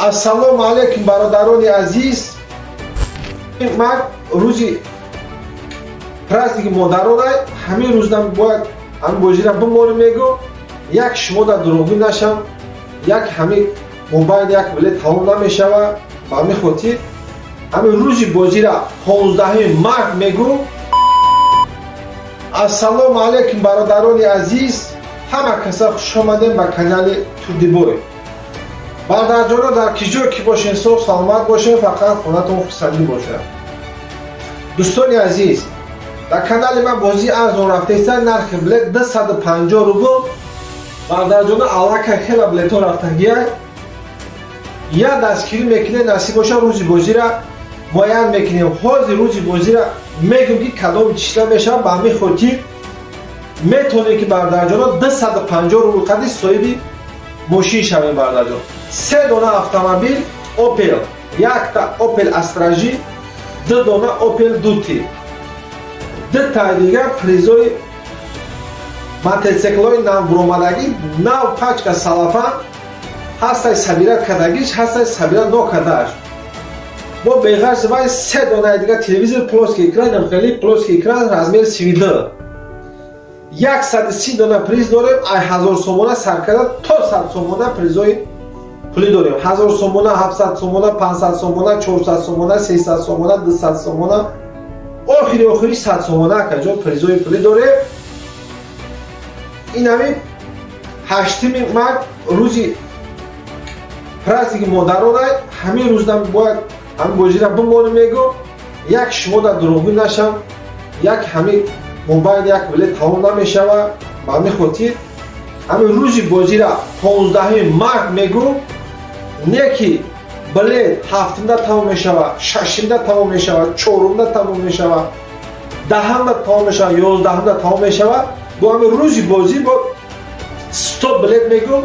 Ассалому алайкум бародарони азиз. Ман рӯзи праздники модарона ҳамин рӯзам бояд ҳамин бозира бимонем мегӯ, як шумо дар дурӯғгӯ нашам, як ҳамин мобайл як билет тамом намешава. Ба ҳамин хотир ҳамин рӯзи бозира 15 март мегӯ. Ассалому алайкум бародарони азиз, ҳама каса хуш омадем ба канали Турдибой. Бародарҷоно, дар ки ҷое ки бошен, соғ саломат бошен, фақат хонатон хурсандӣ бошад. Дӯстони азиз, дар канали ман бозии арзон рафтаиста, нархи билет 250 рубл. Бародарҷоно, аллакай хела билетҳо рафтагия. Я дастгирӣ мекунем, насиб боша рӯзи бозира муайян мекунем. Ҳозир рӯзи бозира мегӯм ки кадоми числа мешавад. Ба ҳамин хотир метавонем ки бародарҷоно 250 рубл қади соҳиби мошин шавем. Бародарҷон, се дона автомобил Opel, якта Opel Astra J, ду дона Opel Duty, дутаи дигар призои мотоциклҳои навбуромадагӣ, нав пачка салафан ҳастай, сабира кардагиш ҳастай, сабира нокардааш. Бо беғарзи вай се донаи дигар телевизор плоский экран, хеле плоский экран размер 32. 130 дона приз дорем. Ай 1000 сомона сар карда то 100 сомона призои пулӣ дорем. 1000 сомона, 700 сомона, 500 сомона, 400 сомона, 300 сомона, 200 сомона, охири охири 100 сомона акаҷон призои пулӣ дорем. Ин ҳамин 8 март рӯзи праздники модарона ҳамин рӯзам бояд ҳамин бозира бимонем мегӯ, як шумо дар дурӯғгӯ нашам, як ҳамин мобайл як билет тамом намешава. Ба ҳамин хотир ҳамин рӯзи бозира 15 март мегӯ, не ки билет 7-да тамом мешава, 6-да тамом мешава, 4-да тамом мешава, 10-да тамом мешава, 11-да тамом мешава. Бо ҳамин рӯзи бозӣ бо 100 билет мегӯ,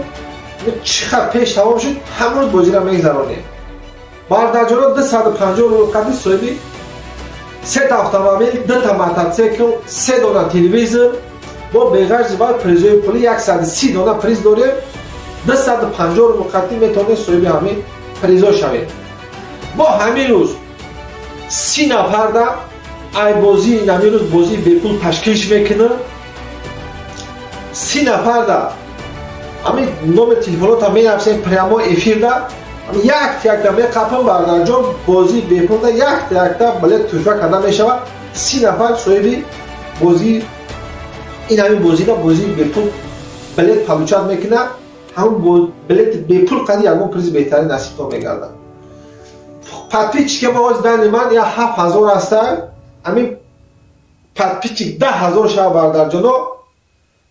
чӣ қадр пеш тамом шуд, ҳамин рӯз бозира мегзаронем. Бародарҷоно, 250 рубл қади соҳиби сета автомобил, дута мотоцикл, се дона телевизор, бо беғарзи вай призои пулӣ 130 дона приз дорем. 250 рубл қади метавонед соҳиби ҳамин призо шавед. Бо ҳамин рӯз 30 нафарда ай бозии ҳамин рӯз бозии бепул ташкилш мекунад. 30 нафарда ҳамин номер телефонотам менависем прямо эфирда, якта меқапам. Бародарҷон, бозии бепулда якта билет туҳфа карда мешавад. 30 нафар соҳиби бозии ин ҳамин бозида бозии бепул билет получать мекунад. Ҳамон билети бепул қади ягон призи беҳтарин насибтон мегардад. Подписчики ма ҳозир дани ман я 7000 ҳаста, ҳамин подписчик 10000 шава. Бародарҷоно,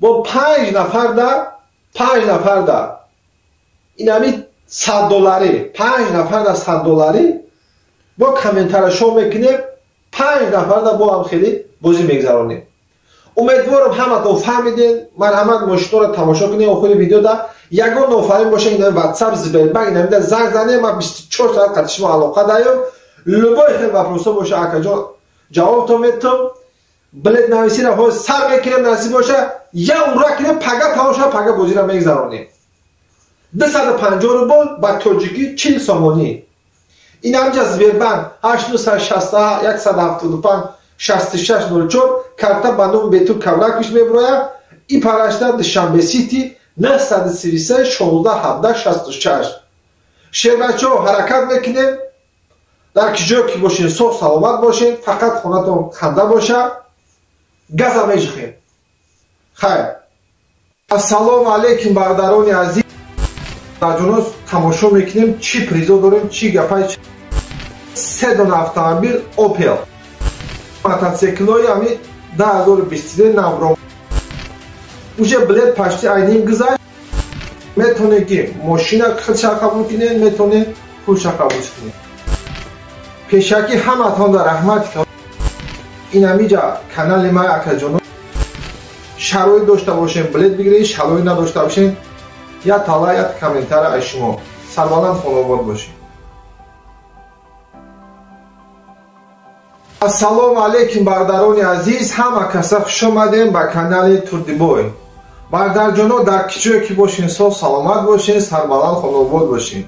бо 5 нафарда, 5 нафарда ин ҳамин 100 долларӣ, 5 нафарда 100 долларӣ бо комментария шоу мекунем. 5 нафарда бо ҳам хеле бозӣ мегзаронем. Умедворам ҳаматон фаҳмиден. Марҳамат, мошинҳоро тамошо кунед. Охири видеода ягон нофаҳмӣ боша, ин WhatsApp, Сбербанк, инамида занг занем, ман 24 соат қати шумо алоқа даём. Любой хел вопросо боша, акаҷон, ҷавобтон метам. Билет нависира ҳозир сар мекунем, насиб боша я ура кунем, пага тамом шава, пага бозиро мегзаронем. 250 рубл ба тоҷикӣ 40 сомонӣ. Ин ҳамҷа Сбербанк 861 175 6604 карта ба номи Бетур Кавракович мебурояд. И парашта Душанбе Сити 933 16 17 66. Шербачо, ҳаракат мекунем. Дар ки ҷое ки бошен, соғ саломат бошен, фақат хонатон ханда боша. Газа меҷихем. Хайр. Ассалому алайкум бародарони азиз. Бародарҷоно, тамошо мекунем чӣ призо дорем, чӣ гапай. Се дона автомобил Opel, мотоциклҳои ҳамин 2023 навро, уже билет почти айним гузашт. Метавонед ки мошина худша қабул кунед, метавонед пулша қабул кунед. Пешакӣ ҳаматон дар раҳмат. Ин ҳамиҷа канали ман, акаҷоно, шароит дошта бошем, билет бигиред, шароит надошта бошем, я тала, я комментария аз шумо. Сарбаланд, хонобод бошед. Ассалому алайкум бародарони азиз, ҳама каса хуш омадем ба канали Турдибой. Бародарҷоно, дар ки ҷое ки бошен, соғ саломат бошен, сарбаланд, хонобод бошен.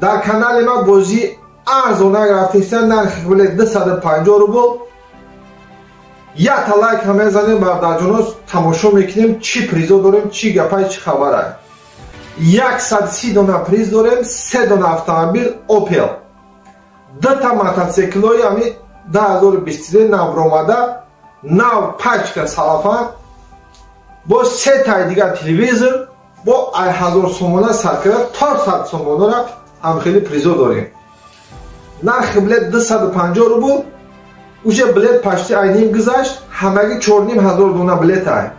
Дар канали ма бозӣ арзона рафтеста, нархи билет 250 рубл. Якта лайк ҳам мезанем бародарҷоно, тамошо мекунем чӣ призо дорем, чӣ гапай, чӣ хабарай. 130 дона приз дорем, 3 дона автомобил Opel, 2 мотоциклҳои ҳами 2023 навромада, нав пачка салафан, бо 3 таи дигар телевизор, бо 1000 сомона сар карда то 100 сомонара ҳам хеле призо дорем. Нархи билет 250 рубл, уже билет почти айним гузашт, ҳамагӣ 4500 дона билет ай.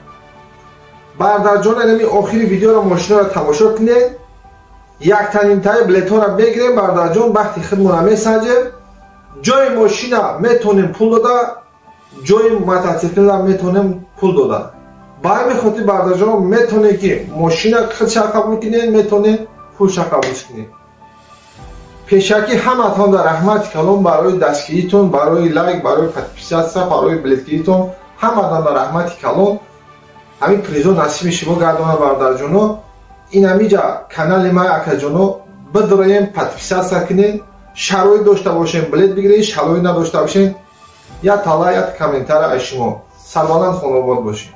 Бародарҷон, инами охири видеоро мошинаро тамошо кунед, яктанимтаи билетҳоро бигирем. Бародарҷон, бахти худмонро месанҷем. Ҷои мошина метонем пул дода, ҷои мотоциклра метонем пул дода. Ба ҳамин хотир бародарҷон, метонем ки мошина худша қабул кунед, метонем пулша қабул кунед. Пешакӣ ҳаматон дар раҳмати калон барои дастгиритон, барои лайк, барои подписаться, барои билетгиритон, ҳаматон дар раҳмати калон. Ҳамин призо насиби шумо гардона бародарҷоно. Ин ҳамиҷа канали ма акаҷоно бидроем, подписаться кунед, шароит дошта бошем билет бигиред, шароит надошта бошем як тала, як комментара аз шумо. Сарбаланд хонобод бошед.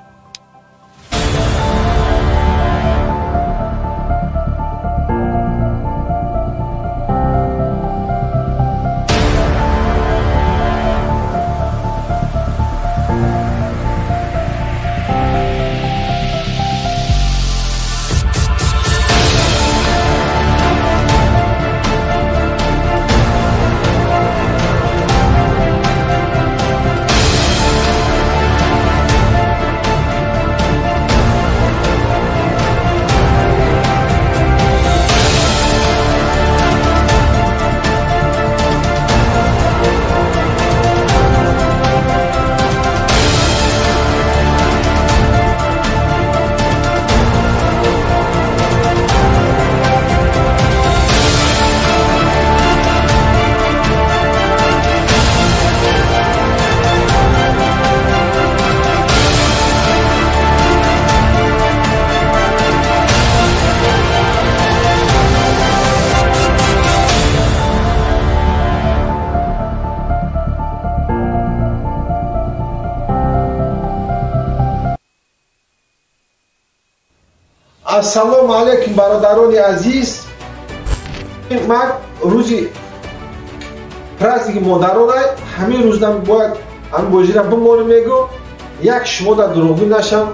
Ассалому алайкум бародарони азиз. Ман рӯзи праздники модарона ҳамин рӯзам бояд ҳамин бозира бимонем, мегӯ як шумо дар дурӯғгӯ нашам,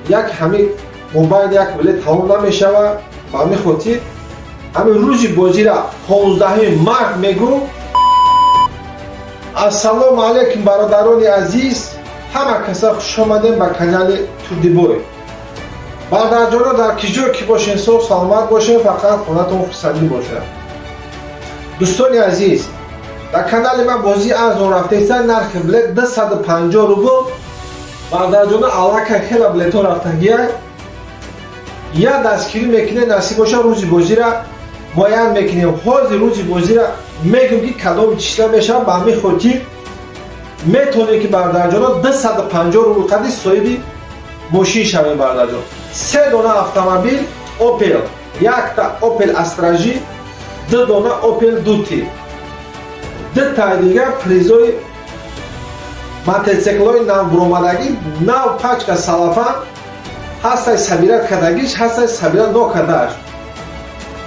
як ҳамин мобайл як билет тамом намешава. Ба ҳамин хотир ҳамин рӯзи бозира 15 март мегӯ. Ассалому алайкум бародарони азиз, ҳама каса хуш омадем ба канали Турдибой. Бародарҷоно, дар ки ҷой ки бошен, соғ саломат бошен, фақат хонатон хурсандӣ бошад. Дӯстони азиз, дар канали ман бозии арзон рафтеста, нархи билет 250 рубл. Бародарҷоно, аллакай хела билетҳо рафтагия. Я дастгирӣ мекунем, насиб боша рӯзи бозира муайян мекунем. Ҳозир рӯзи бозира мегӯм ки кадоми числа мешавад. Ба ҳамин хотир метавонем ки бародарҷоно 250 рубл қади соҳиби мошин шавем. Бародарҷон, 3 дона автомобил Opel, якта Opel Astra J, 2 дона Opel Duty, 2 таи дигар призои мотоциклҳои навбуромадагӣ, нав пачка салафан, ҳастай сабира кардагиш, ҳастай сабира нокардааш.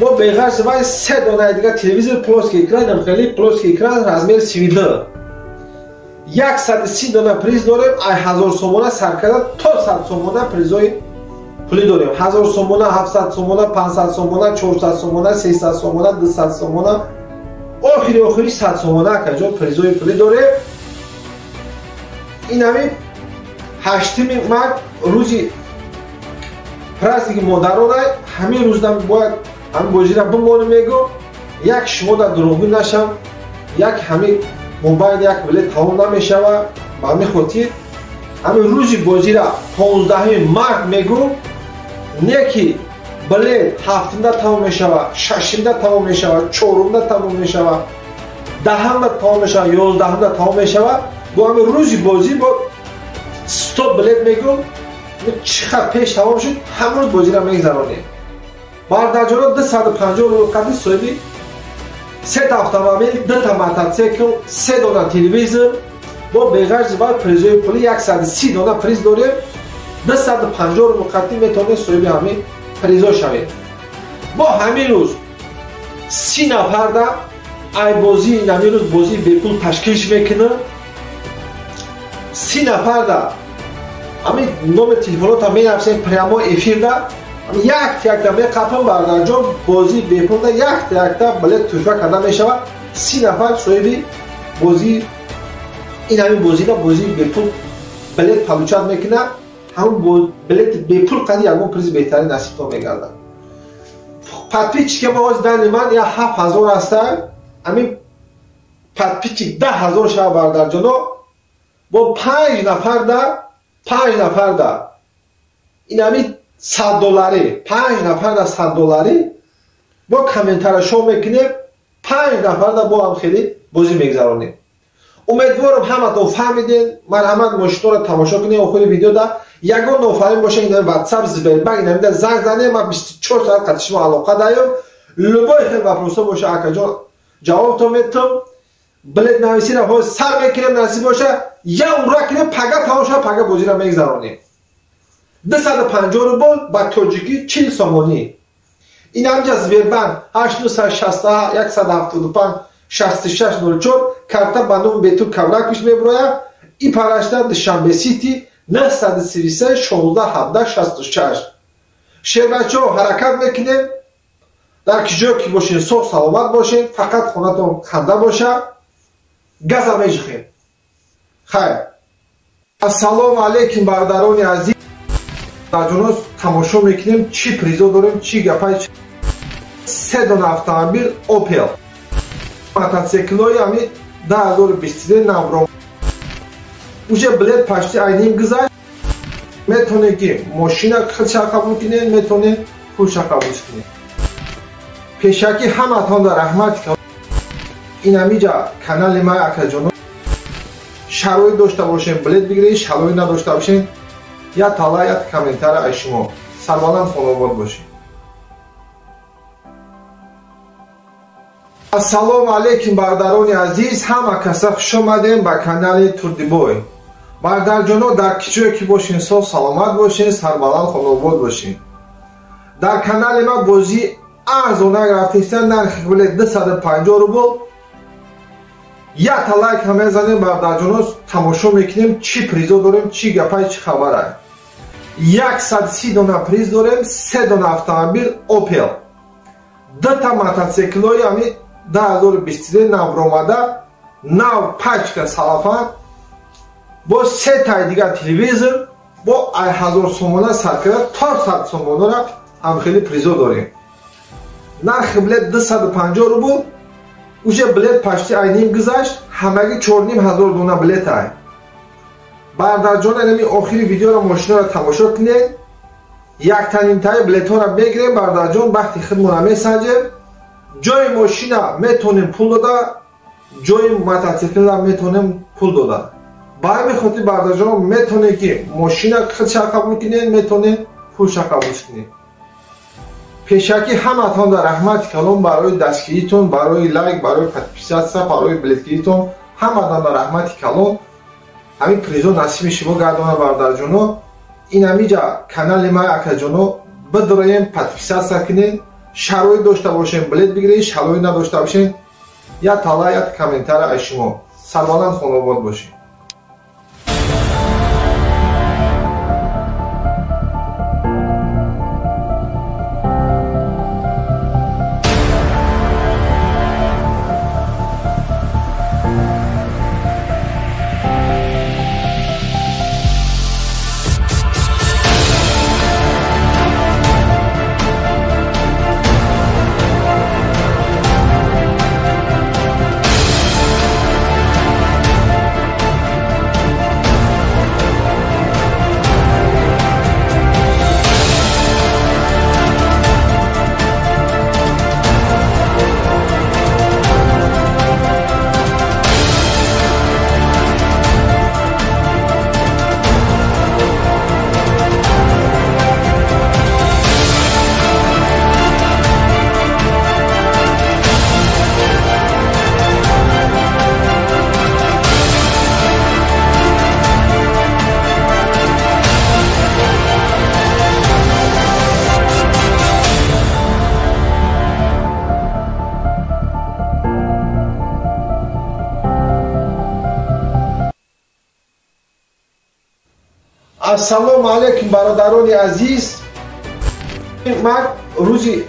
Бо беғарзи вай 3 донаи дигар телевизор плоский экран, хеле плоский экран размер 32. 130 дона приз дорем, ай 1000 сомона сар карда то 100 сомона призои пулӣ дорем. 1000 сомона, 700 сомона, 500 сомона, 400 сомона, 300 сомона, 200 сомона, охири охири 100 сомона акаҷон призои пулӣ дорем. Ин ҳамин 8 март рӯзи праздники модарона, ҳамин рӯзам бояд ҳамин бозира бимонем, мегӯ як шумо дар дурӯғгӯ нашам, як ҳамин мобайл як билет тамом намешава. Ба ҳамин хотир ҳамин рӯзи бозира 15 март мегӯ, не ки билет 7-да тамом мешава, 6-да тамом мешава, 4-да тамом мешава, 10-да тамом мешава, 11-да тамом мешава. Бо ҳамин рӯзи бозӣ бо 100 билет мегӯ, чӣ қадр пеш тамом шуд, ҳамон рӯз бозиро мегузаронем. Бародарҷоно, 250 рубл қадри соҳиби Сета автомобил, дута мотоцикл, се дона телевизор, бо беғарзи баъд призои пули 130 дона приз дорем. 250 рубл қатъӣ метавонед соҳиби ҳамин призо шавед. Бо ҳамин рӯз 30 нафарда ай бозии ҳамин рӯз бозии бепул ташкилш мекунам. 30 нафарда ҳамин номер телефонота менависем прямо эфирда, якта-якта меқапам бардарҷон, бозии бепулда якта-якта билет тӯҳфа карда мешавад. 30 нафар соҳиби бозии ин ҳамин бозида бозии бепул билет получат мекунад. Ҳамон билети бепул қади ягон призи беҳтарин насибтон мегардад. Подписчики ма ҳозир дани ман я 7000 ҳастанд. Ҳамин подписчик 10000 шава бардарҷоно, бо 5 нафарда 5 нафарда ин ҳамин 100 долларӣ, 5 нафарда 100 долларӣ бо комментария шоу мекунем, 5 нафарда бо ҳам хеле бозӣ мегзаронем. Умедворам ҳаматон фаҳмиден. Марҳамат мошинҳоро тамошо кунед охири видеода. Ягон нофаҳмӣ боша ин WhatsApp, Сбербанк инамида занг занед, ман 24 соат қати шумо алоқа даём. Любой хел вопросо боша акаҷон ҷавобтон метам. Билет нависиро ҳозир сар мекунем, насиб боша я ура кунем, пага тамом шава, пага бозиро мегзаронем. 250 рубл ба тоҷикӣ 40 сомонӣ. Ин ҳамҷа Сбербанк 8961 175 6604 карта ба номи Бетул Кавраквич мебурояд. И парашта Душанбе Сити 933 16 17 66. Шербачаҳо ҳаракат мекунем. Дар ки ҷое ки бошед соғ саломат бошед, фақат хонатон ханда боша, газа меҷихем. Хайр. Ассалому алайкум бародарони азиз. Ҷоно тамошо мекунем чӣ призо дорем, чӣ гапай. Се дона автомобил Opel, мотоциклҳои ҳамин 2023 навро. Уже билет почти айним гузашт. Метавонед ки мошина худша қабул кунед, метавонед пулша қабул кунед. Пешакӣ ҳаматонда раҳмат. Ин ҳамиҷа канали ман акаҷоно, шароит дошта бошем билет бигиред, шароит надошта бошем я тала я комментария аз шумо. Сарбаланд хонобод бошед. Ассалому алайкум бародарони азиз, ҳама каса хуш омадем ба канали Турдибой. Бародарҷоно, дар ки ҷое ки бошед соғ саломат бошед, сарбаланд хонобод бошед. Дар канали ман бозии арзона рафтеста, нархи билет 250 рубл. Якта лайк ҳам мезанем бародарҷоно, тамошо мекунем чӣ призо дорем, чӣ гапай, чӣ хабарай. 130 дона приз дорем, се дона автомобил Opel, дута мотоциклҳои ҳамин 2023 навромада, нав пачка салафан, бо се таи дигар телевизор, бо 1000 сомона сар карда то 100 сомонара ҳам хеле призо дорем. Нархи билет 250 рубл. Уже билет почти айним гузашт, ҳамагӣ 4500 дона билет ай. Бародарҷон, инами охири видеоро мошинаро тамошо кунед. Яктанимтаи билетҳоро мегирем бародарҷон, бахти худмонро месанҷем. Ҷои мошина метавонем пул дода, ҷои мотоциклра метавонем пул дода. Ба ҳамин хотир бародарҷон метавонед ки мошина худша қабул кунед, метавонед пулша қабул кунед. Пешакӣ ҳаматонда раҳмати калон барои дастгиритон, барои лайк, барои подписаться, барои билетгиритон. Ҳаматонда раҳмати калон. Ҳамин призо насиби шумо гардона бародарҷоно. Ин ҳамиҷа канали ман акаҷоно бидроем, подписаться кунед. Шароит дошта бошем билет бигиред, шароит надошта бошем я тала я комментария аз шумо. Сарбаланд хонобод бошед. Ассалому алайкум бародарони азиз. Ман рӯзи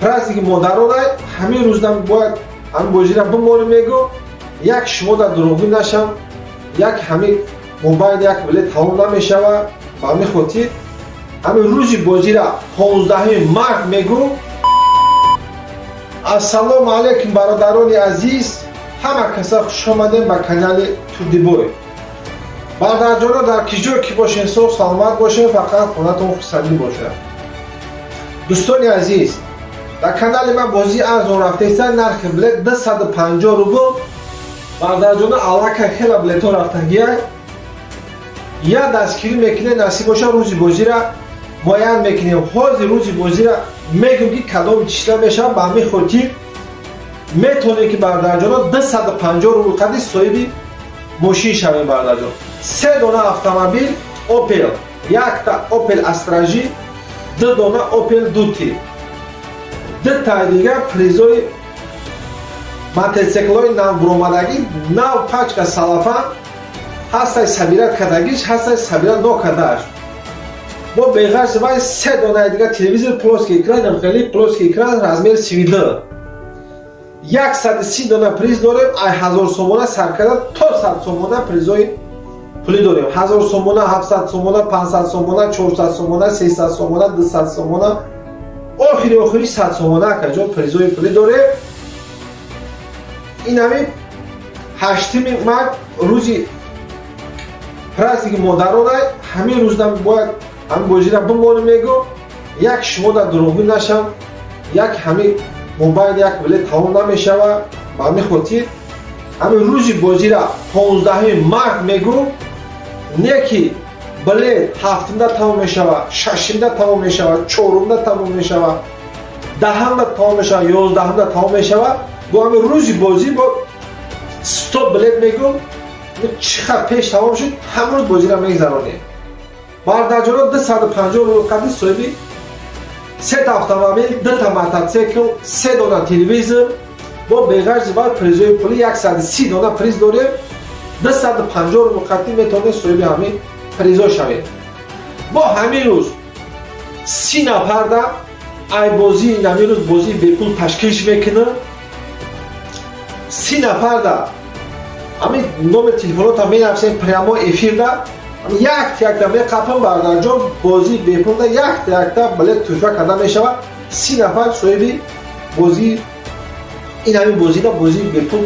праздники модарона ҳамин рӯздан бояд ҳамин бозира бимонем мегӯ, як шумо дар дурӯғгӯ нашам, як ҳамин мобайл як билет тамом намешава. Ба ҳамин хотир ҳамин рӯзи бозира 15 март мегӯ. Ассалому алайкум бародарони азиз, ҳама каса хуш омадем ба канали Турдибой. Бародарҷоно, дар ки ҷое ки бошен, соғ саломат бошен, фақат хонатон хурсандӣ бошад. Дӯстони азиз, дар канали ман бозии арзон рафтаиста, нархи билет 250 рубл. Бародарҷоно, аллакай хела билетҳо рафтагия. Я дастгирӣ мекунем, насиб боша рӯзи бозира муайян мекунем. Ҳозир рӯзи бозира мегӯм ки кадоми числа мешавад. Ба ҳамин хотир метавонем ки бародарҷоно 250 рубл қади соҳиби мошин шавем. Бародарҷон, се дона автомобил Opel, якта Opel Astra J, ду дона Opel Duty, дутаи дигар призои мотоциклҳои навбуромадагӣ, нав пачка салафан ҳастай, сабират кардагиш ҳастай, сабират нокардааш. Бо беғарзи вай се донаи дигар телевизор плоский экран, хеле плоский экран размер 32. 130 дона приз дорем. Ай 1000 сомона сар карда то 100 сомона призои пулӣ дорем. 1000 сомона, 700 сомона, 500 сомона, 400 сомона, 300 сомона, 200 сомона, охири охири 100 сомона акаҷон призои пулӣ дорем. Ин ҳамин 8 март рӯзи праздники модарона ҳамин рӯздан бояд ҳамин бозира бимонем мегӯ, як шумо дар дурӯғгӯ нашам, як ҳамин мобайл як билет тамом намешава. Ба ҳамин хотир ҳамин рӯзи бозира 15 март мегӯ, не ки билет 7-да тамом мешава, 6-да тамом мешава, 4-да тамом мешава, 10-да тамом мешава, 11-да тамом мешава. Бо ҳамин рӯзи бозӣ бо 100 билет мегӯ, чӣ хел пеш тамом шуд, ҳамин рӯз бозира мегзаронем. Бародарҷоно, 250 рубл қади соҳиби сета автомобил, дута мотоцикл, се дона телевизор, бо беғарзи вай призои пулӣ 130 дона приз дорем. 250 рубл қади метавонед соҳиби ҳамин призо шавед. Бо ҳамин рӯз 30 нафарда ай бозии ҳамин рӯз бозии бепул ташкилш мекунам. 30 нафарда ҳамин номер телефонотам менависем прямо эфирда, якта меқапам. Бародарҷон, бозии бепулда якта билет туҳфа карда мешавад. 30 нафар соҳиби бозии ин ҳамин бозида бозии бепул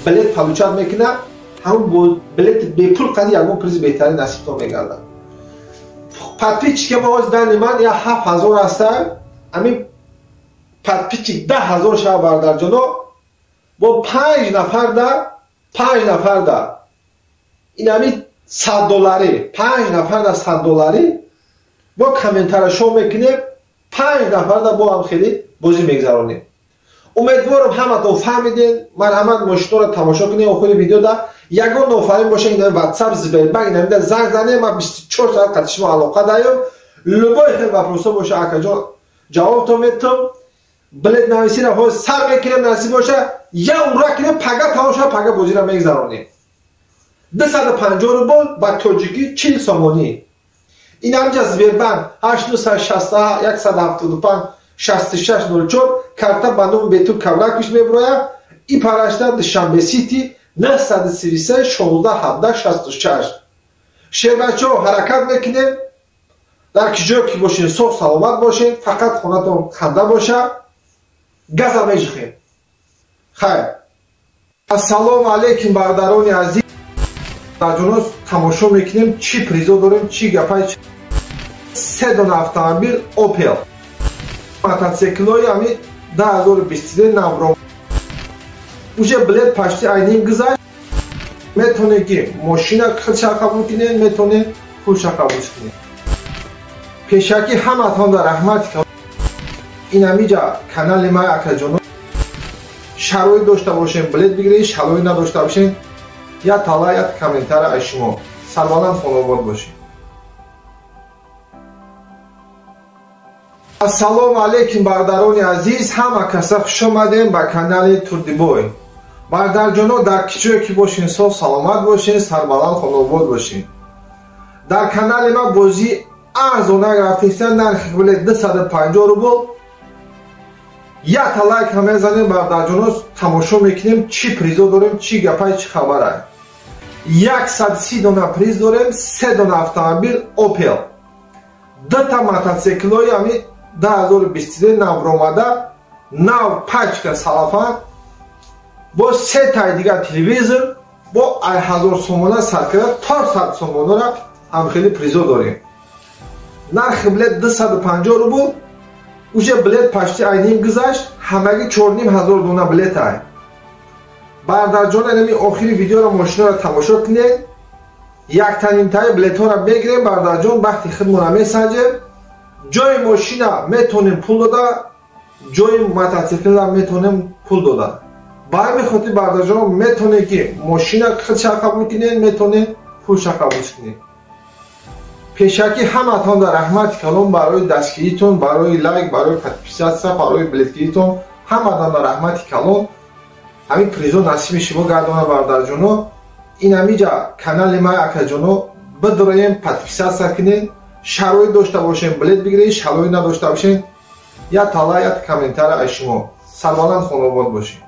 билет получать мекунад. Ҳамон билети бепул қади ягон призи беҳтарин насибтон мегардад. Подписчики мо ҳозир дани ман я 7000 ҳаста, ҳамин подписчик 10000 шава. Бародарҷоно, бо 5 нафарда, 5 нафарда ин ҳамин 100 долларӣ, 5 нафарда 100 долларӣ бо комментария шоу мекунем. 5 нафарда бо ҳам хеле бозӣ мегзаронем. Умедворам ҳаматон фаҳмиден. Марҳамат, мошинҳоро тамошо кунед. Охири видеода ягон нофаҳмӣ боша, ин WhatsApp, Сбербанк, ин ҳамида занг занем, ман 24 соат қати шумо алоқа даём. Любой хел вопросо боша, акаҷон, ҷавобтон метам. Билет нависира ҳозир сар мекунем, насиб боша я ура кунем, пага тамом шава, пага бозиро мегзаронем. 250 рубл ба тоҷикӣ 40 сомонӣ. Ин ҳамҷа Сбербанк 861 175 6604 карта ба номи Бетур Кавраквич мебурояд. И парашта Душанбе Сити 933 16 17 66. Шербачаҳо, ҳаракат мекунем. Дар ки ҷое ки бошен, соғ саломат бошен, фақат хонатон ханда боша. Газа меҷихем. Хайр. Ассалому алайкум бародарони азиз. Бародарҷоно, тамошо мекунем чӣ призо дорем, чӣ гапай. Се дона автомобил Opel, мотоциклҳои ҳамин 2023 навро, уже билет почти айним гузашт. Метавонед ки мошина худша қабул кунед, метавонед пулша қабул кунед. Пешакӣ ҳаматон дар раҳмат. Ин ҳамиҷа канали ман, акаҷоно, шароит дошта бошем, билет бигиред, шароит надошта бошем, я тала, я комментария аз шумо. Сарбаланд, хонобод бошед. Ассалому алайкум бародарони азиз, ҳама каса хуш омадем ба канали Турдибой. Бародарҷоно, дар ки ҷое ки бошен, соғ саломат бошен, сарбаланд, хонобод бошен. Дар канали ма бозӣ арзона рафтеста, нархи билет 250 рубл. Якта лайк ҳам мезанем бародарҷоно, тамошо мекунем чӣ призо дорем, чӣ гапай, чӣ хабарай. 130 дона приз дорем, 3 дона автомобил Opel, 2 мотоциклҳои ҳами 2023 навромада, нав пачка салафан, бо 3 таи дигар телевизор, бо 1000 сомона сар карда то 100 сомонара ҳам хеле призо дорем. Нархи билет 250 рубл, уже билет почти айним гузашт, ҳамагӣ 4500 дона билет ай. Бародарҷон, инами охири видеоро мошинаро тамошо кунед, яктанимтаи билетҳоро мегирем бародарҷон, бахти худмонро месанҷем. Ҷои мошина метонем пул дода, ҷои мотоциклра метонем пул дода. Ба ҳамин хотир бародарҷон метонем ки мошина худша қабул кунед, метонем пулша қабул кунед. Пешакӣ ҳаматон дар раҳмати калон барои дастгиритон, барои лайк, барои подписаться, барои билетгиритон, ҳаматон дар раҳмати калон. Ҳамин призо насиби шумо гардона бародарҷоно. Ин ҳамиҷа канали ма акаҷоно бидроем, подписаться кунед, шароит дошта бошем билет бигиред, шароит надошта бошем як тала, як комментария аз шумо. Сарбаланд хонобод бошед.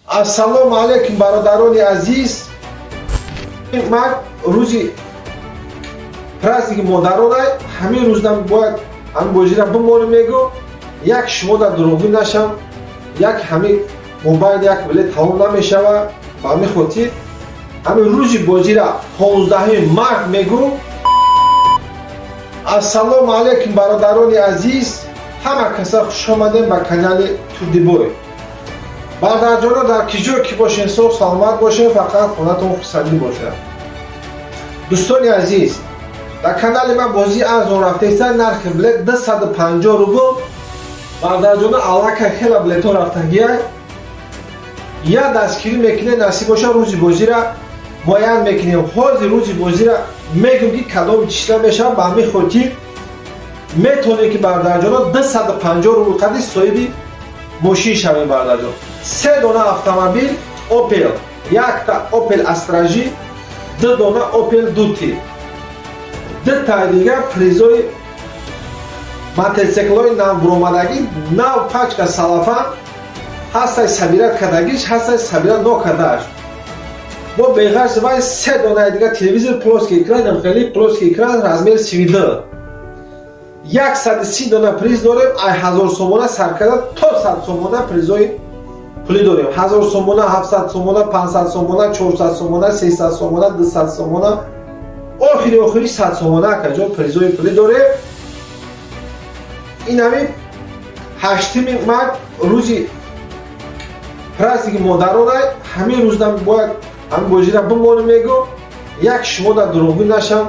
Ассалому алайкум бародарони азиз. Ман рӯзи праздники модарона ҳамин рӯзам бояд ҳамин бозира бимонем мегӯ, як шумо дар дурӯғгӯ нашам, як ҳамин мобайл як билет тамом намешава. Ба ҳамин хотир ҳамин рӯзи бозира 15 март мегӯ. Ассалому алайкум бародарони азиз, ҳама каса хуш омадем ба канали Турдибой. Бародарҷоно, дар ки ҷое ки бошен соғ саломат бошен, фақат хонатон хурсандӣ бошад. Дӯстони азиз, дар канали ман бозии арзон рафтеста, нархи билет 250 рубл. Бародарҷоно, аллакай хела билетҳо рафтагия. Я дастгирӣ мекунед, насиб боша рӯзи бозира муайян мекунем. Ҳозир рӯзи бозира мегӯм ки кадоми числа мешавад. Ба ҳамин хотир метавонед ки бародарҷоно 250 рубл қадри соҳиби мошин шавем бародарҷон. 3 дона автомобил Opel, якта Opel Astra J, 2 дона Opel Duty, 2 таи дигар призои мотоциклҳои навбуромадагӣ, нав пачка салафан, ҳастай сабира кардагиш, ҳастай сабира нокардааш. Бо беғарз вай 3 донаи дигар телевизор плоский экран, хеле плоский экран размер 32. 130 дона приз дорем, ай 1000 сомона сар карда то 100 сомона призои пулӣ дорем. 1000 сомона, 700 сомона, 500 сомона, 400 сомона, 300 сомона, 200 сомона, охири охири 100 сомона акаҷон призои пулӣ дорем. Ин ҳамин 8 март рӯзи праздники модарона, ҳамин рӯзам бояд ҳамин бозира бимонем мегӯ, як шумо дар дурӯғгӯ нашам,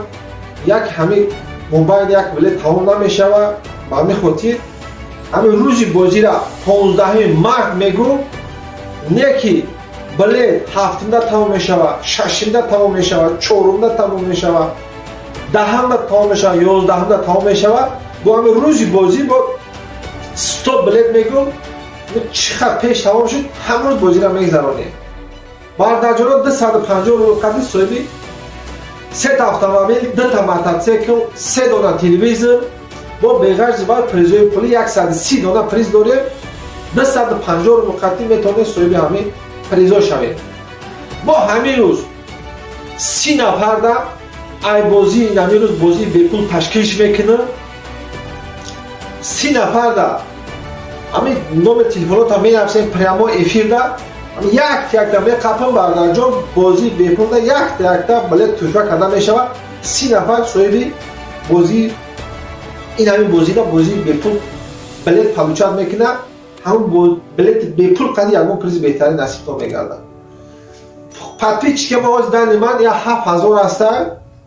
як ҳамин мобайл як билет тамом намешава. Ба ҳамин хотир ҳамин рӯзи бозира 15 март мегӯ, не ки билет 7-да тамом мешава, 6-да тамом мешава, 4-да тамом мешава, 10-да тамом мешава, 11-да тамом мешава. Бо ҳамин рӯзи бозӣ бо 100 билет мегӯ, чӣ қадр пеш тамом шуд, ҳамрӯз бозира мегзаронем. Бародарҷоно, 250 рубл қадри соҳиби Сета автомобил, дута мотоцикл, се дона телевизор, бо беғарзи бар призои пули 130 дона приз дорем. 250 рубл қатъӣ метавонед соҳиби ҳамин призо шавед. Мо ҳамин рӯз 30 нафарда ай бозии ҳамин рӯз бозии бепул ташкилш мекунам. 30 нафарда ҳамин номер телефонотам менависем прямо эфирда, як-якта меқапам бардарҷон, бозии бепулда як-якта билет тӯҳфа карда мешавад. 30 нафар соҳиби бозии ин ҳамин бозида бозии бепул билет получать мекунад. Ҳамон билети бепул қади ягон призи беҳтарин насибтон мегардад. Подписчики мо ҳозир дани ман я 7000 ҳаста,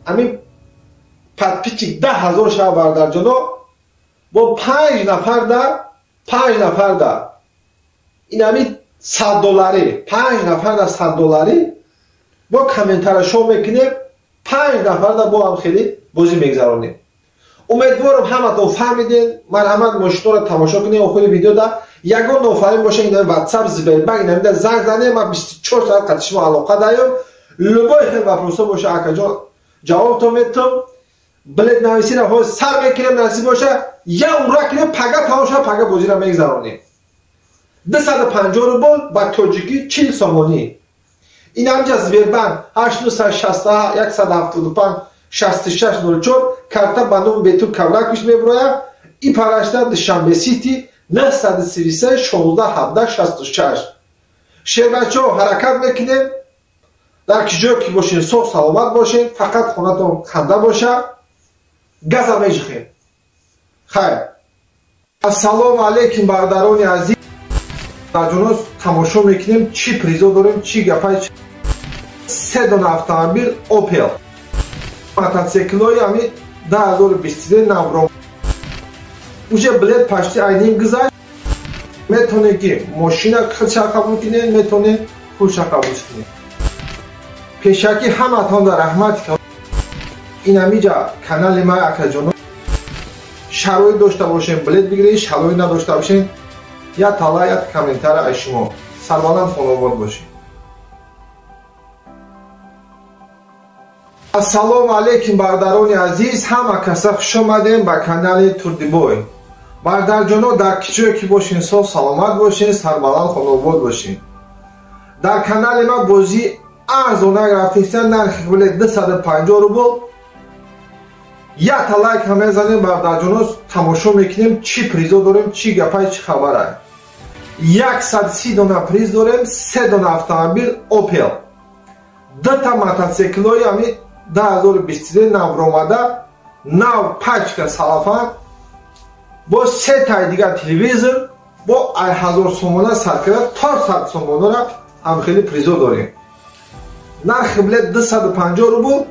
ҳамин подписчик 10000 шава бардарҷоно, бо 5 нафарда, 5 нафарда ин ҳамин 100 доллари, 5 нафарда 100 доллари бо комментара шоу мекунем, 5 нафарда бо ҳам хеле бозӣ мегзаронем. Умедворам ҳаматон фаҳмиден. Марҳамат, мошинҳоро тамошо кунед охири видеода. Ягон нофаҳмӣ боша, ин WhatsApp, Сбербанк, ин ҳамида занг занед, ман 24 соат қати шумо алоқа даём. Любой хел вопросо боша, акаҷон, ҷавобтон метам. Билет нависиро ҳозир сар мекунем, насиб боша, я ура кунем, пага тамом шава, пага бозиро мегзаронем. 250 рубл ба тоҷикӣ 40 сомонӣ. Ин ҳамҷа Сбербанк 8961 175 6604 карта ба номи Бетул Кавраквич меброяд. И парашта Душанбе Сити 933 16 17 66. Шербачо, ҳаракат мекунем. Дар ки ҷое ки бошен, соғ саломат бошен, фақат хонатон ханда боша. Газа межихем. Хайр. Ассалому алайкум, бародарони азиз. Ҷонос тамошо мекунем, чӣ призо дорем, чӣ гапай. Се дона автомобил Opel. Мотоциклҳои ҳамин 2023 навро. Уже билет почти айним гузашт. Метавонед ки мошина худша қабул кунед, метавонед пулша қабул кунед. Пешакӣ ҳаматонда раҳмат. Ин ҳамиҷа канали ман, акаҷоно, шароит дошта бошем, билет бигиред, шароит надошта бошем, я тала, я комментара аз шумо. Сарбаланд, хонобод бошед. Ассалому алайкум, бародарони азиз. Ҳама каса хуш омадем ба канали Турдибой. Бародарҷоно, дар ки ҷое ки бошен, соғ саломат бошен, сарбаланд, хонобод бошен. Дар канали ман бозии арзонак рафтеста, нархи билет 250 рубл. Якта лайк ҳам мезанем, бародарҷоно, тамошо мекунем, чӣ призо дорем, чӣ гапай, чӣ хабарай. 130 дона приз дорем, се дона автомобил Opel, дута мотоциклҳои ҳамин 2023 навромада, нав пачка салафан, бо се таи дигар телевизор, бо 1000 сомона сар карда то 100 сомонара ҳам хеле призо дорем. Нархи билет 250 рубл.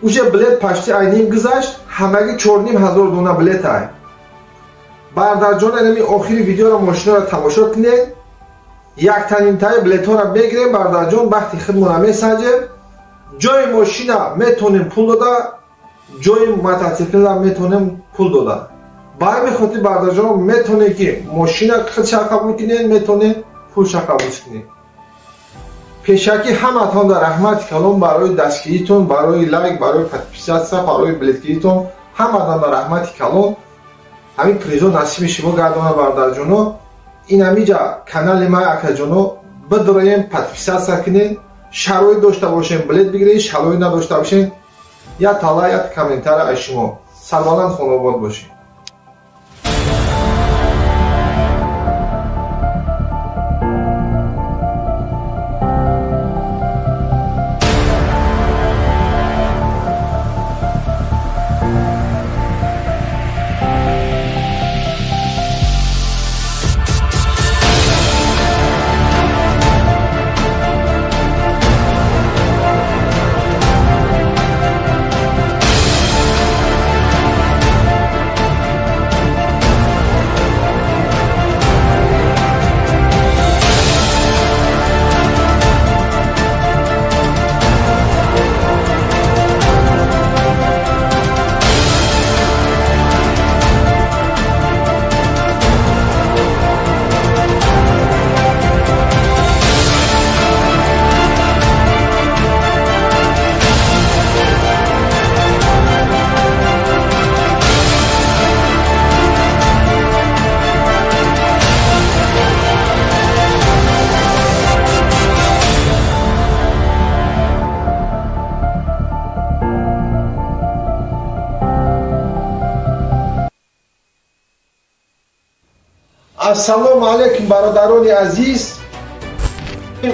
Уже билет почти айним гузашт, ҳамагӣ 4500 дона билет ай. Бародарҷон, инами охири видеоро мошинаро тамошо кунед. Яктанимтаи билетҳоро мегирем, бародарҷон, бахти худмонро месанҷем. Ҷои мошина метавонем пул дода, ҷои мотоциклра метавонем пул дода. Ба ҳамин хотир, бародарҷон, метавонед ки мошина худша қабул кунед, метавонед пулша қабул кунед. Пешакӣ ҳаматонда раҳмати калон барои дастгиритон, барои лайк, барои подписаться, барои билетгиритон. Ҳаматонда раҳмати калон. Ҳамин призо насиби шумо гардона, бародарҷоно. Ин ҳамиҷа канали ман, акаҷоно, бидроем, подписаться кунед. Шароит дошта бошем, билет бигиред, шароит надошта бошем, я тала, я комментара аз шумо. Сарбаланд, хонобод бошед. Ассалому алайкум бародарони азиз.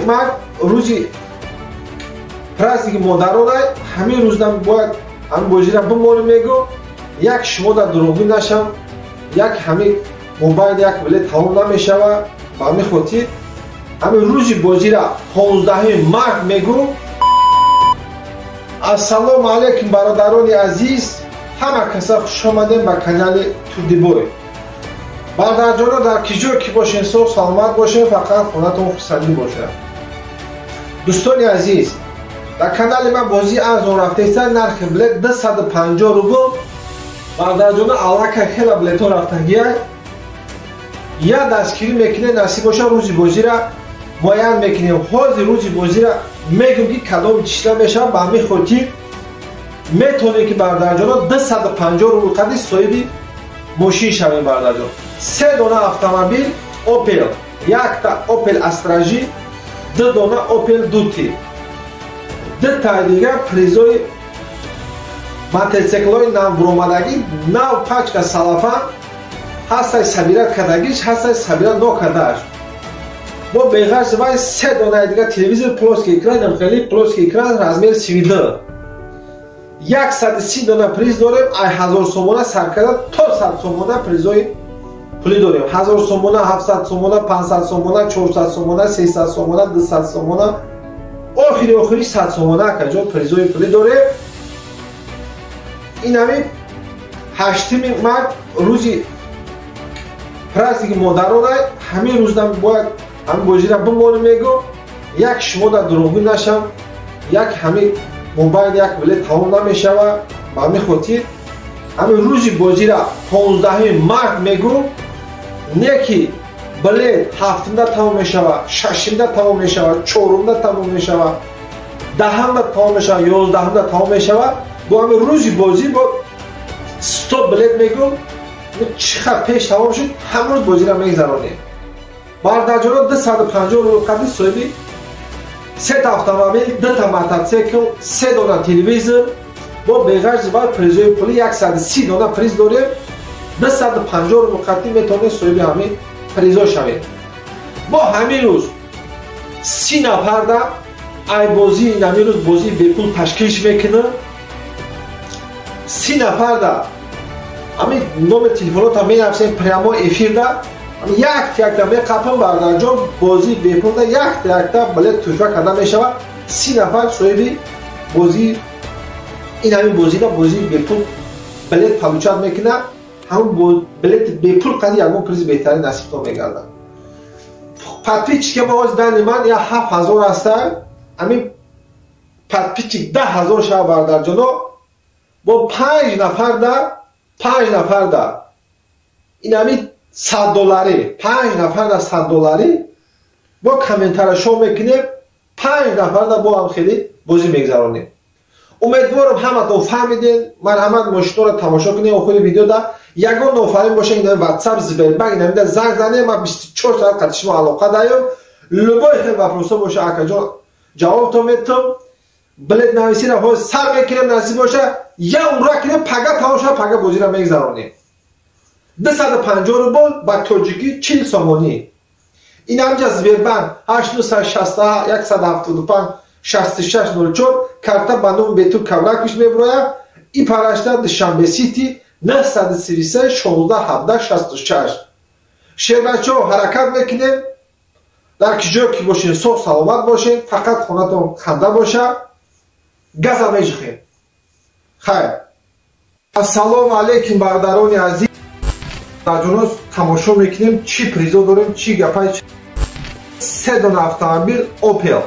Ман рӯзи праздники модарона ҳамин рӯздан бояд ҳамин бозира бимонем мегӯ, як шумо дар дурӯғгӯ нашам, як ҳамин мобайл як билет тамом намешава. Ба ҳамин хотир ҳамин рӯзи бозира 15 март мегӯ. Ассалому алайкум бародарони азиз, ҳама каса хуш омадем ба канали Турдибой. Бародарҷоно, дар ки ҷой ки бошен, соғ саломат бошен, фақат хонатон хурсандӣ бошад. Дӯстони азиз, дар канали ман бозии арзон рафтаиста, нархи билет 250 рубл. Бародарҷоно, аллакай хела билетҳо рафтагия. Я дастгирӣ мекунем, насиб боша рӯзи бозира муайян мекунем. Ҳозир рӯзи бозира мегӯм ки кадом числа мешавад. Ба ҳамин хотир метавонем ки бародарҷоно 250 рубл қадри соҳиби мошин шавем. Бародарҷон, се дона автомобил Opel, якта Opel Astra J, ду дона Opel Duty, дутаи дигар призои мотоциклҳои навбуромадагӣ, нав пачка салафан ҳастай, сабират кардагиш ҳастай, сабират нокардааш. Бо беғарз вай се донаи дигар телевизор плоский экран, хеле плоский экран размер 32. 130 дона приз дорем. Ай 1000 сомона сар карда то 100 сомона призои пулӣ дорем. 1000 сомона, 700 сомона, 500 сомона, 400 сомона, 300 сомона, 200 сомона, охири охири 100 сомона акаҷон призои пулӣ дорем. Ин ҳамин 8 март рӯзи праздники модарона ҳамин рӯздан бояд ҳамин бозира бимонем мегӯ, як шумо дар дурӯғгӯ нашам, як ҳамин мобайл як билет тамом намешава. Ба ҳамин хотир ҳамин рӯзи бозира 15 март мегӯ, не ки билет 7-да тамом мешава, 6-да тамом мешава, 4-да тамом мешава, 10-да тамом мешава, 11-да тамом мешава. Бо ҳамин рӯзи бозӣ бо 100 билет мегӯ, чӣ хел пеш тамом шуд, ҳамон рӯз бозира мегзаронем. Бародарҷоно, 250 рубл қадри соҳиби сета автомобил, дута мотоцикл, се дона телевизор, бо беғарзи вай призои пулӣ 130 дона приз дорем. 250 рубл қадри метавонед соҳиби ҳамин призо шавед. Бо ҳамин рӯз 30 нафарда ай бозии ҳамин рӯз бозии бепул ташкилш мекунам. 30 нафарда ҳамин номер телефонотам менависем прямо эфирда, якта якта меқапам. Бародарҷон, бозии бепулда якта якта билет тӯҳфа карда мешавад. 30 нафар соҳиби бозии ин ҳамин бозида бозии бепул билет получать мекунад. Ҳамон билети бепул қади ягон призи беҳтарин насибтон мегардад. Подписчики ма ҳозир дани ман я 7000 ҳаста, ҳамин подписчик 10 000 шава. Бародарҷоно, бо 5 нафарда, 5 нафарда ин ҳамин 100 долларӣ, 5 нафарда 100 долларӣ бо комментария шоу мекунем, 5 нафарда бо ҳам хеле бозӣ мегзаронем. Умедворам ҳаматон фаҳмидем. Марҳамат, мошинҳоро тамошо кунем. Охири видеода ягон нофаҳмӣ боша, ин ватсап, Сбербанк инамида занг занем, ман 24 соат қати шумо алоқа даём. Любой хел вопросо боша, акаҷон, ҷавобтон метам. Билет нависира ҳозир сар мекунем, насиб боша я ура кунем, пага тамом шава, пага бозиро мегзаронем. 250 рубл, ба тоҷикӣ 40 сомонӣ. Ин ҳамҷа Сбербанк 861 175 6604, карта ба номи Бетур Кавраквич мебирояд. И парашта Душанбе Сити 933 16 17 66. Шербачо, ҳаракат мекунем. Дар ки ҷое ки бошен, соғ саломат бошен, фақат хонатон ханда боша. Газа меҷихем. Хайр. Ассалому алайкум бародарони азиз. Ҷоно, тамошо мекунем, чӣ призо дорем, чӣ гапай. Се дона автомобил Opel,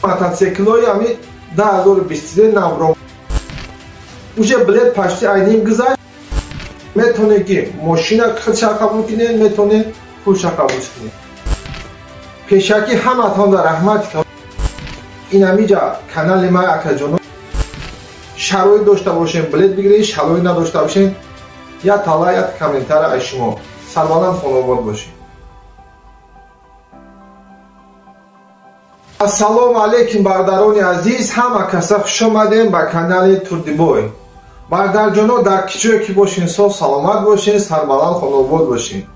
мотоциклҳои ҳамин 2023 навро, уже билет почти айним гузашт. Метавонед ки мошина худша қабул кунед, метавонед пулша қабул кунед. Пешакӣ ҳаматонда раҳмат. Ин ҳамиҷа канали ман, акаҷоно, шароит дошта бошем, билет бигиред, шароит надошта бошем, я тала, я комментария аз шумо. Сарбаланд, хонобод бошед. Ассалому алайкум бародарони азиз, ҳама каса хуш омадем ба канали Турдибой. Бародарҷоно, дар ки ҷое ки бошен, соғ саломат бошен, сарбаланд, хонобод бошен.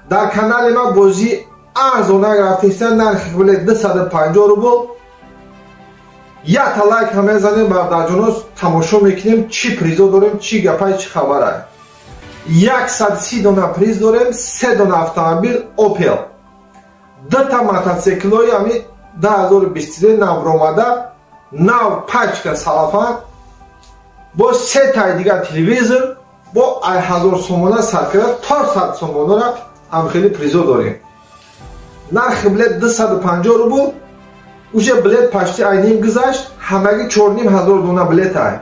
Дар канали ма бозӣ арзона рафтеста, нархи билет 250 рубл. Якта лайк ҳам мезанем бародарҷоно, тамошо мекунем чӣ призо дорем, чӣ гапай, чӣ хабара. 130 дона приз дорем, 3 дона автомобил Opel, 2 мотоциклҳои ҳами 2023 навромада, нав пачка салафан, бо 3 таи дигар телевизор, бо 1000 сомона сар карда то 100 сомонара ҳам хеле призо дорем. Нархи билет 250 рубл, уже билет почти айним гузашт, ҳамагӣ 4500 дона билет ай.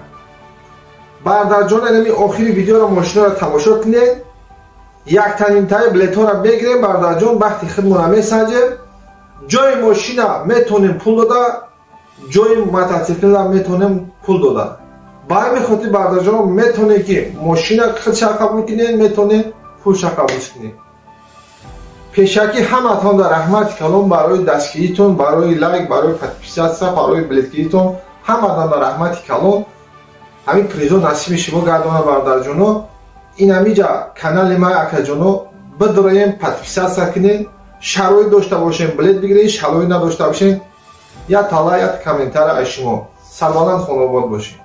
Бародарҷон, инами охири видеоро мошинаро тамошо кунед, яктанимтаи билетҳоро мегирем бародарҷон, бахти худмонро месанҷем. Ҷои мошина метонем пул дода, ҷои мотоциклра метонем пул дода. Ба ҳамин хотир бародарҷон метонем ки мошина худша қабул кунед, метонем пулша қабул кунед. Пешакӣ ҳаматон дар раҳмати калон барои дастгиритон, барои лайк, барои подписаться, барои билетгиритон, ҳаматон дар раҳмати калон. Ҳамин призо насиби шумо гардона бародарҷоно. Ин ҳамиҷа канали ма акаҷоно бидроем, подписаться кунед, шароит дошта бошем билет бигиред, шароит надошта бошем як тала, як комментария аз шумо. Сарбаланд хонобод бошед.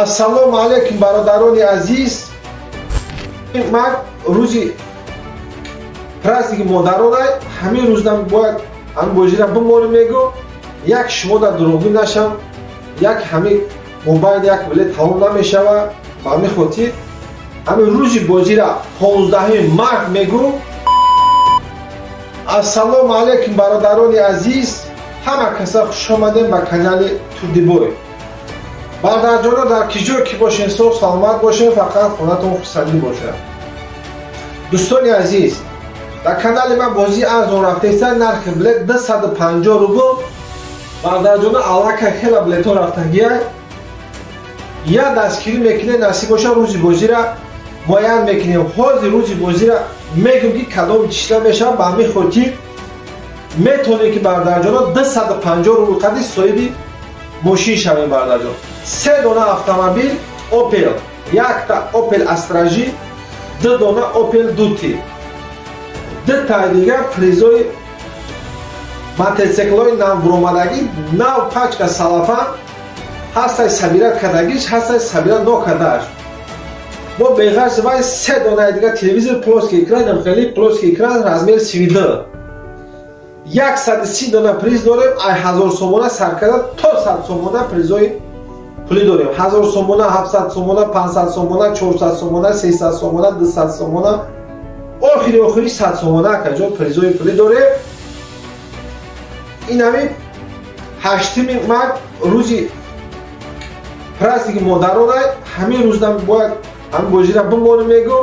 Ассалому алайкум бародарони азиз. Ман рӯзи праздники модарона ҳамин рӯзам бояд ҳамин бозира бимонем мегӯ, як шумо дар дурӯғгӯ нашам, як ҳамин мобайл як билет тамом намешава. Ба ҳамин хотир ҳамин рӯзи бозира 15 март мегӯ. Ассалому алайкум бародарони азиз, ҳама каса хуш омадем ба канали Турдибой. Бародарҷоно, дар ки ҷой ки бошен, соғ саломат бошен, фақат хонатон хурсандӣ бошад. Дӯстони азиз, дар канали ман бозии арзон рафтеста, нархи билет 250 рубл. Бародарҷоно, аллакай хела билетҳо рафтагия. Я дастгирӣ мекунем, насиб боша рӯзи бозира муайян мекунем. Ҳозир рӯзи бозира мегӯм ки кадом числа мешавад. Ба ҳамин хотир метавонем ки бародарҷоно 250 рубл қади соҳиби мошин шавем бародарҷон. 3 дона автомобил Opel, якта Opel Astra J, 2 дона Opel Duty, 2 таи дигар призои мотоциклҳои навбуромадагӣ, нав пачка салафан, ҳастай сабира кардагиш, ҳастай сабира нокардааш. Бо беғарз вай 3 донаи дигар телевизор плоский экран, хеле плоский экран размер 32. 130 дона приз дорем, ай 1000 сомона сар карда то 100 сомона призои пулӣ дорем. 1000 сомона, 700 сомона, 500 сомона, 400 сомона, 300 сомона, 200 сомона, охири охири 100 сомона акаҷон призои пулӣ дорем. Ин ҳамин 8 март рӯзи праздники модарона, ҳамин рӯзам бояд ҳамин бозира бимонем мегӯ,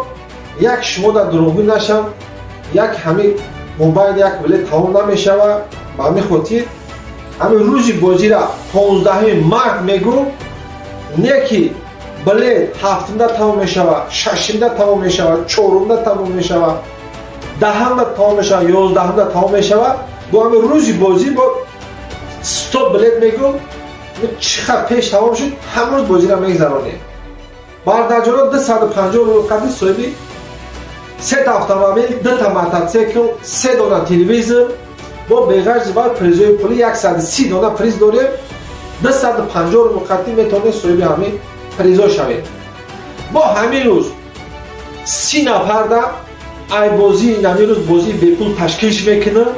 як шумо дар дурӯғгӯ нашам, як ҳамин мобайл як билет тамом намешава. Ба ҳамин хотир ҳамин рӯзи бозира 15 март мегӯ, не ки билет 7-да тамом мешава, 6-да тамом мешава, 4-да тамом мешава, 10-да тамом мешава, 11-да тамом мешава. Бо ҳамин рӯзи бозӣ бо 100 билет мегӯ, чӣ қадр пеш тамом шуд, ҳамрӯз бозиро мегзаронем. Бародарҷоно, 250 рубл қадри соҳиби Сета автомобил, дута мотоцикл, се дона телевизор, бо беғарзи вай призои пули 130 дона приз дорем. 250 рубл қатъӣ метавонед соҳиби ҳамин призо шавед. Мо ҳамин рӯз 30 нафарда ай бозии ҳамин рӯз бозии бепул ташкил мекунем.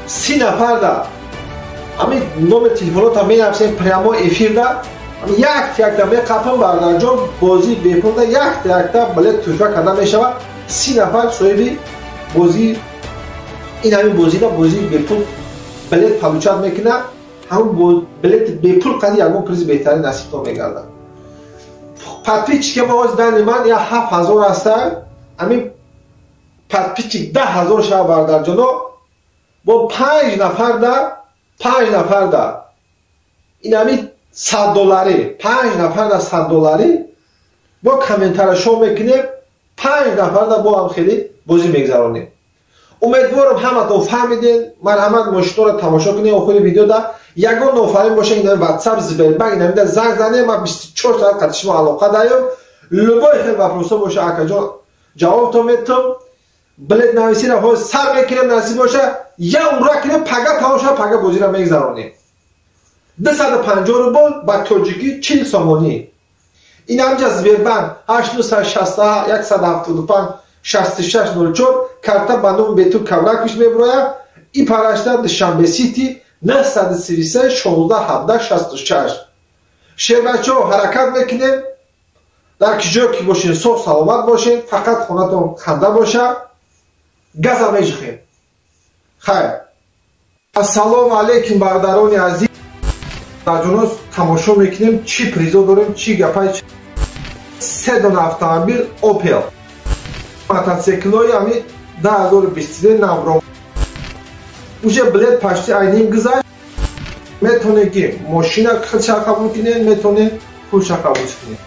30 нафарда ҳамин номер телефонотам менависем прямо эфирда, якта меқапам бардарҷон, бозии бепулда якта билет тӯҳфа карда мешавад. 30 нафар соҳиби бозии ин ҳамин бозида бозии бепул билет получать мекунад. Ҳамон билети бепул қади ягон призи беҳтарин насибтон мегардад. Подписчики мо ҳозир дани ман я 7000 ҳаста, ҳамин подписчик 10000 шава бардарҷоно, бо 5 нафарда ин ҳамин 100 долларӣ, 5 нафарда 100 долларӣ бо комментара шоу мекунем, 5 нафарда бо ҳам хеле бозӣ мегзаронем. Умедворам ҳаматон фаҳмиден. Марҳамат мошинҳоро тамошо кунед охири видеода. Ягон нофаҳмӣ боша ин WhatsApp, Сбербанк инамида занг занед, ман 24 соат қати шумо алоқа даём. Любой хел вопросо боша акаҷон ҷавобтон метам. Билет нависиро ҳозир сар мекунем, насиб боша я ура кунем, пага тамом шава, пага бозиро мегзаронем. 250 рубл ба тоҷикӣ 40 сомонӣ. Ин ҳамҷа Сбербанк 8961 175 6604 карта ба номи Бетур Кавракович меброяд. И парашта Душанбе Сити 933 16 17 66. Шербачо ҳаракат мекунем. Дар ки ҷое ки бошен соғ саломат бошен, фақат хонатон ханда боша. Газа межихем. Хайр. Ассалому алайкум бародарони азиз. Ҷонос тамошо мекунем чӣ призо дорем, чӣ гапай. Се дона автомобил Opel. Мотоциклҳои ҳамин 2023 навро. Уже билет почти айним гузашт. Метавонед ки мошина худша қабул кунед, метавонед пулша қабул кунед.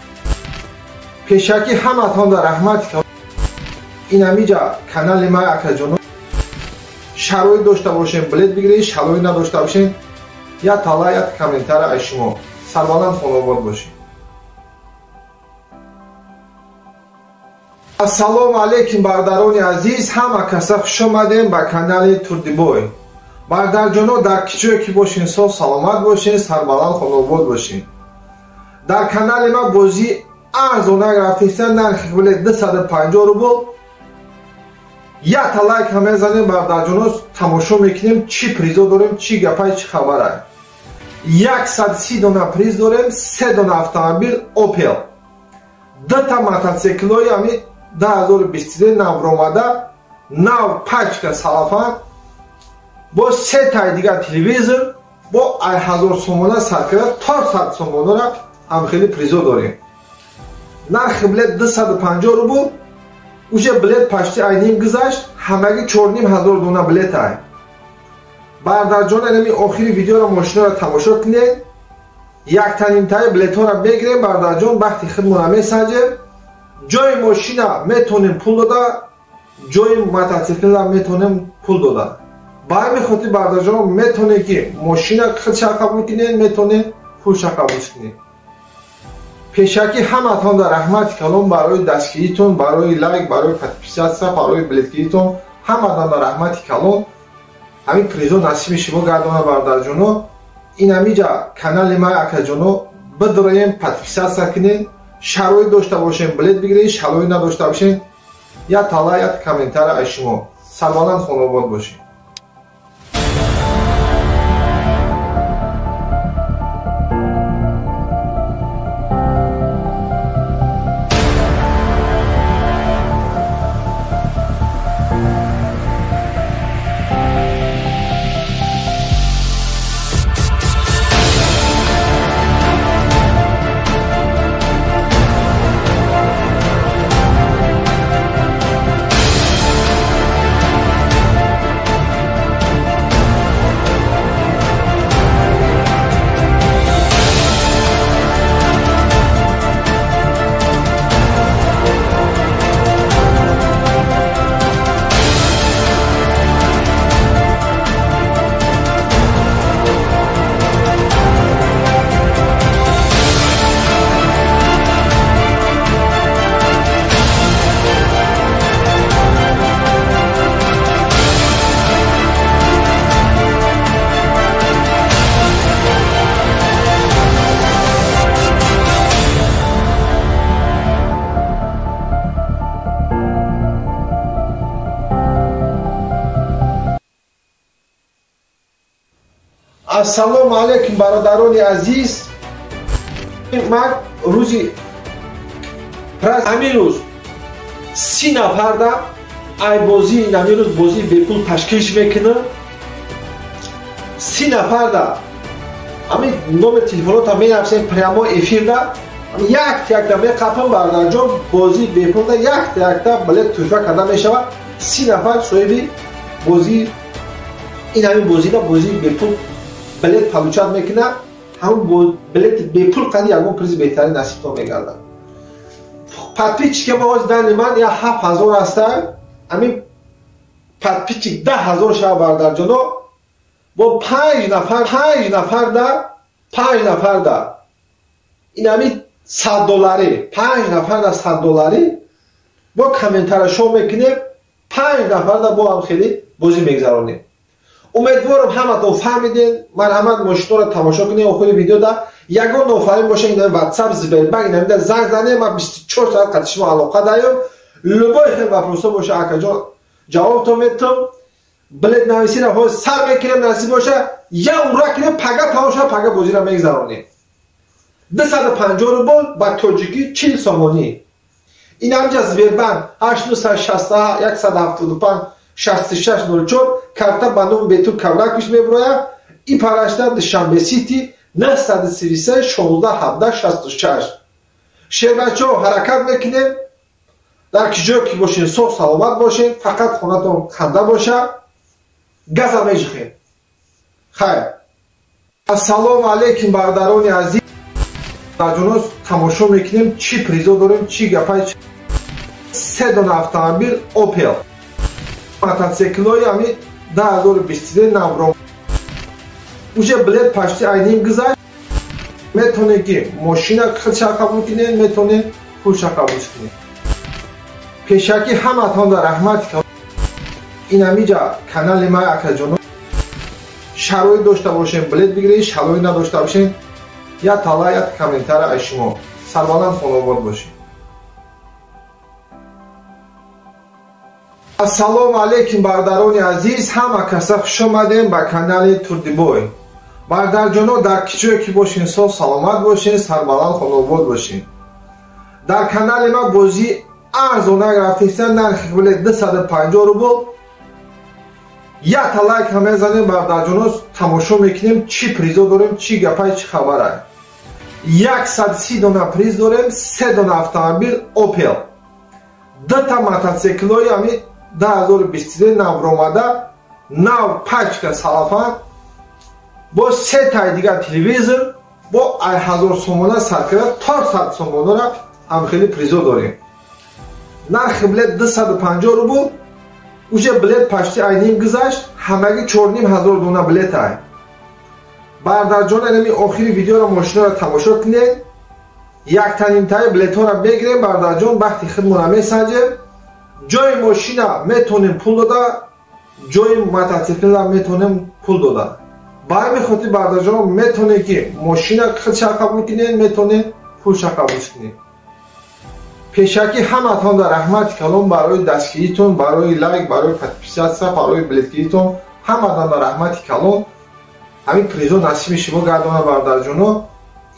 Пешакӣ ҳаматонда раҳмат. Ин ҳамиҷа канали ман акаҷоно. Шароит дошта бошем билет бигиред, шароит надошта бошем я тала, я комментара аз шумо. Сарбаланд хонобод бошед. Ассалому алайкум бародарони азиз, ҳама каса хуш омадем ба канали Турдибой. Бародарҷоно, дар ки ҷое ки бошен соғ саломат бошен, сарбаланд хонобод бошен. Дар канали ман бозии арзона рафтеста, нархи билет 250 рубл. Якта лайк ҳам мезанем бародарҷоно, тамошо мекунем чӣ призо дорем, чӣ гапай, чӣ хабарай. 130 дона приз дорем, се дона автомобил Opel, дута мотоциклҳои ҳамин 2023 навромада, нав пачка салафан, бо се таи дигар телевизор, бо 1000 сомона сар карда то 100 сомонара ҳам хеле призо дорем. Нархи билет 250 рубл. Уже билет почти айним гузашт, ҳамагӣ 4500 дона билет ай. Бародарҷон, ҳамин охири видеоро мошинаро тамошо кунед. Яктанимтаи билетҳоро мегирем бародарҷон, бахти худмонро месанҷем. Ҷои мошина метавонем пул дода, ҷои мотоциклра метавонем пул дода. Ба ҳамин хотир бародарҷон метавонед ки мошина худша қабул кунед, метавонед пулша қабул кунед. Пешакӣ ҳаматонда раҳмати калон барои дастгиритон, барои лайк, барои подписаться, барои билетгиритон. Ҳаматонда раҳмати калон. Ҳамин призо насиби шумо гардона бародарҷоно. Ин ҳамиҷа канали ман акаҷоно бидроем, подписаться кунед. Шароит дошта бошем билет бигиред, шароит надошта бошем я тала, я комментара аз шумо. Сарбаланд хонобод бошед. Ассалому алайкум бародарони азиз. Ман рӯзи ҳамин рӯз 30 нафарда ай бозии ҳамин рӯз бозии бепул ташкил мекунам. 30 нафарда ҳамин номер телефонотам менависем прямо эфирда як-якта меқапам бародарҷон, бозии бепулда як-якта билет тӯҳфа карда мешавад. 30 нафар соҳиби бозии ин ҳамин бозида бозии бепул билет получать мекунад. Ҳамон билети бепул қади ягон призи беҳтарин насибтон мегардад. Подписчики ма ҳозир дани ман я 7000 ҳастанд. Ҳамин подписчик 10000 шава бародарҷоно, бо 5 нафар 5 нафарда 5 нафарда ин ҳамин 100 доллари 5 нафарда 100 доллари бо комментара шоу мекунем. 5 нафарда бо ҳам хеле бозӣ мегзаронем. Умедворам ҳаматон фаҳмиден. Марҳамат мошинҳоро тамошо кунед. Охири видеода ягон нофаҳмӣ боша, ин WhatsApp, Сбербанк инамида занг занед. Ман 24 соат қати шумо алоқа даём. Любой хел вопросо боша, акаҷон, ҷавобтон метам. Билет нависиро ҳозир сар мекунем, насиб боша я ура кунем, пага тамом шава, пага бозиро мегзаронем. 250 рубл ба тоҷикӣ 40 сомонӣ. Ин ҳамҷа Сбербанк 861 175 6604 карта ба номи Бетул Кавраквич меброяд. И парашта Душанбе Сити 933 16 17 66. Шербачо ҳаракат мекунем. Дар ки ҷое ки бошен соғ саломат бошен, фақат хонатон ханда боша, газа меҷихем. Хайр. Ассалому алайкум бародарони азиз. Ҷонос тамошо мекунем чӣ призо дорем, чӣ гапай. 3 дона автомобил Opel. Мотоциклҳои ҳамин 2023 навро. Уже билет почти айним гузашт. Метавонед ки мошина худша қабул кунед, метавонед пулша қабул кунед. Пешакӣ ҳаматонда раҳмат. Ин ҳамиҷа канали ман акаҷоно. Шароит дошта бошем билет бигиред, шароит надошта бошем я тала, я комментара аз шумо. Сарбаланд хонобод бошед. Ассалому алайкум бародарони азиз. Ҳама каса хуш омадем ба канали Турдибой. Бародарҷоно, дар ки ҷое ки бошен соғ саломат бошен, сарбаланд хонобод бошен. Дар канали ман бозии арзона рафтеста, нархи билет 250 рубл. Якта лайк ҳам мезанем бародарҷоно, тамошо мекунем чӣ призо дорем, чӣ гапай, чӣ хабарай. 130 дона приз дорем, 3 дона автомобил Opel, 2 мотоциклҳои ҳамин 2023 навромада, нав пачка салафан, бо 3 таи дигар телевизор, бо 1000 сомона сар карда то 100 сомонара ҳам хеле призо дорем. Нархи билет 250 рубл. Уже билет почти айним гузашт, ҳамагӣ 4500 дона билет ай. Бародарҷон, инами охири видеоро мошинаро тамошо кунед. Яктанимтаи билетҳоро мегирем бародарҷон, бахти худмонро месанҷем. Ҷои мошина метавонем пул дода, ҷои мотоциклра метавонем пул дода. Ба ҳамин хотир бародарҷон метавонед ки мошина худша қабул кунед, метавонед пулша қабул кунед. Пешакӣ ҳаматонда раҳмати калон барои дастгиритон, барои лайк, барои подписаться, барои билетгиритон. Ҳаматонда раҳмати калон. Ҳамин призо насиби шумо гардона бародарҷоно.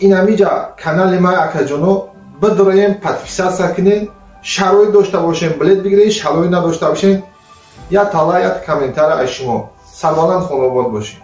Ин ҳамиҷа канали ман акаҷоно бидроем, подписаться кунед. Шароит дошта бошем билет бигиред, шароит надошта бошем я тала, я комментара аз шумо. Сарбаланд хонобод бошед.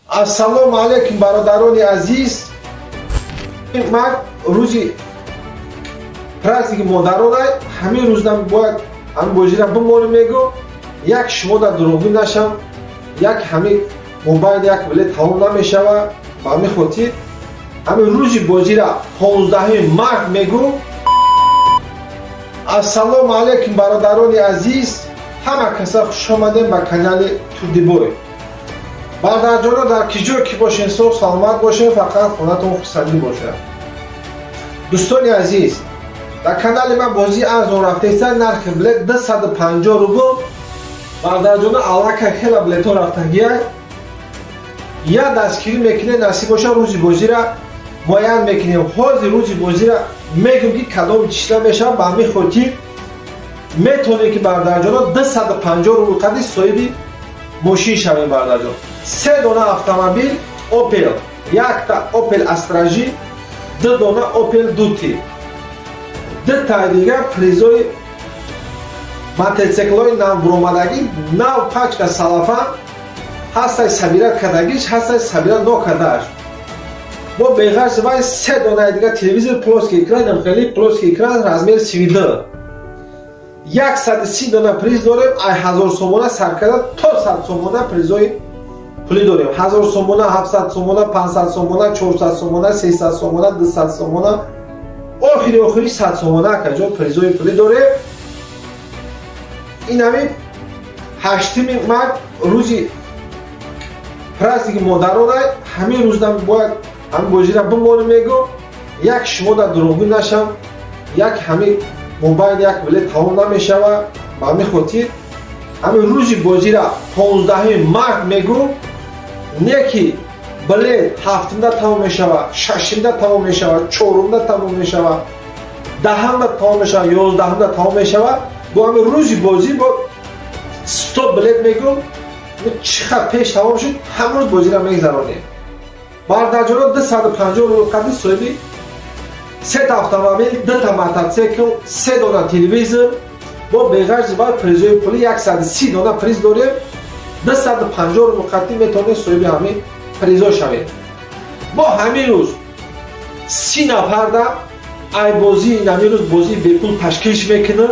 Ассалому алайкум бародарони азиз. Ман рӯзи праздники модарона ҳамин рӯзам бояд ҳамин бозира бимонем мегӯ, як шумо дар дурӯғгӯ нашам, як ҳамин мобайл як билет тамом намешава. Ба ҳамин хотир ҳамин рӯзи бозира 15 март мегӯ. Ассалому алайкум бародарони азиз, ҳама каса хуш омадем ба канали Турдибой. Бародарҷоно, дар ки ҷое ки бошен, соғ саломат бошен, фақат хонатон хурсандӣ бошад. Дӯстони азиз, дар канали ман бозии арзон рафтеста, нархи билет 250 рубл. Бародарҷоно, аллакай хела билетҳо рафтагия. Я дастгирӣ мекунем, насиб боша рӯзи бозира муайян мекунем. Ҳозир рӯзи бозира мегӯм ки кадом числа мешавад. Ба ҳамин хотир метавонем ки бародарҷоно 250 рубл қади соҳиби мошин шавем. Бародарҷон, се дона автомобил Opel, якта Opel Astra J, ду дона Opel Duty, дутаи дигар призои мотоциклҳои навбуромадагӣ, нав пачка салафан ҳастай, сабира кардагиш ҳастай, сабира нокардааш. Бо беғарз вай се донаи дигар телевизор плоский экран, хеле плоский экран размер 32. 130 дона приз дорем, ай 1000 сомона сар карда то 100 сомона призои пулӣ дорем. 1000 сомона, 700 сомона, 500 сомона, 400 сомона, 300 сомона, 200 сомона, охири охири 100 сомона акаҷон призои пулӣ дорем. Ин ҳамин 8 март рӯзи праздники модарона ҳамин рӯзам бояд ҳамин бозира бимонем мегӯ, як шумо дар дурӯғгӯ нашам, як ҳамин мобайл як билет тамом намешава. Ба ҳамин хотир ҳамин рӯзи бозира 15 март мегӯ, не ки билет 7-да тамом мешава, 6-да тамом мешава, 4-да тамом мешава, 10-да тамом мешава, 11-да тамом мешава. Бо ҳамин рӯзи бозӣ бо 100 билет мегӯ, чӣ қадр пеш тамом шуд, ҳамон рӯз бозира мегзаронем. Бародарҷоно, 250 рубл қади соҳиби сета автомобил, дута мотоцикл, се дона телевизор, бо беғарзи вай призои пулӣ 130 дона приз дорем. 250 рубл қади метавонед соҳиби ҳамин призо шавед. Мо ҳамин рӯз 30 нафарда ай бозии ҳамин рӯз бозии бепул ташкилш мекунем.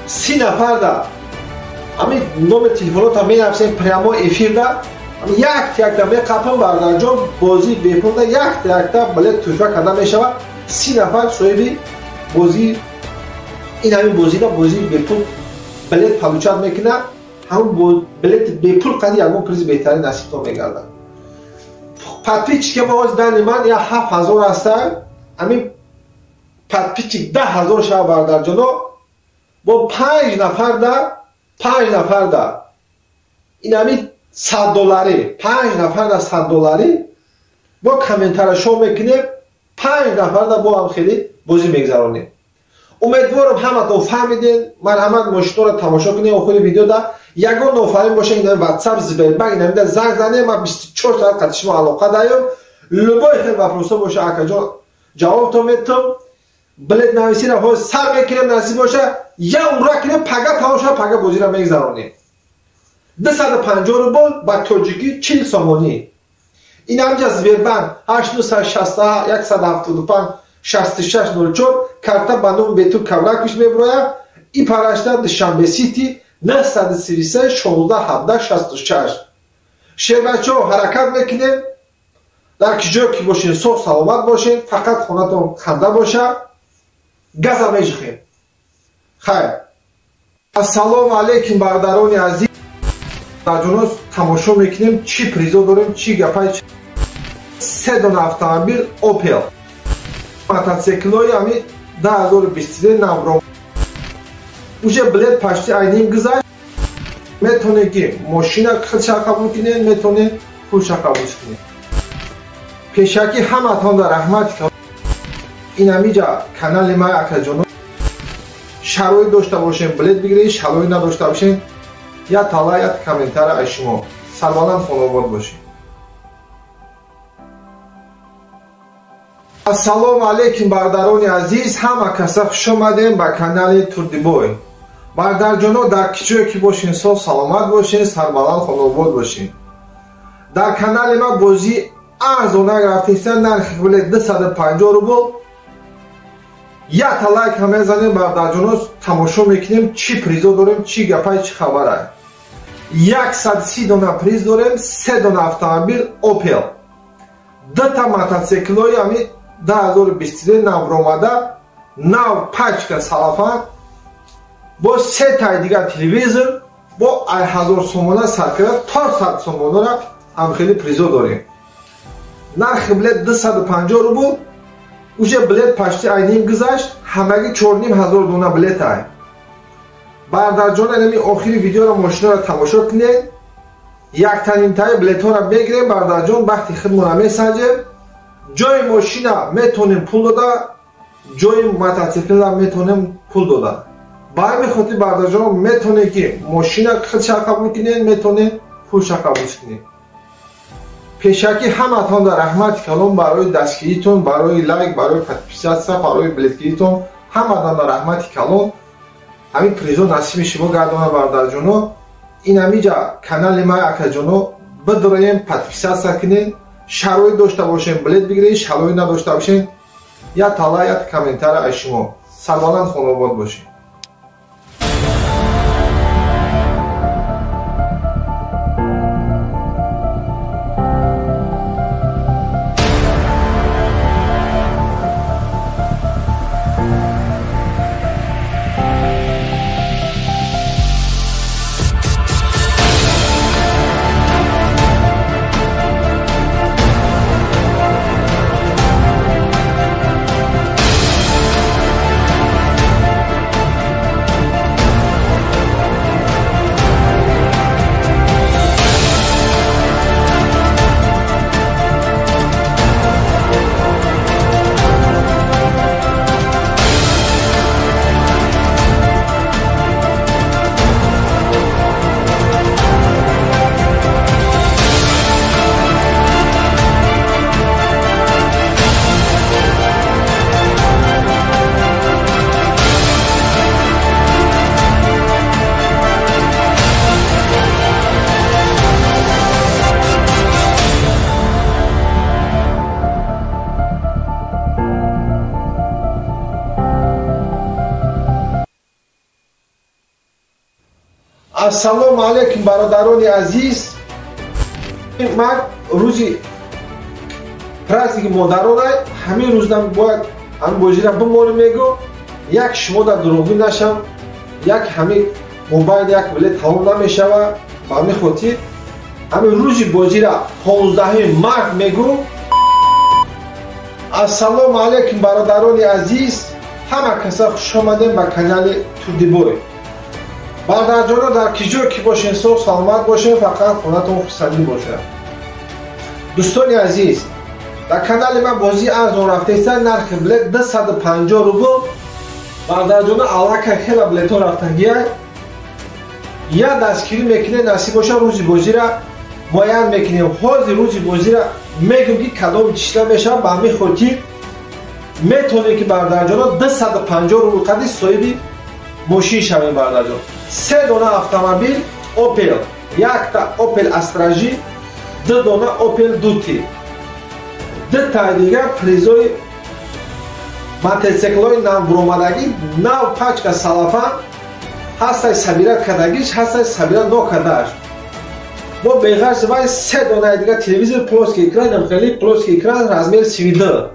30 нафарда ҳамин номер телефонотам менависем прямо эфирда, якта якта меқапам. Бародарҷон, бозии бепулда якта якта билет тӯҳфа карда мешавад. 30 нафар соҳиби бозии ин ҳамин бозида бозии бепул билет получать мекунад. Ҳамон билети бепул қади ягон призи беҳтарин насибтон мегардад. Подписчики мо ҳозир дани ман я 7000 ҳаста, ҳамин подписчик 10 000 шава. Бародарҷоно, бо 5 нафарда, 5 нафарда ин ҳамин 100 долларӣ, 5 нафарда 100 долларӣ бо комментария шоу мекунем, 5 нафарда бо ҳам хеле бозӣ мегзаронем. Умедворам ҳаматон фаҳмидем. Марҳамат, мошинҳоро тамошо кунем. Охири видеода ягон нофаҳмӣ боша, ин ватсап, Сбербанк инамида занг занем, ман 24 соат қати шумо алоқа даём. Любой хел вопросо боша, акаҷон, ҷавобтон метам. Билет нависира ҳозир сар мекунем, насиб боша я ура кунем, пага тамом шава, пага бозиро мегзаронем. 250 рубл, ба тоҷикӣ 40 сомонӣ. Ин ҳамҷа Сбербанк 8961 175 6604, карта ба номи Бетур Кавракович мебурояд. И парашта Душанбе Сити 933 16 17 66. Шербачо, ҳаракат мекунем. Дар ки ҷое ки бошен, соғ саломат бошен, фақат хонатон ханда боша. Газа межихем. Хайр. Ассалому алайкум бародарони азиз. Ҷонос, тамошо мекунем, чӣ призо дорем, чӣ гапай. Се дона автомобил Opel, мотоциклҳои ҳамин 2023 навро, уже билет почти айним гузашт. Метавонед ки мошина худша қабул кунед, метавонед пулша қабул кунед. Пешакӣ ҳаматонда раҳмат. Ин ҳамиҷа канали ман, акаҷоно, шароит дошта бошем, билет бигиред, шароит надошта бошем, я тала, я комментария аз шумо. Сарбаланд, хонобод бошед. Ассалому алайкум бародарони азиз, ҳама каса хуш омадем ба канали Турдибой. Бародарҷоно, дар ки ҷое ки бошен, соғ саломат бошен, сарбаланд, хонобод бошен. Дар канали ма бозӣ арзонак рафтеста, нархи билет 250 рубл. Якта лайк ҳам мезанем бародарҷоно, тамошо мекунем чӣ призо дорем, чӣ гапай, чӣ хабарай. 130 дона приз дорем, 3 дона автомобил Opel, 2 мотоциклҳои ҳами 2023 навромада, нав пачка салафан, бо 3 таи дигар телевизор, бо 1000 сомона сар карда то 100 сомонара ҳам хеле призо дорем. Нархи билет 250 рубл, уже билет почти айним гузашт, ҳамагӣ 4500 дона билет ай. Бародарҷон, инами охири видеоро мошинаро тамошо кунед. Яктанимтаи билетҳоро мегирем бародарҷон, бахти худмонро месанҷем. Ҷои мошина метонем пул дода, ҷои мотоциклра метонем пул дода. Ба ҳамин хотир бародарҷон метонем ки мошина худша қабул кунед, метонем пулша қабул кунед. Пешакӣ ҳаматон дар раҳмати калон барои дастгиритон, барои лайк, барои подписаться, барои билетгиритон, ҳаматон дар раҳмати калон. Ҳамин призо насиби шумо гардона бародарҷоно. Ин ҳамиҷа канали ма акаҷоно бидроем, подписаться кунед, шароит дошта бошем билет бигиред, шароит надошта бошем як тала, як комментара аз шумо. Сарбаланд хонобод бошед. Ассалому алайкум бародарони азиз. Ман рӯзи праздники модарона ҳамин рӯздан бояд ҳамин бозира бимонем мегӯ, як шумо дар дурӯғӣ нашам, як ҳамин мобайл як билет тамом намешава. Ба ҳамин хотир ҳамин рӯзи бозира 15 март мегӯ. Ассалому алайкум бародарони азиз, ҳама каса хуш омадем ба канали Турдибой. Бародарҷоно, дар ки ҷой ки бошен, соғ саломат бошен, фақат хонатон хурсандӣ бошад. Дӯстони азиз, дар канали ман бозӣ арзон рафтеста, нархи билет 250 рубл. Бародарҷоно, аллакай хела билетҳо рафтагия. Я дастгирӣ мекунед, насиб боша рӯзи бозира муайян мекунем. Ҳозир рӯзи бозира мегӯм ки кадом числа мешавад. Ба ҳамин хотир метавонед ки бародарҷоно 250 рубл қади соҳиби мошин шавем бародарҷон. 3 дона автомобил Opel, якта Opel Astra J, 2 дона Opel Duty, 2 таи дигар призои мотоциклҳои навбуромадагӣ, нав пачка салафан, ҳастай сабира кардагиш, ҳастай сабира нокардааш. Бо беғарз вай 3 донаи дигар телевизор плоский экран, хеле плоский экран размер 32.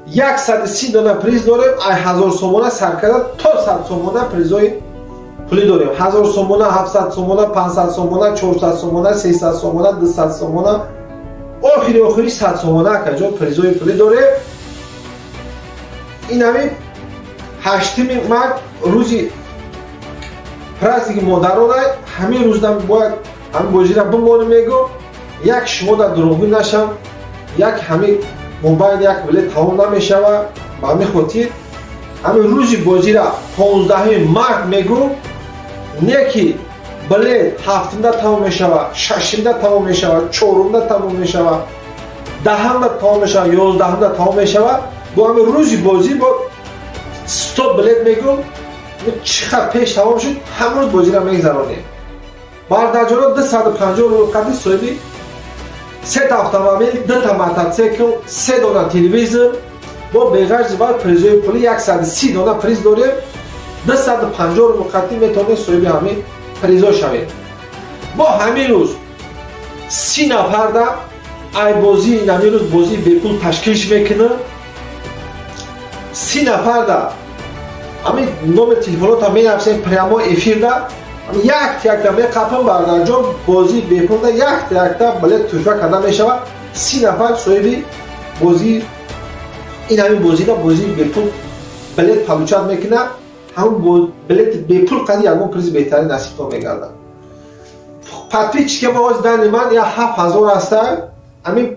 130 дона приз дорем, ай 1000 сомона сар карда то 100 сомона призои пулӣ дорем. 1000 сомона, 700 сомона, 500 сомона, 400 сомона, 300 сомона, 200 сомона, охири охири 100 сомона акаҷон призои пулӣ дорем. Ин ҳамин 8 март рӯзи праздники модарона, ҳамин рӯздан бояд ҳамин бозира бимонем мегӯ, як шумо дар дурӯғӣ нашам, як ҳамин мобайл як билет тамом намешава. Ба ҳамин хотир ҳамин рӯзи бозира 15 март мегӯ, не ки билет 7-да тамом мешава, 6-да тамом мешава, 4-да тамом мешава, 10-да тамом мешава, 11-да тамом мешава. Бо ҳамин рӯзи бозӣ бо 100 билет мегӯ, чӣ қадр пеш тамом шуд, ҳамрӯз бозира мегзаронем. Бародарҷоно, 250 рубл қади соҳиби Сета автомобил, дута мотоцикл, се дона телевизор, бо беғарзи вай призои пули 130 дона приз дорем. 250 рубл қатӣ метавонед соҳиби ҳамин призо шавед. Мо ҳамин рӯз 30 нафарда ай бозии ҳамин рӯз бозии бепул ташкил мекунем. 30 нафарда ҳамин номер телефонота менависем прямо эфирда, якта-якта меқапам бардарҷон, бозии бепулда якта-якта билет туҳфа карда мешавад. 30 нафар соҳиби бозии ин ҳамин бозида бозии бепул билет получать мекунад. Ҳамон билети бепул қади ягон призи беҳтарин насибтон мегардад. Подписчик ма ҳози дани ман я 7000 аста, ҳамин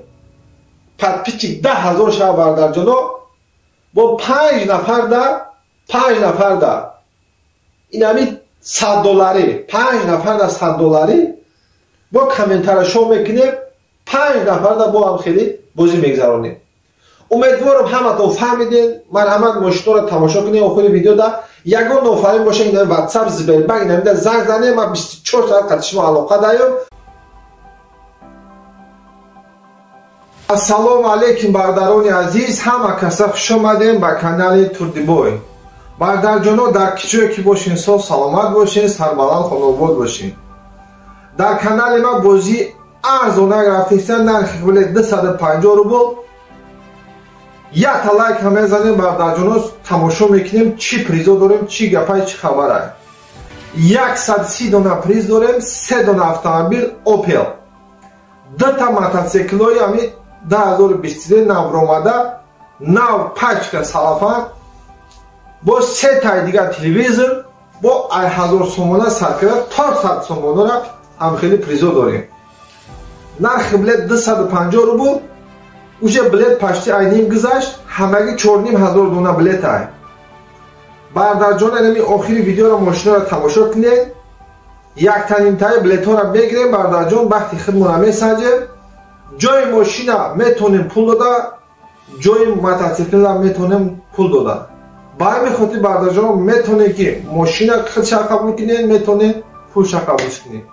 подписчик 10000 шава бардарҷоно, бо 5 нафарда, 5 нафарда ин ҳамин 100 доллари, 5 нафарда 100 доллари бо комментара шоу мекунем, 5 нафарда бо ҳам хеле бозӣ мегзаронем. Умедворам ҳаматон фаҳмидем. Марҳамат мошинҳоро тамошо кунед охири видеода. Ягон нофаҳмӣ боша ин WhatsApp, Сбербанк ин ҳамида занг занед, ман 24 соат қати шумо алоқа даём. Ассалому алайкум бародарони азиз, ҳама каса хуш омадем ба канали Турдибой. Бародарҷоно, дар киҷое ки бошин соф саломат бошин, сарбаланд хонобод бошин. Дар канали ма бозии арзонак рафтеста, нархи билет 250 рубл. Якта лайк ҳам мезанем бародарҷоно, тамошо мекунем чӣ призо дорем, чӣ гапай, чӣ хабарай. 130 дона приз дорем, 3 дона автомобил Opel, дута мотоциклҳои ҳамин 2023 навромада, нав пачка салафан, бо се таи дигар телевизор, бо 1000 сомона сар карда то 100 сомонара ҳам хеле призо дорем. Нархи билет 250 рубл. Уже билет пашти ай ним гузашт, ҳамагӣ 4500 дона билет ай. Бародарҷон, инами охири видеоро мошинаро тамошо кунед. Яктанимтаи билетҳоро мегирем бародарҷон, вақти худмонро месанҷем. Ҷои мошина метонем пул дода, ҷои мотоциклра метонем пул дода. Ба ҳамин хотир бародарҷон метонем ки мошина худша қабул кунед, метонем пулша қабул кунед.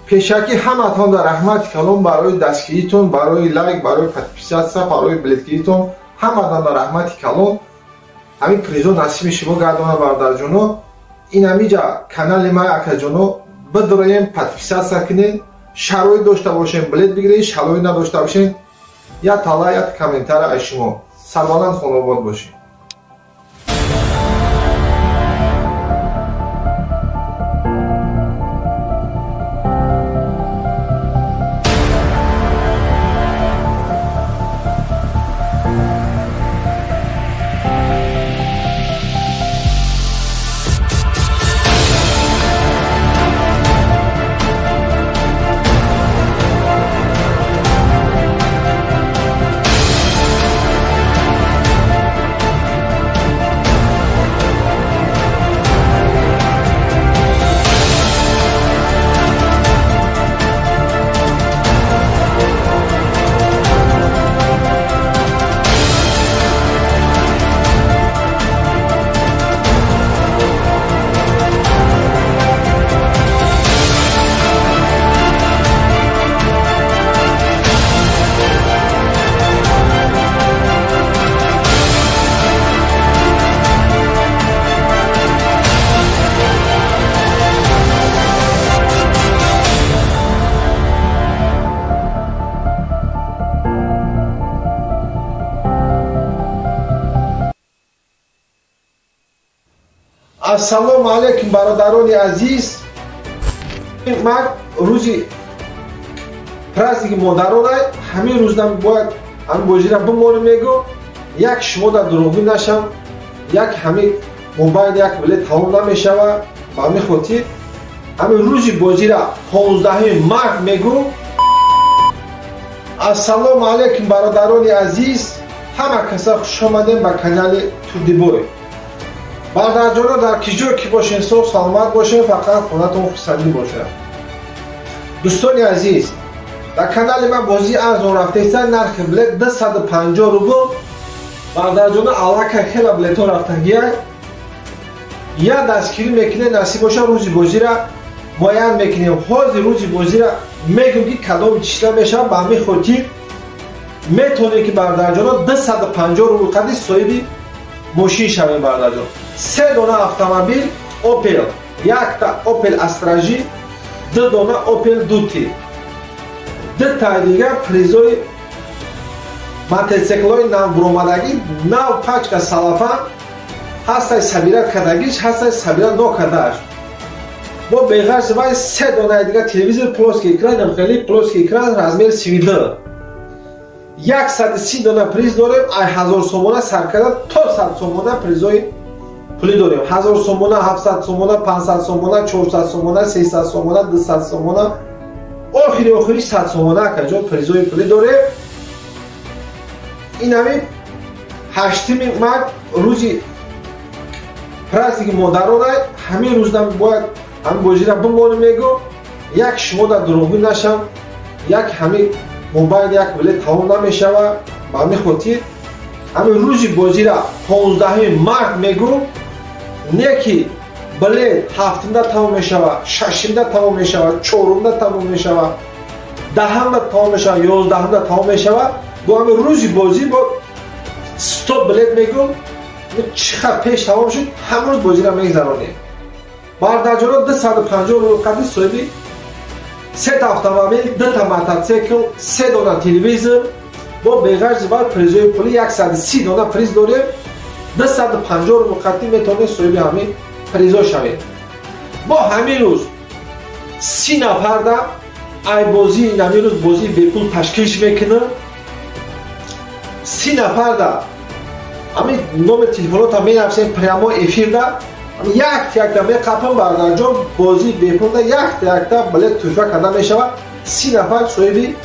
Пешакӣ ҳаматон дар раҳмати калон барои дастгиритон, барои лайк, барои подписаться, барои билетгиритон, ҳаматон дар раҳмати калон. Ҳамин призо насиби шумо гардона бародарҷоно. Ин ҳамиҷа канали май акаҷоно бидроем, подписаться кунед, шароит дошта бошем билет бигиред, шароит надошта бошем як тала, як комментара аз шумо. Сарбаланд хонобод бошед. Ассалому алайкум бародарони азиз. Ман рӯзи праздники модарона ҳамин рӯзам бояд ҳамин бозира бимонем мегӯ, як шумо дар дурӯғгӯ нашам, як ҳамин мобайл як билет тамом намешава. Ба ҳамин хотир ҳамин рӯзи бозира 15 март мегӯ. Ассалому алайкум бародарони азиз, ҳама каса хуш омадем ба канали Турдибой. Бародарҷоно, дар киҷое ки бошен соф саломат бошен, фақат хонатон хурсандӣ бошад. Дӯстони азиз, дар канали ман бозии арзон рафтеста, нархи билет 250 рубл. Бародарҷоно, аллакай хела билетҳо рафтагия. Я дастгирӣ мекунед, насиб боша рӯзи бозира муайян мекунем. Ҳозир рӯзи бозира Мегӯм ки кадом числа мешавад, ба ҳамин хотир метавонем ки бародарҷоно 250 рубл қади соҳиби мошин шавем бародарҷон. Се дона автомобил Opel, якта Opel Astra J, ду дона Opel Duty, дутаи дигар призои мотоциклҳои навбуромадагӣ, нав пачка салафан ҳастай, сабира кардагиш ҳастай, сабира нокардааш. Бо беғарз вай се донаи дигар телевизор плоский экран, хеле плоский экран размер 32. 130 дона приз дорем, ай 1000 сомона сар карда то 100 сомона призои пулӣ дорем. 1000 сомона, 700 сомона, 500 сомона, 400 сомона, 300 сомона, 200 сомона, охири охири 100 сомона акаҷон призои пулӣ дорем. Ин ҳамин 8 март рӯзи праздники модарона, ҳамин рӯзда бояд ҳамин бозира бимонем мегӯ, як шумо дар дурӯғгӯ нашам, як ҳамин мобайл як билет тамом намешава. Ба ҳамин хотир ҳамин рӯзи бозира 15 март мегӯ, не ки билет 7-да тамом мешава, 6-да тамом мешава, 4-да тамом мешава, 10-да тамом мешава, 11-да тамом мешава. Бо ҳамин рӯзи бозӣ бо 100 билет мегӯ, чӣ хел пеш тамом шуд, ҳамин рӯз бозира мегзаронем. Бародарҷоно 250 рубл қади соҳиби сета автомобил, дута мотоцикл, се дона телевизор, бо беғарзи бар призои пулӣ 130 дона приз дорем. 250 рубл қади метавонед соҳиби ҳамин призо шавед. Бо ҳамин рӯз 30 нафарда ай бозии ҳамин рӯз бозии бепул ташкилш мекунам. 30 нафарда ҳамин номер телефонота менависем прямо эфирда, якта-якта меқапам бародарҷон, бозии бепулда якта-якта билет туҳфа карда мешавад. 30 нафар соҳиби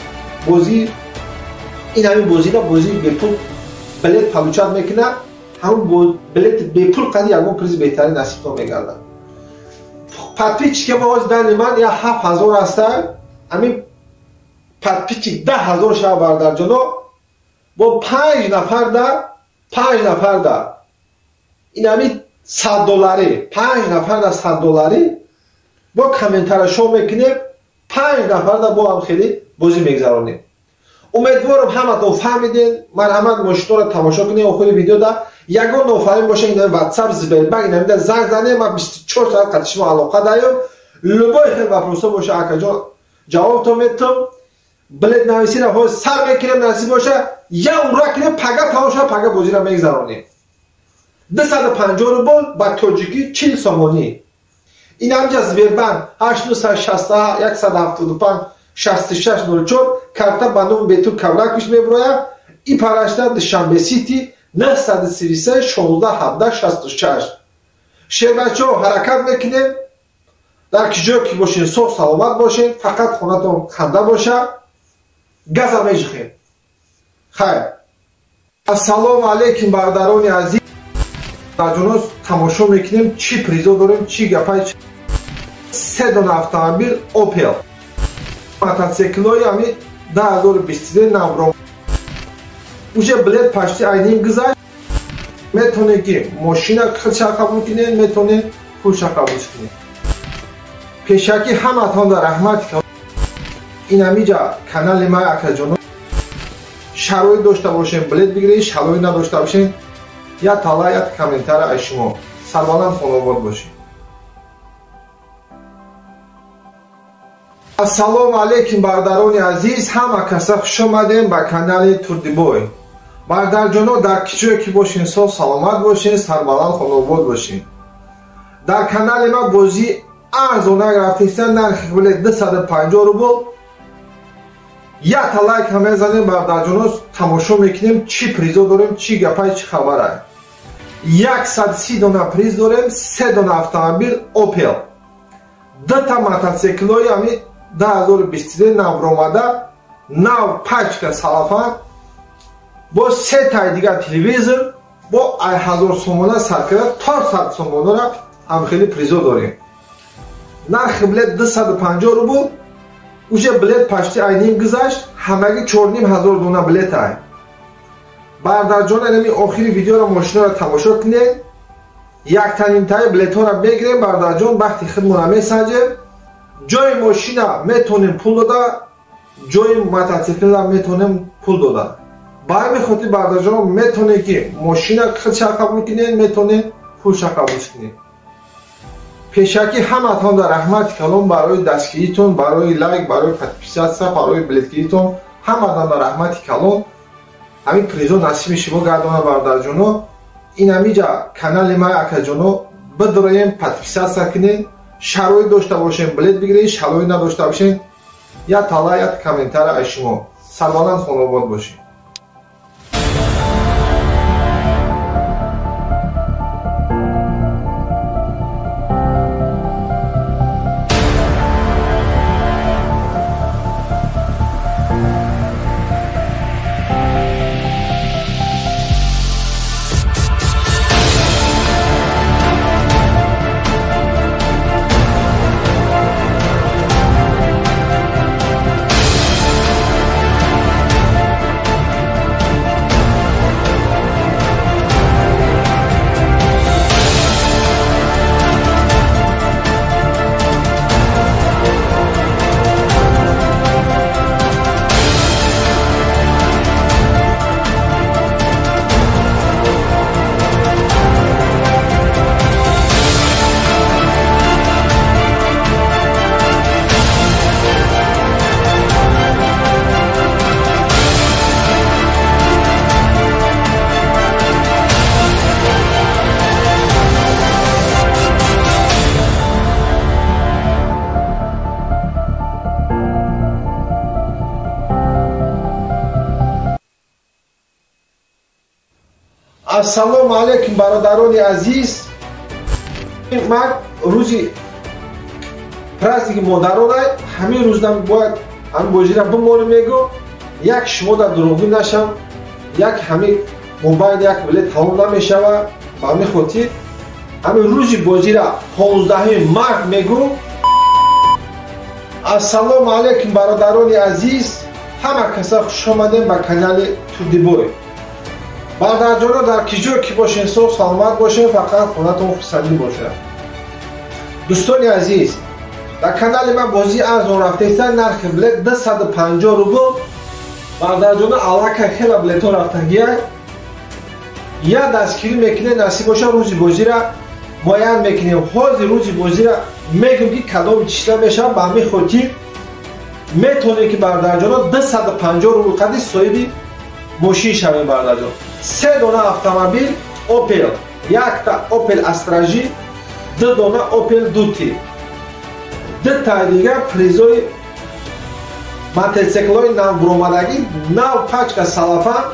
бозии ин ҳамин бозида бозии бепул билет получать мекунад. Ҳамон билети бепул қади ягон призи беҳтарин насибтон мегардад. Подписчики мо ҳозир дани ман я 7000 ҳаста, ҳамин подписчик 10000 шава бародарҷоно, бо 5 нафарда, 5 нафарда ин ҳамин 100 долларӣ, 5 нафарда 100 долларӣ бо комментария шоу мекунем, 5 нафарда бо ҳам хеле бозӣ мегзаронем. Умедворам ҳаматон фаҳмиден. Марҳамат мошинҳоро тамошо кунед охири видеода. Ягон нофаҳмӣ боша ин WhatsApp, Сбербанк инамида занг занед, ман 24 соат қати шумо алоқа даём. Любой хел вопросо боша акаҷон ҷавобтон метам. Билет нависира ҳозир сар мекунем, насиб боша я ура кунем, пага тамом шава, пага бозиро мегзаронем. 250 рубл ба тоҷикӣ 40 сомонӣ. Ин ҳамҷа Сбербанк 8961 175 6604 карта ба номи Бетур Кавракович мебурояд. И парашта Душанбе Сити 933 16 17 66. Шербачо ҳаракат мекунем. Дар ки ҷое ки бошен соғ саломат бошен, фақат хонатон ханда боша. Газа межихем. Хайр. Ассалому алайкум бародарони азиз. Ҷонос тамошо мекунем чӣ призо дорем, чӣ гапай. Се дона автомобил Opel, мотоциклҳои ҳамин 2023 навро. Уже билет почти айним гузашт. Метавонед ки мошина худша қабул кунед, метавонед пулша қабул кунед. Пешакӣ ҳаматон дар раҳмат. Ин ҳамиҷа канали ман акаҷоно, шароит дошта бошем билет бигиред, шароит надошта бошем я тала, я комментария аз шумо. Сарбаланд хонобод бошед. Ассалому алайкум бародарони азиз, ҳама каса хуш омадем ба канали Турдибой. Бародарҷоно дар ки ҷое ки бошен соғ саломат бошен, сарбаланд хонобод бошен. Дар канали ма бозии арзона рафтеста, нархи билет 250 рубл. Якта лайк ҳам мезанем бародарҷоно, тамошо мекунем чӣ призо дорем, чӣ гапай, чӣ хабарай. 130 дона приз дорем, се дона автомобил Opel, дута мотоциклҳои ҳамин 2023 навромада, нав пачка салафан, бо сетаи дигар телевизор, бо ай 1000 сомона сар карда то 100 сомонара ҳам хеле призо дорем. Нархи билет 250 рубл. Уже билет почти ай ним гузашт, ҳамагӣ 4500 дона билет ай. Бародарҷон, инами охири видеоро мошинаро тамошо кунед. Яктанимтаи билетҳоро мегирем бародарҷон, бахти худмонро месанҷем. Ҷои мошина метонем пул дода, ҷои мотоциклра метонем пул дода. Ба ҳамин хотир бародарҷонон метонем ки мошина худша қабул кунем, метонем пулша қабул кунем. Пешакӣ ҳаматон дар раҳмати калон барои дастгиритон, барои лайк, барои подписаться, барои билетгиритон ҳаматон дар раҳмати калон. Ҳамин призо насиби шумо гардона бародарҷоно. Ин ҳамиҷа канали ман акаҷоно бидроем, подписаться кунем, шароит дошта бошем билет бигирем, шароит надошта бошем як тала як комментара аз шумо. Сарбаланд хонобод бошед. Ассалому алайкум бародарони азиз. Ман рӯзи праздники модарона ҳамин рӯзам бояд ҳамин бозира бимонем мегӯ, як шумо дар дурӯғгӯ нашам, як ҳамин мобайл як билет тамом намешава. Ба ҳамин хотир ҳамин рӯзи бозира 15 март мегӯ. Ассалому алайкум бародарони азиз, ҳама каса хуш омадем ба канали Турдибой. Бародарҷоно дар ки ҷо ки бошен соғ саломат бошен, фақат хонатон хурсандӣ бошад. Дӯстони азиз, дар канали ман бозии арзон рафтаиста, нархи билет 250 рубл. Бародарҷоно аллакай хела билетҳо рафтагия. Я дастгирӣ мекунем, насиб боша рӯзи бозира муайян мекунем. Ҳозир рӯзи бозира мегӯм ки кадоми числа мешавад. Ба ҳамин хотир метавонем ки бародарҷоно 250 рубл қади соҳиби мошин шавем. Бародарҷон, се дона автомобил Opel, якта Opel Astra J, ду дона Opel Duty, дутаи дигар призои мотоциклҳои навбуромадагӣ, нав пачка салафан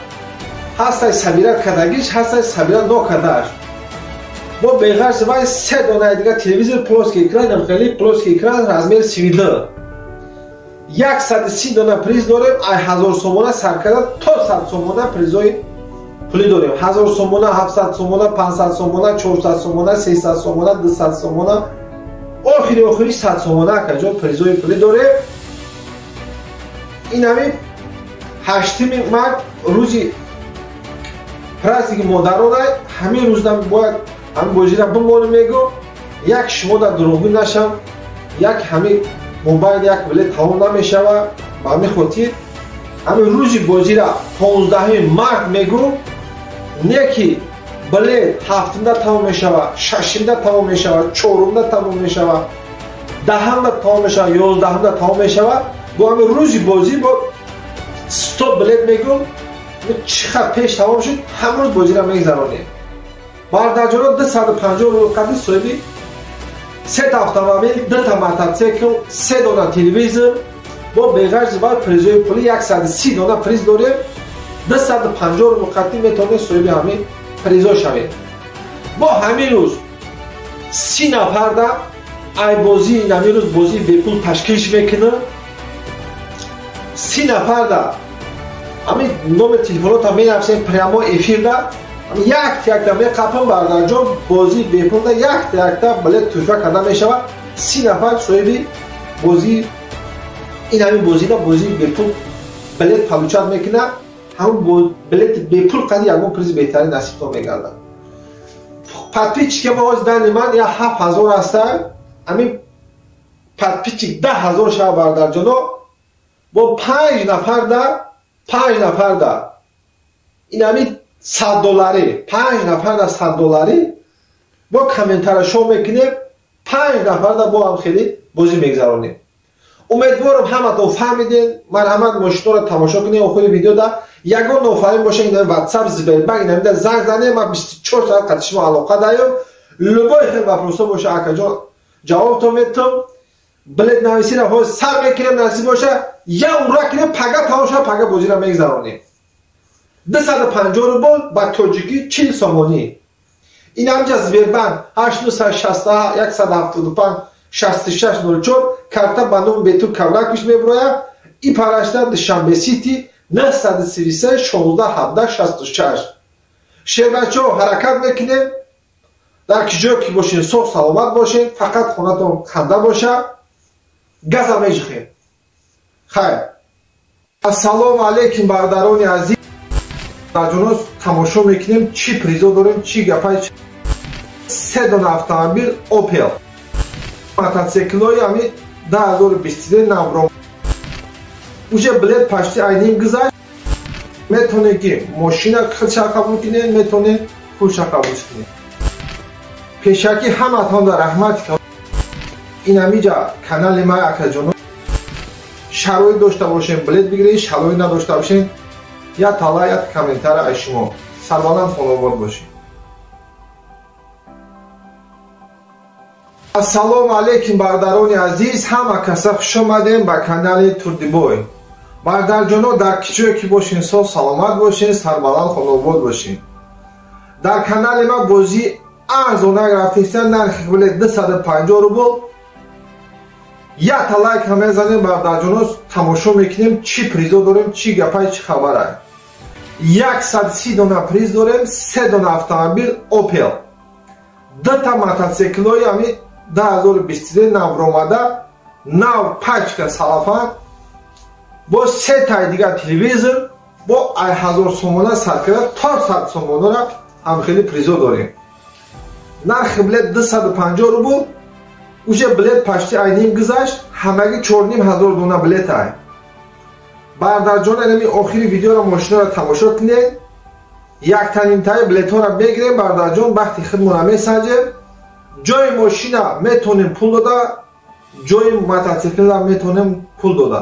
ҳастай сабира кардагиш, ҳастай сабира нокардааш. Бо беғарзи вай се донаи дигар телевизор плоский экран, хеле плоский экран размер 32. 130 дона приз дорем, ай 1000 сомона сар карда то 100 сомона призои пулӣ дорем. 1000 сомона, 700 сомона, 500 сомона, 400 сомона, 300 сомона, 200 сомона, охири охири 100 сомона акаҷон призои пулӣ дорем. Ин ҳамин 8 март рӯзи праздники модарона ҳамин рӯзам бояд ҳамин бозира бимонем мегӯ, як шумо дар дурӯғгӯ нашам, як ҳамин мобайл як билет тамом намешава. Ба ҳамин хотир ҳамин рӯзи бозира 15 март мегӯ, не ки билет 7-да тамом мешава, 6-да тамом мешава, 4-да тамом мешава, 10-да тамом мешава, 11-да тамом мешава. Бо ҳамин рӯзи бозӣ бо 100 билет мегӯ, чӣ қадр пеш тамом шуд, ҳамин рӯз бозира мегзаронем. Бародарҷоно 250 рубл қади соҳиби сета автомобил, дута мотоцикл, се дона телевизор, бо беғарзи вай призои пулӣ 130 дона приз дорем. 250 рубл қати метавонед соҳиби ҳамин призо шавед. Бо ҳамин рӯз 30 нафарда ай бозии ҳамин рӯз бозии бепул ташкилш мекунад. 30 нафарда ҳамин номер телефонотам менависем прямо эфирда, якта якта меқапам бародарҷон, бозии бепулда якта якта билет туҳфа карда мешавад. 30 нафар соҳиби бозии ин ҳамин бозида бозии бепул билет получать мекунад. Ҳамон билети бепул қади ягон призи беҳтарин насибтон мегардад. Подписчики мо ҳозир дани ман я 7000 ҳастанд. Ҳамин Подписчик 10,000 шава бародарҷоно, бо 5 нафарда, 5 нафарда инами 100 доллари, 5 нафарда 100 доллари бо комментара шоу мекунем, 5 нафарда бо ҳам хеле бозӣ мегзаронем. Умедворам ҳаматон фаҳмиден. Марҳамат, мошинҳоро тамошо кунед охири видеода. Ягон нофаҳмӣ боша, инами WhatsApp, Сбербанк, инамида занг занед, ман 24 соат қати шумо алоқа даём. Любой хел вопросо боша, акаҷон, ҷавобтон метам. Билет нависира ҳоз сар мекунем, насиб боша, я ура кунем, пага тамом шава, пага бозиро мегзаронем. 250 рубл ба тоҷикӣ 40 сомонӣ. Ин ҳамҷа Сбербанк 8961 175 6604 карта ба номи Бетур Кавраквич мебурояд. И парашта Душанбе Сити 933 16 17 66. Шербачаҳо, ҳаракат мекунем. Дар ки ҷое ки бошед, соғ саломат бошед, фақат хонатон ханда боша, газа меҷихем. Хайр. Ассалому алайкум, бародарони азиз. Ҷоно, тамошо мекунем, чӣ призо дорем, чӣ гапай. Се дона автомобил Opel, мотоциклҳои ҳами 2023 навро. Уже билет почти айним гузашт. Метавонед ки мошина худша қабул кунед, метавонед пулша қабул кунед. Пешакӣ ҳаматон дар раҳмат. Инамиҷа канали май, акаҷоно, шароит дошта бошем, билет бигиред, шароит надошта бошем, я тала, я комментара аз шумо. Сарбаланд, хонобод бошед. Ассалому алайкум, бародарони азиз, ҳама каса хуш омадем ба канали Турдибой. Бародарҷоно, дар ки ҷое ки бошен, соғ саломат бошен, сарбаланд, хонобод бошен. Дар канали ма бозӣ арзонак рафтеста, нархи билет 250 рубл. Якта лайк ҳам мезанем, бародарҷоно, тамошо мекунем, чӣ призо дорем, чӣ гапай, чӣ хабарай. 130 дона приз дорем, се дона автомобил Opel, дута мотоциклҳои ҳами 2023 навромада, нав пачка салафан, бо се таи дигар телевизор, бо 1000 сомона сар карда то 100 сомонара ҳам хеле призо дорем. Нархи билет 250 рубл. Уже билет почти айним гузашт, ҳамагӣ 4,5 ҳазор дона билет ай. Бародарҷон, инами охири видеоро, мошинаро тамошо кунед. Яктанимтаи билетҳоро мегирем, бародарҷон, бахти худмонро месанҷем. Ҷои мошина метавонем пул дода, ҷои мотоциклра метавонем пул дода.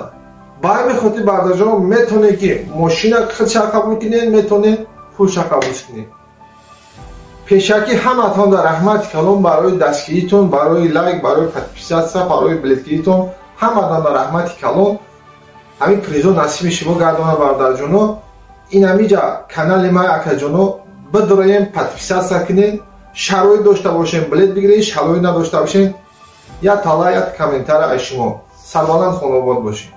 Ба ҳамин хотир, бародарҷон, метавонед ки мошина худша қабул кунед, метавонед пулша қабул кунед. Пешакӣ ҳаматон дар раҳмати калон барои дастгиритон, барои лайк, барои подписаться, барои билетгиритон. Ҳаматон дар раҳмати калон. Ҳамин призо насиби шумо гардона, бародарҷоно. Ин ҳамиҷа канали май, акаҷоно, бидроем, подписаться кунед. Шароит дошта бошем, билет бигиред, шароит надошта бошем, я тала, я комментара аз шумо. Сарбаланд, хонобод бошед.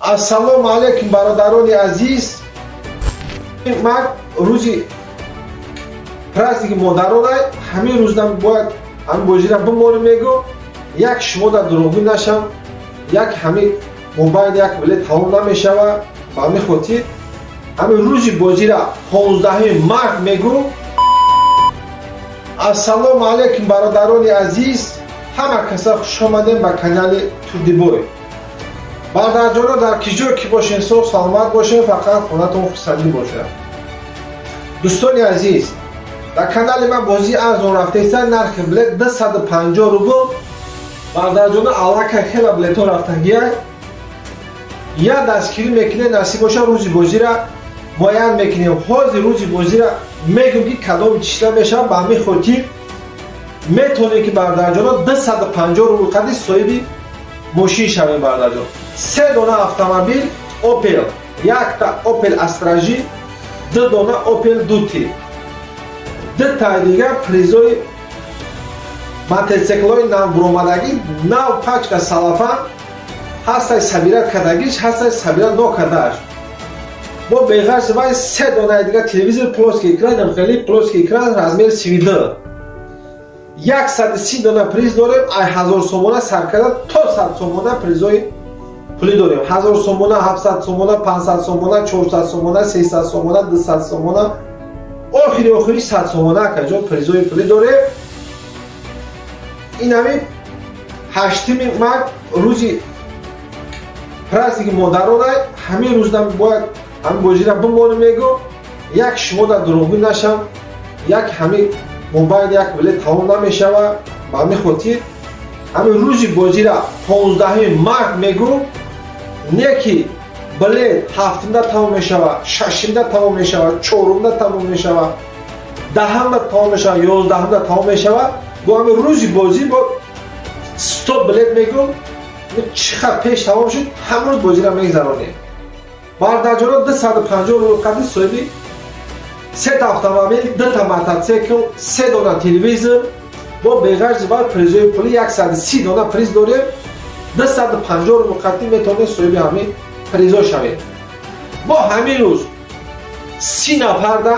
Ассалому алайкум, бародарони азиз. Ман рӯзи праздники модарона, ҳамин рӯзам бояд ҳамин бозира бимонем, мегӯ, як шумо дар дурӯғгӯ нашам, як ҳамин мобайл як билет тамом намешава. Ба ҳамин хотир ҳамин рӯзи бозира 15 март мегӯ. Ассалому алайкум, бародарони азиз. Ҳама каса хуш омадем ба канали Турдибой. Бародарҷоно, дар ки ҷое ки бошен, соғ саломат бошен, фақат хонатон хурсандӣ бошад. Дӯстони азиз, дар канали ман бозии арзон рафтаиста, нархи билет 250 рубл. Бародарҷоно, аллакай хела билетҳо рафтагия. Я дастгирӣ мекунем, насиб боша рӯзи бозира муайян мекунем. Ҳозир рӯзи бозира мегӯм ки кадоми числа мешавад. Ба ҳамин хотир метавонем ки бародарҷоно 250 рубл қади соҳиби мошин шавем. Бародарҷон, се дона автомобил Opel, якта Opel Astra J, ду дона Opel Duty, дутаи дигар призои мотоциклҳои навбуромадагӣ, нав пачка салафан ҳастай, сабират кардагиш ҳастай, сабират нокардааш. Бо беғарз вай се донаи дигар телевизор плоский экран, хеле плоский экран размер 32. 130 дона приз дорем. Ай 1000 сомона сар карда то 100 сомона призои пулӣ дорем. 1000 сомона, 700 сомона, 500 сомона, 400 сомона, 300 сомона, 200 сомона, охири охири 100 сомона акаҷон призои пулӣ дорем. Ин ҳамин 8 март рӯзи праздники модарона, ҳамин рӯзда бояд ҳамин бозира бимонем. Мегӯ як шумо дар дурӯғгӯ нашам, як ҳамин мобайл як билет тамом намешава. Ба ҳамин хотир ҳамин рӯзи бозира 15 март мегӯ, не ки билет 7-да тамом мешава, 6-да тамом мешава, 4-да тамом мешава, 10-да тамом мешава, 11-да тамом мешава. Бо ҳамин рӯзи бозӣ бо 100 билет мегӯ, чӣ қадр пеш тамом шуд, ҳамин рӯз бозира мегзаронем. Бародарҷоно, 250 рубл қади соҳиби сета автомобил, дута мотоцикл, се дона телевизор, бо беғарзи бар призои пулӣ 130 дона приз дорем. 250 рубл қади метавонед соҳиби ҳамин призо шавед. Бо ҳамин рӯз 30 нафарда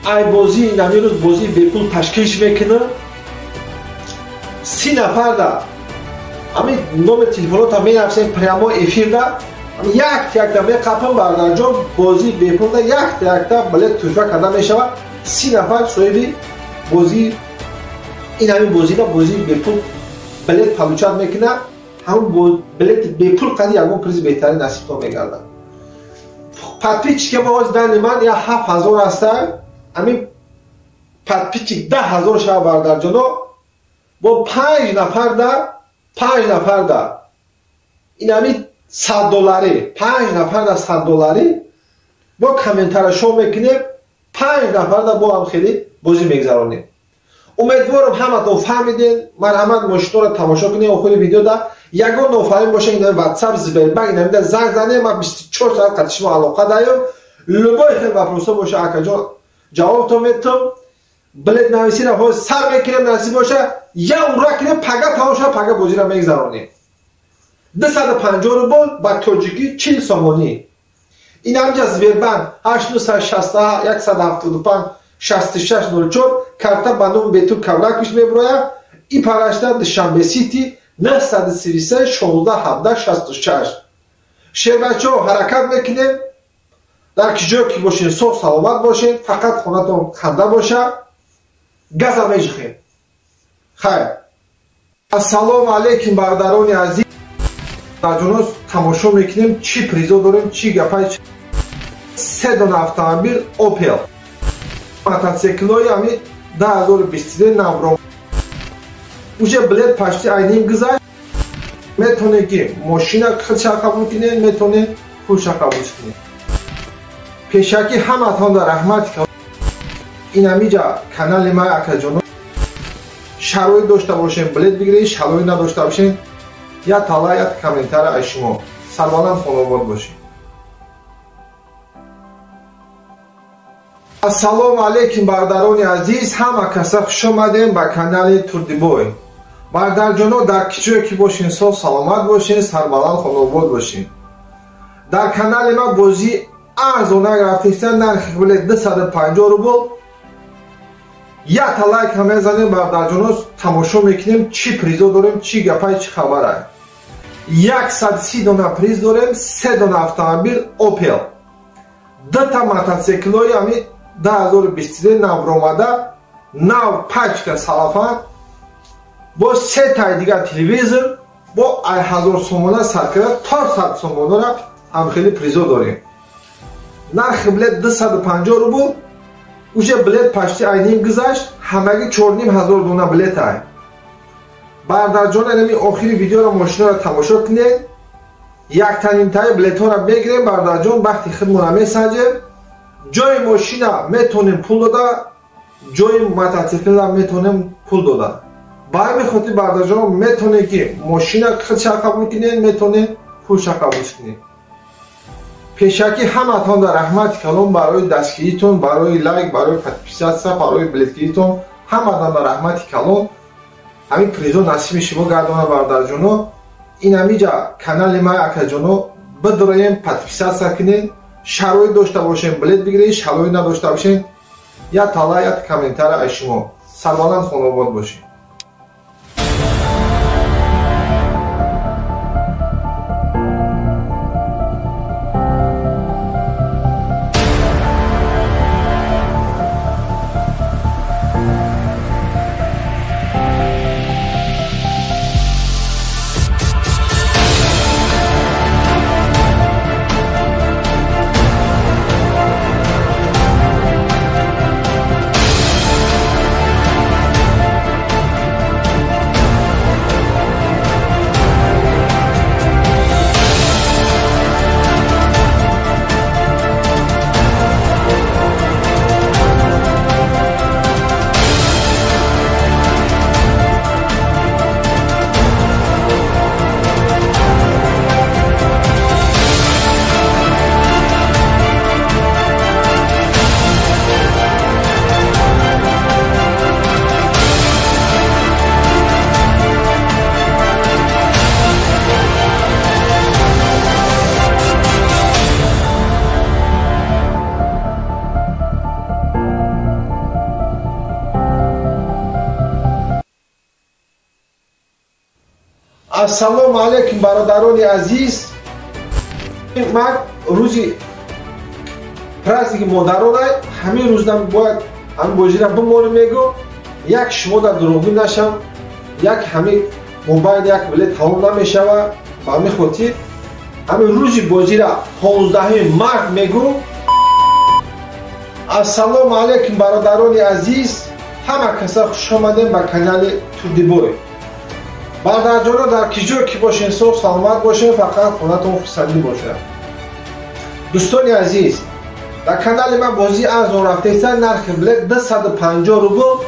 ай бозии ҳамин рӯз бозии бепул ташкилш мекунам. 30 нафарда ҳамин номер телефонота менависем прямо эфирда, якта якта меқапам. Бародарҷон, бозии бепулда якта якта билет тӯҳфа карда мешавад. 30 нафар соҳиби бозии ин ҳамин бозида бозии бепул билет получать мекунад. Ҳамон билети бепул қади ягон призи беҳтарин насибтон мегардад. Подписчики мо ҳозир дани ман я 7000 ҳаста, ҳамин подписчик 10000 шава. Бародарҷоно, бо 5 нафарда, 5 нафарда ин ҳамин 100 долларӣ, 5 нафарда 100 долларӣ бо комментария шоу мекунем. 5 нафарда бо ҳам хеле бозӣ мегзаронем. Умедворам ҳаматон фаҳмиден. Марҳамат, мошинҳоро тамошо кунем. Охири видеода ягон нофаҳмӣ боша, ин WhatsApp, Сбербанк инамида занг занем, ман 24 соат қати шумо алоқа даём. Любой хел вопросо боша, акаҷон, ҷавобтон метам. Билет нависира ҳозир сар мекунем, насиб боша я ура кунем, пага тамом шава, пага бозиро мегзаронем. 250 рубл ба тоҷикӣ 40 сомонӣ. Ин ҳамҷа Сбербанк 8961 175 6604 карта ба номи Бетур Кавлакович мебурояд. И парашта Душанбе Сити 933 16 17 66. Шербачаҳо, ҳаракат мекунем. Дар ки ҷое ки бошен, соғ саломат бошен, фақат хонатон ханда боша. Газа меҷихем. Хайр. Ассалому алайкум, бародарони азиз. Бародарҷоно, тамошо мекунем чӣ призо дорем, чӣ гапай. Се дона автомобил Opel, мотоциклҳои ҳамин 2023 навро, уже билет почти айним гузашт. Метавонед ки мошина худша қабул кунед, метавонед пулша қабул кунед. Пешакӣ ҳаматон дар раҳмат. Ин ҳамиҷа канали ман, акаҷоно, шароит дошта бошем, билет бигиред, шароит надошта бошем, я тала, я комментария аз шумо. Сарбаланд, хонобод бошед. Ассалому алайкум, бародарони азиз, ҳама каса хуш омадем ба канали Турдибой. Бародарҷоно, дар ки ҷое ки бошен, соғ саломат бошен, сарбаланд, хонобод бошен. Дар канали ман бозии арзонак рафтеста, нархи билет 250 рубл. Якта лайк ҳам мезанем. Бародарҷоно, тамошо мекунем чӣ призо дорем, чӣ гапай, чӣ хабарай. 130 дона приз дорем, се дона автомобил Opel, дута мотоциклҳои ҳамин 2023 навромада, нав пачка салафан, Бо се тай дигар телевизор бо ай 1000 сомона сар карда то 100 сомонара ҳам хеле призо дорем. Нархи билет 250 рубл, уже билет почти ай ним гузашт, ҳамагӣ 4500 дона билет ай. Бардарҷон, инами охири видеоро мошинаро тамошо кунед. Яктанимтаи билетҳоро мегирем, бардарҷон, вақти худмонро месанҷем. Ҷои мошина метонем пул дода, ҷои мотоциклра метонем пул дода. Ба ҳамин хотир бардарҷон метонем ки мошина худша қабул кунем, метонем пулша қабул кунем. Пешакӣ ҳаматон дар раҳмати калон барои дастгиритон, барои лайк, барои подписаться, барои билетгиритон, ҳаматон дар раҳмати калон. Ҳамин призо насиби шумо гардона бардарҷоно. Ин ҳамиҷа канали май акаҷоно бидроем, подписаться кунед, шароит дошта бошем билет бигиред, шароит надошта бошем як тала як комментар аз шумо. Сарбаланд хонобод бошед. Ассалому алайкум бародарони азиз. Ман рӯзи праздники модарона ҳамин рӯзам бояд ҳамин бозира бимонем мегӯ. Як шумо дар дурӯғгӯ нашам, як ҳамин мобайл як билет тамом намешава. Ба ҳамин хотир ҳамин рӯзи бозира 15 март мегӯ. Ассалому алайкум бародарони азиз. Ҳама каса хуш омадем ба канали Турдибой. Бародарҷоно, дар ки ҷо ки бошен, соғ саломат бошен, фақат хонатон хурсандӣ бошад. Дӯстони азиз, дар канали ман бозии арзон рафтеста, нархи билет 250 рубл.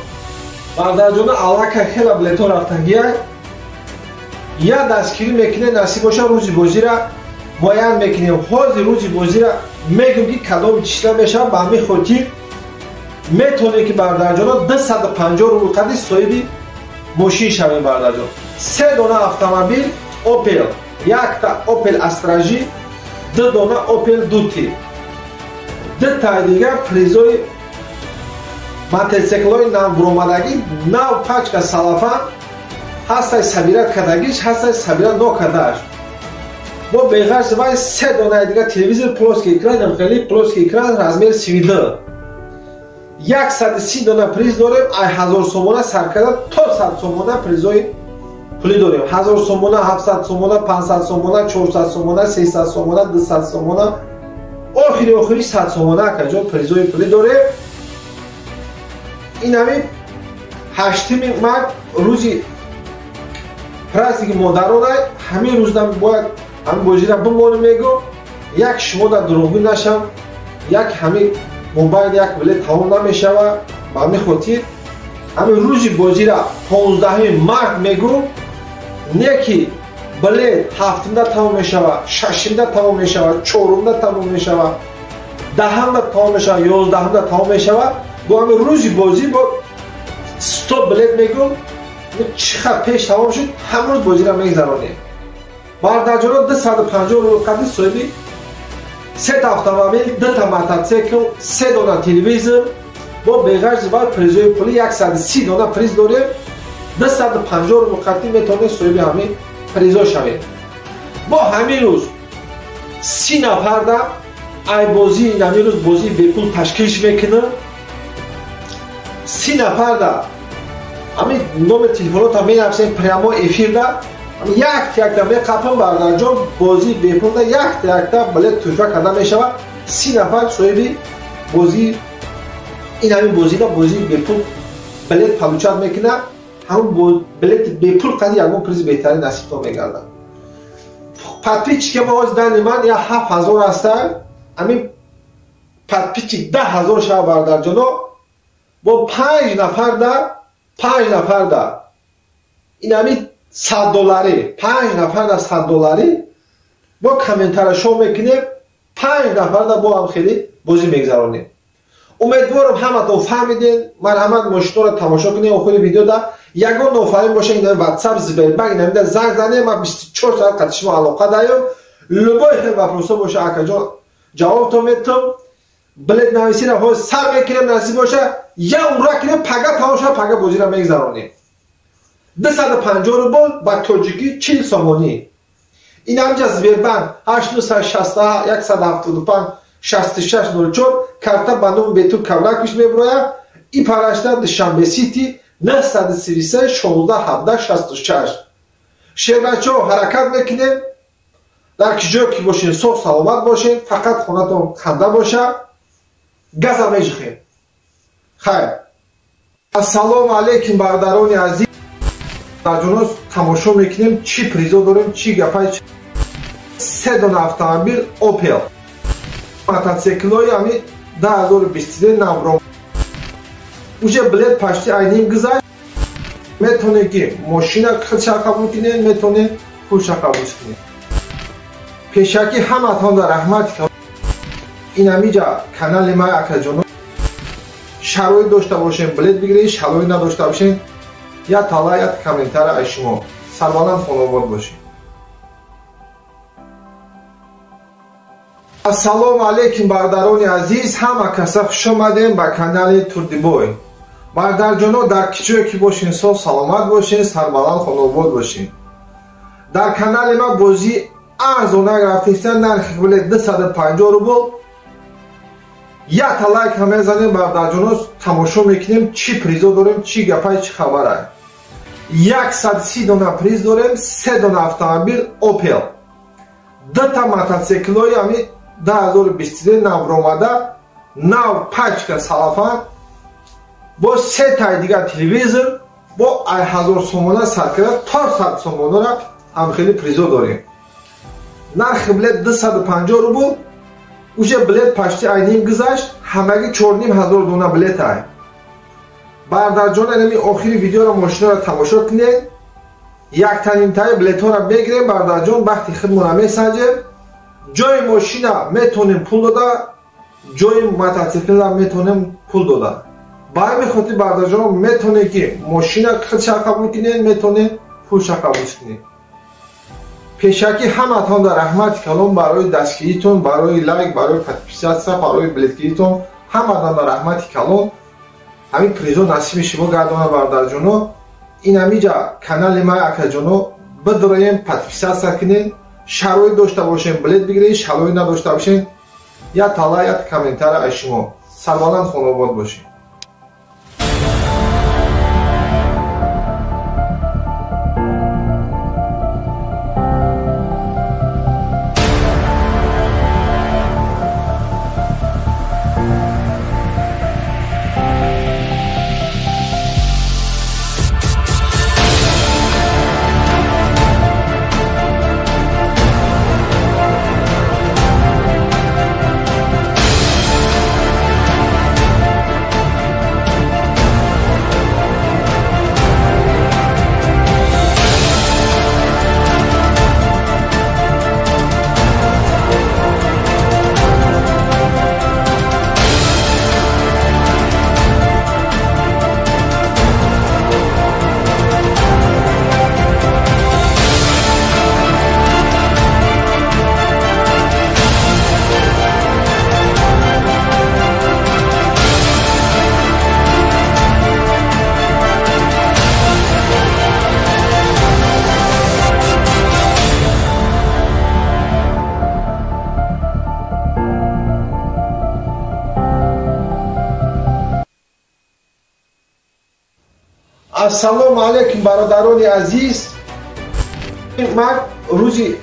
Бародарҷоно, аллакай хела билетҳо рафтагия. Я дастгирӣ мекунем, насиб боша рӯзи бозира муайян мекунем. Ҳозир рӯзи бозира мегӯм ки кадоми числа мешавад. Ба ҳамин хотир метавонем ки бародарҷоно 250 рубл қадри соҳиби мошин шавем. Бародарҷон, се дона автомобил Opel, якта Opel Astra J, ду дона Opel Duty, ду таи дигар призои мотоциклҳои навбуромадагӣ, нав пачка салафан ҳастай сабират кардагиш, ҳастай сабират нокардааш. Бо беғарз вай се донаи дигар телевизор плоский экран, хеле плоский экран размер 32. 130 дона приз дорем, ай 1000 сомона сар карда то 100 сомона призои пулӣ дорем. 1000 сомона, 700 сомона, 500 сомона, 400 сомона, 300 сомона, 200 сомона, охири охири 100 сомона акаҷон призои пулӣ дорем. Ин ҳамин 8 март рӯзи праздники модарона, ҳамин рӯзам бояд ҳамин бозира бимонем мегӯ. Як шумо дар дурӯғгӯ нашам, як ҳамин мобайл як билет тамом намешава. Ба ҳамин хотир ҳамин рӯзи бозира 15 март мегӯ. Не ки билет 7-да тамом мешава, 6-да тамом мешава, 4-да тамом мешава, 10-да тамом мешава, 11-да тамом мешава. Бо ҳамин рӯзи бозӣ бо 100 билет мегӯ. Чӣ қадр пеш тамом шуд, ҳамин рӯз бозира мегзаронем. Бародарҷоно, 250 рубл қадри соҳиби сета автомобил, дута мотоцикл, се дона телевизор, бо беғарзи вай призои пулӣ 130 дона приз дорем. 250 рубл қадри метавонед соҳиби ҳамин призо шавед. Бо ҳамин рӯз 30 нафарда ай бозии ҳамин рӯз бозии бепул ташкилш мекунам. 30 нафарда Ҳамин номер телефонота менависем прямо эфирда, якта якта меқапам бардарҷон, бозии бепулда якта якта билет тӯҳфа карда мешавад. 30 нафар соҳиби бозии ин ҳамин бозида бозии бепул билет получать мекунад. Ҳамон билети бепул қади ягон призи беҳтарин насибтон мегардад. Подписчики мо ҳозир дани ман я 7000 ҳастанд. Ҳамин подписчик 10000 шава бардарҷоно, бо 5 нафарда, 5 нафарда ин ҳамин 100 долларӣ, 5 нафарда 100 долларӣ бо комментария шоу мекунем, 5 нафарда бо ҳам хеле бозӣ мегзаронем. Умедворам ҳаматон фаҳмидем. Марҳамат, мошинҳоро тамошо кунем. Охири видеода ягон нофаҳмӣ боша, ин WhatsApp, Сбербанк, инамида занг занем, ман 24 соат қати шумо алоқа даём. Любой хел вопросо боша, акаҷон, ҷавобтон метам. Билет нависира ҳозир сар мекунем, насиб боша, я ура кунем, пага тамом шава, пага бозиро мегзаронем. 250 рубл ба тоҷикӣ 40 сомонӣ. Ин ҳамҷа Сбербанк 8961 175 6604 карта ба номи Бетул Кавраквич мебурояд. И парашта Душанбе Сити 933 16 17 66. Шербачаҳо, ҳаракат мекунем. Дар ки ҷое ки бошед, соғ саломат бошед, фақат хонатон ханда боша, газа межихем. Хайр. Ассалому алайкум, бародарони азиз. Ҷоно, тамошо мекунем, чӣ призо дорем, чӣ гапай. Се дона автомобил Opel, мотоциклҳои ҳамин 2023 навро. Уже билет почти айним гузашт. Метавонед ки мошина худша қабул кунед, метавонед пулша қабул кунед. Пешакӣ ҳаматон дар раҳмат. Ин ҳамиҷа канали ман, акаҷоно, шароит дошта бошем, билет бигиред, шароит надошта бошем, я тала, я комментария аз шумо. Сарбаланд, хонобод бошед. Ассалому алайкум, бародарони азиз. Ҳама каса хуш омадем ба канали Турдибой. Бародарҷоно, дар ки ҷое ки бошед, соғ саломат бошед, сарбаланд, хонобод бошед. Дар канали ман бозии арзона рафтеста, нархи билет 250 рубл. Якта лайк ҳам мезанем, бародарҷоно, тамошо мекунем, чӣ призо дорем, чӣ гапай, чӣ хабарай. 130 дона приз дорем, се дона автомобил Opel, дута мотоциклҳои ҳамин 2023 навромада, нав пачка салафан, бо се таи дигар телевизор, бо 1000 сомона сар карда то 100 сомонара ҳам хеле призо дорем. Нархи билет 250 рубл. Уже билет почти айним гузашт, ҳамагӣ 4500 дона билет ай. Бародарҷон, инами охири видеоро мошинаро тамошо кунед. Яктанимтаи билетҳоро мегирем, бародарҷон, бахти худмонро месанҷем. Ҷои мошина метавонем пул дода, ҷои мотоциклра метавонем пул дода. Ба ҳамин хотир, бародарҷон, метавонед ки мошина худша қабул кунед, метавонед пулша қабул кунед. Пешакӣ ҳаматон дар раҳмати калон барои дастгиритон, барои лайк, барои подписаться, барои билетгиритон. Ҳаматон дар раҳмати калон. Ҳамин призо насиби шумо гардона, бародарҷоно. Ин ҳамиҷа канали ман, акаҷоно, бидроем, подписаться кунед. Шароит дошта бошем, билет бигиред, шароит надошта бошем, я тала, я комментария аз шумо. Сарбаланд, хонобод бошед. Ассалому алайкум бародарони азиз. Ман рӯзи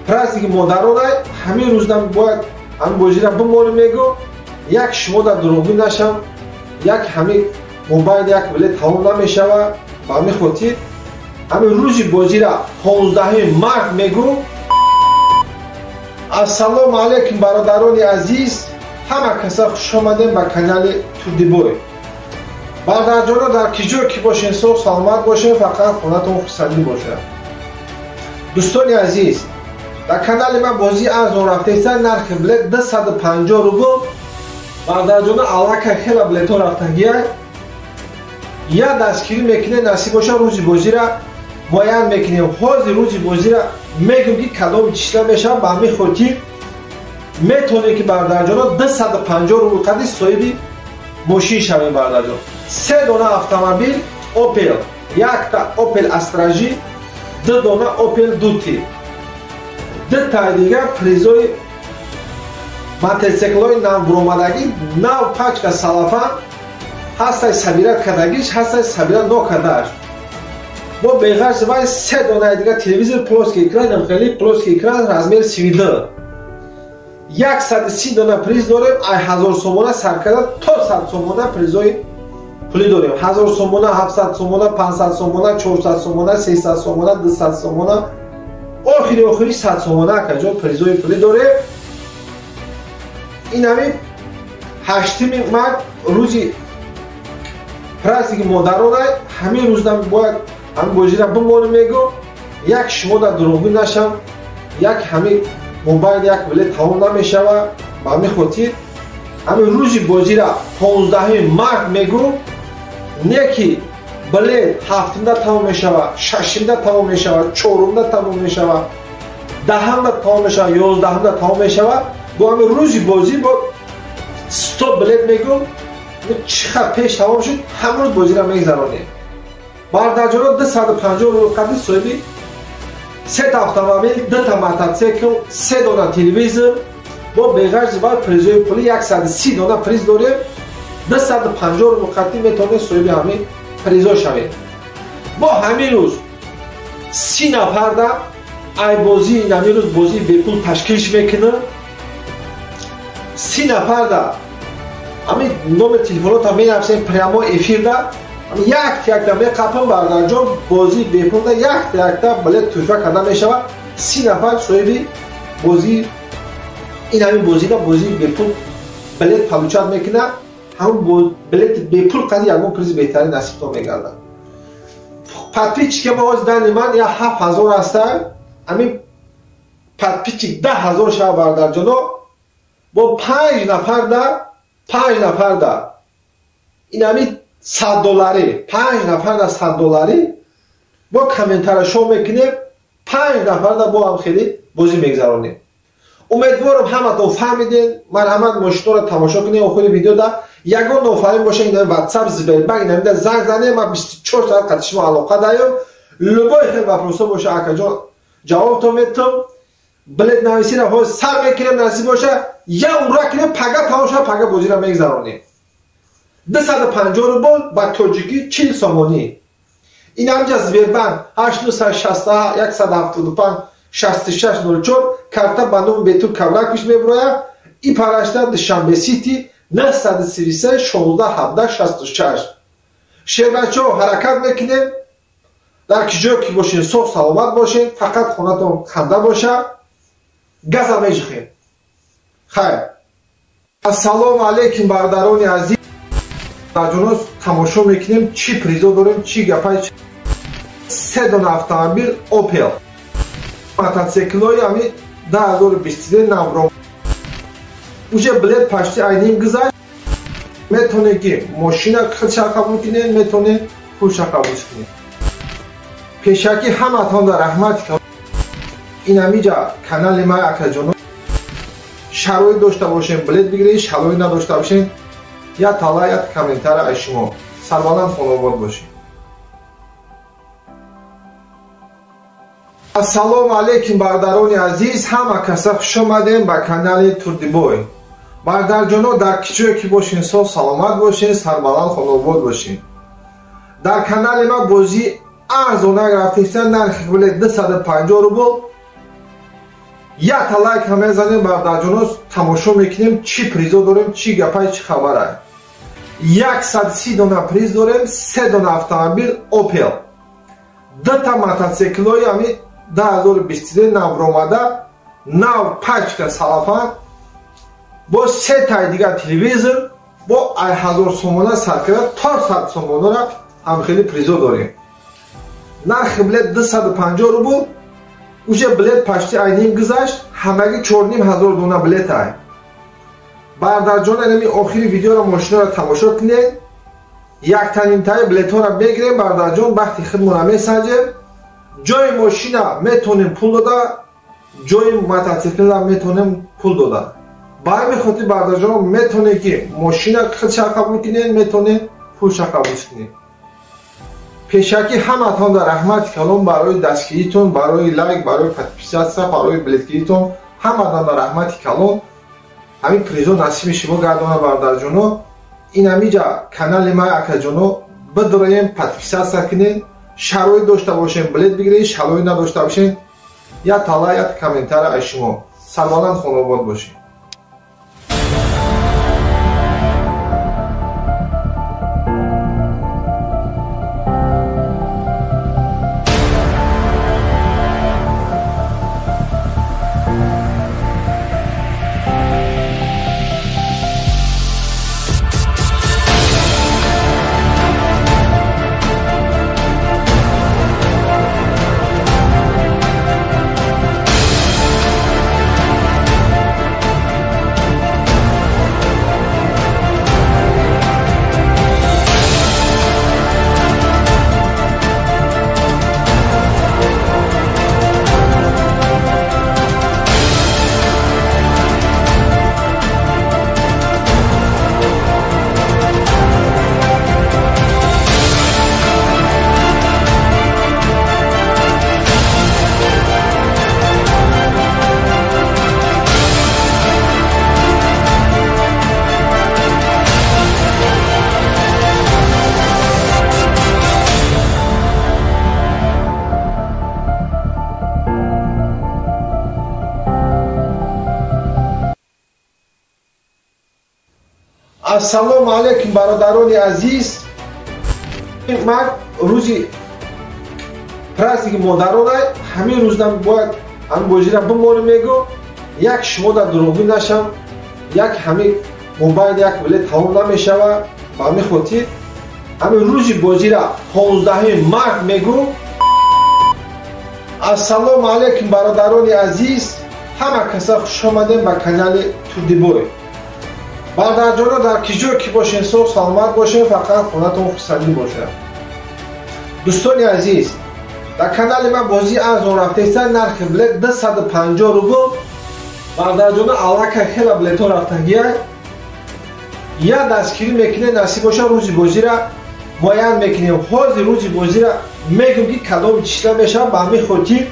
праздники модарона ҳамин рӯздан бояд ҳамин бозира бимонем мегӯ, як шумо дар дурӯғгӯ нашам, як ҳамин мобайл як билет тамом намешава. Ба ҳамин хотир ҳамин рӯзи бозира 15 март мегӯ. Ассалому алайкум бародарони азиз, ҳама каса хуш омадем ба канали Турдибой. Бародарҷоно, дар ки ҷое ки бошен соғ саломат бошен, фақат хонатон хурсандӣ бошад. Дӯстони азиз, дар канали ман бозии арзон рафтеста, нархи билет 250 рубл. Бародарҷоно, аллакай хела билетҳо рафтагия. Я дастгирӣ мекунем, насиб боша рӯзи бозира муайян мекунем. Ҳозир рӯзи бозира мегӯм ки кадоми числа мешавад. Ба ҳамин хотир метавонем ки бародарҷоно 250 рубл қади соҳиби мошин шавем. Бародарҷон, се дона автомобил Opel, якта Opel Astra J, ду дона Opel Duty, дутаи дигар призои мотоциклҳои навбуромадагӣ, нав пачка салафан ҳастай, сабира кардагиш ҳастай, сабира нокардааш. Бо беғарз вай се донаи дигар телевизор плоский экран, хеле плоский экран размер 32. 130 дона приз дорем. Ай 1000 сомона сар карда то 100 сомона призои пулӣ дорем. 1000 сомона, 700 сомона, 500 сомона, 400 сомона, 300 сомона, 200 сомона, охири охири 100 сомона акаҷон призои пулӣ дорем. Ин ҳамин 8 март рӯзи праздники модарона ҳамин рӯздан бояд ҳамин бозира бимонем мегӯ, як шумо дар дурӯғгӯ нашам, як ҳамин мобайл як билет тамом намешава. Ба ҳамин хотир ҳамин рӯзи бозира 15 март мегӯ, не ки билет 7-да тамом мешава, 6-да тамом мешава, 4-да тамом мешава, 10-да тамом мешава, 11-да тамом мешава. Бо ҳамин рӯзи бозӣ бо 100 билет мегӯ, чӣ қадр пеш тамом шуд, ҳамин рӯз бозира мегзаронем. Бародарҷоно, 250 рубл қади соҳиби сета автомобил, дута мотоцикл, се дона телевизор, бо беғарзи вай призои пулӣ 130 дона приз дорем. 250 рубл қади метавонед соҳиби ҳамин призо шавед. Бо ҳамин рӯз 30 нафарда ай бозии ҳамин рӯз бозии бепул ташкилш мекунам. 30 нафарда ҳамин номер телефонотам менависем прямо эфирда, якта якта меқапам. Бародарҷон, бозии бепулда якта якта билет туҳфа карда мешавад. 30 нафар соҳиби бозии ин ҳамин бозида бозии бепул билет получать мекунад. Ҳамон билети бепул қади ягон призи беҳтарин насибтон мегардад. Подписчики ма ҳозир дани ман я 7000 ҳаста, ҳамин подписчик 10000 шава. Бародарҷоно, бо 5 нафарда, 5 нафарда ин ҳамин 100 долларӣ, 5 нафарда 100 долларӣ бо комментария шоу мекунем. 5 нафарда бо ҳам хеле бозӣ мегзаронем. Умедворам ҳаматон фаҳмидем. Марҳамат, мошинҳоро тамошо кунем. Охири видеода ягон нофаҳмӣ боша, ин WhatsApp, Сбербанк инамида занг занем, ман 24 соат қати шумо алоқа даём. Любой хел вопросо боша, акаҷон, ҷавобтон метам. Билет нависира ҳозир сар мекунем, насиб боша я ура кунем, пага тамом шава, пага бозиро мегзаронем. 250 рубл ба тоҷикӣ 40 сомонӣ. Ин ҳамҷа Сбербанк 8961 175 6604 карта ба номи Бетур Кавракович мебурояд. И парашта Душанбе Сити 933 16 17 66. Шербачаҳо, ҳаракат мекунем. Дар ки ҷое ки бошен соғ саломат бошен, фақат хонатон ханда боша. Газа меҷихем. Хайр. Ассалому алайкум бародарони азиз. Бародарҷоно, тамошо мекунем чӣ призо дорем, чӣ гапай. Се дона автомобил Opel, мотоциклҳои ҳамин 2023 навро, уже билет почти айним гузашт. Метавонед ки мошина худша қабул кунед, метавонед пулша қабул кунед. Пешакӣ ҳаматон дар раҳмат. Ин ҳамиҷа канали ман, акаҷоно, шароит дошта бошем билет бигиред, шароит надошта бошем я тала, я комментария аз шумо. Сарбаланд, хонобод бошед. Ассалому алайкум бародарони азиз, ҳама каса хуш омадем ба канали Турдибой. Бародарҷоно, дар ки ҷое ки бошен соғ саломат бошен, сарбаланд, хонобод бошен. Дар канали ма бозӣ арзона рафтеста, нархи билет 250 рубл. Якта лайк ҳам мезанем бародарҷоно, тамошо мекунем чӣ призо дорем, чӣ гапай, чӣ хабарай. 130 дона приз дорем, 3 дона автомобил Opel, 2 та мотоциклҳои ҳами 2023 навромада, нав пачка салафан, бо се таи дигар телевизор, бо 1000 сомона сар карда то 100 сомонара ҳам хеле призо дорем. Нархи билет 250 рубл. Уже билет почти ай ним гузашт, ҳамагӣ 4500 дона билет ай. Бародарҷон, инами охири видеоро, мошинаро тамошо кунед. Яктанимтаи билетҳоро мегирем бародарҷон, бахти худмонро месанҷем. Ҷои мошина метонем пул дода, ҷои мотоциклра метонем пул дода. Ба ҳамин хотир бародарҷон, метонем ки мошина худша қабул кунем, метонем пулша қабул кунем. Пешакӣ ҳаматон дар раҳмати калон барои дастгиритон, барои лайк, барои подписаться, барои билетгиритон, ҳаматон дар раҳмати калон. Ҳамин призо насиби шумо гардона бародарҷоно. Ин ҳамиҷа канали ма акаҷоно бидроем, подписаться кунед. Шароит дошта бошем, билет бигиред, шароит надошта бошем, як тала, як комментария аз шумо. Сарбаланд, хонобод бошед. Ассалому алайкум, бародарони азиз. Ман рӯзи праздники модарона, ҳамин рӯзам бояд ҳамин бозира бимонем, мегӯ як шумо дар дурӯғгӯ нашам, як ҳамин мобайл як билет тамом намешава. Ба ҳамин хотир ҳамин рӯзи бозира 15 март мегӯ. Ассалому алайкум, бародарони азиз, ҳама каса хушомадем ба канали Турдибой. Бародарҷоно, дар ки ҷое ки бошен, соғ саломат бошен, фақат хонатон хурсандӣ бошад. Дӯстони азиз, дар канали ман бозии арзон рафтеста, нархи билет 250 рубл. Бародарҷоно, аллакай хела билетҳо рафтагия. Як дастгирӣ мекунем, насиб боша рӯзи бозира муайян мекунем. Ҳозир рӯзи бозира мегӯм ки кадоми числа мешавад. Ба ҳамин хотир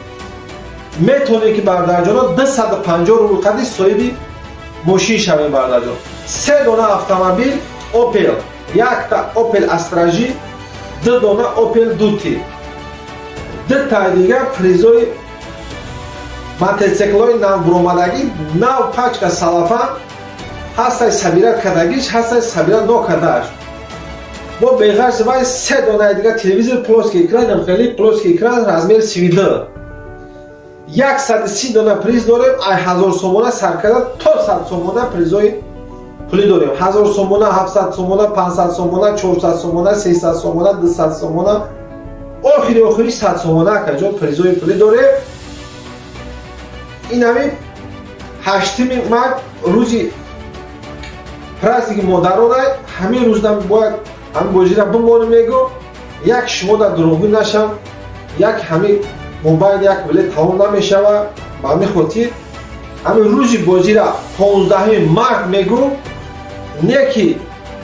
метавонем ки бародарҷоно 250 рубл қадри соҳиби мошин шавем. Бародарҷон, се дона автомобил Opel, якта Opel Astra J, ду дона Opel Duty, ду таи дигар призои мотоциклҳои навбуромадагӣ, нав пачка салафан ҳастай, собирать кардагиш ҳастай, собирать нокардааш. Бо беғарзи вай се донаи дигар телевизор плоский экран, хеле плоский экран размер 32. 130 дона приз дорем, ай 1000 сомона сар карда то 100 сомона призои пулӣ дорем. 1000 сомона, 700 сомона, 500 сомона, 400 сомона, 300 сомона, 200 сомона, охири охири 100 сомона акаҷон призои пулӣ дорем. Ин ҳамин 8 март рӯзи праздники модарона, ҳамин рӯзам бояд ҳамин бозира бимонем, мегӯ як шумо дар дурӯғгӯ нашам, як ҳамин мобайл як билет тамом намешава. Ба ҳамин хотир ҳамин рӯзи бозира 15 март мегӯ, не ки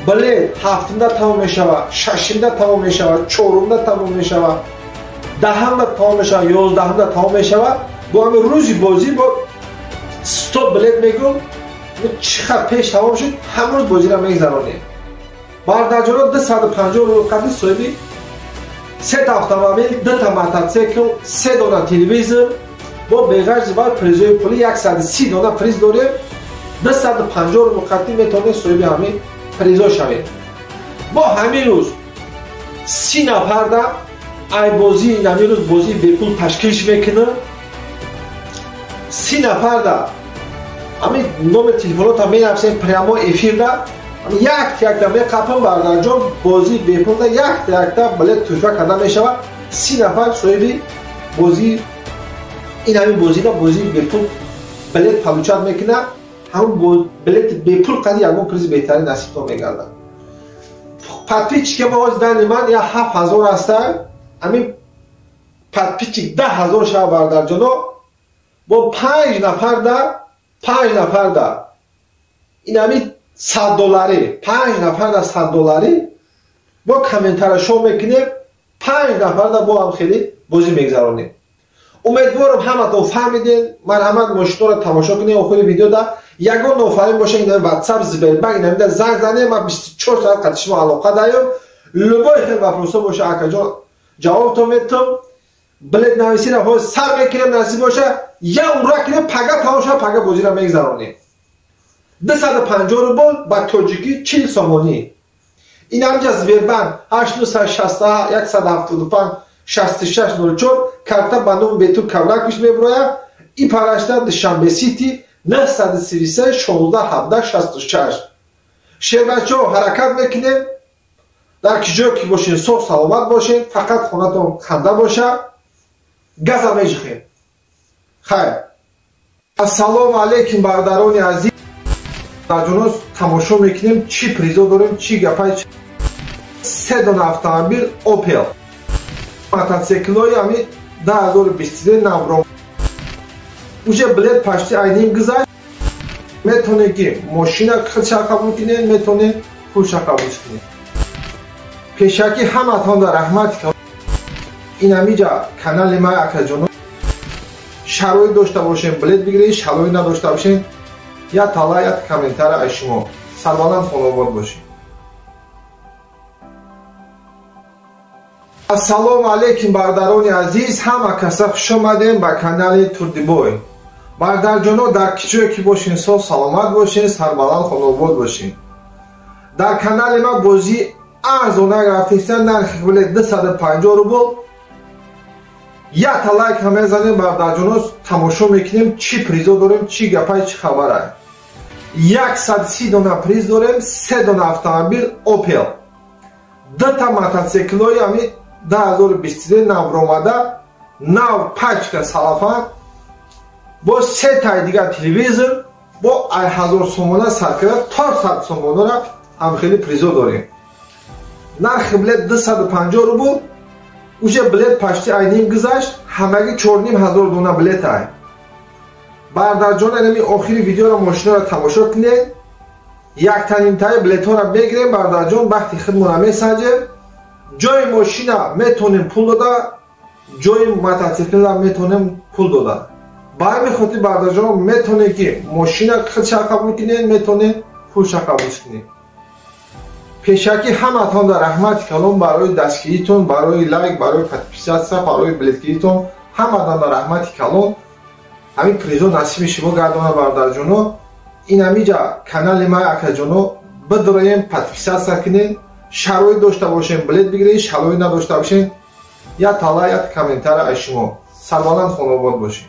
билет ҳафтумда тамом мешава, шашумда тамом мешава, чорумда тамом мешава, даҳамда тамом мешава, 11-умда тамом мешава. Бо ҳамин рӯзи бозӣ бо 100 билет мегӯ, чӣ қадр пеш тамом шуд, ҳамрӯз бозира мегзаронем. Бародарҷоно, 250 рубл қадри соҳиби Сета автомобил, дута мотоцикл, се дона телевизор, бо беғарзи бар призои пули 130 дона приз дорем. 250 рубл қатъӣ метавонед соҳиби ҳамин призо шавед. Бо ҳамин рӯз 30 нафарда ай бозии ҳамин рӯз бозии бепул ташкилш мекунад. 30 нафарда ҳамин номер телефонота менависем прямо эфирда, якта-якта меқапам бардарҷон, бозии бепулда якта-якта билет тӯҳфа карда мешавад. 30 нафар соҳиби бозии ин ҳамин бозида бозии бепул билет получать мекунад. Ҳамон билети бепул қади ягон призи беҳтарин насибтон мегардад. Подписчики ма ҳозир дани ман я 7000 ҳаста, ҳамин подписчик 10000 шава бардарҷоно, бо 5 нафарда 5 нафарда ин ҳамин 100 доллари 5 нафарда 100 доллари бо комментария шоу мекунем, 5 нафарда бо ҳам хеле бозӣ мегзаронем. Умедворам ҳаматон фаҳмидем. Марҳамат мошинҳоро тамошо кунем. Охири видеода ягон нофаҳмӣ боша, ин WhatsApp, Сбербанк инамида занг занем, ман 24 соат қати шумо алоқа даём. Любой хел вопросо боша, акаҷон ҷавобтон метам. Билет нависира ҳозир сар мекунем, насиб боша, я ура кунем, пага тамом шава, пага бозиро мегзаронем. 250 рубл ба тоҷикӣ 40 сомонӣ. Ин ҳамҷа Сбербанк 8961 175 6604 карта ба номи Бетур Кавракович мебурояд. И парашта Душанбе Сити 933 16 17 66. Шербачаҳо ҳаракат мекунем. Дар ки ҷое ки бошен соғ саломат бошен, фақат хонатон ханда боша. Газа межихем. Хайр. Ассалому алайкум бародарони азиз. Ҷонос тамошо мекунем, чӣ призо дорем, чӣ гапай. Се дона автомобил Opel. Мотоциклҳои ҳамин 2023 навро. Уже билет почти айним гузашт. Метавонед ки мошина худша қабул кунед, метавонед пулша қабул кунед. Пешакӣ ҳаматон дар раҳмат. Ин ҳамиҷа канали ман акаҷоно, шароит дошта бошем билет бигиред, шароит надошта бошем я тала, я комментария аз шумо. Сарбаланд хонобод бошед. Ассалому алайкум бародарони азиз, ҳама каса хуш омадем ба канали Турдибой. Бародарҷоно, дар ки ҷое ки бошен соғ саломат бошен, сарбаланд хонобод бошен. Дар канали ман бозии арзона рафтеста, нархи билет 250 рубл. Якта лайк ҳам мезанем бародарҷоно, тамошо мекунем, чӣ призо дорем, чӣ гапай, чӣ хабарай. 130 дона приз дорем, се дона автомобил Opel, дута мотоциклҳои ҳамин 2023 навромада, нав пачка салафан, бо се таи дигар телевизор, бо 1000 сомона сар карда то 100 сомонара ҳам хеле призо дорем. Нархи билет 250 рубл. Уже билет почти айним гузашт, ҳамагӣ 4500 дона билет ай. Бародарҷон, инами охири видеоро мошинаро тамошо кунед. Яктанимтаи билетҳоро мегирем бародарҷон, вақти худмонро месанҷем. Ҷои мошина метавонем пул дода, ҷои мотоциклра метавонем пул дода. Ба ҳамин хотир бародарҷон метавонед ки мошина худша қабул кунед, метавонед пулша қабул кунед. Пешакӣ ҳаматон дар раҳмати калон барои дастгиритон, барои лайк, барои подписаться, барои билетгиритон, ҳаматон дар раҳмати калон. Ҳамин призо насиби шумо гардона бародарҷоно. Ин ҳамиҷа канали ман акаҷоно, бидроем, подписаться кунед. Шароит дошта бошем билет бигиред, шароит надошта бошем я тала, я комментария аз шумо. Сарбаланд хонобод бошед.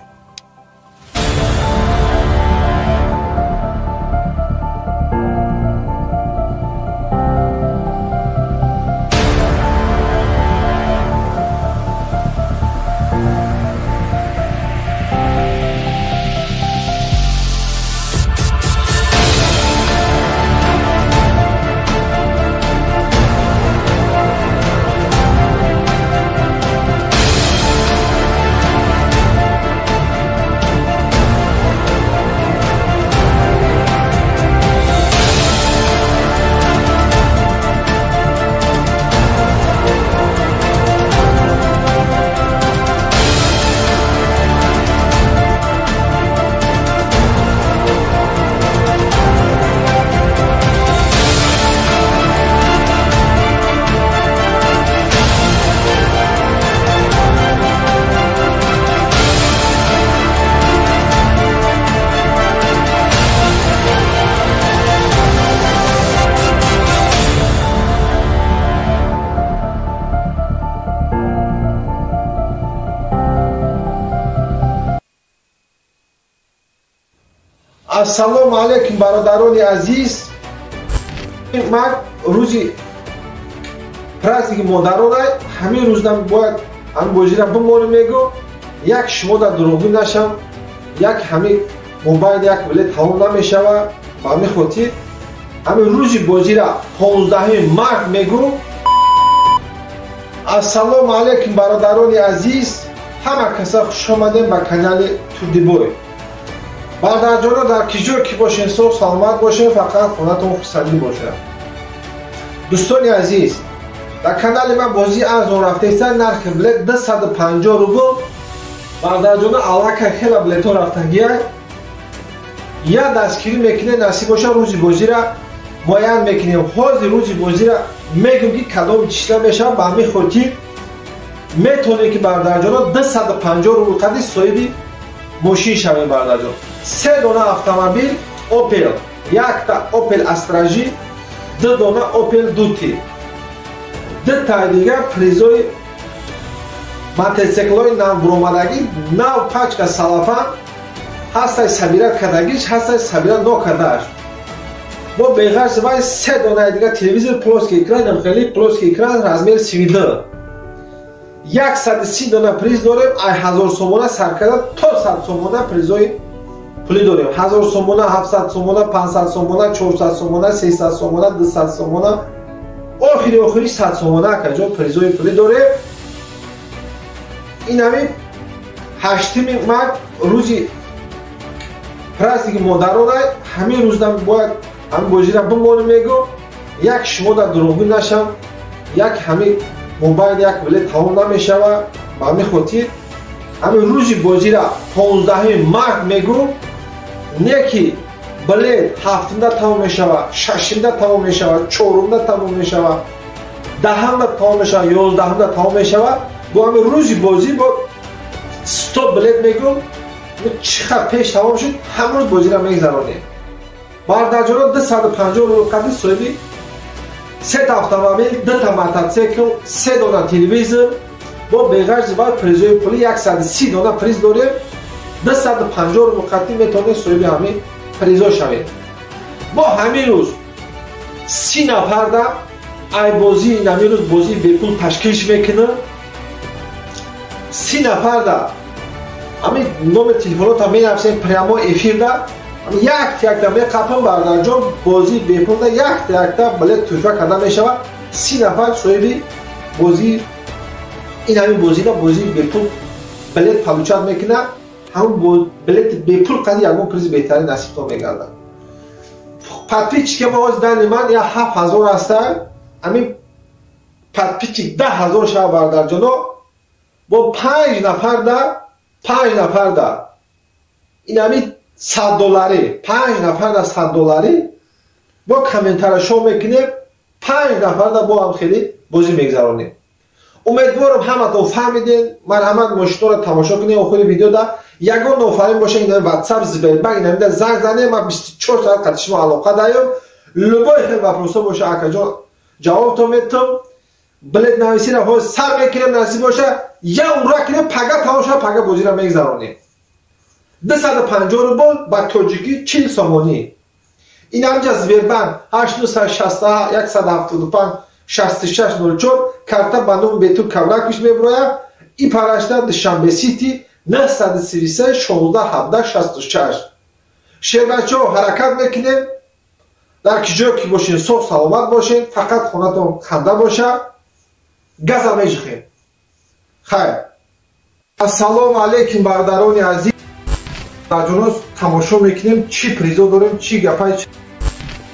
Ассалому алайкум бародарони азиз. Ман рӯзи праздники модарона ҳамин рӯзам бояд ҳамин бозира бимонем мегӯ, як шумо дар дурӯғгӯ нашам, як ҳамин мобайл як билет тамом намешава. Ба ҳамин хотир ҳамин рӯзи бозира 15 март мегӯ. Ассалому алайкум бародарони азиз, ҳама каса хуш омадем ба канали Турдибой. Бародарҷоно, дар ки ҷой ки бошен, соғ саломат бошен, фақат хонатон хурсандӣ бошад. Дӯстони азиз, дар канали ман бозии арзон рафтаиста, нархи билет 250 рубл. Бародарҷоно, аллакай хела билетҳо рафтагия. Я дастгирӣ мекунем, насиб боша рӯзи бозира муайян мекунем. Ҳозир рӯзи бозира мегӯм ки кадом числа мешавад. Ба ҳамин хотир метавонем ки бародарҷоно 250 рубл қади соҳиби мошин шавем. Бародарҷон, се дона автомобил Opel, якта Opel Astra J, ду дона Opel Duty, ду таи дигар призои мотоциклҳои навбуромадагӣ, нав пачка салафан ҳастай, сабира кардагиш ҳастай, сабира нокардааш. Бо беғарзи вай се донаи дигар телевизор плоский экран, хеле плоский экран размер 32. 130 дона приз дорем. Ай 1000 сомона сар карда то 100 сомона призои пулӣ дорем. 1000 сомона, 700 сомона, 500 сомона, 400 сомона, 300 сомона, 200 сомона, охири охири 100 сомона акаҷон призои пулӣ дорем. Ин ҳамин 8 март рӯзи праздники модарона ҳамин рӯзам бояд ҳамин бозира бимонем мегӯ, як шумо дар дурӯғгӯ нашам, як ҳамин мобайл як билет тамом намешава. Ба ҳамин хотир ҳамин рӯзи бозира 15 март мегӯ, не ки билет 7-да тамом мешава, 6-да тамом мешава, 4-да тамом мешава, 10-да тамом мешава, 11-да тамом мешава. Бо ҳамин рӯзи бозӣ бо 100 билет мегӯ, чӣ қадр пеш тамом шуд, ҳамрӯз бозира мегзаронем. Бародарҷоно, 250 рубл қади соҳиби сета автомобил, дута мотоцикл, се дона телевизор, бо беғарзи вай призои пулӣ 130 дона приз дорем. 250 рубл қати метавонед соҳиби ҳамин призо шавед. Бо ҳамин рӯз 30 нафарда ай бозии ҳамин рӯз бозии бепул ташкилш мекунам. 30 нафарда ҳамин номер телефонотам менависем прямо эфирда, якта якта меқапам. Бародарҷон, бозии бепулда якта якта билет тӯҳфа карда мешавад. 30 нафар соҳиби бозии ин ҳамин бозида бозии бепул билет получать мекунад. Ҳамун билети бепул қади ягон призи беҳтарин насибтон мегардад. Подписчики ма ҳозир дани ман я 7000 ҳаста, ҳамин подписчик 10 000 шава. Бародарҷоно, бо 5 нафарда, 5 нафарда ин ҳамин 100 долларӣ, 5 нафарда 100 долларӣ бо комментария шоу мекунем, 5 нафарда бо ҳам хеле бозӣ мегзаронем. Умедворам, ҳаматон фаҳмидем. Марҳамат, мошинҳоро тамошо кунем. Охири видеода ягон нофаҳмӣ боша, ин ватсап, Сбербанк, инамида занг занем. Ман 24 соат қати шумо алоқа даём. Любой хел вопросо боша, акаҷон, ҷавобтон метам. Билет нависира ҳозир сар мекунем, насиб боша, я ура кунем, пага тамом шава, пага бозиро мегзаронем. 250 рубл, ба тоҷикӣ 40 сомонӣ. Ин ҳамҷа Сбербанк 861 175 66 04, карта ба номи Бетур Кавраквич мебурояд. И парашта Душанбе Сити 933 16 17 66. Шербачаҳо, ҳаракат мекунем. Дар ки ҷое ки бошен, соғ саломат бошен, фақат хонатон ханда боша. Газа межихем. Хайр. Ассалому алайкум, бародарони азиз. Ҷоно, тамошо мекунем, чӣ призо дорем, чӣ гапай.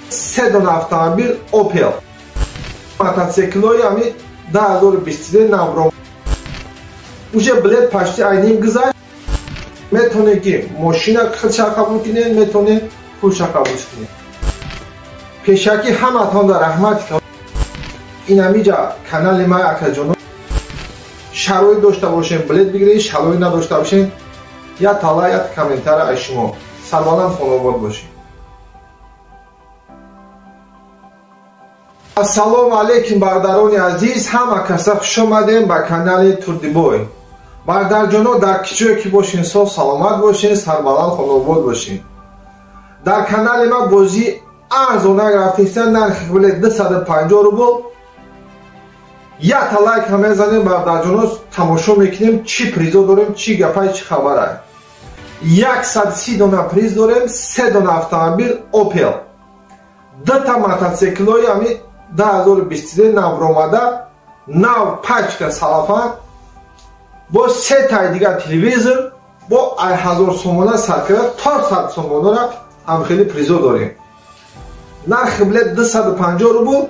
Се дона автомобил Opel, мотоциклҳои ҳами 2023 навро, уже билет почти айним гузашт. Метавонед ки мошина худша қабул кунед, метавонед пулша қабул кунед. Пешакӣ ҳаматон дар раҳмат. Ин ҳамиҷа канали май, акаҷоно, шароит дошта бошем, билет бигиред, шароит надошта бошем, я тала, я комментария аз шумо. Сарбаланд, хонобод бошед. Ассалому алайкум, бародарони азиз, ҳама каса хуш омадем ба канали Турдибой. Бародарҷоно, дар ки ҷое ки бошен, соғ саломат бошен, сарбаланд, хонобод бошен. Дар канали ма бозӣ арзонак рафтеста, нархи билет 250 рубл. Якта лайк ҳам мезанем бародарҷоно, тамошо мекунем чӣ призо дорем, чӣ гапай, чӣ хабарай. 130 дона приз дорем, 3 дона автомобил Opel, 2 та мотоциклҳои ҳами 2023 навромада, нав пачка салафан, бо се таи дигар телевизор, бо 1000 сомона сар карда то 100 сомонара ҳам хеле призо дорем. Нархи билет 250 рубл.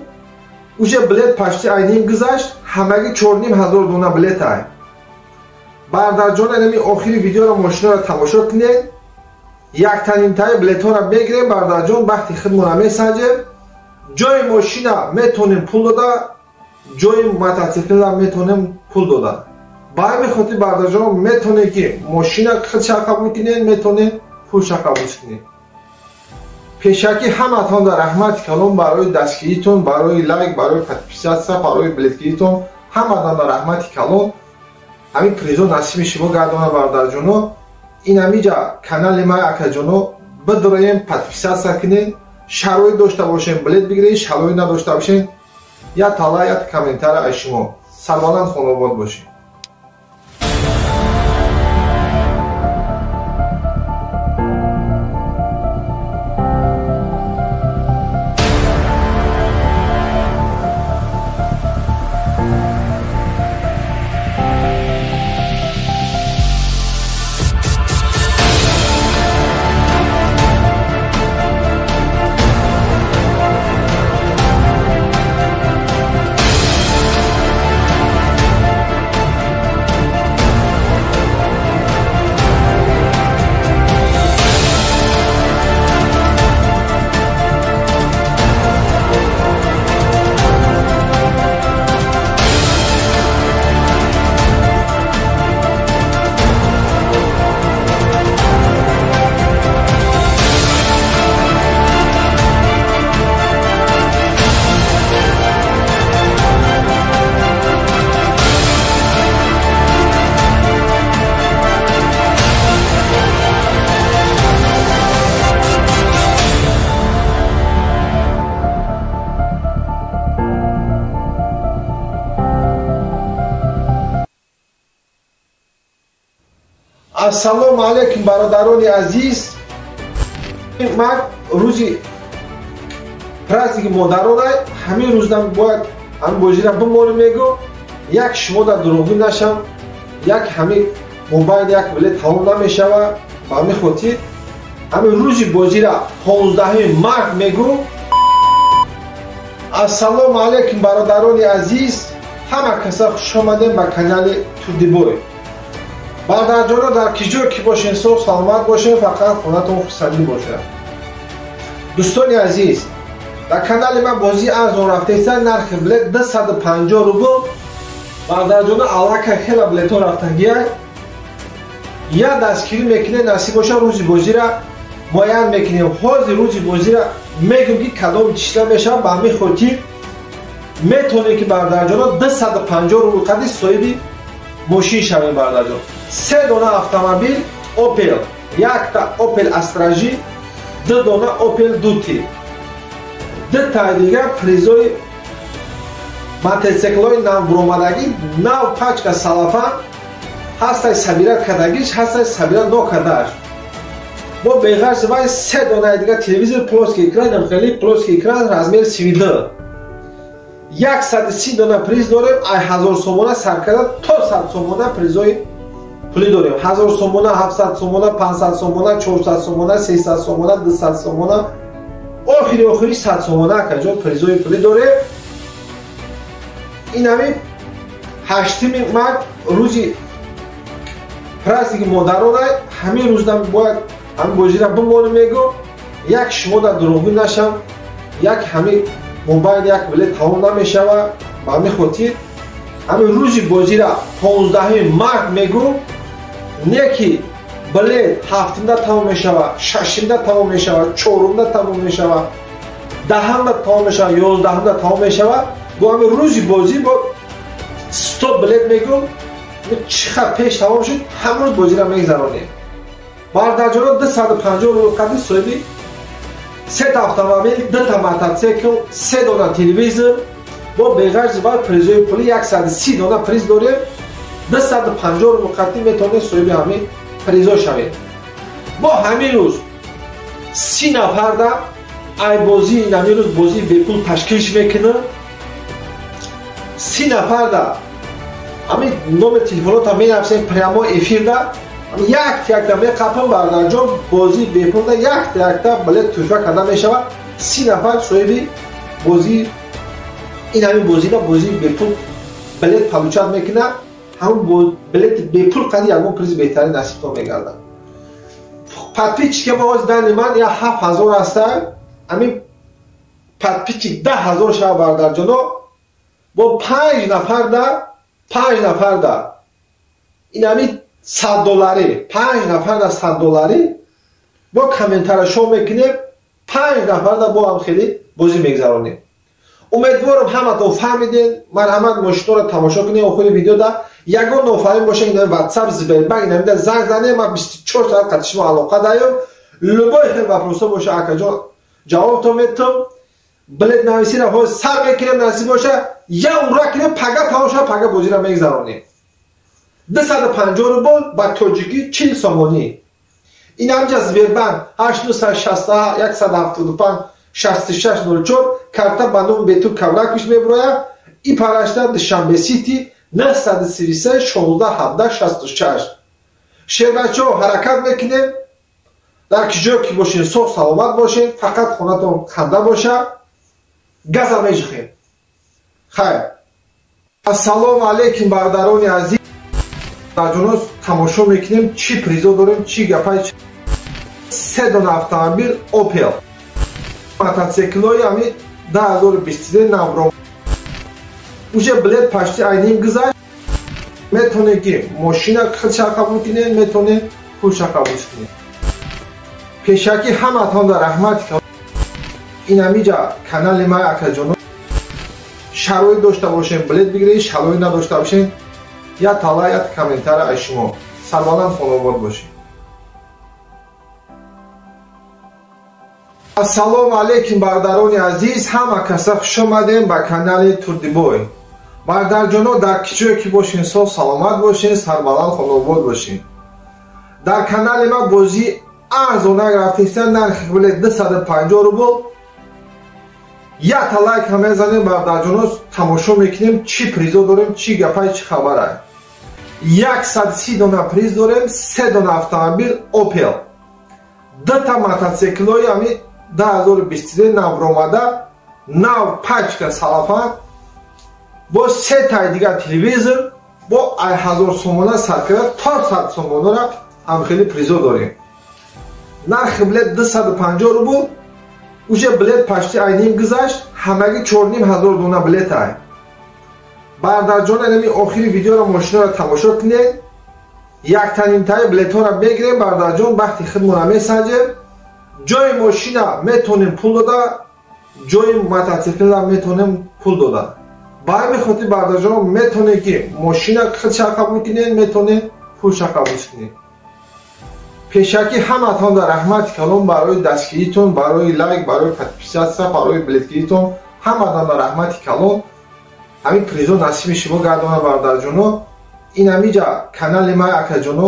Уже билет почти ай ним гузашт, ҳамагӣ 4500 дона билет ай. Бародарҷон, инами охири видеоро, мошинаро тамошо кунед. Яктанимтаи билетҳоро мегирем, бародарҷон, бахти худмонро месанҷем. Ҷои мошина метонем пул дода, ҷои мотоциклра метонем пул дода. Ба ҳамин хотир, бародарҷон, метонем ки мошина худша қабул кунед, метонем пулша қабул кунед. Пешакӣ ҳаматон дар раҳмати калон барои дастгиритон, барои лайк, барои подписаться, барои билетгиритон. Ҳаматон дар раҳмати калон. Ҳамин призо насиби шумо гардона, бародарҷоно. Ин ҳамиҷа канали ма, акаҷоно, бидроем, подписаться кунед. Шароит дошта бошем, билет бигиред, шароит надошта бошем, як тала, як комментария аз шумо. Сарбаланд, хонобод бошед. Ассалому алайкум, бародарони азиз. Ман рӯзи праздники модарона, ҳамин рӯзам бояд ҳамин бозира бимонем, мегӯ, як шумо дар дурӯғӣ нашам, як ҳамин мобайл як билет тамом намешава. Ба ҳамин хотир ҳамин рӯзи бозира 15 март мегӯ. Ассалому алайкум, бародарони азиз. Ҳама каса хушомадем ба канали Турдибой. Бародарҷоно, дар ки ҷое ки бошен, соғ саломат бошен, фақат хонатон хурсандӣ бошад. Дӯстони азиз, дар канали ман бозии арзон рафтеста, нархи билет 250 рубл. Бародарҷоно, аллакай хела билетҳо рафтагия. Я дастгирӣ мекунем, насиб боша, рӯзи бозира муайян мекунем. Ҳозир рӯзи бозира мегӯм ки кадом числа мешавад. Ба ҳамин хотир метавонем ки, бародарҷоно, 250 рубл қади соҳиби мошин шавем, бародарҷон. Се дона автомобил Opel, якта Opel Astra J, ду дона Opel Duty, ду таи дигар призои мотоциклҳои навбуромадагӣ, нав пачка салафан ҳастай, собирать кардагиш ҳастай, собирать нокардааш. Бо беғарзи вай се донаи дигар телевизор плоский экран, хеле плоский экран, размер 32. 130 дона приз дорем. Ай 1000 сомона сар карда то 100 сомона призои пулӣ дорем. 1000 сомона, 700 сомона, 500 сомона, 400 сомона, 300 сомона, 200 сомона, охири охири 100 сомона, акаҷон, призои пулӣ дорем. Ин ҳамин 8 март рӯзи праздники модарона, ҳамин рӯзам бояд ҳамин бозира бимонем, мегӯ, як шумо дар дурӯғӣ нашам, як ҳамин мобайл як билет тамом намешава. Ба ҳамин хотир ҳамин рӯзи бозира 15 март мегӯ. Не ки билет ҳафтумда тамом мешава, шашумда тамом мешава, чорумда тамом мешава, 10-умда тамом мешава, 11-умда тамом мешава. Бо ҳамин рӯзи бозӣ бо 100 билет мегӯ, чӣ қадр пеш тамом шуд, ҳамрӯз бозира мегзаронем. Бародарҷоно, 250 рубл қадри соҳиби Сета автомобил, дута мотоцикл, се дона телевизор, бо беғарзи баъд призои пули 130 дона приз дорем. 250 рубл қатъӣ метавонед соҳиби ҳамин призо шавед. Бо ҳамин рӯз 30 нафарда ай бозии ҳамин рӯз бозии бепул ташкилш мекунад. 30 нафарда ҳамин номер телефонота менависем прямо эфирда, якта-якта меқапам бардарҷон, бозии бепулда якта-якта билет тӯҳфа карда мешавад. 30 нафар соҳиби бозии ин ҳамин бозида бозии бепул билет получать мекунад. Ҳамон билети бепул қади ягон призи беҳтарин насибтон мегардад. Подписчики мо ҳозир дани ман я 7000 ҳаста, ҳамин подписчик 10000 шава бардарҷоно, бо 5 нафарда 5 нафарда ин ҳамин 100 доллари 5 нафарда 100 доллари бо комментара шоу мекунем, 5 нафарда бо ҳам хеле бозӣ мегзаронем. Умедворам ҳаматон фаҳмиден. Марҳамат мошиноро тамошо кунед охири видеода. Ягон нофаҳмӣ боша ин WhatsApp, Сбербанк инамида занг занед, ман 24 соат қати шумо алоқа даём. Любой хел вопросо боша акаҷон ҷавобтон метам. Билет нависиро ҳозир сар мекунем, насиб боша я ура кунем, пага тамом шава, пага бозиро мегзаронем. 250 рубл ба тоҷикӣ 40 сомонӣ. Ин ҳамҷа Сбербанк 8961 175 6604 карта ба номи Бетур Кавраквич мебурояд. И парашта Душанбе Сити 933 16 17 66. Шербачаҳо ҳаракат мекунем. Дар ки ҷое ки бошен соғ саломат бошен, фақат хонатон ханда боша, газа межихем. Хайр. Ассалому алайкум бародарони азиз. Ҷоно тамошо мекунем чӣ призо дорем, чӣ гапай. Се дона автомобил Opel, мотоциклҳои ҳамин 2023 навро. Уже билет почти айним гузашт. Метавонед ки мошина худша қабул кунед, метавонед пулша қабул кунед. Пешакӣ ҳаматон дар раҳмат. Ин ҳамиҷа канали ман акаҷоно, шароит дошта бошем билет бигиред, шароит надошта бошем я тала я комментара аз шумо. Сарбаланд хонобод бошед. Ассалому алайкум бародарони азиз, ҳама каса хуш омадем ба канали Турдибой. Бародарҷоно дар ки ҷое ки бошен соғ саломат бошен, сарбаланд хонобод бошен. Дар канали ма бозии арзонак рафтеста, нархи билет 250 рубл. Якта лайк ҳам мезанем бародарҷоно, тамошо мекунем чӣ призо дорем, чӣ гапай, чӣ хабарай. 130 дона приз дорем, се дона автомобил Opel, дута мотоциклҳои ҳамин 2023 навромада, нав пачка салафан, бо се таи дигар телевизор, бо 1000 сомона сар карда то 100 сомонара ҳам хеле призо дорем. Нархи билет 250 рубл. Уже билет почти айним гузашт, ҳамагӣ 4500 дона билет ай. Бародарҷон инами охири видеоро мошиноро тамошо кунед. Яктанимтаи билетҳоро мегирем бародарҷон, бахти худмонро месанҷем. Ҷои мошина метавонем пул дода, ҷои мотоциклра метавонем пул дода. Ба ҳамин хотир бародарҷон метавонед ки мошина худша қабул кунед, метавонед пулша қабул кунед. Пешакӣ ҳаматон дар раҳмати калон барои дастгиритон, барои лайк, барои подписаться, барои билетгиритон ҳаматон дар раҳмати калон. Ҳамин призо насиби шумо гардона бародарҷоно. Ин ҳамиҷа канали ман акаҷоно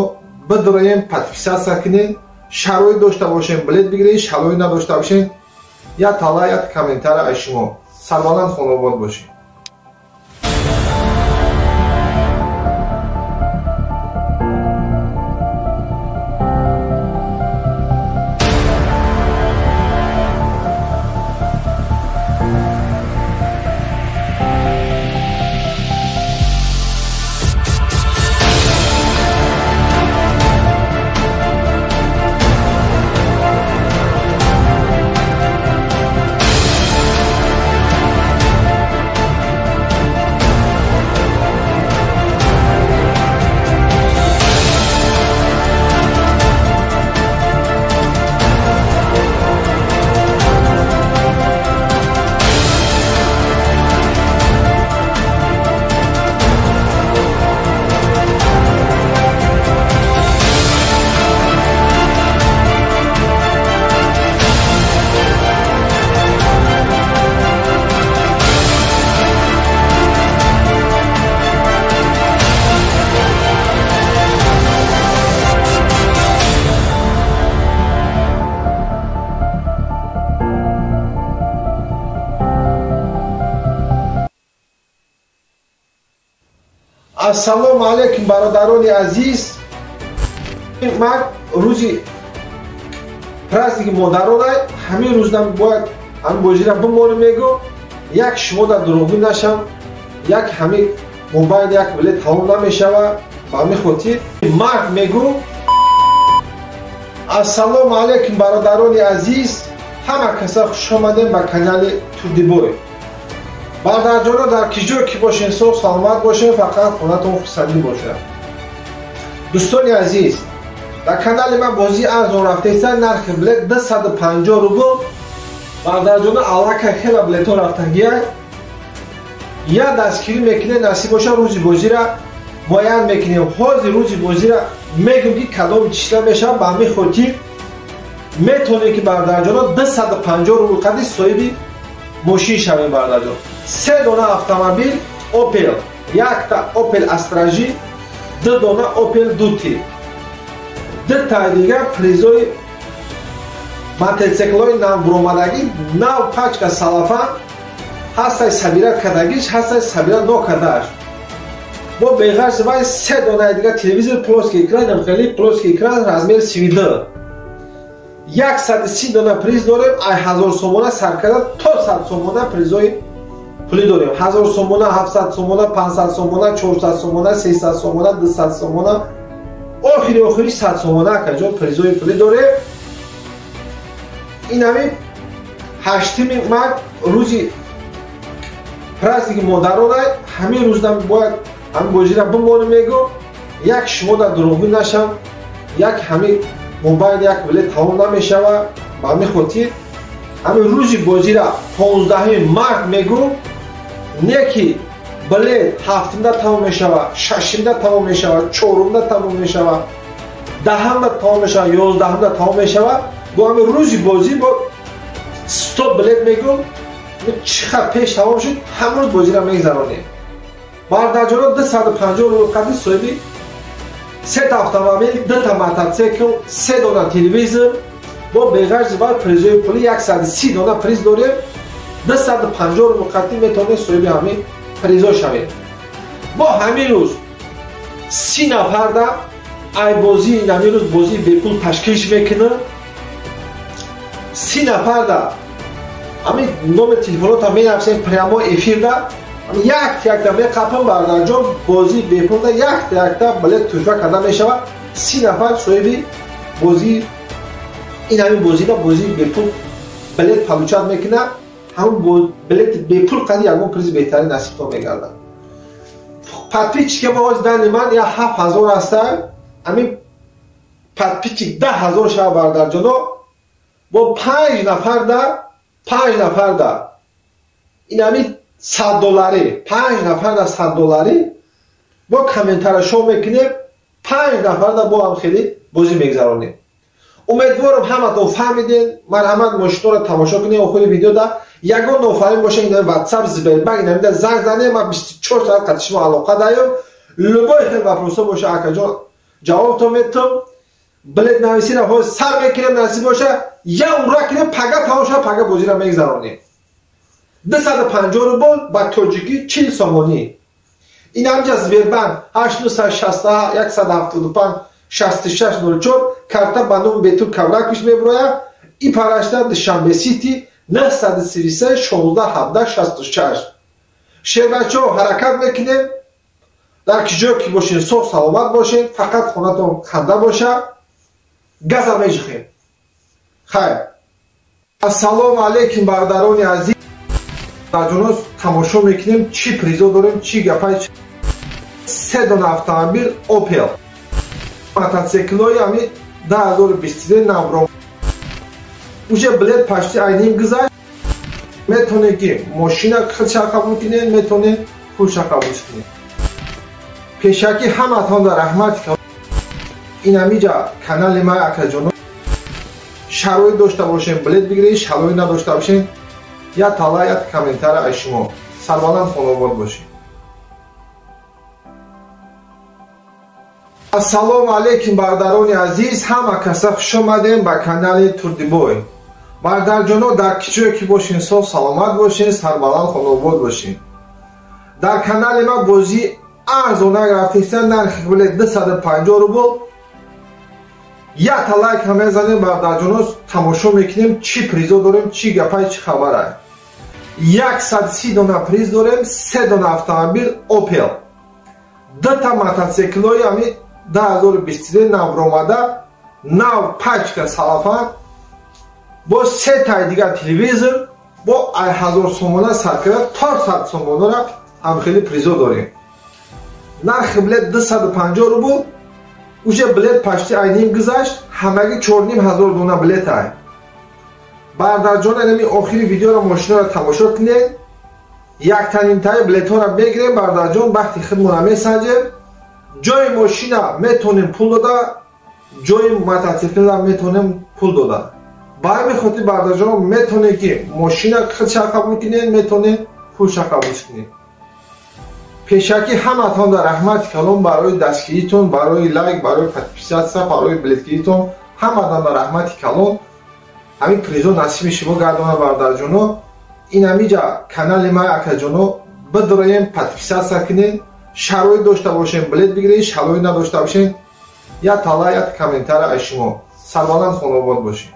бидроем, подписаться кунед. Шароит дошта бошем билет бигиред, шароит надошта бошем я тала я комментара аз шумо. Сарбаланд хонобод бошед. Ассалому алайкум бародарони азиз. Ман рӯзи праздники модарона ҳамин рӯзам бояд ҳамин бозира бимонем мегӯ, як шумо дар дурӯғгӯ нашам, як ҳамин мобайл як билет тамом намешава. Ба ҳамин хотир мард мегӯ. Ассалому алайкум бародарони азиз, ҳама каса хуш омадем ба канали Турдибой. Бародарҷоно, дар ки ҷое ки бошен, соғ саломат бошен, фақат хонатон хурсандӣ бошад. Дӯстони азиз, дар канали ман бозии арзон рафтаиста, нархи билет 250 рубл. Бародарҷоно, аллакай хела билетҳо рафтагия. Я дастгирӣ мекунем, насиб боша рӯзи бозира муайян мекунем. Ҳозир рӯзи бозира мегӯм ки кадом числа мешавад. Ба ҳамин хотир метавонем ки бародарҷоно 250 рубл қади соҳиби мошин шавем. Бародарҷон, се дона автомобил Opel, якта Opel Astra J, ду дона Opel Duty, дутаи дигар призои мотоциклҳои навбуромадагӣ, нав пачка салафан ҳастай, сабира кардагиш ҳастай, сабира нокардааш. Бо беғарз вай се донаи дигар телевизор плоский экран, хеле плоский экран размер 32. 130 дона приз дорем. Ай 1000 сомона сар карда то 100 сомона призои пулӣ дорем. 1000 сомона, 700 сомона, 500 сомона, 400 сомона, 300 сомона, 200 сомона, охири охири 100 сомона акаҷон призои пулӣ дорем. Ин ҳамин 8 март рӯзи праздники модарона ҳамин рӯзам бояд ҳамин бозира бимонем мегӯ, як шумо дар дурӯғгӯ нашам, як ҳамин мобайл як билет тамом намешава. Ба ҳамин хотир ҳамин рӯзи бозира 15 март мегӯ, не ки билет 7-да тамом мешава, 6-да тамом мешава, 4-да тамом мешава, 10-да тамом мешава, 11-да тамом мешава. Бо ҳамин рӯзи бозӣ бо 100 билет мегӯ, чӣ хел пеш тамом шуд, ҳамон рӯз бозира мегзаронем. Бародарҷоно, 250 рубл қади соҳиби сета автомобил, дута мотоцикл, се дона телевизор, бо беғарзи вай призои пулӣ 130 дона приз дорем. 250 рубл қади метавонед соҳиби ҳамин призо шавед. Мо ҳамин рӯз 30 нафарда ай бозии ҳамин рӯз бозии бепул ташкил мекунем. 30 нафарда ҳамин номер телефонотон менависем прямо эфирда, як-якта меқапам. Бародарҷон, бозии бепулда як-якта билет туҳфа карда мешавад. 30 нафар соҳиби бозии ин ҳамин бозида бозии бепул билет получать мекунад. Ҳамон билети бепул қади ягон призи беҳтарин насибтон мегардад. Подписчики мо ҳозир дани ман я 7000 ҳаста, ҳамин подписчик 10000 шава. Бародарҷоно, бо 5 нафарда, 5 нафарда ин ҳамин 100 долларӣ, 5 нафарда 100 долларӣ бо комментария шоу мекунем. 5 нафарда бо ҳам хеле бозӣ мегзаронем. Умедворам ҳаматон фаҳмидем. Марҳамат, мошинҳоро тамошо кунем. Охири видеода ягон нофаҳмӣ боша, ин WhatsApp, Сбербанк инамида занг занем, ман 24 соат қати шумо алоқа даём. Любой хел вопросо боша, акаҷон, ҷавобтон метам. Билет нависира ҳозир сар мекунем, насиб боша я ура кунем, пага тамом шава, пага бозиро мегзаронем. 250 рубл ба тоҷикӣ 40 сомонӣ. Ин ҳамҷа Сбербанк 8961 175 6604 карта ба номи Бетур Кавраквич мебурояд. И парашта Душанбе Сити 933 16 17 66. Шербачо, ҳаракат мекунем. Дар ки ҷое ки бошен, соғ саломат бошен, фақат хонатон ханда боша. Газа меҷихем. Хайр. Ассалому алайкум бародарони азиз. Бародарҷоно, тамошо мекунем чӣ призо дорем, чӣ гапай. Се дона автомобил Opel, мотоциклҳои ҳамин 2023 навро, уже билет почти айним гузашт. Метавонед ки мошина худша қабул кунед, метавонед пулша қабул кунед. Пешакӣ ҳаматонда раҳмат. Ин ҳамиҷа канали ман, акаҷоно, шароит дошта бошем, билет бигиред, шароит надошта бошем, я тала, я комментария аз шумо. Сарбаланд, хонобод бошед. Ассалому алайкум бародарони азиз, ҳама каса хуш омадем ба канали Турдибой. Бародарҷоно, дар ки ҷое ки бошен, соғ саломат бошен, сарбаланд, хонобод бошен. Дар канали ман бозии Арзонак рафтеста, нархи билет 250 рубл. Якта лайк ҳам мезанем бародарҷоно, тамошо мекунем чӣ призо дорем, чӣ гапай, чӣ хабарай. 130 дона приз дорем, 3 дона автомобил Opel, 2 мотоциклҳои ҳами 2023 навромада, нав пачка салафан, бо 3 таи дигар телевизор, бо 1000 сомона сар карда то 100 сомонара ҳам хеле призо дорем. Нархи билет 250 рубл. Уже билет почти айним гузашт, ҳамагӣ 4500 дона билет ай. Бародарҷон, инами охири видеоро мошинаро тамошо кунед. Яктанимтаи билетҳоро мегирем бародарҷон, бахти худмонро месанҷем. Ҷои мошина метонем пул дода, ҷои мотоциклра метонем пул дода. Ба ҳамин хотир бародарҷон метонем ки мошина худша қабул кунем, метонем пулша қабул кунем. Пешакӣ ҳаматон дар раҳмати калон барои дастгиритон, барои лайк, барои подписаться, барои билетгиритон, ҳаматон дар раҳмати калон. Ҳамин призо насиби шумо гардона бародарҷоно. Ин ҳамиҷа канали ма акаҷоно бидроем, подписаться кунед, шароит дошта бошем билет бигиред, шароит надошта бошем як тала, як комментария аз шумо. Сарбаланд хонобод бошед.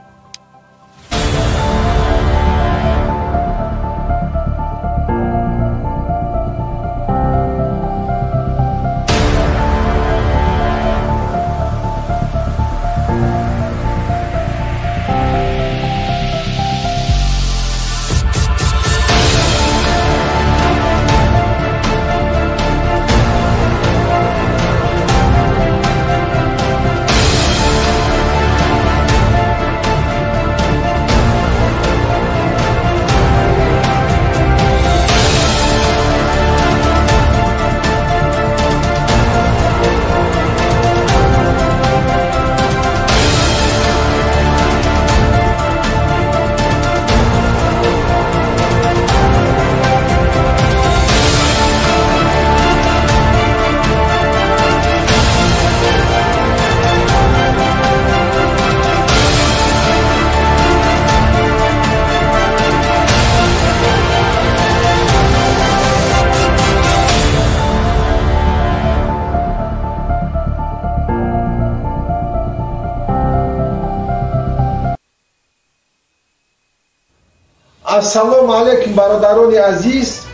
Ассалому алайкум бародарони азиз.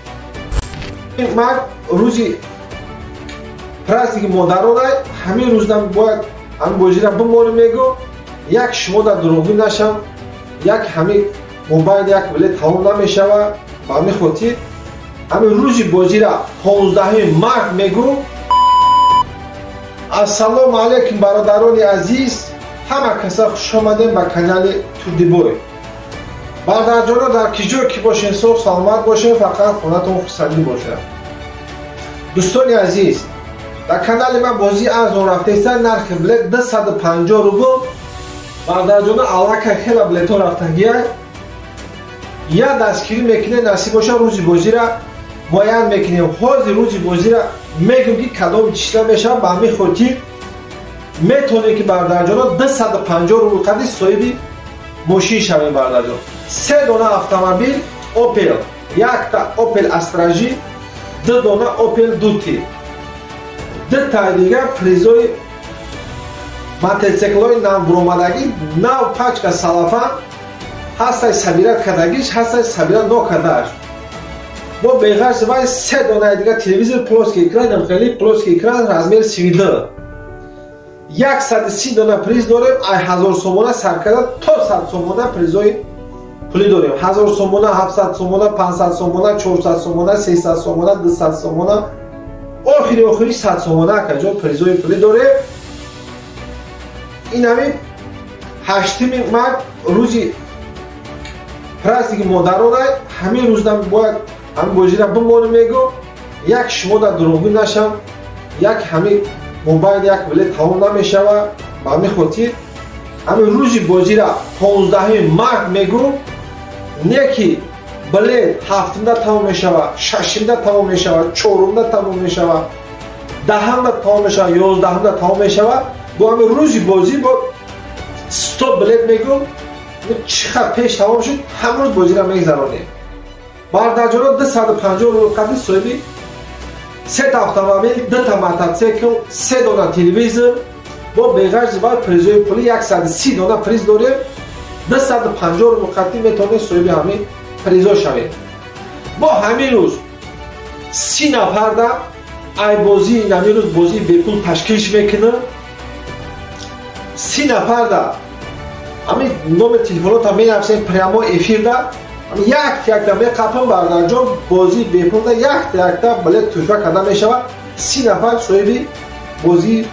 Ман рӯзи праздники модарона ҳамин рӯзам бояд ҳамин бозира бимонем мегӯ, як шумо дар дурӯғгӯ нашам, як ҳамин мобайл як билет тамом намешава. Ба ҳамин хотир ҳамин рӯзи бозира 15 март мегӯ. Ассалому алайкум бародарони азиз, ҳама каса хуш омадем ба канали Турдибой. Бародарҷоно, дар ки ҷой ки бошен, соғ саломат бошен, фақат хонатон хурсандӣ бошад. Дӯстони азиз, дар канали ман бозии арзон рафтеста, нархи билет 250 рубл. Бародарҷоно, аллакай хела билетҳо рафтагия. Я дастгирӣ мекунед, насиб боша рӯзи бозира муайян мекунем. Ҳозир рӯзи бозира мегӯм ки кадом числа мешавад. Ба ҳамин хотир метавонед ки бародарҷоно 250 рубл қадри соҳиби мошин шавем бародарҷон. 3 дона автомобил Opel, якта Opel Astra J, 2 дона Opel Duty, 2 таи дигар призои мотоциклҳои навбуромадагӣ, нав пачка салафан, ҳастай сабира кардагиш, ҳастай сабира нокардааш. Бо беғарз вай 3 донаи дигар телевизор плоский экран, хеле плоский экран размер 32. 130 дона приз дорем, ай 1000 сомона сар карда то 100 сомона призои пулӣ дорем. 1000 сомона, 700 сомона, 500 сомона, 400 сомона, 300 сомона, 200 сомона, охири охири 100 сомона акаҷон призои пулӣ дорем. Ин ҳамин 8 март рӯзи праздники модарона, ҳамин рӯзам бояд ҳамин бозира бимонем мегӯ, як шумо дар дурӯғгӯ нашам, як ҳамин мобайл як билет тамом намешава. Ба ҳамин хотир ҳамин рӯзи бозира 15 март мегӯ, не ки билет 7-да тамом мешава, 6-да тамом мешава, 4-да тамом мешава, 10-да тамом мешава, 11-да тамом мешава. Бо ҳамин рӯзи бозӣ бо 100 билет мегӯ, чӣ қадр пеш тамом шуд, ҳамон рӯз бозира мегзаронем. Бародарҷоно, 250 рубл қадри соҳиби Сета автомобил, дута мотоцикл, се дона телевизор, бо беғарзи вай призои пули 130 дона приз дорем. 250 рубл қатӣ метавонед соҳиби ҳамин призо шавед. Бо ҳамин рӯз 30 нафарда ай бозии ҳамин рӯз бозии бепул ташкил мекунад. 30 нафарда ҳамин номер телефонота менависем прямо эфирда, якта якта меқапам бардарҷон, бозии бепулда якта якта билет туҳфа карда мешавад. 30 нафар соҳиби бозии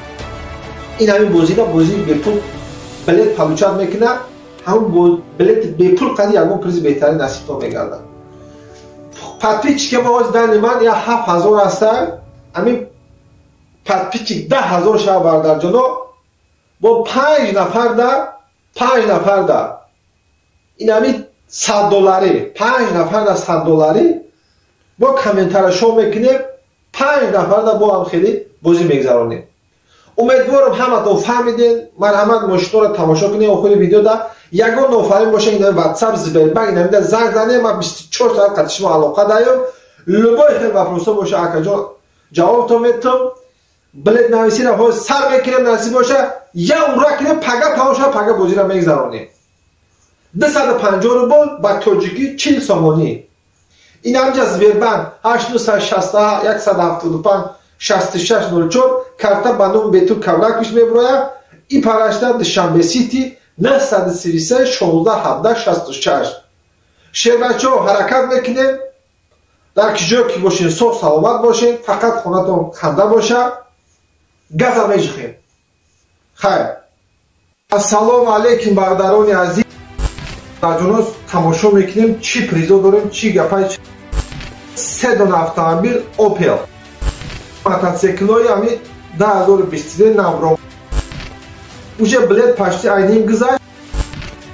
ин ҳамин бозида бозии бепул билет получать мекунад. Ҳамон билети бепул қади ягон призи беҳтарин насибтон мегардад. Подписчики мо ҳозир дани ман я 7000 ҳаста, ҳамин подписчик 10 000 шава бардарҷоно, бо 5 нафарда, 5 нафарда ин ҳамин 100 долларӣ, 5 нафарда 100 долларӣ бо комментара шоу мекунем, 5 нафарда бо ҳам хеле бозӣ мегзаронем. Умедворам, ҳаматон фаҳмидем. Марҳамат, мошинҳоро тамошо кунем. Охири видеода ягон нофаҳмӣ боша, ин ватсап, Сбербанк инамида занг занем, ман 24 соат қати шумо алоқа даём. Любой хел вопросо боша, акаҷон, ҷавобтон метам. Билет нависира ҳозир сар мекунем, насиб боша, я ура кунем, пага тамом шава, пага бозиро мегзаронем. 250 рубл, ба тоҷикӣ 40 сомонӣ. Ин ҳамҷа Сбербанк 861 175 6604, карта ба номи Бетур Кавраквич мебурояд. И парашта Душанбе Сити 933 16 17 66. Шербачаҳо, ҳаракат мекунем. Дар ки ҷое ки бошен, соҳ саломат бошен, фақат хонатон ханда боша. Газа межихем. Хайр. Ассалому алайкум, бародарони азиз. Ҷонос, тамошо мекунем, чӣ призо дорем, чӣ гапай. Се дона автомобил Опел, мотоциклҳои ҳамин 2023 навро, уже билет почти айним гузашт.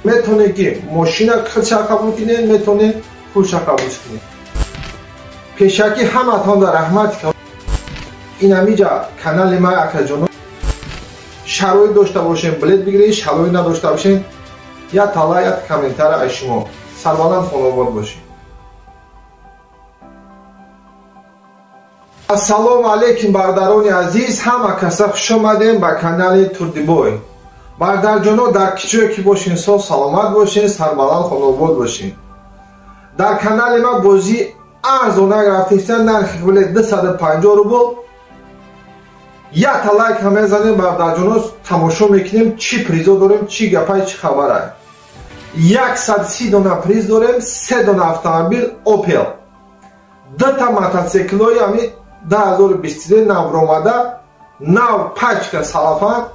Метавонед ки мошина худша қабул кунед, метавонед пулша қабул кунед. Пешакӣ ҳаматон дар раҳмат. Ин ҳамиҷа канали ман, акаҷоно, шароит дошта бошем, билет бигиред, шароит надошта бошем, як тала, як комментара аз шумо. Сарбаланд, хонобод бошед. Ассалому алайкум, бародарони азиз, ҳама каса хуш омадем ба канали Турдибой. Бародарҷоно, дар ки ҷое ки бошен, соҳ саломат бошен, сарбаланд, хонобод бошен. Дар канали ман бозӣ арзонак рафтеста, нархи билет 250 рубл. Якта лайк ҳам мезанем, бародарҷоно, тамошо мекунем, чӣ призо дорем, чӣ гапай, чӣ хабарай. 130 дона приз дорем, се дона автомобил Опел, дута мотоциклҳои ҳамин 2023 навромада, нав, пачка салафан,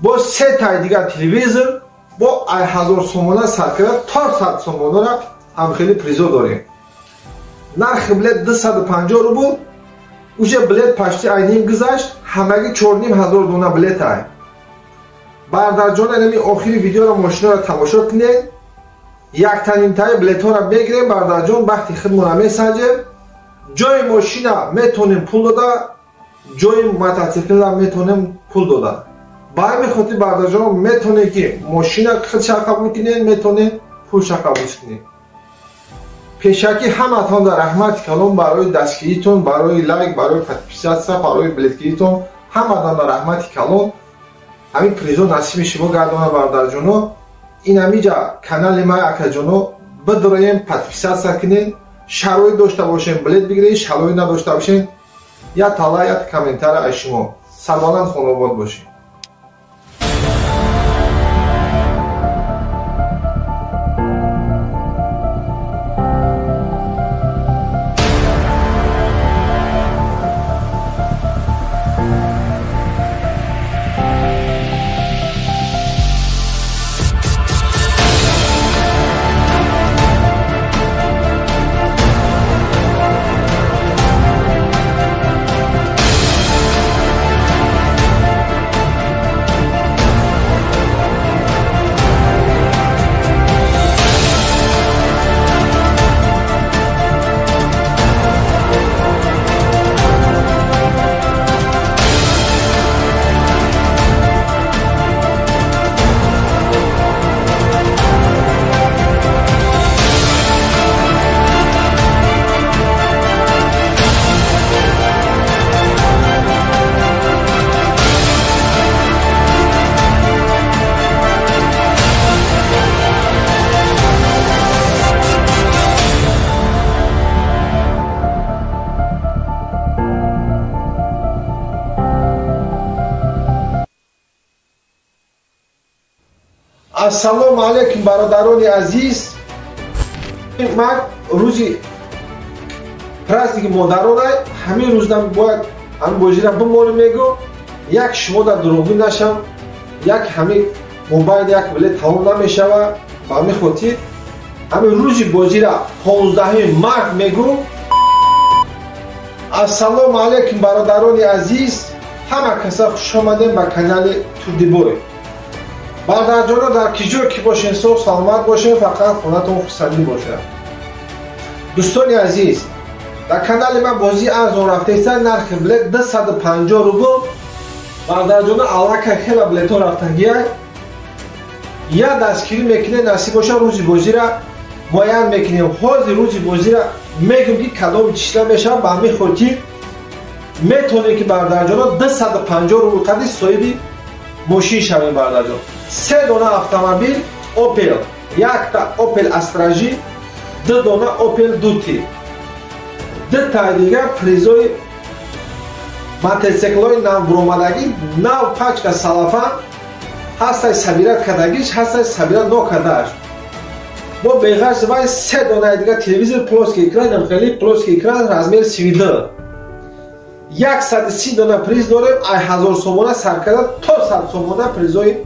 бо се таи дигар телевизор, бо ай 1000 сомона сар карда то 100 сомонара ҳамхели призо дорем. Нархи билет 250 рубл. Уже билет почти айним гузашт, ҳамагӣ 4500 дона билет ай. Бародарҷон, инами охири видеоро мошинаро тамошо кунед. Яктанимтаи билетҳоро мегирем, бародарҷон, бахти худмонро месанҷем. Ҷои мошина метавонем пул дода, ҷои мотоциклра метавонем пул дода. Ба ҳамин хотир, бародарҷон, метавонед ки мошина худша қабул кунед, метавонед пулша қабул кунед. Пешакӣ ҳаматон дар раҳмати калон барои дастгиритон, барои лайк, барои подписаться, барои билетгиритон. Ҳаматон дар раҳмати калон. Ҳамин призо насиби шумо гардона, бародарҷоно. Ин ҳамиҷа канали ман, акаҷоно, бидроем, подписаться кунед. Шароит дошта бошем, билет бигиред, шароит надошта бошем, як тала, як комментара аз шумо. Сарбаланд, хонобод бошед. Ассалому алайкум бародарони азиз. Ман рӯзи праздники модарона ҳамин рӯзда бояд ҳамин бозира бимонем мегӯ, як шумо дар дурӯғгӯ нашам, як ҳамин мобайл як билет тамом намешава. Ба ҳамин хотир ҳамин рӯзи бозира 15 март мегӯ. Ассалому алайкум бародарони азиз, ҳама каса хуш омадем ба канали Турдибой. Бародарҷоно, дар ки ҷое ки бошен, соғ саломат бошен, фақат хонатон хурсандӣ бошад. Дӯстони азиз, дар канали ман бозии арзон рафтаиста, нархи билет 250 рубл. Бародарҷоно, аллакай хела билетҳо рафтагия. Я дастгирӣ мекунем, насиб боша рӯзи бозира муайян мекунем. Ҳозир рӯзи бозира мегӯм ки кадом числа мешавад. Ба ҳамин хотир метавонем ки бародарҷоно 250 рубл қадри соҳиби мошин шавем. Бародарҷон, се дона автомобил Opel, якта Opel Astra J, ду дона Opel Duty, дутаи дигар призои мотоциклҳои навбуромадагӣ, нав пачка салафан ҳастай, сабират кардагиш ҳастай, сабират нокардааш. Бо беғарз вай се донаи дигар телевизор плоский экран, хеле плоский экран размер 32. 130 дона приз дорем, ай 1000 сомона сар карда то 100 сомона призои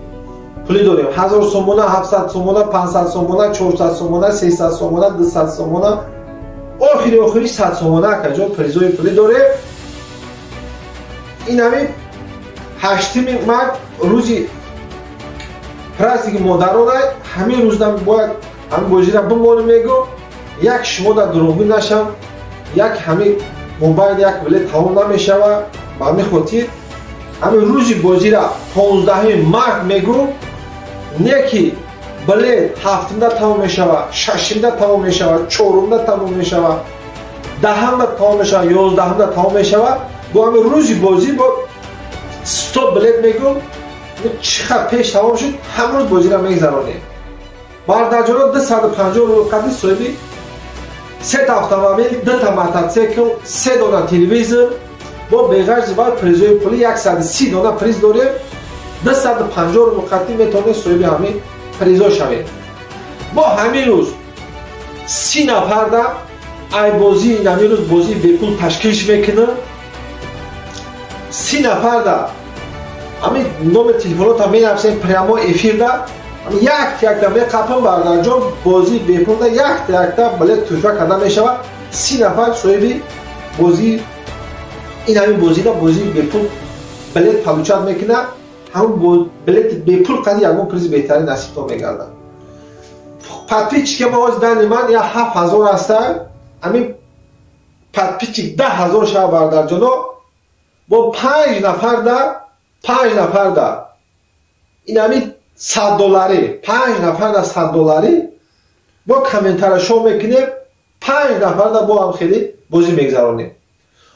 пулӣ дорем. 1000 сомона, 700 сомона, 500 сомона, 400 сомона, 300 сомона, 200 сомона, охири охири 100 сомона акаҷон призои пулӣ дорем. Ин ҳамин 8 март рӯзи праздники модарона ҳамин рӯзда бояд ҳамин бозира бимонем мегӯ, як шумо дар дурӯғгӯ нашам, як ҳамин мобайл як билет тамом намешава. Ба ҳамин хотир ҳамин рӯзи бозира 15 март мегӯ, не ки билет 7-да тамом мешава, 6-да тамом мешава, 4-да тамом мешава, 10-да тамом мешава, 11-да тамом мешава. Бо ҳамин рӯзи бозӣ бо 100 билет мегӯ, чӣ қадр пеш тамом шуд, ҳамин рӯз бозира мегзаронем. Бародарҷоно, 250 рубл қадри соҳиби сета автомобил, дута мотоцикл, се дона телевизор, бо беғарзи вай призои пулӣ 130 дона приз дорем. 250 рубл қадри метавонед соҳиби ҳамин призо шавед. Бо ҳамин рӯз 30 нафарда ай бозии ҳамин рӯз бозии бепул ташкил мекунам. 30 нафарда ҳамин номер телефонотам менависем прямо эфирда, якта якта меқапам. Бародарҷон, бозии бепулда якта якта билет туҳфа карда мешавад. 30 нафар соҳиби бозии ин ҳамин бозида бозии бепул билет получать мекунад. Ҳамон билети бепул қади ягон призи беҳтарин насибтон мегардад. Подписчики ма ҳозир дани ман я 7000 ҳаста, ҳамин подписчик 10 000 шава. Бародарҷоно, бо 5 нафарда, 5 нафарда ин ҳамин 100 долларӣ, 5 нафарда 100 долларӣ бо комментария шоу мекунем, 5 нафарда бо ҳам хеле бозӣ мегзаронем.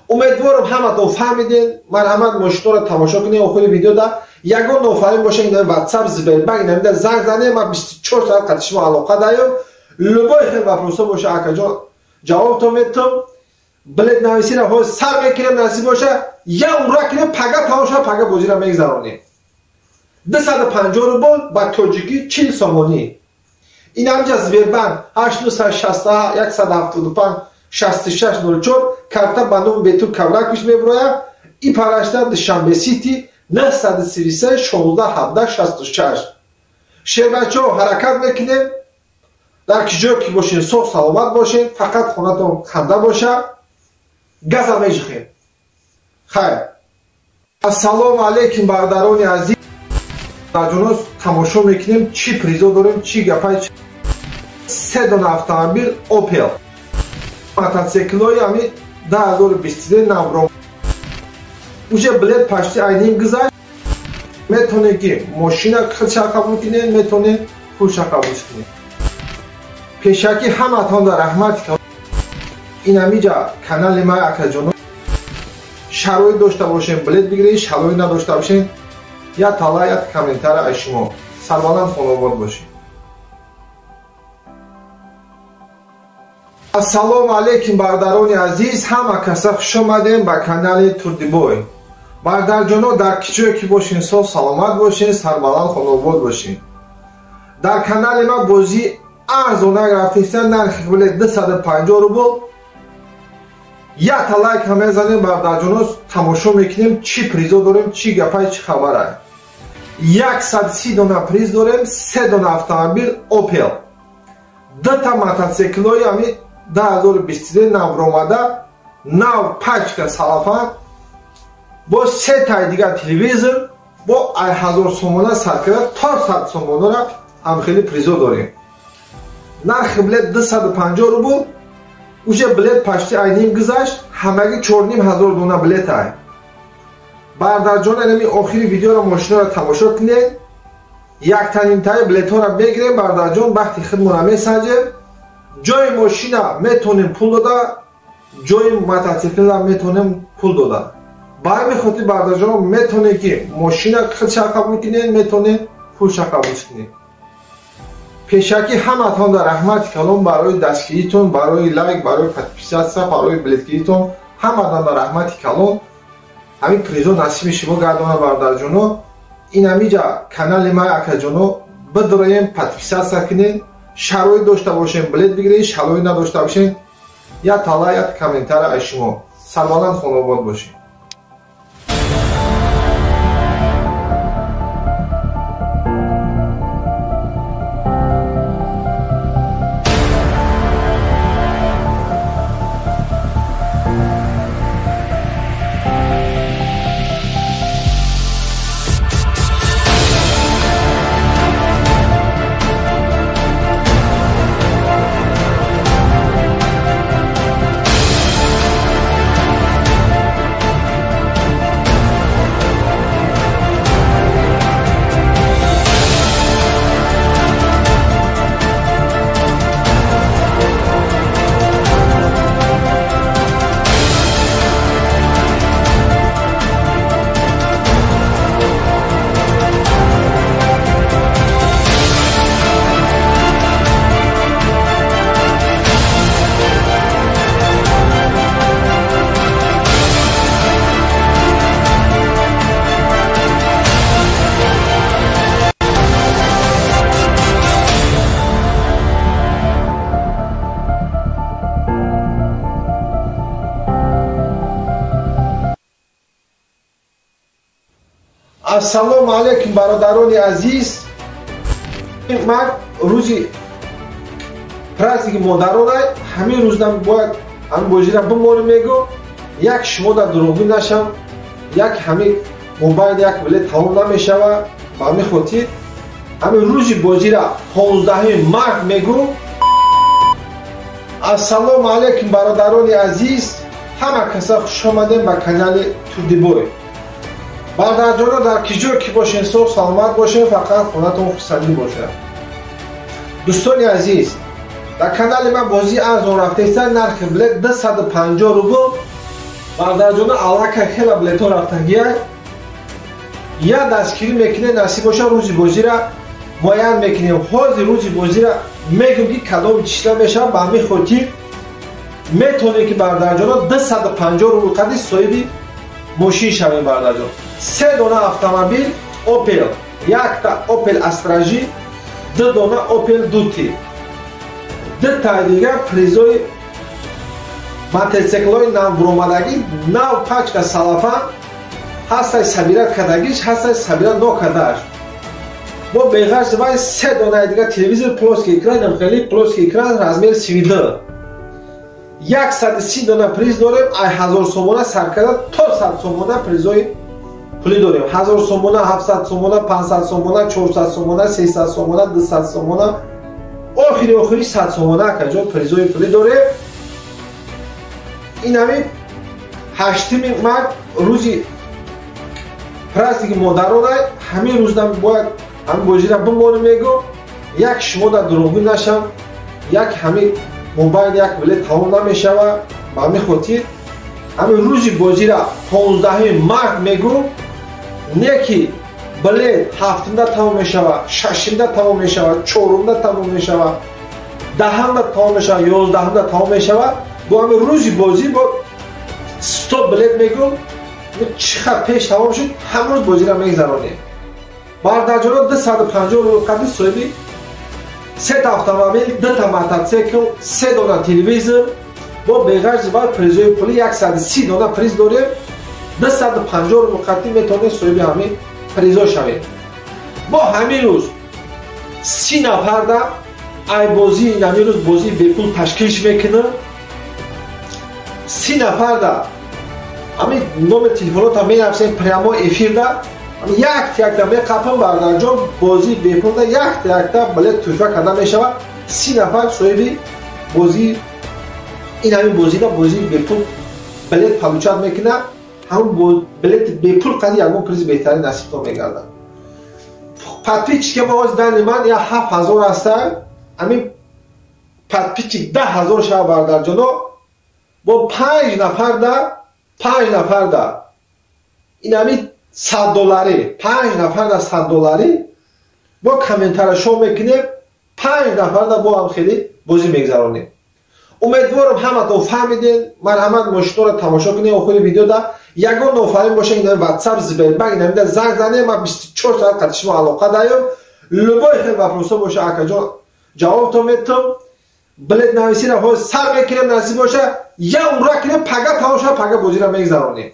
Умедворам ҳаматон фаҳмидем. Марҳамат, мошинҳоро тамошо кунем. Охири видеода ягон нофаҳмӣ боша, ин ватсап, Сбербанк инамида занг занем, ман 24 соат қати шумо алоқа даём. Любой хел вопросо боша, акаҷон, ҷавобтон метам. Билет нависира ҳозир сар мекунем, насиб боша я ура кунем, пага тамом шава, пага бозиро мегзаронем. 250 рубл, ба тоҷикӣ 40 сомонӣ. Ин ҳамҷа Сбербанк 8961 175 6604, карта ба номи Бетур Кавракович мебурояд. И парашта Душанбе Сити 933 16 17 66. Шербачаҳо, ҳаракат мекунем. Дар ки ҷое ки бошен, соғ саломат бошен, фақат хонатон ханда боша. Газа межихем. Хайр. Ассалому алайкум бародарони азиз. Ҷонос, тамошо мекунем, чӣ призо дорем, чӣ гапай. Се дона автомобил Opel, мотоциклҳои ҳамин 2023 навро, уже билет почти айним гузашт. Метавонед ки мошина худша қабул кунед, метавонед пулша қабул кунед. Пешакӣ ҳаматон дар раҳмат. Ин ҳамиҷа канали ма, акаҷоно, шароит дошта бошем, билет бигиред, шароит надошта бошем, як тала, як комментария аз шумо. Сарбаланд, хонобод бошед. Ассалому алайкум бародарони азиз, ҳама каса хуш омадем ба канали Турдибой. Бародарҷоно, дар ки ҷое ки бошен, соф саломат бошен, сарбаланд, хонобод бошен. Дар канали ма бозӣ арзона рафтеста, нархи билет 250 рубл. Якта лайк ҳам мезанем бародарҷоно, тамошо мекунем чӣ призо дорем, чӣ гапай, чӣ хабарай. 130 дона приз дорем, 3 дона автомобил Opel, 2 мотоциклҳои ҳами 2023 навромада, нав пачка салафан, бо 3 таи дигар телевизор, бо 1000 сомона сар карда то 100 сомонара ҳам хеле призо дорем. Нархи билет 250 рубл, уже билет пашти айним гузашт, ҳамаги 4500 дона билет ай. Бародарҷон, инами охири видеоро мошинаро тамошо кунед. Яктанимтаи билетҳоро мегирем бародарҷон, бахти худмонро месанҷем. Ҷои мошина метонем пул дода, ҷои мотоциклра метонем пул дода. Ба ҳамин хотир бародарҷон метонем ки мошина худша қабул кунед, метонем пулша қабул кунед. Пешакӣ ҳаматон дар раҳмати калон барои дастгиритон, барои лайк, барои подписаться, барои билетгиритон, ҳаматон дар раҳмати калон. Ҳамин призо насиби шумо гардона бародарҷоно. Ин ҳамиҷа канали ма акаҷоно бидроем, подписаться кунед, шароит дошта бошем билет бигиред, шароит надошта бошем як тала, як комментара аз шумо. Сарбаланд хонобод бошед. Ассалому алайкум бародарони азиз. Ман рӯзи праздники модарона ҳамин рӯзам бояд ҳамин бозира бимонем мегӯ, як шумо дар дурӯғгӯ нашам, як ҳамин мобайл як билет тамом намешава. Ба ҳамин хотир ҳамин рӯзи бозира 15 март мегӯ. Ассалому алайкум бародарони азиз, ҳама каса хуш омадем ба канали Турдибой. Бародарҷоно, дар ки ҷой ки бошен, соғ саломат бошен, фақат хонатон хурсандӣ бошад. Дӯстони азиз, дар канали ман бозии арзон рафтеста, нархи билет 250 рубл. Бародарҷоно, аллакай хела билетҳо рафтагия. Я дастгирӣ мекунед, насиб боша рӯзи бозира муайян мекунем. Ҳозир рӯзи бозира мегӯм ки кадоми числа мешавад. Ба ҳамин хотир метавонед ки бародарҷоно 250 рубл қади соҳиби мошин шавем бародарҷон. 3 дона автомобил Opel, якта Opel Astra J, 2 дона Opel Duty, 2 таи дигар призои мотоциклҳои навбуромадагӣ, нав пачка салафан, ҳастай сабират кардагиш, ҳастай сабират нокардааш. Бо беғарз вай 3 донаи дигар телевизор плоский экран, хеле плоский экран размер 32. 130 дона приз дорем, ай 1000 сомона сар карда то 100 сомона призои пулӣ дорем. 1000 сомона, 700 сомона, 500 сомона, 400 сомона, 300 сомона, 200 сомона, охири охири 100 сомона акаҷон призои пулӣ дорем. Ин ҳамин 8 март рӯзи праздники модарона, ҳамин рӯзам бояд ҳамин бозира бимонем мегӯ, як шумо дар дурӯғгӯ нашам, як ҳамин мобайл як билет тамом намешава. Ба ҳамин хотир ҳамин рӯзи бозира 15 март мегӯ, не ки билет 7-да тамом мешава, 6-да тамом мешава, 4-да тамом мешава, 10-да тамом мешава, 11-да тамом мешава. Бо ҳамин рӯзи бозӣ бо 100 билет мегӯ, чӣ хел пеш тамом шуд, ҳамрӯз бозира мегзаронем. Бародарҷоно, 250 рубл қади соҳиби Сета автомобил, дута мотоцикл, се дона телевизор, бо беғарзи бар призои пули 130 дона приз дорем. 250 рубл қатӣ метавонед соҳиби ҳамин призо шавед. Бо ҳамин рӯз 30 нафарда ай бозии ҳамин рӯз бозии бепул ташкилш мекунам. 30 нафарда ҳамин номер телефонота менависем прямо эфирда, якта якта меқапам бардарҷон, бозии бепулда якта якта билет тӯҳфа карда мешавад. 30 нафар соҳиби бозии ин ҳамин бозида бозии бепул билет получать мекунад. Ҳамун билети бепул қади ягон призи беҳтарин насибтон мегардад. Подписчики мо ҳозир дани ман я 7000 ҳаста, ҳамин подписчик 10000 шава бардарҷоно, бо 5 нафарда, 5 нафарда ин ҳамин 100 долларӣ, 5 нафарда 100 долларӣ бо комментария шоу мекунем, 5 нафарда бо ҳам хеле бозӣ мегзаронем. Умедворам ҳаматон фаҳмиден. Марҳамат, мошинҳоро тамошо кунед охири видеода. Ягон нофаҳмӣ боша, ин WhatsApp, Сбербанк, инамида занг занед, ман 24 соат қати шумо алоқа даём. Любой хел вопросо боша, акаҷон, ҷавобтон метам. Билет нависира ҳозир сар мекунем, насиб боша, я умра кунем, пага тамом шава, пага бозиро мегзаронем.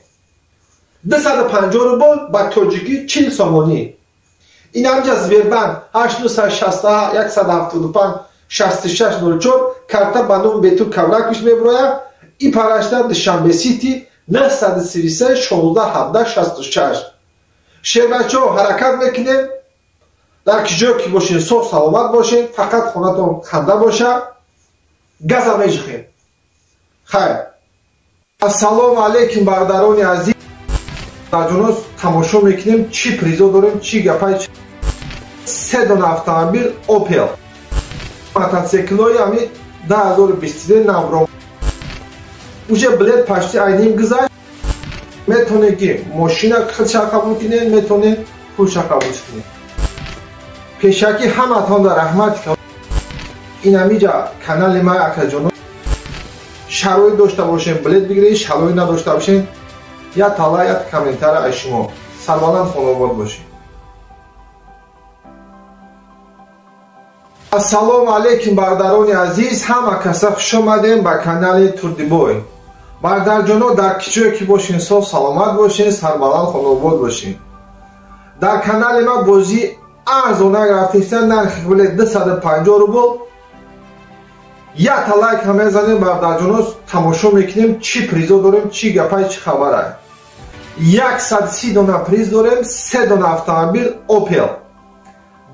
250 рубл ба тоҷикӣ 40 сомонӣ. Ин ҳамҷа Сбербанк 8961 175 6604 карта ба номи Бетур Кавраквич мебурояд. И парашта Душанбе Сити 933 16 17 66. Шербачо, ҳаракат мекунем. Дар ки ҷое ки бошен, соғ саломат бошен, фақат хонатон ханда боша. Газа меҷихем. Хайр. Ассалому алайкум, бародарони азиз. Ҷонос тамошо мекунем, чӣ призо дорем, чӣ гапай. Се дона автомобил Opel, мотоциклҳои ҳамин 2023 навро. Уже билет почти айним гузашт. Метавонед ки мошина худша қабул кунед, метавонед пулша қабул кунед. Пешакӣ ҳаматон дар раҳмат. Ин ҳамиҷа канали ман, акаҷоно, шароит дошта бошем, билет бигиред, шароит надошта бошем, я тала, я комментария аз шумо. Сарбаланд, хонобод бошед. Ассалому алайкум, бародарони азиз, ҳама каса хуш омадем ба канали Турдибой. Бародарҷоно, дар ки ҷое ки бошен, соф саломат бошен, сарбаланд, хонобод бошен. Дар канали ма бозии арзонак рафтеста, нархи билет 250 рубл. Якта лайк ҳам мезанем, бародарҷоно, тамошо мекунем, чӣ призо дорем, чӣ гапай, чӣ хабарай. 130 дона приз дорем, се дона автомобил Opel,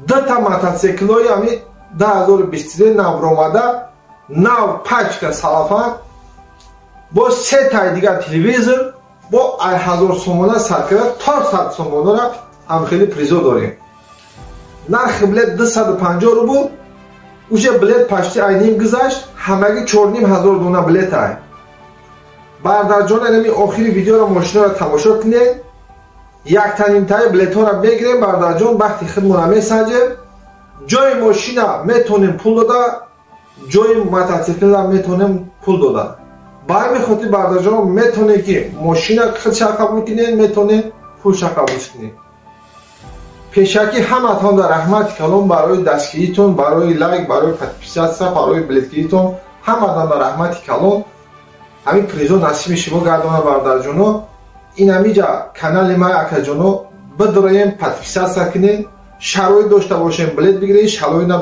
дута мотоциклҳои ҳамин 2023 навромада, нав пачка салафан, бо се таи дигар телевизор, бо ай 1000 сомона сар карда то 100 сомонара ҳам хеле призо дорем. Нархи билет 250 рубл. Уже билет почти айним гузашт, ҳамагӣ 4500 дона билет ай. Бародарҷон, инами охири видеоро мошинаро тамошо кунед. Яктанимтаи билетҳоро мегирем, бародарҷон, бахти худмонро месанҷем. Ҷои мошина метавонем пул дода, ҷои мотоциклра метавонем пул дода. Ба ҳамин хотир, бародарҷон, метавонед ки мошина худша қабул кунед, метавонед пулша қабул кунед. Пешакӣ ҳаматон дар раҳмати калон барои дастгиритон, барои лайк, барои подписаться, барои билетгиритон, ҳаматон дар раҳмати калон. Ҳамин призо насиби шумо гардона, бародарҷоно. Ин ҳамиҷа канали ман, акаҷоно, бидроем, подписаться кунед. Шароит дошта бошем, билет бигиред, шароит надошта